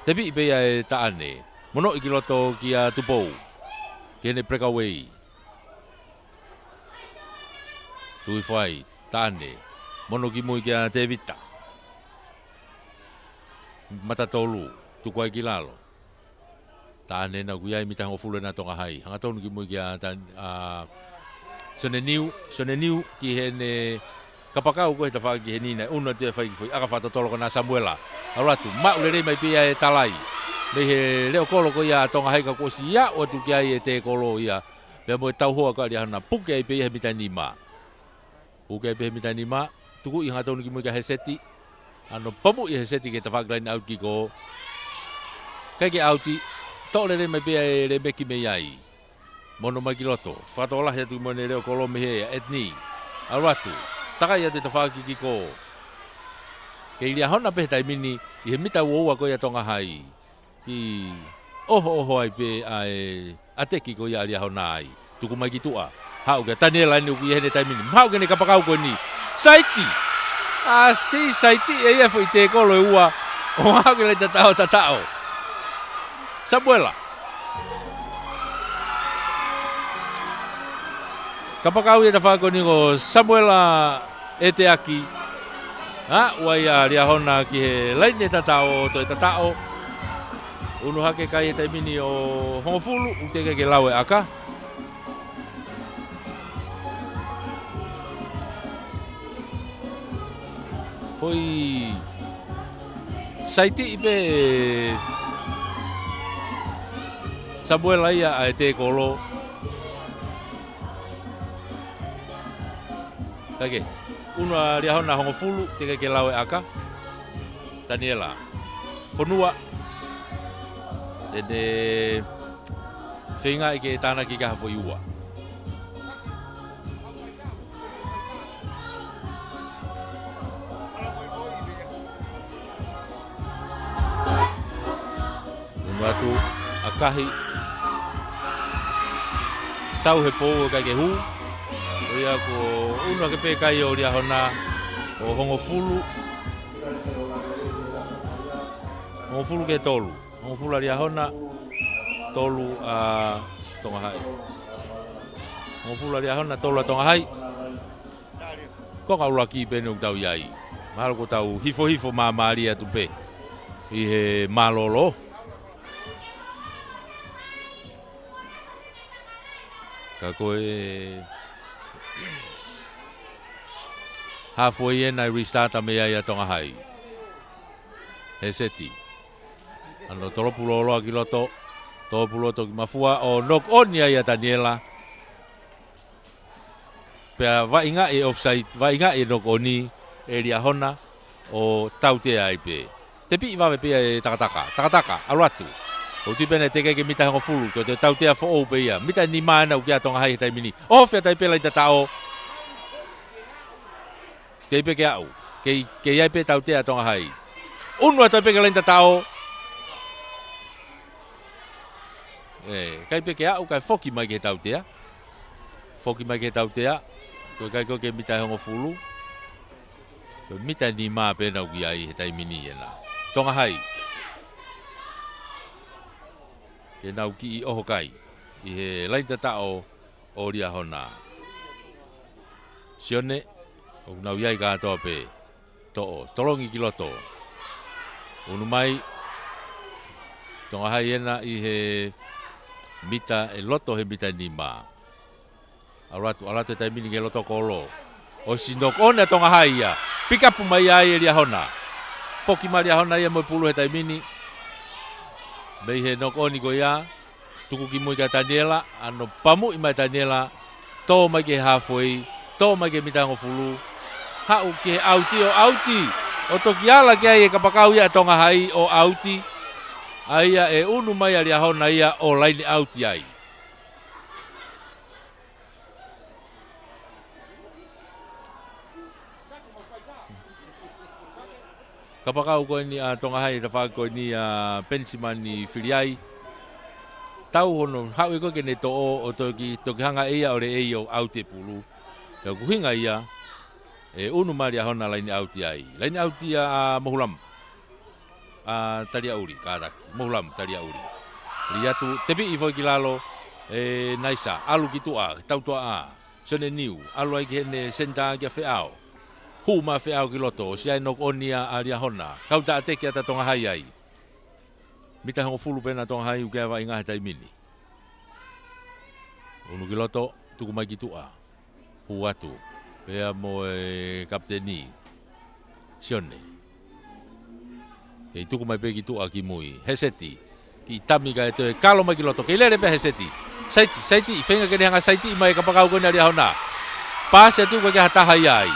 Tepiʻi pē ia ʻe Taʻane. Monoʻi ki loto kia Tupou. Ki heʻene breakaway. Tuʻu hifo ai, Taʻane. Mono ki mui kia Tevita. Mata tolu, tuku ai ki lalo. Taʻane ʻena ʻoku ʻi ai mita hongofulu ʻena ʻa Tonga Hai. Hangatonu ki mui kia Tan-, ʻa, Sione Niu, Sione Niu ki heʻene kapakau ko e tafaʻaki ki heni naʻe ʻunu atu ia ʻo fai e kiʻi foʻi ʻaka fakatotolo ko ena ʻa Samuela. ʻAlu atu, maʻu lelei mai pē ia e talai. Mei he leʻo kolo ko ia ʻa Tonga Hai ka kuo ʻosi aʻu atu ki ai e tēkolo ia. Pea mo e tauhoa ko ia ʻa Liahona puke ai pē ia he mita nima. Puke ai pē he mita nima, tukuʻi hangatonu ki mui kia Heseti. ʻAno pamuʻi ʻe Heseti ki he tafaʻaki line out kiko. ʻIkai ke ʻauti, toʻo lelei mai pē ia e lemeki mei ai. Mono mai ki loto, fakatokolahi atu mo ʻene leʻo kolo mei hē ʻa Etni. ʻAlu atu, Takai atu e tafaʻaki kiko. Kei Liahona pē he taimi ni ʻi he mita uaua ko ia Tonga Hai. ʻI ʻohoʻoho ai pē ʻa e ʻateki ko ia ʻa Liahona ai. Tuku mai ki tuʻa. Haʻu kia Taniela eni ʻoku ʻi heni he taimi ni. Haʻu ki heʻene kapakau ko eni. Saiti! ʻAsi saiti ʻe ia foʻi tēkolo ʻe ua. ʻO haʻu ki he laini tataʻo, tataʻo. Samuela. Kapakau ia tafaʻaki ko eni ko Samuela ʻEteaki. ʻA, ʻoua ia Liahona ki he laini tataʻo, toe tataʻo. Unu hake kai he taimi ni ʻo Hongofulu, ʻoku teʻeki ke lau e ʻaka. Foʻi saiti pē Samuela ia ʻa e tēkolo. Kaike, unu ʻa Liahona Hongofulu, teʻeki ke lau e ʻaka. Taniela. Fonua. Te ne feingaʻi ke tānaki ki ha foʻi ua. Unu atu, ʻakahi. Tau he pou ʻo ʻikai ke hū. ʻO ia ko unu hake pē kai ʻo Liahona ʻo Hongofulu. Hongofulu ki he tolu. Hongofulu ʻa Liahona, tolu ʻa Tonga Hai. Hongofulu ʻa Liahona, tolu ʻa Tonga Hai. Ko e konga ʻuluaki pē eni ʻoku tau ʻi ai. Mahalo ko ʻetau hifohifo māmālie atu pē ʻi he mālōlō. Ka ko e halfway ena ʻe restart mei ai ʻa Tonga Hai. He seti. ʻAno tolopu lōloa ki loto, tolopu loto ki mafua ʻo knock on ai ʻa Taniela. Pea vaʻingaʻi e offside, vaʻingaʻi e knock on ʻe Liahona ʻo tautea ai pē. Tepiʻi vave pē ia ʻe Takataka, Takataka, ʻalu atu. ʻOku tui pē ʻe ia ʻe teʻeki ke mita hongofulu, ko e tautea foʻou pē ia. Mita nima ena ʻoku ʻi ai ʻa Tonga Hai he taimi ni. Ofi atu ai pē laini tataʻo. Kei pē ke aʻu. Kei, kei ʻi ai pē tautea ʻa Tonga Hai. Unu atu ai pē ki he laini tataʻo. ʻE, kei pē ke aʻu, kae foki mai ki he tautea. Foki mai ki he tautea. Ko e ʻikai ko ē ke mita hongofulu. Ko e mita nima pē ena ʻoku ʻi ai he taimi ni ena. Tonga Hai. Ke nau kiʻi ʻoho kai. ʻI he laini tataʻo ʻo Liahona. Sione, ʻoku nau ʻi ai kātoa pē. Toʻo, tolongi ki loto. Unu mai, Tonga Hai ena ʻi he mita ʻe loto he mita nima. ʻAlu atu, ʻalu atu he taimi ni ki he loto kolo. ʻOsi knock on ʻa Tonga Hai ia. Pick up mai ai ʻe Liahona. Foki mai Liahona ia mo e pulu he taimi ni. Mei he knock on ko ia. Tuku ki mui kia Taniela, ʻano pamuʻi mai Taniela, tō mai ki he halfway, tō mai ki he mita hongofulu, haʻu ki he ʻauti ʻo ʻauti, ʻo toki ala ki ai e kapakau ia ʻa Tonga Hai ʻo ʻauti, ʻa ia ʻe unu mai ʻa Liahona ia ʻo laini ʻauti ai. Kapakau ko eni ʻa Tonga Hai, tafaʻaki ko eni ʻa Penisimani Filiai. Tau hono haʻu ʻe ia ko ē ke ne toʻo ʻo toki, toki hanga ʻe ia ʻo leʻei ʻo ʻauti e pulu. Pea ʻoku ʻuhinga ia, ʻe unu mai ʻa Liahona laini ʻauti ai. Laini ʻauti ia ʻa Mohulam. ʻA Taliaʻuli, kātaki. Mohulam, Taliaʻuli. Lī atu, tepiʻi foki ki lalo, ʻe Naisa, ʻalu ki tuʻa, tautuaʻa. Sione Niu, ʻalu ai ki heʻene senitā kia Feʻao. Hū mai Feʻao ki loto, ʻosi ʻai knock on ia ʻa Liahona. Kau taʻateki atu ʻa Tonga Hai ai. Mita hongofulu pē ena ʻa Tonga Hai ʻoku ʻi ai e vaʻinga he taimi ni. Unu ki loto, tuku mai ki tuʻa. Hū atu. Pea mo e kapiteni. Sione. Kei tuku mai pē ki tuʻa ki mui. He seti. Kiʻi tami kae toe kalo mai ki loto. Kei lele pē he seti. Saiti, saiti, feinga ke ne hanga saiti mai e kapakau ko eni ʻa Liahona. Paasi atu ko e ke ha taha ia ai.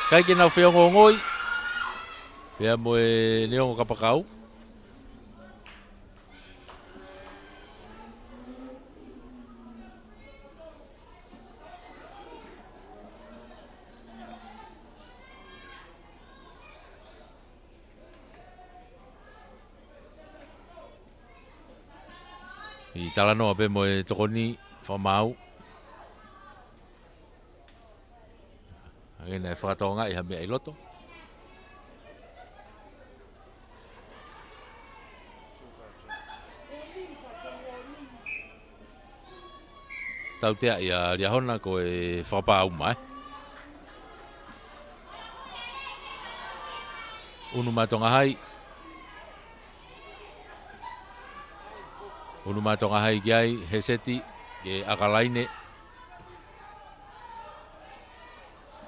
ʻIkai ke nau feongoongoi. Pea mo e neongo kapakau. ʻI talanoa pē mo e tokoni fakamaau. Hangē naʻe fakatokangaʻi ha meʻa ʻi loto. Tautea ia Liahona ko e fakapā uma, ē. Unu mai Tonga Hai. Unu mai Tonga Hai ki ai, Heseti, ke ʻAkalaine.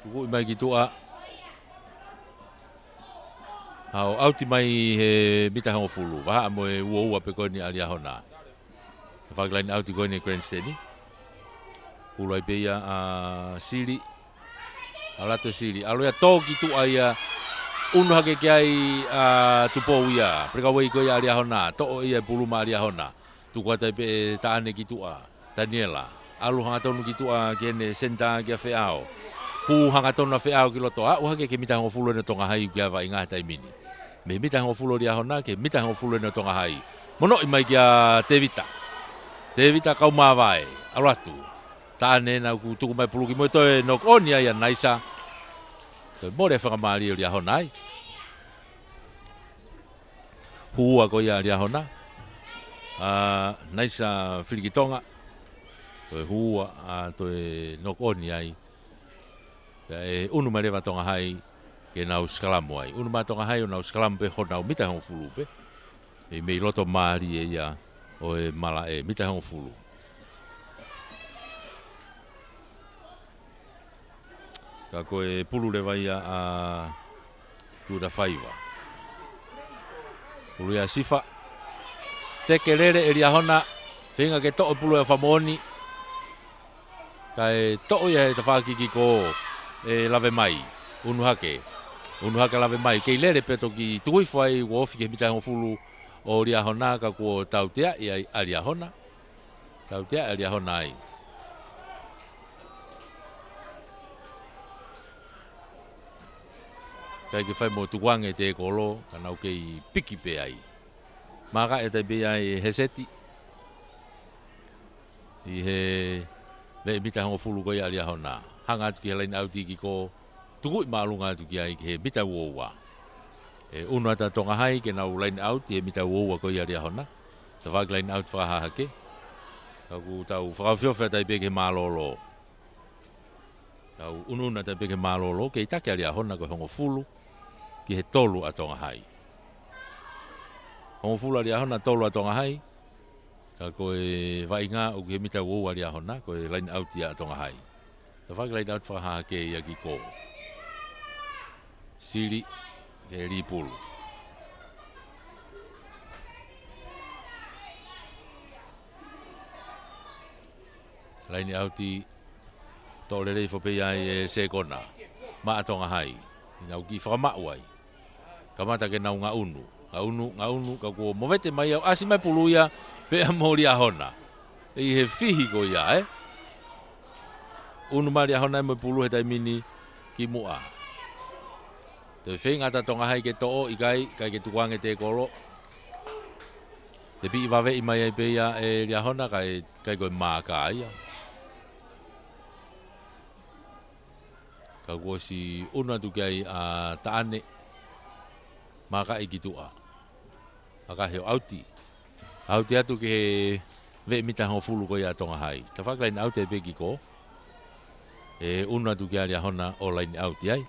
Tukuʻi mai ki tuʻa. Hao ʻauti mai he mita hongofulu. Vahaʻa mo e uaua pē ko eni ʻa Liahona. Tafaʻaki laine ʻauti ko eni Grandstand. Pulu ai pē ia ʻa Sili. ʻAlu atu Sili. ʻAlu ia tō ki tuʻa ia. Unu hake ki ai ʻa Tupou ia. Breakaway ko ia ʻa Liahona. Toʻo ia e pulu maʻa Liahona. Tuku atu ai pē ʻe Taʻane ki tuʻa. Taniela. ʻAlu hangatonu ki tuʻa ki heʻene senitā kia Feʻao. Hū hangatonu ʻa Feʻao ki loto. Aʻu hake ki he mita hongofulu ʻo Tonga Hai ʻoku ʻi ai e vaʻinga he taimi ni. Mei he mita hongofulu ʻo Liahona ki he mita hongofulu ʻo Tonga Hai. Monoʻi mai kia Tevita. Tevita kau māvae. ʻAlu atu. Taʻane ena ʻoku tuku mai pulu ki muʻa toe knock on ia ʻia Naisa. Toe mole fakamālie ʻo Liahona ai. Hū ua ko ia ʻa Liahona. ʻA Naisa Filikitonga. Toe hū ua ʻa toe knock on ai. Pea ʻe unu mai leva Tonga Hai ke nau sikalamu ai. Unu mai Tonga Hai ʻo nau sikalamu pē honau mita hongofulu pē. ʻE mei loto mālie ia ʻo e malaʻe mita hongofulu. Ka ko e pulu leva ia ʻa Tuʻutafaiva. Pulu ia Sifa. Teke lele ʻe Liahona. Feinga ke toʻo e pulu ʻe Famoʻoni. Kae toʻo ia he tafaʻaki kick ʻe Lavemai. Unu hake. Unu hake Lavemai. Kei lele pē toki tuku hifo ai ʻo ofi ki he mita hongofulu ʻo Liahona ka kuo tautea ia ʻa Liahona. Tautea ʻa Liahona ai. Kae ke fai mo tukuange e tēkolo, ka nau kei piki pē ai. Maka e tai pē ai Heseti. ʻI he veʻe mita hongofulu ko ia ʻa Liahona. Hanga atu ki he laine ʻauti kick. Tukuʻi māʻolunga atu ki ai ki he mita uaua. ʻE unu atu ʻa Tonga Hai ke nau laine ʻauti he mita uaua ko ia ʻa Liahona. Tafaʻaki laine ʻauti fakahahake. Ka ʻoku tau fakaofiofi atu ai pē ki he mālōlō. Tau unuunu atu ai pē ki he mālōlō. Kei taki ʻa Liahona ko e hongofulu ki he tolu ʻa Tonga Hai. Hongofulu ʻa Liahona, tolu ʻa Tonga Hai. Ka ko e vaʻinga ʻoku ʻi he mita uaua ʻa Liahona, ko e laine ʻauti ia ʻa Tonga Hai. Tafaʻaki laine ʻauti fakahahake ia kick. Sili, ke lipulu. Laine ʻauti, toʻo lelei foki pē ia ʻe Sekona. Maʻa Tonga Hai. ʻI heʻenau kiʻi fakamaʻu ai. Kamata ke nau ngaʻunu. Ngaʻunu, ngaʻunu, ka kuo movete mai ʻo ʻasi mai pulu ia, pea mo Liahona. ʻI he fihi ko ia, ē? Unu mai Liahona mo e pulu he taimi ni ki muʻa. Toe feinga atu ʻa Tonga Hai ke toʻo, ʻikai, ʻikai ke tukuange tēkolo. Tepiʻi vaveʻi mai ai pē ia ʻe Liahona, kae, ʻikai ko e maka ia. Ka kuo ʻosi unu atu ki ai ʻa Taʻane. Maka ʻi ki tuʻa. ʻAkahi ʻo ʻauti. ʻAuti atu ki he veʻe mita hongofulu ko ia ʻa Tonga Hai. Tafaʻaki laine ʻauti ai pē kick. ʻE unu atu ki ai Liahona ʻo laine ʻauti ai.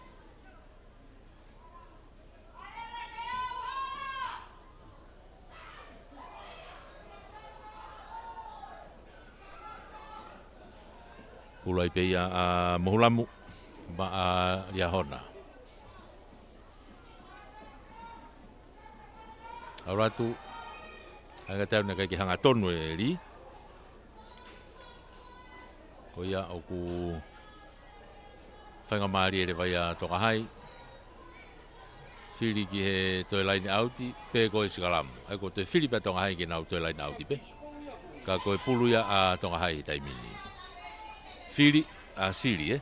Pulu ai pē ia ʻa Mohulamu maʻa Liahona. ʻAlu atu, hanga tau naʻe ʻikai ke hangatonu e li. Ko ia ʻoku faingamālie leva ia ʻa Tonga Hai. Fili ki he toe laine ʻauti, pe ko e sikalamu. ʻAi ko e toe fili pē ʻa Tonga Hai ke nau toe laine ʻauti pē. Ka ko e pulu ia ʻa Tonga Hai he taimi ni. Fili, ʻa Sili, ē.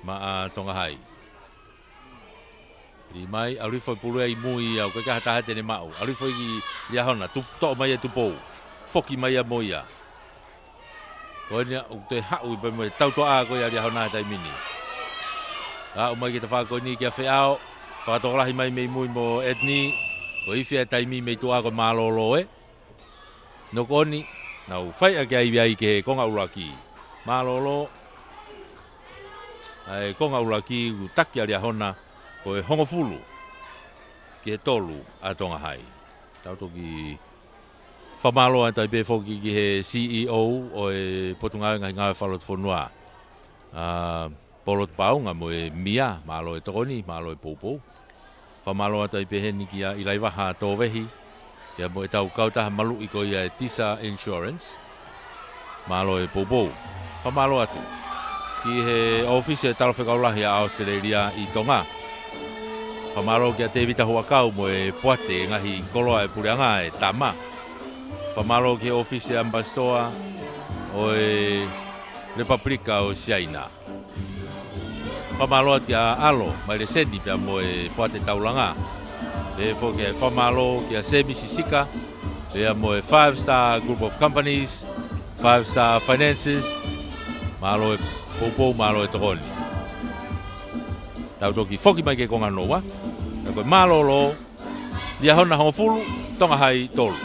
Maʻa Tonga Hai. Lī mai, ʻalu hifo e pulu ia ʻi mui ia, ʻoku ʻikai ha taha te ne maʻu. ʻAlu hifo ia ki Liahona, tu-, toʻo mai ia Tupou. Foki mai ia mo ia. Ko eni ʻoku toe haʻu ʻi pē mo e tautuʻa ko ia Liahona he taimi ni. Aʻu mai ki he tafaʻaki ko eni kia Feʻao, fakatokolahi mai mei mui mo Edney, ko e ifi e taimi mei tuʻa ko e mālōlō ē. Nokoni, nau fai ʻaki ai ia ki he konga ʻuluaki. Mālōlō, ʻa e konga ʻuluaki ʻoku taki ʻa Liahona, ko e hongofulu ki he tolu ʻa Tonga Hai. Tau toki fakamālō atu ai pē foki ki he C E O ʻo e Potungāue Ngaahi Ngāue Fakalotofonua, ʻa Polo Tupaʻaonga mo e M I A, mālō e tokoni, mālō e poupou. Fakamālō atu ai pē heni kia ʻIlaivaha Tōvehi, pea mo e tau kautaha maluʻi ko ia e Tisa Insurance. Mālō e poupou. Fakamālō atu ki he ʻōfisi e Talafekau Lahi ʻa ʻAositelēlia ʻi Tonga. Fakamālō kia Tēvita Huʻakau mo e poate e ngaahi koloa e puleʻanga e tama. Fakamālō ki he ʻōfisi e ʻAmipasitoa ʻo e Lepapulika ʻo Siaina. Fakamālō atu kia ʻAlo Maileseni pea mo e poate taulanga. Pea foki e fakamālō kia Semi Sisika, pea mo e Five Star Group of Companies, Five Star Finances, mālō e poupou, mālō e tokoni. Tau toki foki mai ki he konga hono ua, ka ko e mālōlō, Liahona hongofulu, Tonga Hai tolu.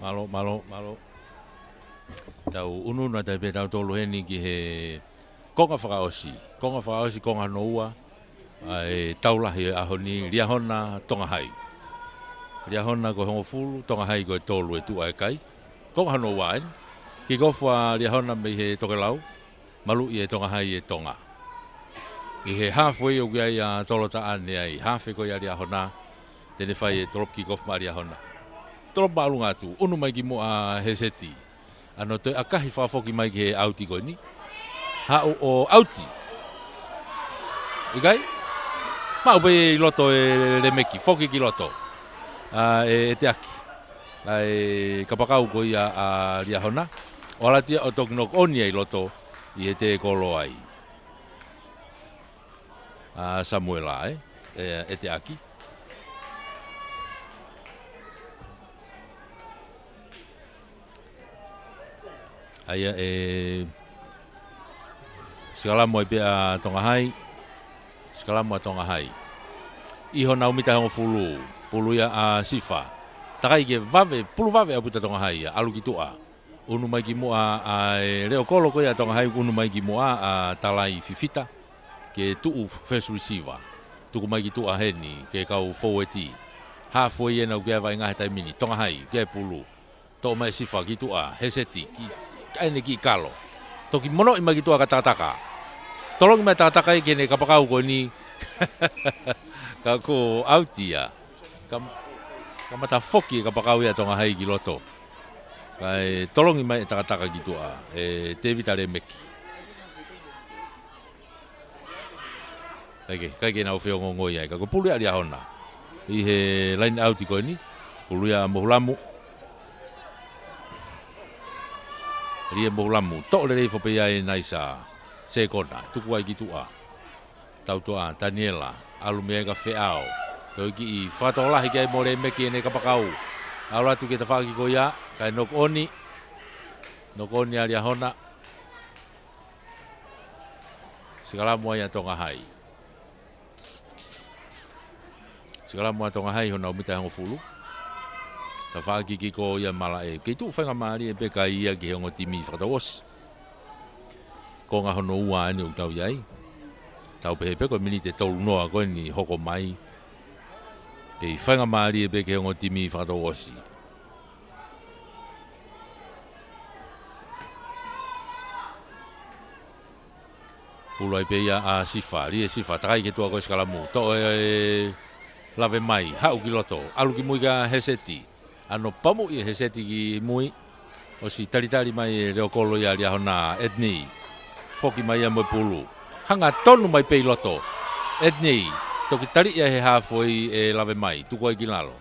Mālō, mālō, mālō. Tau ʻunuʻunu atu ai pē tautolu heni ki he konga fakaʻosi. Konga fakaʻosi, konga hono ua ʻa e tau lahi ʻo e ʻaho ni, Liahona Tongahai. Liahona ko e hongofulu, Tongahai ko e tolu e tuʻu ʻa e kai. Konga hono ua eni. Kick off ʻa Liahona mei he tokelau. Maluʻi ʻe Tongahai e Tonga. ʻI he halfway ʻoku ʻi ai ʻa Tolo Taʻane ai, hafe ko ia ʻa Liahona, te ne fai e tolopu kick off maʻa Liahona. Tolopu māʻolunga atu, ʻunu mai ki muʻa ʻa Heseti. ʻAno toe ʻakahi fakafoki mai ki he ʻauti ko eni. Haʻu ʻo ʻauti. ʻIkai? Maʻu pē ʻi loto ʻe Lemeki, foki ki loto. ʻA, ʻe, ʻe teʻaki ʻa e kapakau ko ia ʻa Liahona. ʻO ʻalu atu ia ʻo toki knock on ia ʻi loto ʻi he tēkolo ai ʻa Samuela, ē? ʻE, ʻe teʻaki. ʻA ia ʻe sikalamu ai pē ʻa Tongahai. Sikalamu ʻa Tongahai. ʻI honau mita ʻe hongofulu, pulu ia ʻa Sifa. Takai ke vave, pulu vave ʻa Puta Tongahai ia, ʻalu ki tuʻa. ʻUnu mai ki muʻa ʻa e leʻo kolo ko ia ʻa Tongahai, ʻunu mai ki muʻa ʻa Talai Fifita ke tuʻu first receiver. Tuku mai ki tuʻa heni ki he kau foueti. Halfway ena ʻoku ʻi ai e vaʻinga he taimi ni, Tongahai, ʻoku ʻi ai e pulu. Toʻo mai ʻe Sifa ki tuʻa, Heseti, ki, ʻa ʻene kiʻi kalo. Toki monoʻi mai ki tuʻa ka takataka. Tolongi mai takataka ia ki heʻene kapakau ko eni. Ka ko e ʻauti ia. Kam-, kamata foki e kapakau ia ʻa Tongahai ki loto. Kae tolongi mai e takataka ki tuʻa ʻe Tēvita Lemeki. Kae ke, kae ke nau feongoongoi ai, ka ko e pulu ia ʻa Liahona. ʻI he line out ko eni, pulu ia ʻa Mohulamu. Lie Mohulamu, toʻo lelei foki pē ia ʻe Naisa. Sekona, tuku ai ki tuʻa. Tautoʻa, Taniela, ʻalu mei ai ka Feʻao. Toe kiʻi fakatokolahi ki ai mo Lemeki ʻene kapakau. ʻAlu atu ki he tafaʻaki ko ia, kae knock on. Knock on ʻa Liahona. Sikalamu ai ʻa Tongahai. Sikalamu ʻa Tongahai honau mita ʻe hongofulu. Tafaʻaki kick ia malaʻe. Kei tuʻu faingamālie pē kai ia ki he ongo timi fakatouʻosi. Konga hono ua eni ʻoku tau ʻi ai. Tau pehē pē ko e miniti ʻe tolu noa ko eni hoko mai. Kei faingamālie pē ki he ongo timi fakatouʻosi. Pulu ai pē ia ʻa Sifa, Lie Sifa, takai ki tuʻa ko e sikalamu. Toʻo ʻe Lavemai, haʻu ki loto, ʻalu ki mui kia Heseti. ʻAno pamuʻi ʻe Heseti ki mui, ʻosi talitali mai e leʻo kolo ia ʻa Liahona, Edney. Foki mai ia mo e pulu. Hanga tonu mai pē ʻi loto. Edney, toki taliʻi ia he halfway ʻe Lavemai, tuku ai ki lalo.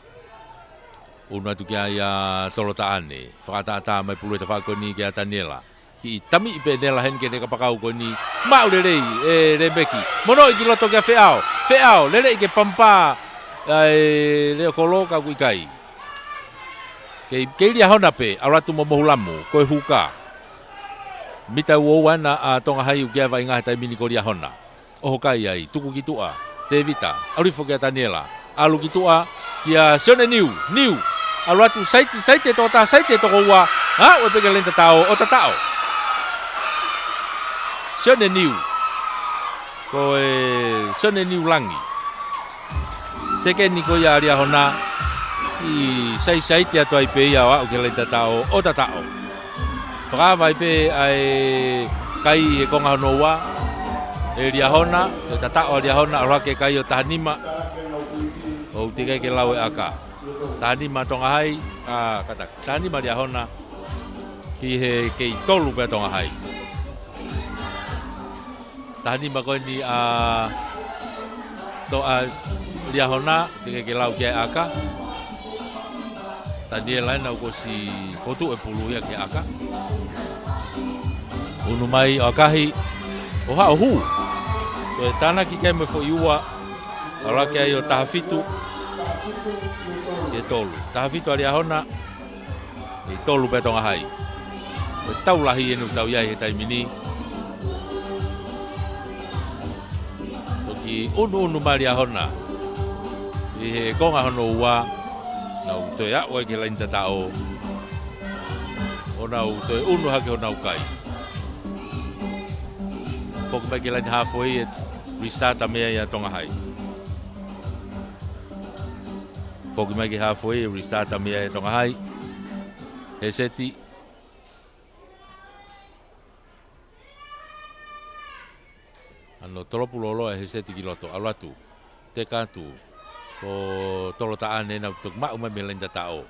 ʻUnu atu ki ai ʻa Tolo Taʻane. Fakaʻataʻatā mai pulu ʻi he tafaʻaki ko eni kia Taniela. Kiʻi tamiʻi pē ʻe Nela heni ki heʻene kapakau ko eni. Maʻu lelei ʻe Lemeki. Monoʻi ki loto kia Feʻao. Feʻao, lelei ke pampa ʻa e leʻo kolo ka ʻoku ʻikai. Kei, kei Liahona pē, ʻalu atu mo Mohulamu, ko e huka. Mita ua ua ena ʻa Tongahai ʻoku ʻi ai e vaʻinga he taimi ni ko Liahona. ʻOho kai ai, tuku ki tuʻa, Tēvita, ʻalu hifo kia Taniela, ʻalu ki tuʻa, kia Sione Niu, Niu, ʻalu atu, saiti, saiti ʻe toko taha, saiti ʻe toko ua, ʻa, ʻoku ʻi ai pē ke laine tataʻo, ʻo tataʻo. Sione Niu, ko e Sione Niu Langi. Sekeni ko ia ʻa Liahona, ʻi saisaiti atu ai pē ia ʻo aʻu ki he laine tataʻo, ʻo tataʻo. Fakaava ai pē ʻa e kai he konga hono ua, ʻe Liahona, ʻe tataʻo ʻa Liahona, ʻalu hake kai ʻo taha nima, ʻo teʻeki ke lau e ʻaka. Taha nima Tongahai, ʻa, kātaki, taha nima Liahona, ki he kei tolu pē ʻa Tongahai. Taha nima ko eni ʻa Toʻa Liahona, teʻeki ke lau ki ai e ʻaka. Taniela ena ʻoku ʻosi fotu e pulu ia ki he ʻaka. ʻUnu mai ʻo ʻakahi, ʻo haʻu ʻo hū. Ko e tānaki ki ai mo e foʻi ua, ʻalu hake ai ʻo taha fitu. Ki he tolu. Taha fitu ʻa Liahona, ʻe tolu pē ʻa Tongahai. Ko e tau lahi eni ʻoku tau ʻi ai he taimi ni. Toki ʻunuʻunu mai ʻa Liahona. ʻI he konga hono ua, nau toe aʻu ai ki he laine tataʻo. Honau toe unu hake honau kai. Foki mai ki he laine haafe ʻo e restart mei ai ʻa Tonga Hai. Foki mai ki he haafe ʻo e restart mei ai ʻa Tonga Hai. He seti. ʻAno tolopulolo ʻa e he seti ki loto, ʻalu atu. Teka atu. Ko Tolo Taʻane ʻena ʻoku toki maʻu mai mei he laine tataʻo.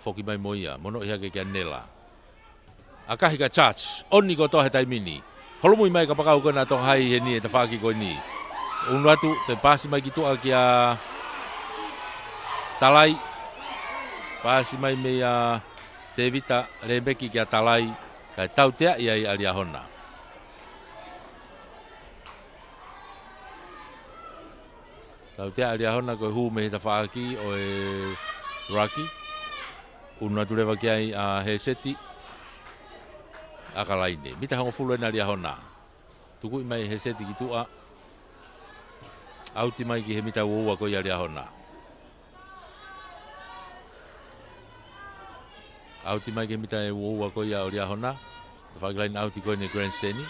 Foki mai mo ia, monoʻi hake kia Nela. ʻAkahi ka charge, ʻoni kotoa he taimi ni. Holomui mai kapakau ko ena ʻa Tonga Hai heni he tafaʻaki ko eni. Unu atu, toe paasi mai ki tuʻa kia Talai. Paasi mai meia Tevita Lemeki kia Talai. Kae tauteaʻi ai ʻa Liahona. Tautea ʻa Liahona ko e hū mei he tafaʻaki ʻo e ruck. Unu atu leva ki ai ʻa Heseti. ʻAka laine. Mita hongofulu ʻena ʻa Liahona. Tukuʻi mai Heseti ki tuʻa. ʻAuti mai ki he mita uaua ko ia ʻa Liahona. ʻAuti mai ki he mita ʻe uaua ko ia ʻo Liahona. Tafaʻaki laine ʻauti ko eni ʻa Grandstand.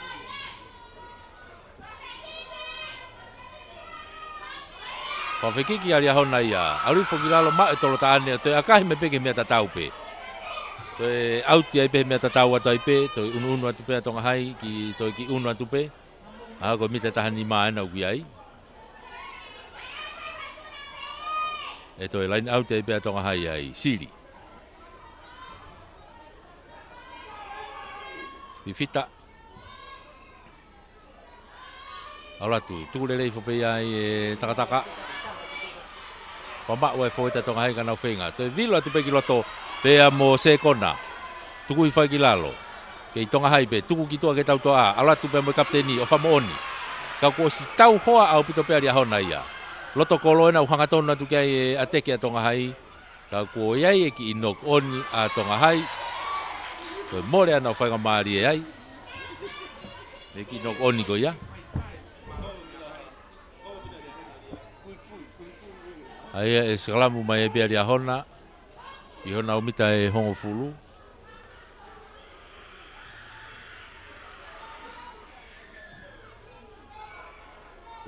Fakafekiki ʻa Liahona ia. ʻAlu hifo ki lalo maʻu ʻe Tolo Taʻane ʻo toe ʻakahi mai pē ki he meʻa tatau pē. Toe ʻauti ai pē he meʻa tatau atu ai pē. Toe unuunu atu pē ʻa Tonga Hai ki toe kiʻi unu atu pē. ʻA ko e mita taha nima ʻena ʻoku ʻi ai. ʻE toe laine ʻauti ai pē ʻa Tonga Hai ai. Sili. Fifita. ʻAlu atu, tuku lelei hifo pē ia ʻe Takataka. Fakamaʻu ʻa e fōueta ʻa Tonga Hai ka nau feinga. Toe vilo atu pē ki loto, pea mo Sekona. Tuku hifo ai ki lalo. Kei Tonga Hai pē, tuku ki tuʻa ke tau toʻa. ʻAlu atu pē mo e kapiteni, ʻo fakamoʻoni. Ka kuo ʻosi tau hoa ʻaupito pē ʻa Liahona ia. Loto kolo ʻena ʻoku hangatonu atu ki ai ʻe ʻateke ʻa Tonga Hai. Ka kuo ʻi ai e kiʻi knock on ʻa Tonga Hai. Ko e mole ʻana ʻo faingamālie ai. Mei he kiʻi knock on ko ia. ʻA ia ʻe sikalamu mai ai pē ʻa Liahona. ʻI hona ʻū mita ʻe hongofulu.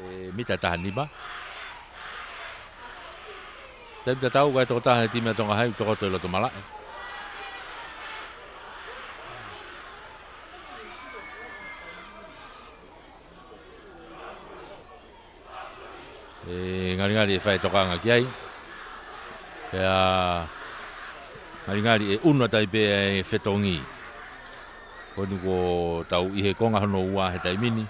ʻE mita taha nima. Taimi tatau ka e tokotaha he timi ʻa Tonga Hai, tokoto ʻi loto malaʻe. ʻE ngalingali ʻe fai tokanga ki ai. Pea ngalingali ʻe unu atu ai pē ʻa e fetongi. Ko eni kuo tau ʻi he konga hono ua he taimi ni.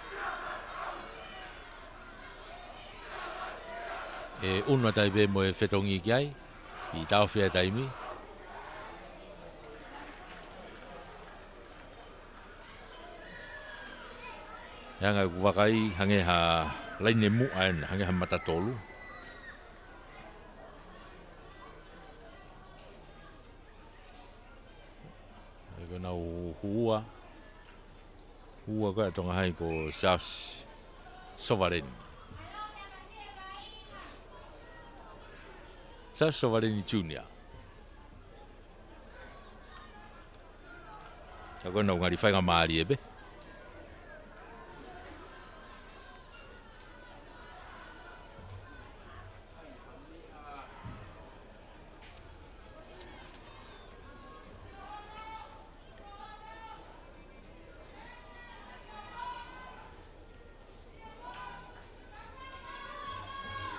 ʻE unu atu ai pē mo e fetongi ki ai. ʻI taʻofi ʻa e taimi. He anga ʻeku vakai, hangē ha laine muʻa ʻena, hangē ha mata tolu. ʻE ko ʻenau hū ua. Hū ua ko ē ʻa Tonga Hai ko Charles Sovaleni. Charles Sovaleni Junior. Ka ko ʻenau ngali faingamālie pē.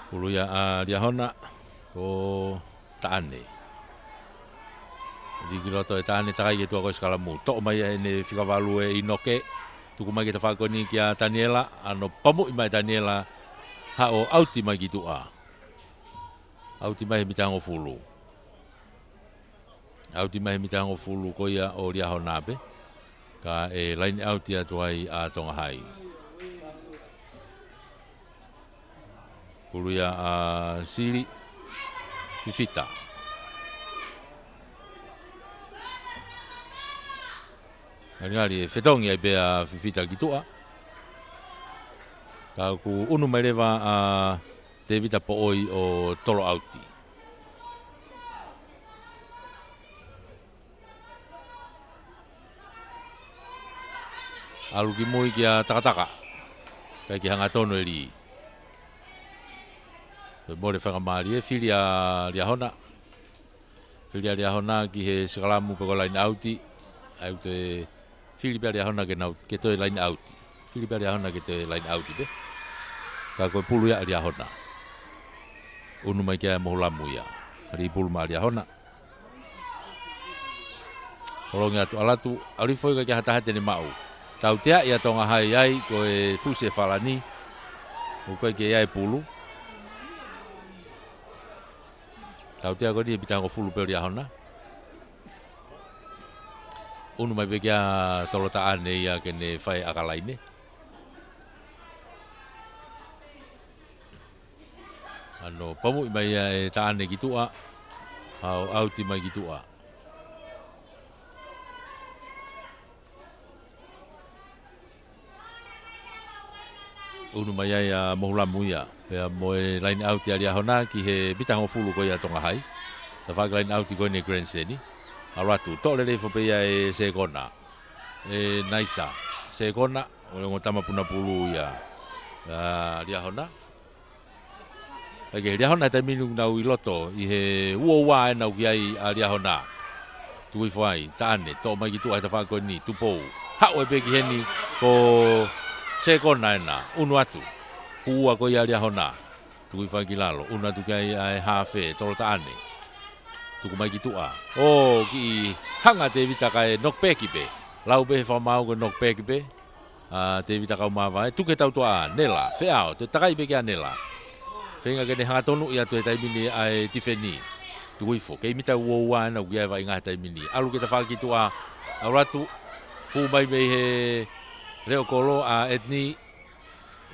Pulu ia ʻa Liahona, ko Taʻane. Lī ki loto ʻe Taʻane, takai ki tuʻa ko e sikalamu. Toʻo mai ʻene fika valu ʻe ʻInoke. Tuku mai ki he tafaʻaki ko eni kia Taniela, ʻano pamuʻi mai Taniela, haʻu ʻo ʻauti mai ki tuʻa. ʻAuti mai he mita hongofulu. ʻAuti mai he mita hongofulu ko ia ʻo Liahona pē. Kae laine ʻauti atu ai ʻa Tonga Hai. Pulu ia ʻa Sili Fifita. Ngalingali ʻe fetongi ai pē ʻa Fifita ki tuʻa. Ka kuo unu mai leva ʻa Tevita Poʻoi ʻo tolo ʻauti. ʻAlu ki mui kia Takataka. ʻIkai ke hangatonu e lī. Toe mole faingamālie, fili ʻa Liahona. Fili ʻa Liahona ki he sikalamu pe ko e laine ʻauti. ʻAi ʻoku toe fili pē ʻa Liahona ke nau, ke toe laine ʻauti. Fili pē ʻa Liahona ke toe laine ʻauti pē. Ka ko e pulu ia ʻa Liahona. ʻUnu mai ki ai ʻa Mohulamu ia. Lī pulu maʻa Liahona. Tolongi atu ʻalu atu, ʻalu hifo ʻikai ke ha taha te ne maʻu. Tauteaʻi ʻa Tonga Hai ai, ko e fusi ʻe Falani. ʻOku ʻikai ke ʻi ai e pulu. Tautea ko eni he mita hongofulu pē ʻo Liahona. ʻUnu mai pē kia Tolo Taʻane ia ke ne fai ʻa e ʻaka laine. ʻAno pamuʻi mai ia ʻe Taʻane ki tuʻa. ʻAu, ʻauti mai ki tuʻa. ʻUnu mai ai ʻa Mohulamu ia. Pea mo e laine ʻauti ʻa Liahona ki he mita hongofulu ko ia Tonga Hai. Tafaʻaki laine ʻauti ko eni Grand Seni. ʻAlu atu, toʻo lelei hifo pē ia ʻe Sekona. ʻE Naisa. Sekona, ʻo e ongo tama puna pulu ia. ʻA Liahona. ʻIkai ke Liahona he taimi ni ʻoku nau ʻi loto, ʻi he uaua ʻena ʻoku ʻi ai ʻa Liahona. Tuku hifo ai, Taʻane, toʻo mai ki tuʻa he tafaʻaki ko eni, Tupou. Haʻu ai pē ki heni, ko Sekona ʻena, ʻunu atu. Kuo ua ko ia ʻa Liahona. Tuku hifo ai ki lalo, ʻunu atu ki ai ʻa e hafe, Tolo Taʻane. Tuku mai ki tuʻa. ʻO, kiʻi hanga Tevita kae knockback pē. Lau pē he fakamaau ko e knockback pē. ʻA Tevita Kaumavae, tuku he tautuʻa, Nela, feʻao, toe takai pē kia Nela. Feinga ke ne hangatonu ia toe taimi ni ʻa e tifeni. Tuku hifo, kei mita uaua ʻena ʻoku ʻi ai e vaʻinga he taimi ni. ʻAlu ki he tafaʻaki ki tuʻa, ʻalu atu, hū mai mei he leʻo kolo ʻa Etni.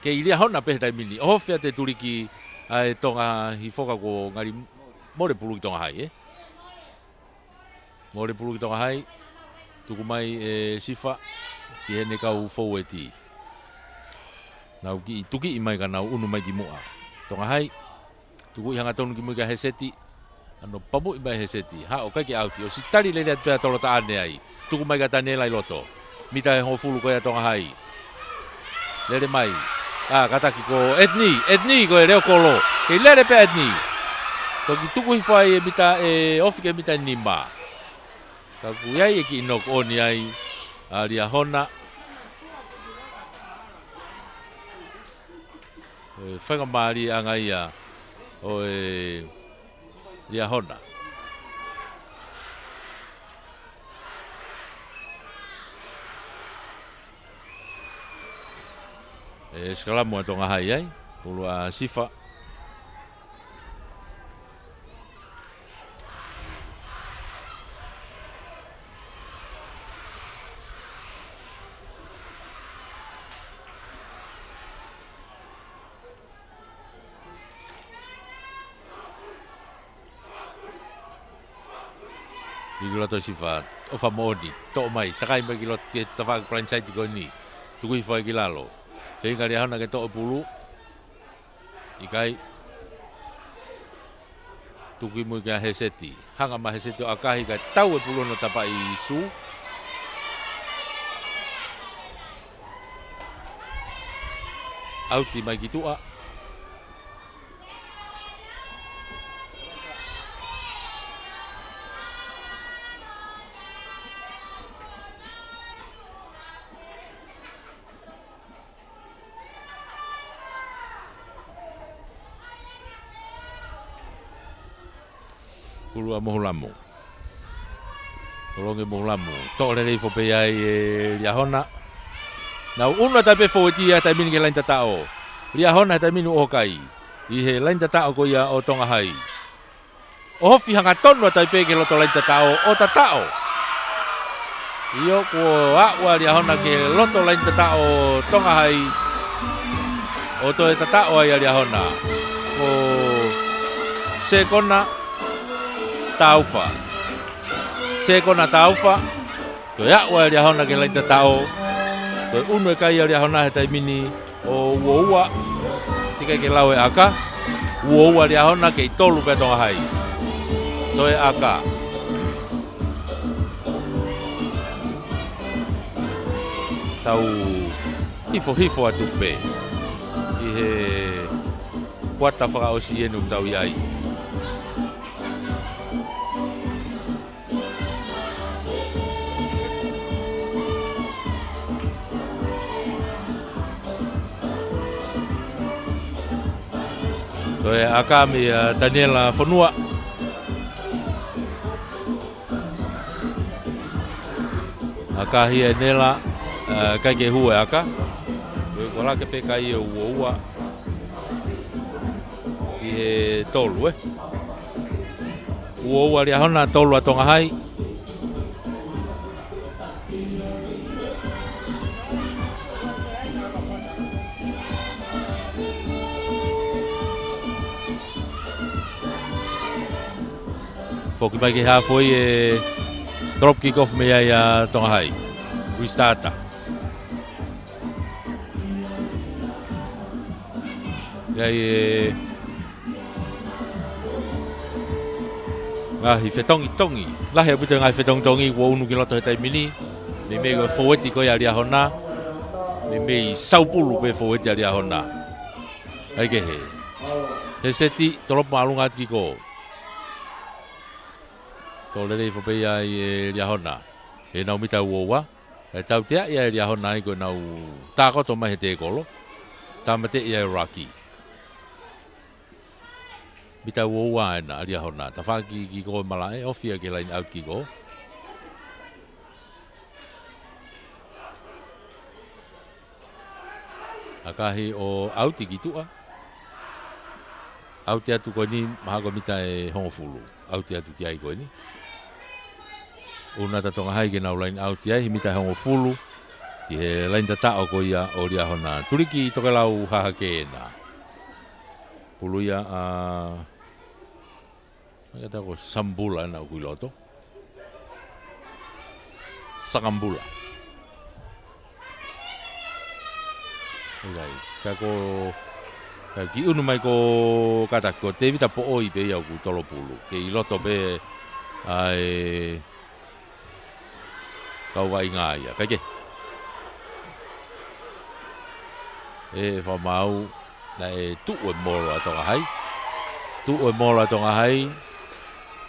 Kei Liahona pē he taimi ni. ʻOhofi atu e tuliki ʻa e Tonga Hifoka kuo ngali mole pulu ki Tonga Hai, ē? Mole pulu ki Tonga Hai, tuku mai ʻe Sifa, ki heʻene kau foueti. Nau kiʻi tukiʻi mai ka nau ʻunu mai ki muʻa. Tonga Hai, tukuʻi hangatonu ki mui kia Heseti, ʻano pamuʻi mai Heseti, haʻu ʻikai ke ʻauti, ʻosi tali lelei atu pē ʻa Tolo Taʻane ai, tuku mai kia Tanela ʻi loto. Mita ʻe hongofulu ko ia Tonga Hai. Lele mai. ʻA, kātaki ko Etni, Etni ko e leʻo kolo. Kei lele pē Etni. Toki tuku hifo ai e mita ʻe ofi ki he mita ʻe nima. Ka ʻoku ʻi ai e kiʻi knock on ai ʻa Liahona. ʻE faingamālieʻanga ia ʻo e Liahona. ʻE sikalamu ʻa Tonga Hai ai, pulu ʻa Sifa. ʻI loto ʻe Sifa, ʻofa moʻoni, toʻo mai, takai mai ki loto ki he tafaʻaki palaini saiti ko eni. Tuku hifo ai ki lalo. Feinga Liahona ke toʻo pulu. ʻIkai. Tuku ʻi mui kia Heseti. Hanga mai Heseti ʻo ʻakahi kae tau e pulu hono tapa ʻi Sū. ʻAuti mai ki tuʻa. Pulu ʻa Mohulamu. Tolongi Mohulamu. Toʻo lelei hifo pē ai ʻe Liahona. Nau ʻunu atu ai pē foueti ia he taimi ni ki he laini tataʻo. Liahona he taimi ni ʻoku ʻohokai. ʻI he laini tataʻo ko ia ʻo Tonga Hai. ʻOhofi hangatonu atu ai pē ki he loto laini tataʻo, ʻo tataʻo. ʻIo, kuo aʻu ʻa Liahona ki he loto laini tataʻo ʻo Tonga Hai. ʻO toe tataʻo ai ʻa Liahona. Ko Sekona Taufa. Sekona Taufa. Toe aʻu ʻa Liahona ki he laini tataʻo. Toe ʻunu e kai ʻa Liahona he taimi ni ʻo uaua. Teʻeki ai ke lau e ʻaka. Uaua Liahona kei tolu pē Tonga Hai. Toe ʻaka. Tau hifo hifo atu pē ʻi he kuata fakaʻosi eni ʻoku tau ʻi ai. Ko e ʻaka mei a Taniela Fonua. ʻAkahi ʻe Nela, ʻa, ʻikai ke hū e ʻaka. Ko e ʻuluaki pē kai ʻe ua ua. ʻI he tolu, ē. Ua ua Liahona, tolu ʻa Tonga Hai. Foki mai ki he haafe ʻo e drop kick off mei ai ʻa Tonga Hai. Restart. ʻI ai e ngaahi fetongitongi. Lahi ʻaupito e ngaahi fetongitongi kuo unu ki loto he taimi ni. Meimei ko e fōueti ko ia ʻa Liahona. Meimei saupulu pē fōueti ʻa Liahona. ʻIkai ke hē. He seti, tolopu māʻolunga atu kick off. Tō lelei hifo pē ia ʻe Liahona. ʻE nau mita ua ua. ʻE tautea ia ʻe Liahona ai ko ʻenau tākoto mai he tēkolo. Tāmateʻi ia ʻe Rocky. Mita ua ua ena ʻa Liahona. Tafaʻaki kick off malaʻe, ofi ia ki he line out kick off. ʻAkahi ʻo ʻauti ki tuʻa. ʻAuti atu ko eni mahalo ko e mita ʻe hongofulu. ʻAuti atu ki ai ko eni. ʻUnu atu ʻa Tonga Hai ke nau line out ai he mita ʻe hongofulu. ʻI he line tataʻo ko ia ʻo Liahona. Tuliki tokelau hahake ena. Pulu ia ʻa, ʻa ia tā ko Sambula ena ʻoku ʻi loto. Sakambula. ʻIkai, ka ko, ka kiʻi unu mai ko kātaki ko Tevita Poʻoi pē ia ʻoku tolopulu. Kei loto pē ʻa e kau vaʻinga ia. Kae kehe. ʻE, ʻe fakamaau, naʻe tuʻu e molo ʻa Tonga Hai. Tuʻu e molo ʻa Tonga Hai.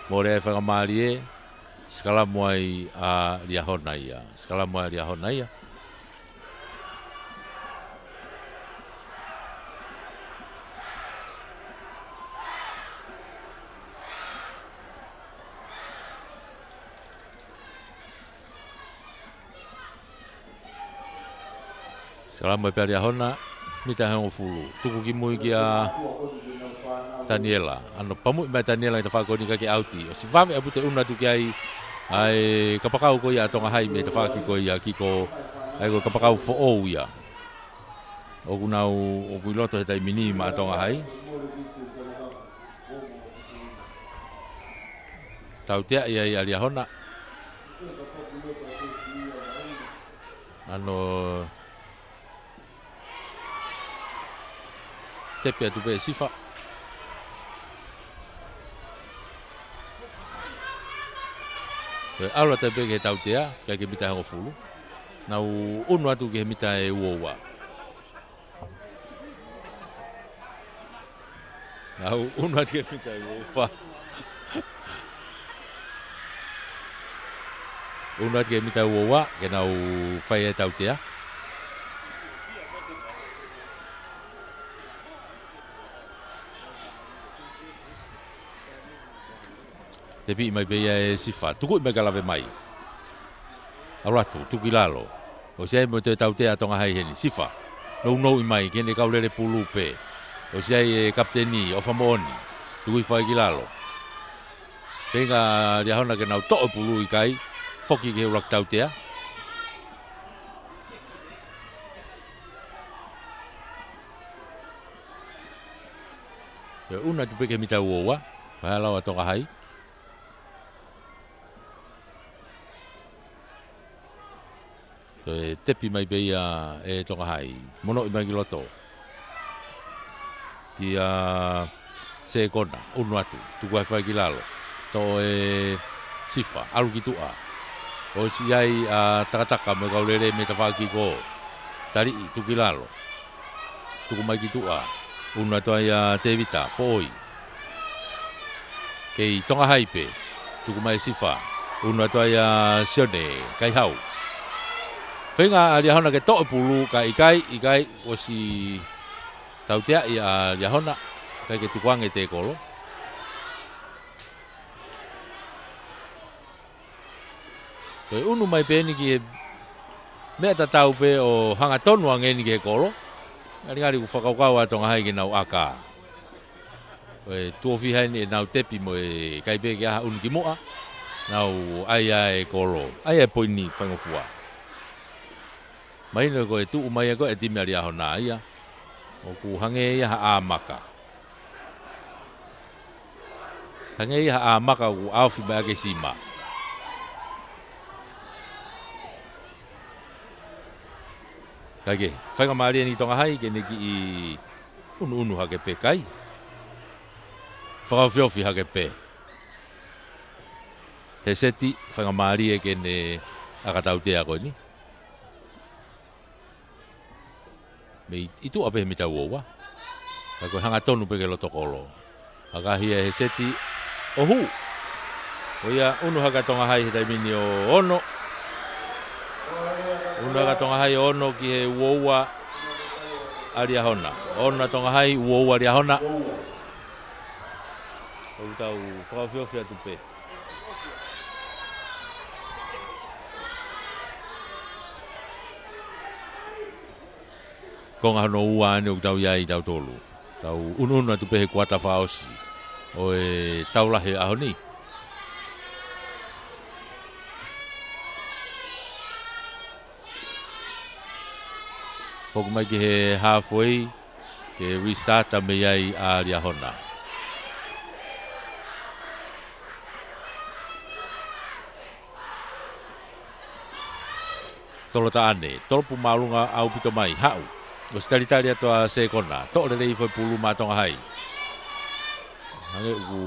Mole e fakamālie. Sikalamu ai ʻa Liahona ia. Sikalamu ai ʻa Liahona ia. Sikalamu ai pē ʻa Liahona, mita ʻe hongofulu. Tuku ki mui kia Taniela. ʻAno pamuʻi mai Taniela ʻi he tafaʻaki ko eni kae ʻauti. ʻOsi vave ʻaupito e unu atu ki ai ʻa e kapakau ko ia ʻa Tonga Hai mei he tafaʻaki ko ia kick off. ʻA ia ko e kapakau foʻou ia. ʻOku nau, ʻoku ʻi loto he taimi ni maʻa Tonga Hai. Tautea ia ʻa Liahona. ʻAno tepi atu pē Sifa. Ko e ʻalu atu pē ki he tautea, ʻikai ke mita ʻe hongofulu. Nau unu atu ki he mita ʻe ua ua. Nau unu atu ki he mita ʻe ua ua. Unu atu ki he mita ʻe ua ua, ke nau fai e tautea. Tepi mai pē ia ʻe Sifa. Tukuʻi mai ka lave mai. ʻAlu atu, tuku ki lalo. ʻOsi ʻai mo e toe tautea ʻa Tonga Hai heni. Sifa. Nounou mai, ke ne kau lele pulu pē. ʻOsi ʻai e kapiteni, ʻOfa Moʻoni. Tuku hifo ai ki lalo. Feinga Liahona ke nau toʻo e pulu ʻikai. Foki ki he ʻuluaki tautea. Ke unu atu pē ki he mita ʻe ua ua. Pea lau ʻa Tonga Hai. Toe tepi mai pē ia ʻe Tonga Hai. Monoʻi mai ki loto. Kia Sekona, unu atu. Tuku hifo ai ki lalo. Toʻo ʻe Sifa, ʻalu ki tuʻa. ʻOsi ʻi ai ʻa Takataka mo e kau lele mei he tafaʻaki ko ē. Taliʻi, tuku ki lalo. Tuku mai ki tuʻa. ʻUnu atu ai ʻa Tevita, Poʻoi. Kei Tonga Hai pē. Tuku mai Sifa. ʻUnu atu ai ʻa Sione, Kaihau. Feinga ʻa Liahona ke toʻo e pulu, ka ʻikai, ʻikai, ʻosi tauteaʻi ʻa Liahona. ʻIkai ke tukuange e tēkolo. Ko e ʻunu mai pē eni ki he meʻa tatau pē ʻo hangatonu ange eni ki he kolo. Ngalingali ʻoku fakakaukau ʻa Tonga Hai ke nau ʻaka. Ko e tuʻo fiha eni ʻenau tepi mo e ʻikai pē ke ʻaha ʻunu ki muʻa. Nau ʻai ʻa e kolo. ʻAi ʻa e poini faingofua. Mahino ko e tuʻu mai ʻa ko e timi ʻa Liahona ia. ʻOku hangē ia ha ʻā maka. Hangē ia ha ʻā maka ʻoku ʻaofi mai ʻaki e sima. Kae kehe, faingamālie eni Tonga Hai ke ne kiʻi ʻunuʻunu hake pē kai. Fakaofiofi hake pē. He seti, faingamālie ke ne ʻaka tautea ko eni. Mei ʻi tuʻa pē he mita uaua. Ka ko e hangatonu pē ki he loto kolo. Hakahi ia he seti ʻo hū. Ko ia ʻunu hake ʻa Tonga Hai he taimi ni ʻo ono. ʻUnu hake ʻa Tonga Hai ʻo ono ki he uaua ʻa Liahona. Ono ʻa Tonga Hai, uaua ʻa Liahona. ʻOku tau fakaofiofi atu pē. Konga hono ua eni ʻoku tau ʻi ai tautolu. Tau ʻunuʻunu atu pē he kuata fakaʻosi ʻo e tau lahi ʻaho ni. Foki mai ki he halfway, ke restart mei ai ʻa Liahona. Tolo taʻane, tolopu māʻolunga ʻaupito mai, haʻu. ʻOsi talitali atu ʻa Sekona, toʻo lelei foʻi pulu maʻa Tonga Hai. Hangē ʻoku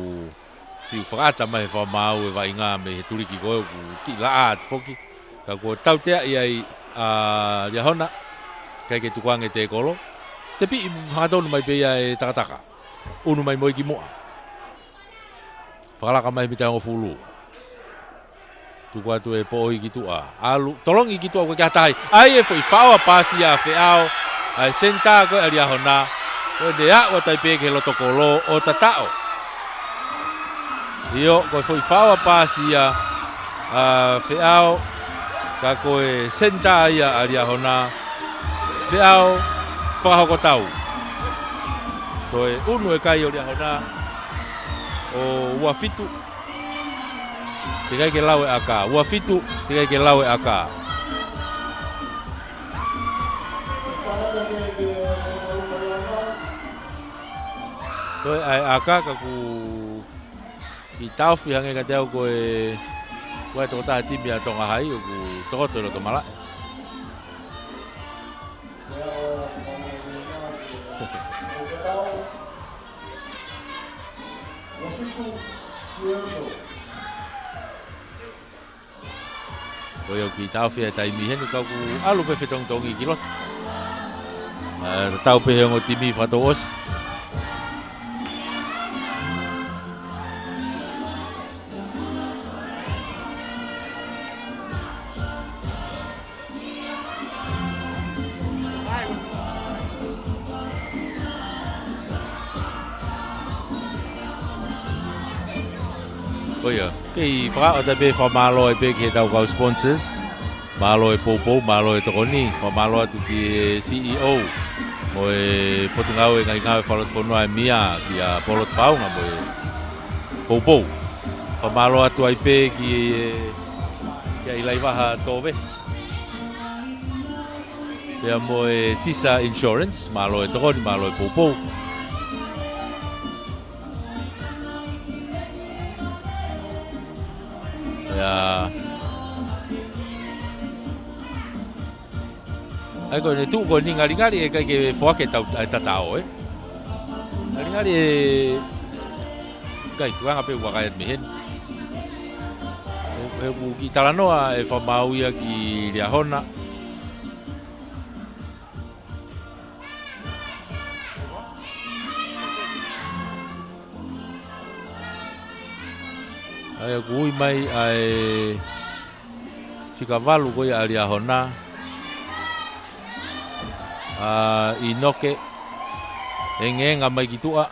fiu fakaʻata mai he fakamaau e vaʻinga mei he tuliki ko ē ʻoku kiʻi laʻā atu foki. Ka kuo tauteaʻi ai ʻa Liahona, ʻikai ke tukuange e tēkolo. Tepiʻi hangatonu mai pē ia ʻe Takataka. ʻUnu mai mo ia ki muʻa. Fakalaka mai he mita hongofulu. Tuku atu ʻe Poʻoi ki tuʻa. ʻAlu, tolongi ki tuʻa, ʻoku ʻikai ke ʻi ai ha taha. ʻAi e foʻi faʻao paasi ʻa Feʻao. ʻA e senitā ko ē ʻa Liahona. Ko ʻene aʻu atu ai pē ki he loto kolo ʻo tataʻo. ʻIo, ko e foʻi faʻao paasi ia ʻa Feʻao. Ka ko e senitā ia ʻa Liahona. Feʻao, fakahoko tau. Ko e ʻunu e kai ʻo Liahona. ʻO ua fitu. Teʻeki ai ke lau e ʻaka. Ua fitu, teʻeki ai ke lau e ʻaka. Ko e ʻai ʻaka ka ʻoku kiʻi taofi hangē kiate au ko e, ko e tokotaha timi ʻa Tonga Hai, ʻoku tokoto ʻi loto malaʻe. Ko ia ʻoku kiʻi taofi e taimi heni ka ʻoku ʻalu pē fetongitongi ki loto. ʻA, tatau pē he ongo timi fakatouʻosi. Ko ia, kei fakaʻosi pē fakamālō ai pē ki he tau kau sponsors. Mālō e poupou, mālō e tokoni, fakamālō atu ki he C E O mo e Potungāue Ngaahi Ngāue Fakalotofonua ʻa e M I A, kia Polotu Paunga mo e poupou. Fakamālō atu ai pē ki, kia ʻIlaivaha Tove. Pea mo e Tisa Insurance, mālō e tokoni, mālō e poupou. Ia. ʻAi ko ʻene tuʻu ko eni ngalingali ʻe ʻikai ke foaki e tau, ʻa e tataʻo, ē. Ngalingali ʻe ʻikai, kuanga pē ua kai atu mei heni. ʻE He ʻoku kiʻi talanoa e fakamaau ia ki Liahona. ʻA ia ʻoku ui mai ʻa e fika valu ko ia ʻa Liahona. ʻA ʻInoke, engeenga mai ki tuʻa.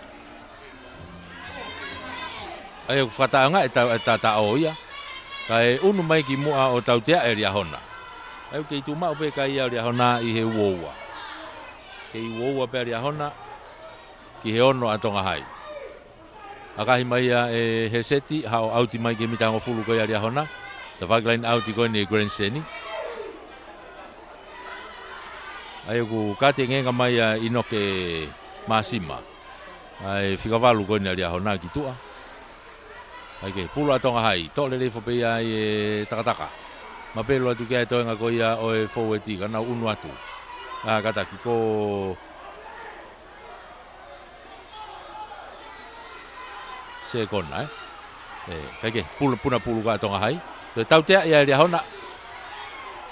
ʻA ia ʻoku fakataʻeʻaonga e ta-, e tataʻo ia. Kae ʻunu mai ki muʻa ʻo tautea ʻe Liahona. ʻA ia ʻoku kei tuʻu maʻu pē kai ʻa Liahona ʻi he uoua. Kei uoua pē ʻa Liahona ki he ono ʻa Tonga Hai. ʻAkahi mai ia ʻe Heseti, haʻu ʻo ʻauti mai ki he mita hongofulu ko ia ʻa Liahona. Tafaʻaki laine ʻauti ko eni ʻe Glenn Seni. ʻA ia ʻoku kātaki engeenga mai ʻa ʻInoke Māsima. ʻA e fika valu ko eni ʻa Liahona ki tuʻa. ʻA ia ke pulu ʻa Tonga Hai, toʻo lelei hifo pē ia ʻe Takataka. Mapelu atu ki ai e toenga ko ia ʻo e fōueti, ka nau ʻunu atu. ʻA, kātaki ko Sekona, ē? ʻE, kae kehe, pulu, puna pulu ʻa Tonga Hai. Toe tautea ia ʻe Liahona.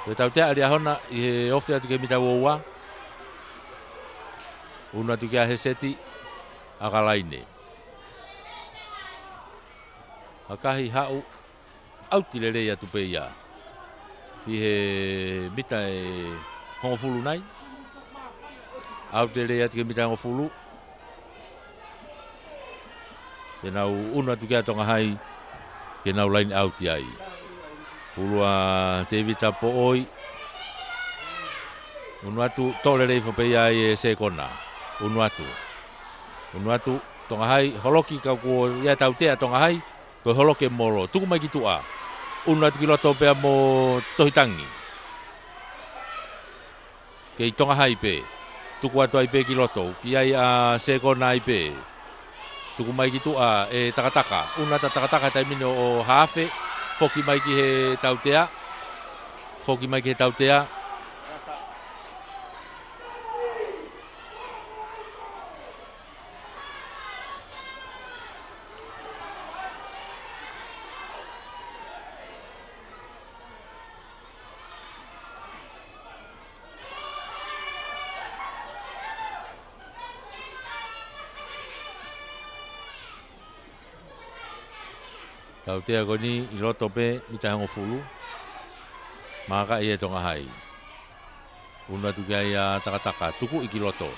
Toe tautea ʻa Liahona ʻi he ofi atu ki he mita uoua. ʻUnu atu kia Heseti, ʻaka laine. ʻAkahi haʻu, ʻauti lelei atu pē ia. ʻI he mita ʻe hongofulu nai. ʻAuti lelei atu ki he mita ʻe hongofulu. Te nau ʻunu atu kia Tonga Hai, ke nau laine ʻauti ai. Pulu ʻa Tevita Poʻoi. ʻUnu atu, toʻo lelei hifo pē ia ʻe Sekona. ʻUnu atu. ʻUnu atu, Tonga Hai, holoki ka kuo ʻi ai e tautea ʻa Tonga Hai, ko e holoki e molo, tuku mai ki tuʻa. ʻUnu atu ki loto pea mo Tohitangi. Kei Tonga Hai pē. Tuku atu ai pē ki loto. Ki ai ʻa Sekona ai pē. Tuku mai ki tuʻa ʻe Takataka. ʻUnu atu ʻa Takataka he taimi ni ʻo hafe. Foki mai ki he tautea. Foki mai ki he tautea. Tautea ko eni ʻi loto pē, mita ʻe hongofulu. Maaka ia ʻe Tonga Hai. ʻUnu atu ki ai ʻa Takataka, tukuʻi ki loto.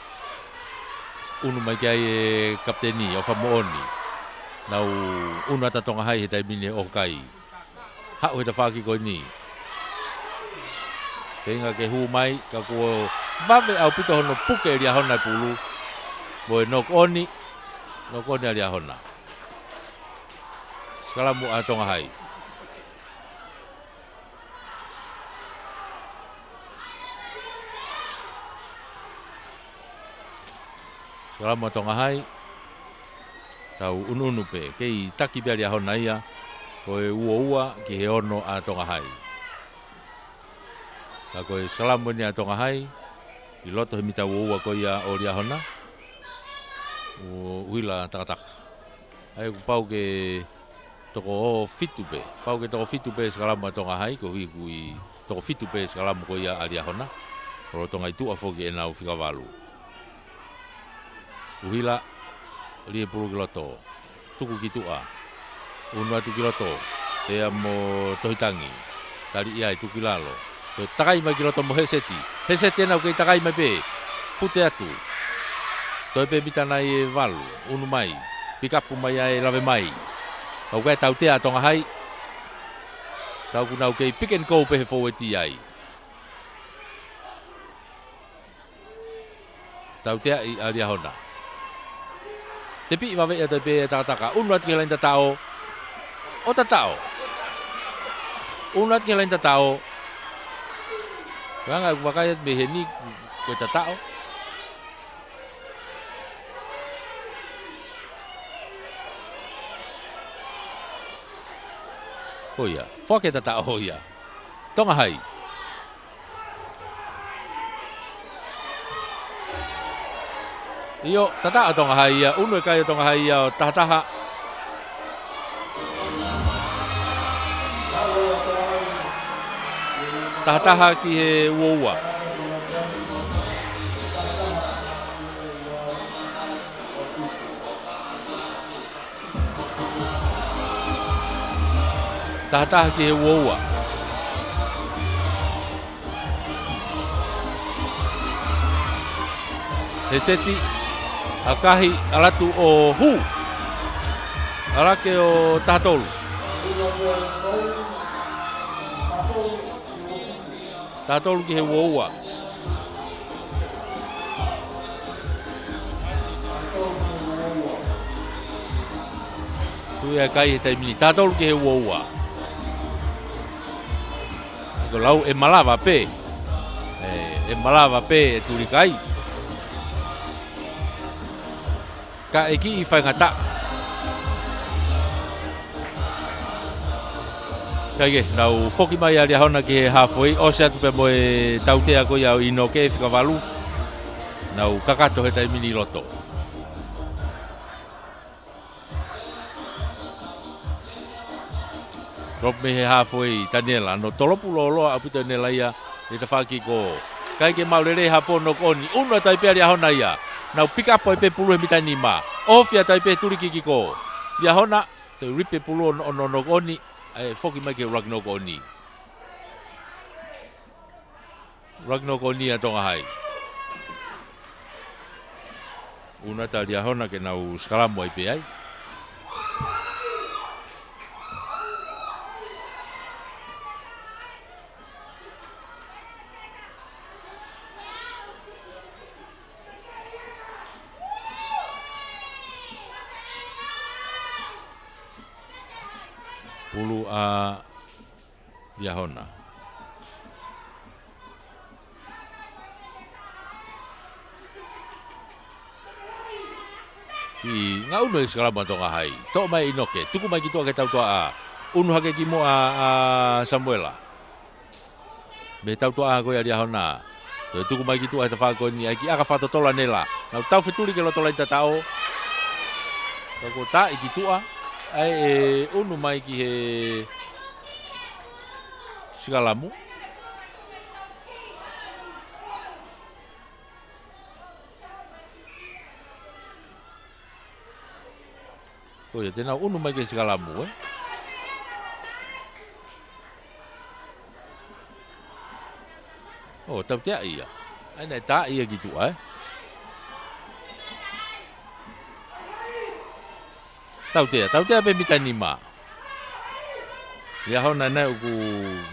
ʻUnu mai ki ai ʻe kapiteni, ʻOfa Moʻoni. Nau ʻunu atu ʻa Tonga Hai he taimi ni ʻoku kai. Haʻu he tafaʻaki ko eni. Feinga ke hū mai, ka kuo vave ʻaupito hono puke ʻe Liahona e pulu. Mo e knock on, knock on ʻa Liahona. Sikalamu ʻa Tonga Hai. Sikalamu ʻa Tonga Hai. Tau ʻunuʻunu pē. Kei taki pē ʻa Liahona ia. Ko e uoua ki he ono ʻa Tonga Hai. Ka ko e sikalamu eni ʻa Tonga Hai. ʻI loto he mita uoua ko ia ʻo Liahona. ʻO ʻUhila Takataka. ʻA ia kuo pau ke toko fitu pē. Pau ke toko fitu pē sikalamu ʻa Tonga Hai, koeʻuhi kuo toko fitu pē sikalamu ko ia ʻa Liahona. Lolotonga ʻi tuʻa foki ʻenau fika valu. ʻUhila, lī e pulu ki loto. Tuku ki tuʻa. ʻUnu atu ki loto. Pea mo Tohitangi. Tali ia ʻe tuku ki lalo. Toe takai mai ki loto mo Heseti. Heseti ena ʻoku kei takai mai pē. Fute atu. Toe pē mita nai ʻe valu. ʻUnu mai. Pikapu mai ai, lave mai. Ka ʻoku ʻi ai e tautea ʻa Tonga Hai. Ka ʻoku nau kei pick and go pē he fōueti ai. Tauteaʻi ʻa Liahona. Tepiʻi vave ia, toe pē ʻe Takataka. ʻUnu atu ki he laine tataʻo. ʻO tataʻo. ʻUnu atu ki he laine tataʻo. Ko e anga ʻeku vakai atu mei heni, ko e tataʻo. Ko ia. Foaki e tataʻo ia. Tonga Hai. ʻIo, tataʻo Tonga Hai ia, ʻunu e kai ʻo Tonga Hai ia ʻo taha taha. Taha taha ki he ua ua. Taha taha ki he ua ua. He seti, ʻakahi, ʻalu atu ʻo hū. ʻAlu hake ʻo taha tolu. Taha tolu ki he ua ua. Tui ʻa e kai he taimi ni. Taha tolu ki he ua ua. Ko e lau ʻe malava pē. ʻE, ʻe malava pē ʻe tuli kai. Ka ʻe kiʻi faingataʻa. Kae kehe, nau foki mai ʻa Liahona ki he halfway, ʻosi atu pē mo e tautea ko ia ʻo ʻInoke, fika valu. Nau kakato he taimi ni ʻi loto. Drop mei he halfway, Taniela, ʻa hono tolopu lōloa ʻaupito ʻene laia, he tafaʻaki ko. Kae kehe, maʻu lelei ha pō knock on, ʻunu atu ai pē ʻa Liahona ia. Nau pick up ai pē pulu he mita nima. Ofi atu ai pē tuli kikiko. Liahona, toe ripe pulu ʻo, ʻo, ʻo knock on, ʻe foki mai ke ʻuluaki knock on. ʻUluaki knock on ʻa Tonga Hai. ʻUnu atu ʻa Liahona ke nau sikalamu ai pē ai. Pulu ʻa Liahona. Kiʻi ngaʻunu e sikalamu ʻa Tonga Hai. Toʻo mai ʻInoke. Tuku mai ki tuʻa ki he tautuʻa. ʻUnu hake ki muʻa ʻa Samuela. Mei he tautuʻa ko ia ʻa Liahona. Toe tuku mai ki tuʻa he tafaʻaki ko eni, ʻa e kiʻi ʻaka fakatotolo ʻa Nela. Nau tau fetuli ki loto laine tataʻo. Ka kuo taaʻi ki tuʻa. ʻA ia ʻe ʻunu mai ki he sikalamu. Ko ia, te nau ʻunu mai ki he sikalamu, ē? ʻO, tautea ia. ʻA ia naʻe taaʻi ia ki tuʻa, ē? Tautea, tautea pē mita nima. Liahona naʻe ʻoku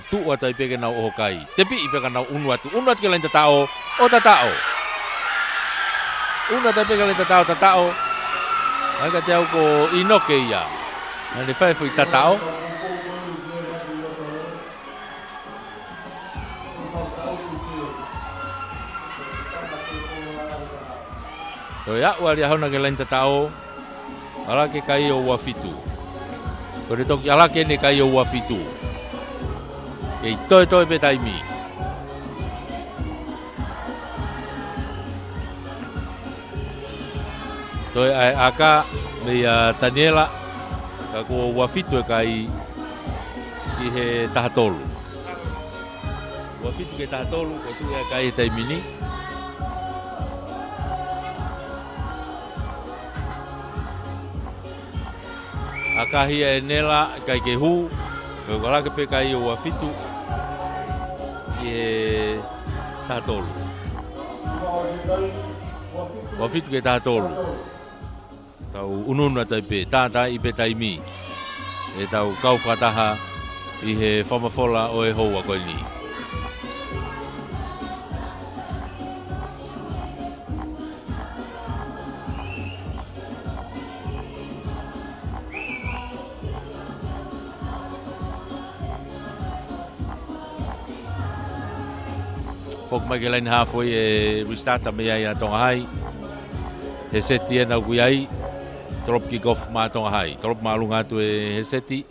tuʻu atu ai pē ke nau ʻoho kai. Tepiʻi pē ka nau ʻunu atu. ʻUnu atu ki he laine tataʻo. ʻO tataʻo. ʻUnu atu ai pē ki he laine tataʻo, tataʻo. ʻA ia kiate au ko ʻInoke ia. Naʻa ne fai foʻi tataʻo. Toe aʻu ʻa Liahona ki he laine tataʻo. ʻAlu hake kai ʻo ua fitu. Ko ʻene toki ʻalu hake ʻene kai ʻo ua fitu. Kei toetoe pē taimi. Toe ʻai ʻaka meia Taniela. Ka kuo ua fitu e kai ki he taha tolu. Ua fitu ki he taha tolu, ko e tuʻu ia e kai he taimi ni. ʻAkahi ʻe Nela, ʻikai ke hū, ko e ʻalu hake pē kai ʻo ua fitu ki he taha tolu. Ua fitu ki he taha tolu. Tau ʻunuʻunu atu ai pē, tātaaʻi pē taimi. ʻE tau kau fakataha ʻi he fakamafola ʻo e houa ko eni. Foki mai ki he laine halfway ʻe restart mai ai ʻa Tonga Hai. He seti ena ʻoku ʻi ai. Tolopu kick off maʻa Tonga Hai. Tolopu māʻolunga atu ʻe he seti.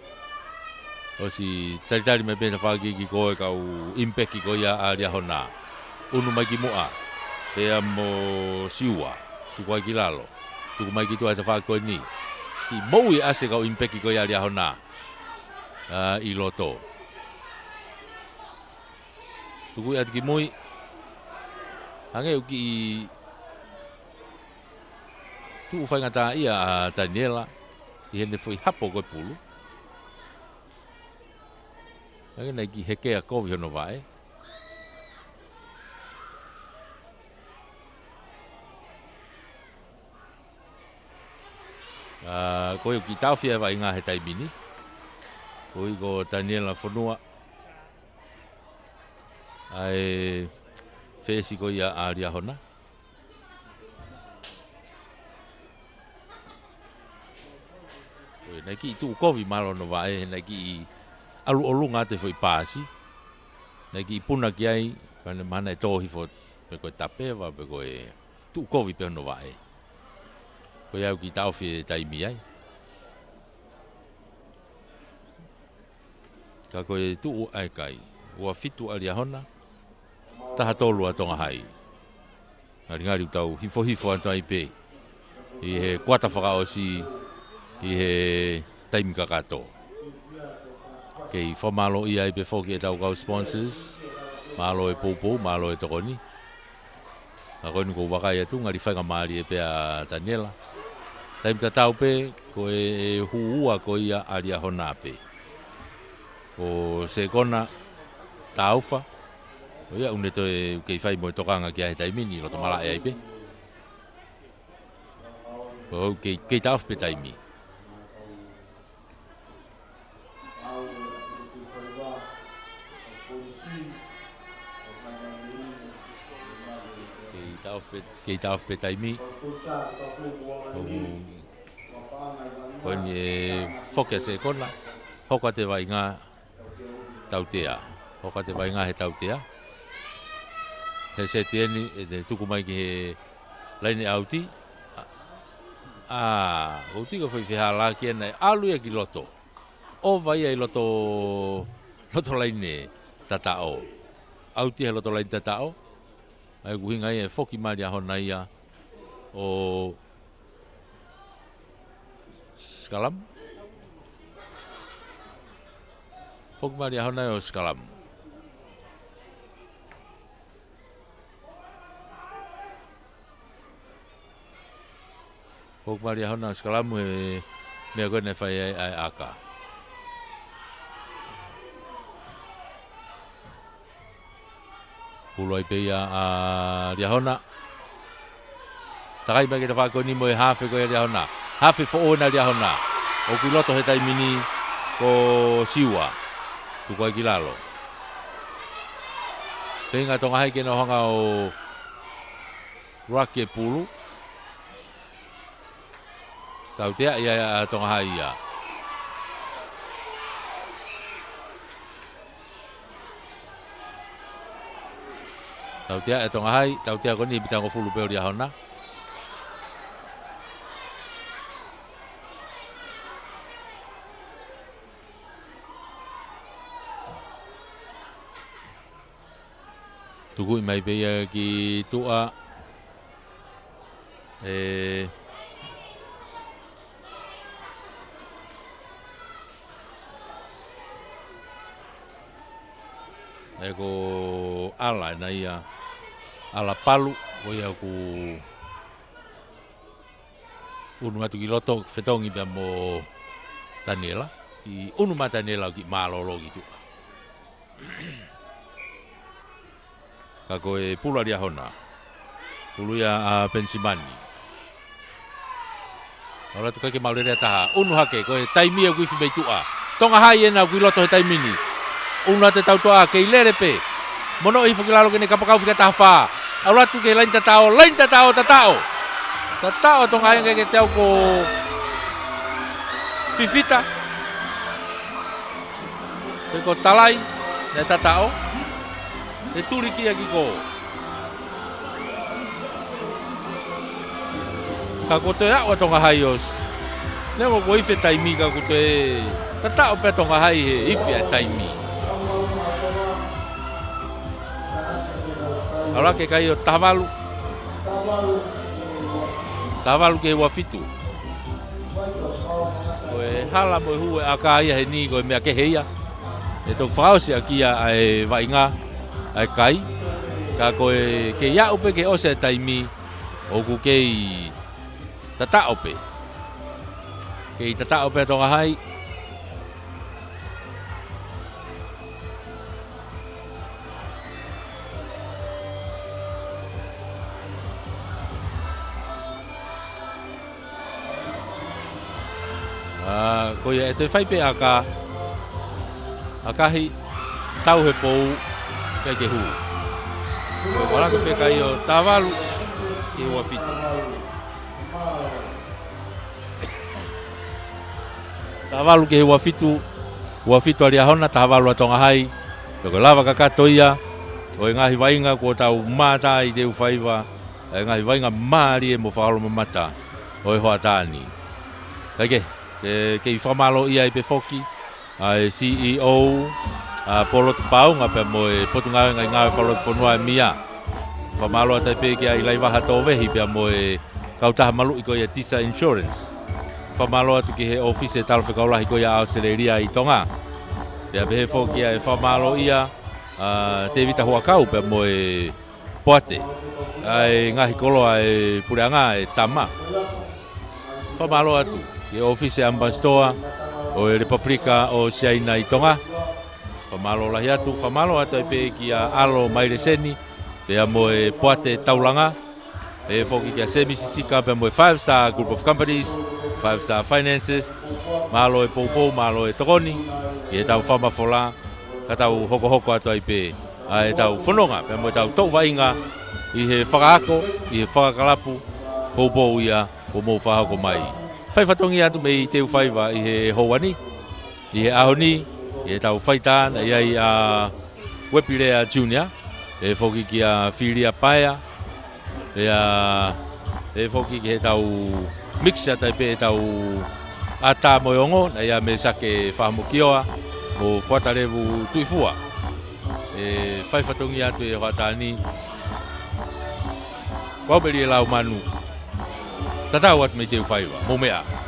ʻOsi talitali mai pē he tafaʻaki ko e kau impact ko ia ʻa Liahona. ʻUnu mai ki muʻa. Pea mo Siua. Tuku ai ki lalo. Tuku mai ki tuʻa he tafaʻaki ko eni. Kiʻi moʻui ʻa e kau impact ko ia ʻa Liahona. ʻA, ʻi loto. Tuku ia atu ki mui. Hangē ʻoku kiʻi tuʻu faingataʻaʻia ʻa Taniela ʻi heʻene foʻi hapo ko e pulu. Hangē naʻe kiʻi hekea kovi hono vaʻe. ʻA, ko ia ʻoku kiʻi taʻofi ʻa e vaʻinga he taimi ni. Ko ia ko Taniela Fonua. ʻA e fesi ko ia ʻa Liahona. Ko ia naʻe kiʻi tuʻu kovi mālō hono vaʻe, he naʻe kiʻi ʻalu ʻolunga atu e foʻi paasi. Naʻe kiʻi puna ki ai, pea ne mahalo ʻe tō hifo pe ko e tape ʻeva, pe ko e tuʻu kovi pē hono vaʻe. Ko ia ʻoku kiʻi taʻofi e taimi ai. Ka ko e tuʻu ʻa e kai. Ua fitu ʻa Liahona, taha tolu ʻa Tonga Hai. Ngalingali ʻoku tau hifohifo atu ai pē ʻi he kuata fakaʻosi ʻi he taimi kakato. Kei fakamālōʻia ai pē foki ʻetau kau sponsors. Mālō e poupou, mālō e tokoni. Ka ko eni ʻoku ou vakai atu, ngali faingamālie pē ʻa Taniela. Taimi tatau pē, ko e hū ua ko ia ʻa Liahona pē. Ko Sekona Taufa. Ko ia ʻoku ne toe kei fai mo e tokanga ki ai he taimi ni, loto malaʻe ai pē. Ko kei, kei taʻofi pē taimi. Kei taʻofi pē, kei taʻofi pē taimi. Ko, ko eni ʻe foki ʻa Sekona. Hoko atu e vaʻinga tautea. Hoko atu e vaʻinga he tautea. He seti eni, ʻe tuku mai ki he laine ʻauti. ʻA, ʻauti ko e foʻi fehālaaki ena ʻe ʻalu ia ki loto. ʻOva ia ʻi loto, loto laine tataʻo. ʻAuti he loto laine tataʻo. ʻA ia ko e ʻuhinga ia ʻe foki mai Liahona ia ʻo sikalamu. Foki mai Liahona ia ʻo sikalamu. Foki mai Liahona sikalamu he meʻa ko ē naʻe fai ai ʻa e ʻaka. Pulu ai pē ia ʻa Liahona. Takai mai ki he tafaʻaki ko eni mo e hafe ko ia ʻa Liahona. Hafe foʻou ena ʻa Liahona. ʻOku ʻi loto he taimi ni ko Siua. Tuku ai ki lalo. Feinga Tonga Hai ke nau hanga ʻo ruaki e pulu. Tauteaʻi ʻa Tonga Hai ia. Tauteaʻi ʻa Tonga Hai, tautea ko eni he pitangofulu pē ʻo Liahona. Tukuʻi mai pē ia ki tuʻa. ʻE, ʻe ko ʻAla ena ia. ʻAla Palu, ko ia ʻoku ʻunu atu ki loto, fetongi pea mo Taniela. ʻI ʻunu mai Taniela ʻo kiʻi mālōlō ki tuʻa. Ka ko e pulu ʻa Liahona. Pulu ia ʻa Penisimani. ʻAlu atu kae ke maulele ʻa taha. ʻUnu hake, ko e taimi ia ʻoku ifi mei tuʻa. Tonga Hai ena ʻoku ʻi loto he taimi ni. ʻUnu atu e tautoʻa, kei lele pē. Mono hifo ki lalo ke ne kapakau fika taha fā. ʻAlu atu ki he laini tataʻo, laini tataʻo, tataʻo. Tataʻo Tonga Hai ange ke te au ko Fifita. Pe ko Talai, naʻe tataʻo. He tuli kia ki ko. Ka ko e toe aʻu ʻa Tonga Hai ʻo ʻosi. Neongo kuo ifi e taimi ka ko e toe tataʻo pē Tonga Hai he ifi e taimi. ʻAlu hake kai ʻo taha valu. Taha valu ki he ua fitu. Ko e hala mo e hū e ʻaka ia heni ko e meʻa kehe ia. ʻE toki fakaʻosi ʻaki ia ʻa e vaʻinga. ʻa e kai, ka ko e kei aʻu pē ke ʻosi e taimi, ʻoku kei tataʻo pē. Kei tataʻo pē ʻa Tonga Hai. ʻA, ko ia ʻe toe fai pē ʻa e ʻakahi, tau he pou, kai ke hū. Ko e vala ko pē kai ʻo Tāvalu ki he ua fitu. Tāvalu ki he ua fitu, ua fitu ʻa Liahona, taha valu ʻa Tonga Hai. Pea ko e lava kakato ia ʻo e ngaahi vaʻinga kuo tau mātā ʻi Teufaiva, ʻa e ngaahi vaʻinga mālie mo fakaholomamata ʻo e hoʻatā ni. Kae kehe, ke, kei fakamālōʻia ai pē foki ʻa e C E O, ʻa Polotu Paunga pea mo e Potungāue Ngaahi Ngāue Fakalotofonua ʻa e M I A. Fakamālō atu ai pē kia ʻIlaivaha Tōvehi pea mo e kautaha maluʻi ko ia Tisa Insurance. Fakamālō atu ki he ʻōfisi ʻo e Talafekau Lahi ko ia ʻa ʻAositelēlia ʻi Tonga. Pea pehē foki ʻa e fakamālōʻia ʻa Tēvita Huʻakau pea mo e Poate, ʻa e ngaahi koloa ʻo e puleʻanga ʻa e Tama. Fakamālō atu ki he ʻōfisi ʻo e ʻAmipasitoa ʻo e Lepupelika ʻo Siaina ʻi Tonga. Fakamālō lahi atu, fakamālō atu ai pē kia ʻAlo Maile Seni pea mo e Poate Taulanga. Pehē foki kia Semi Sisika pea mo e Five Star Group of Companies, Five Star Finances. Mālō e poupou, mālō e tokoni ki heʻetau fakamafola, ka tau hokohoko atu ai pē ʻa ʻetau fononga pea mo ʻetau touvaʻinga ʻi he fakaako, ʻi he fakakalapu, poupou ia kuo mou fakahoko mai. Fai fatongia atu mei Teufaiva ʻi he houa ni, ʻi he ʻaho ni, ʻi heʻetau faitā naʻe ʻi ai ʻa Uepilea Junior, pehē foki kia Filia Paea, pea pehē foki ki heʻetau mix atu ai pē ʻetau ʻatā mo e ongo, naʻe ʻi ai ʻa Mesake Fahamokioa mo Fuata Levu Tuʻifua. ʻE fai fatongia atu e hoʻatā ni. Ko au Peli e Laumanu. Tatau atu mei Teufaiva, mou meʻa.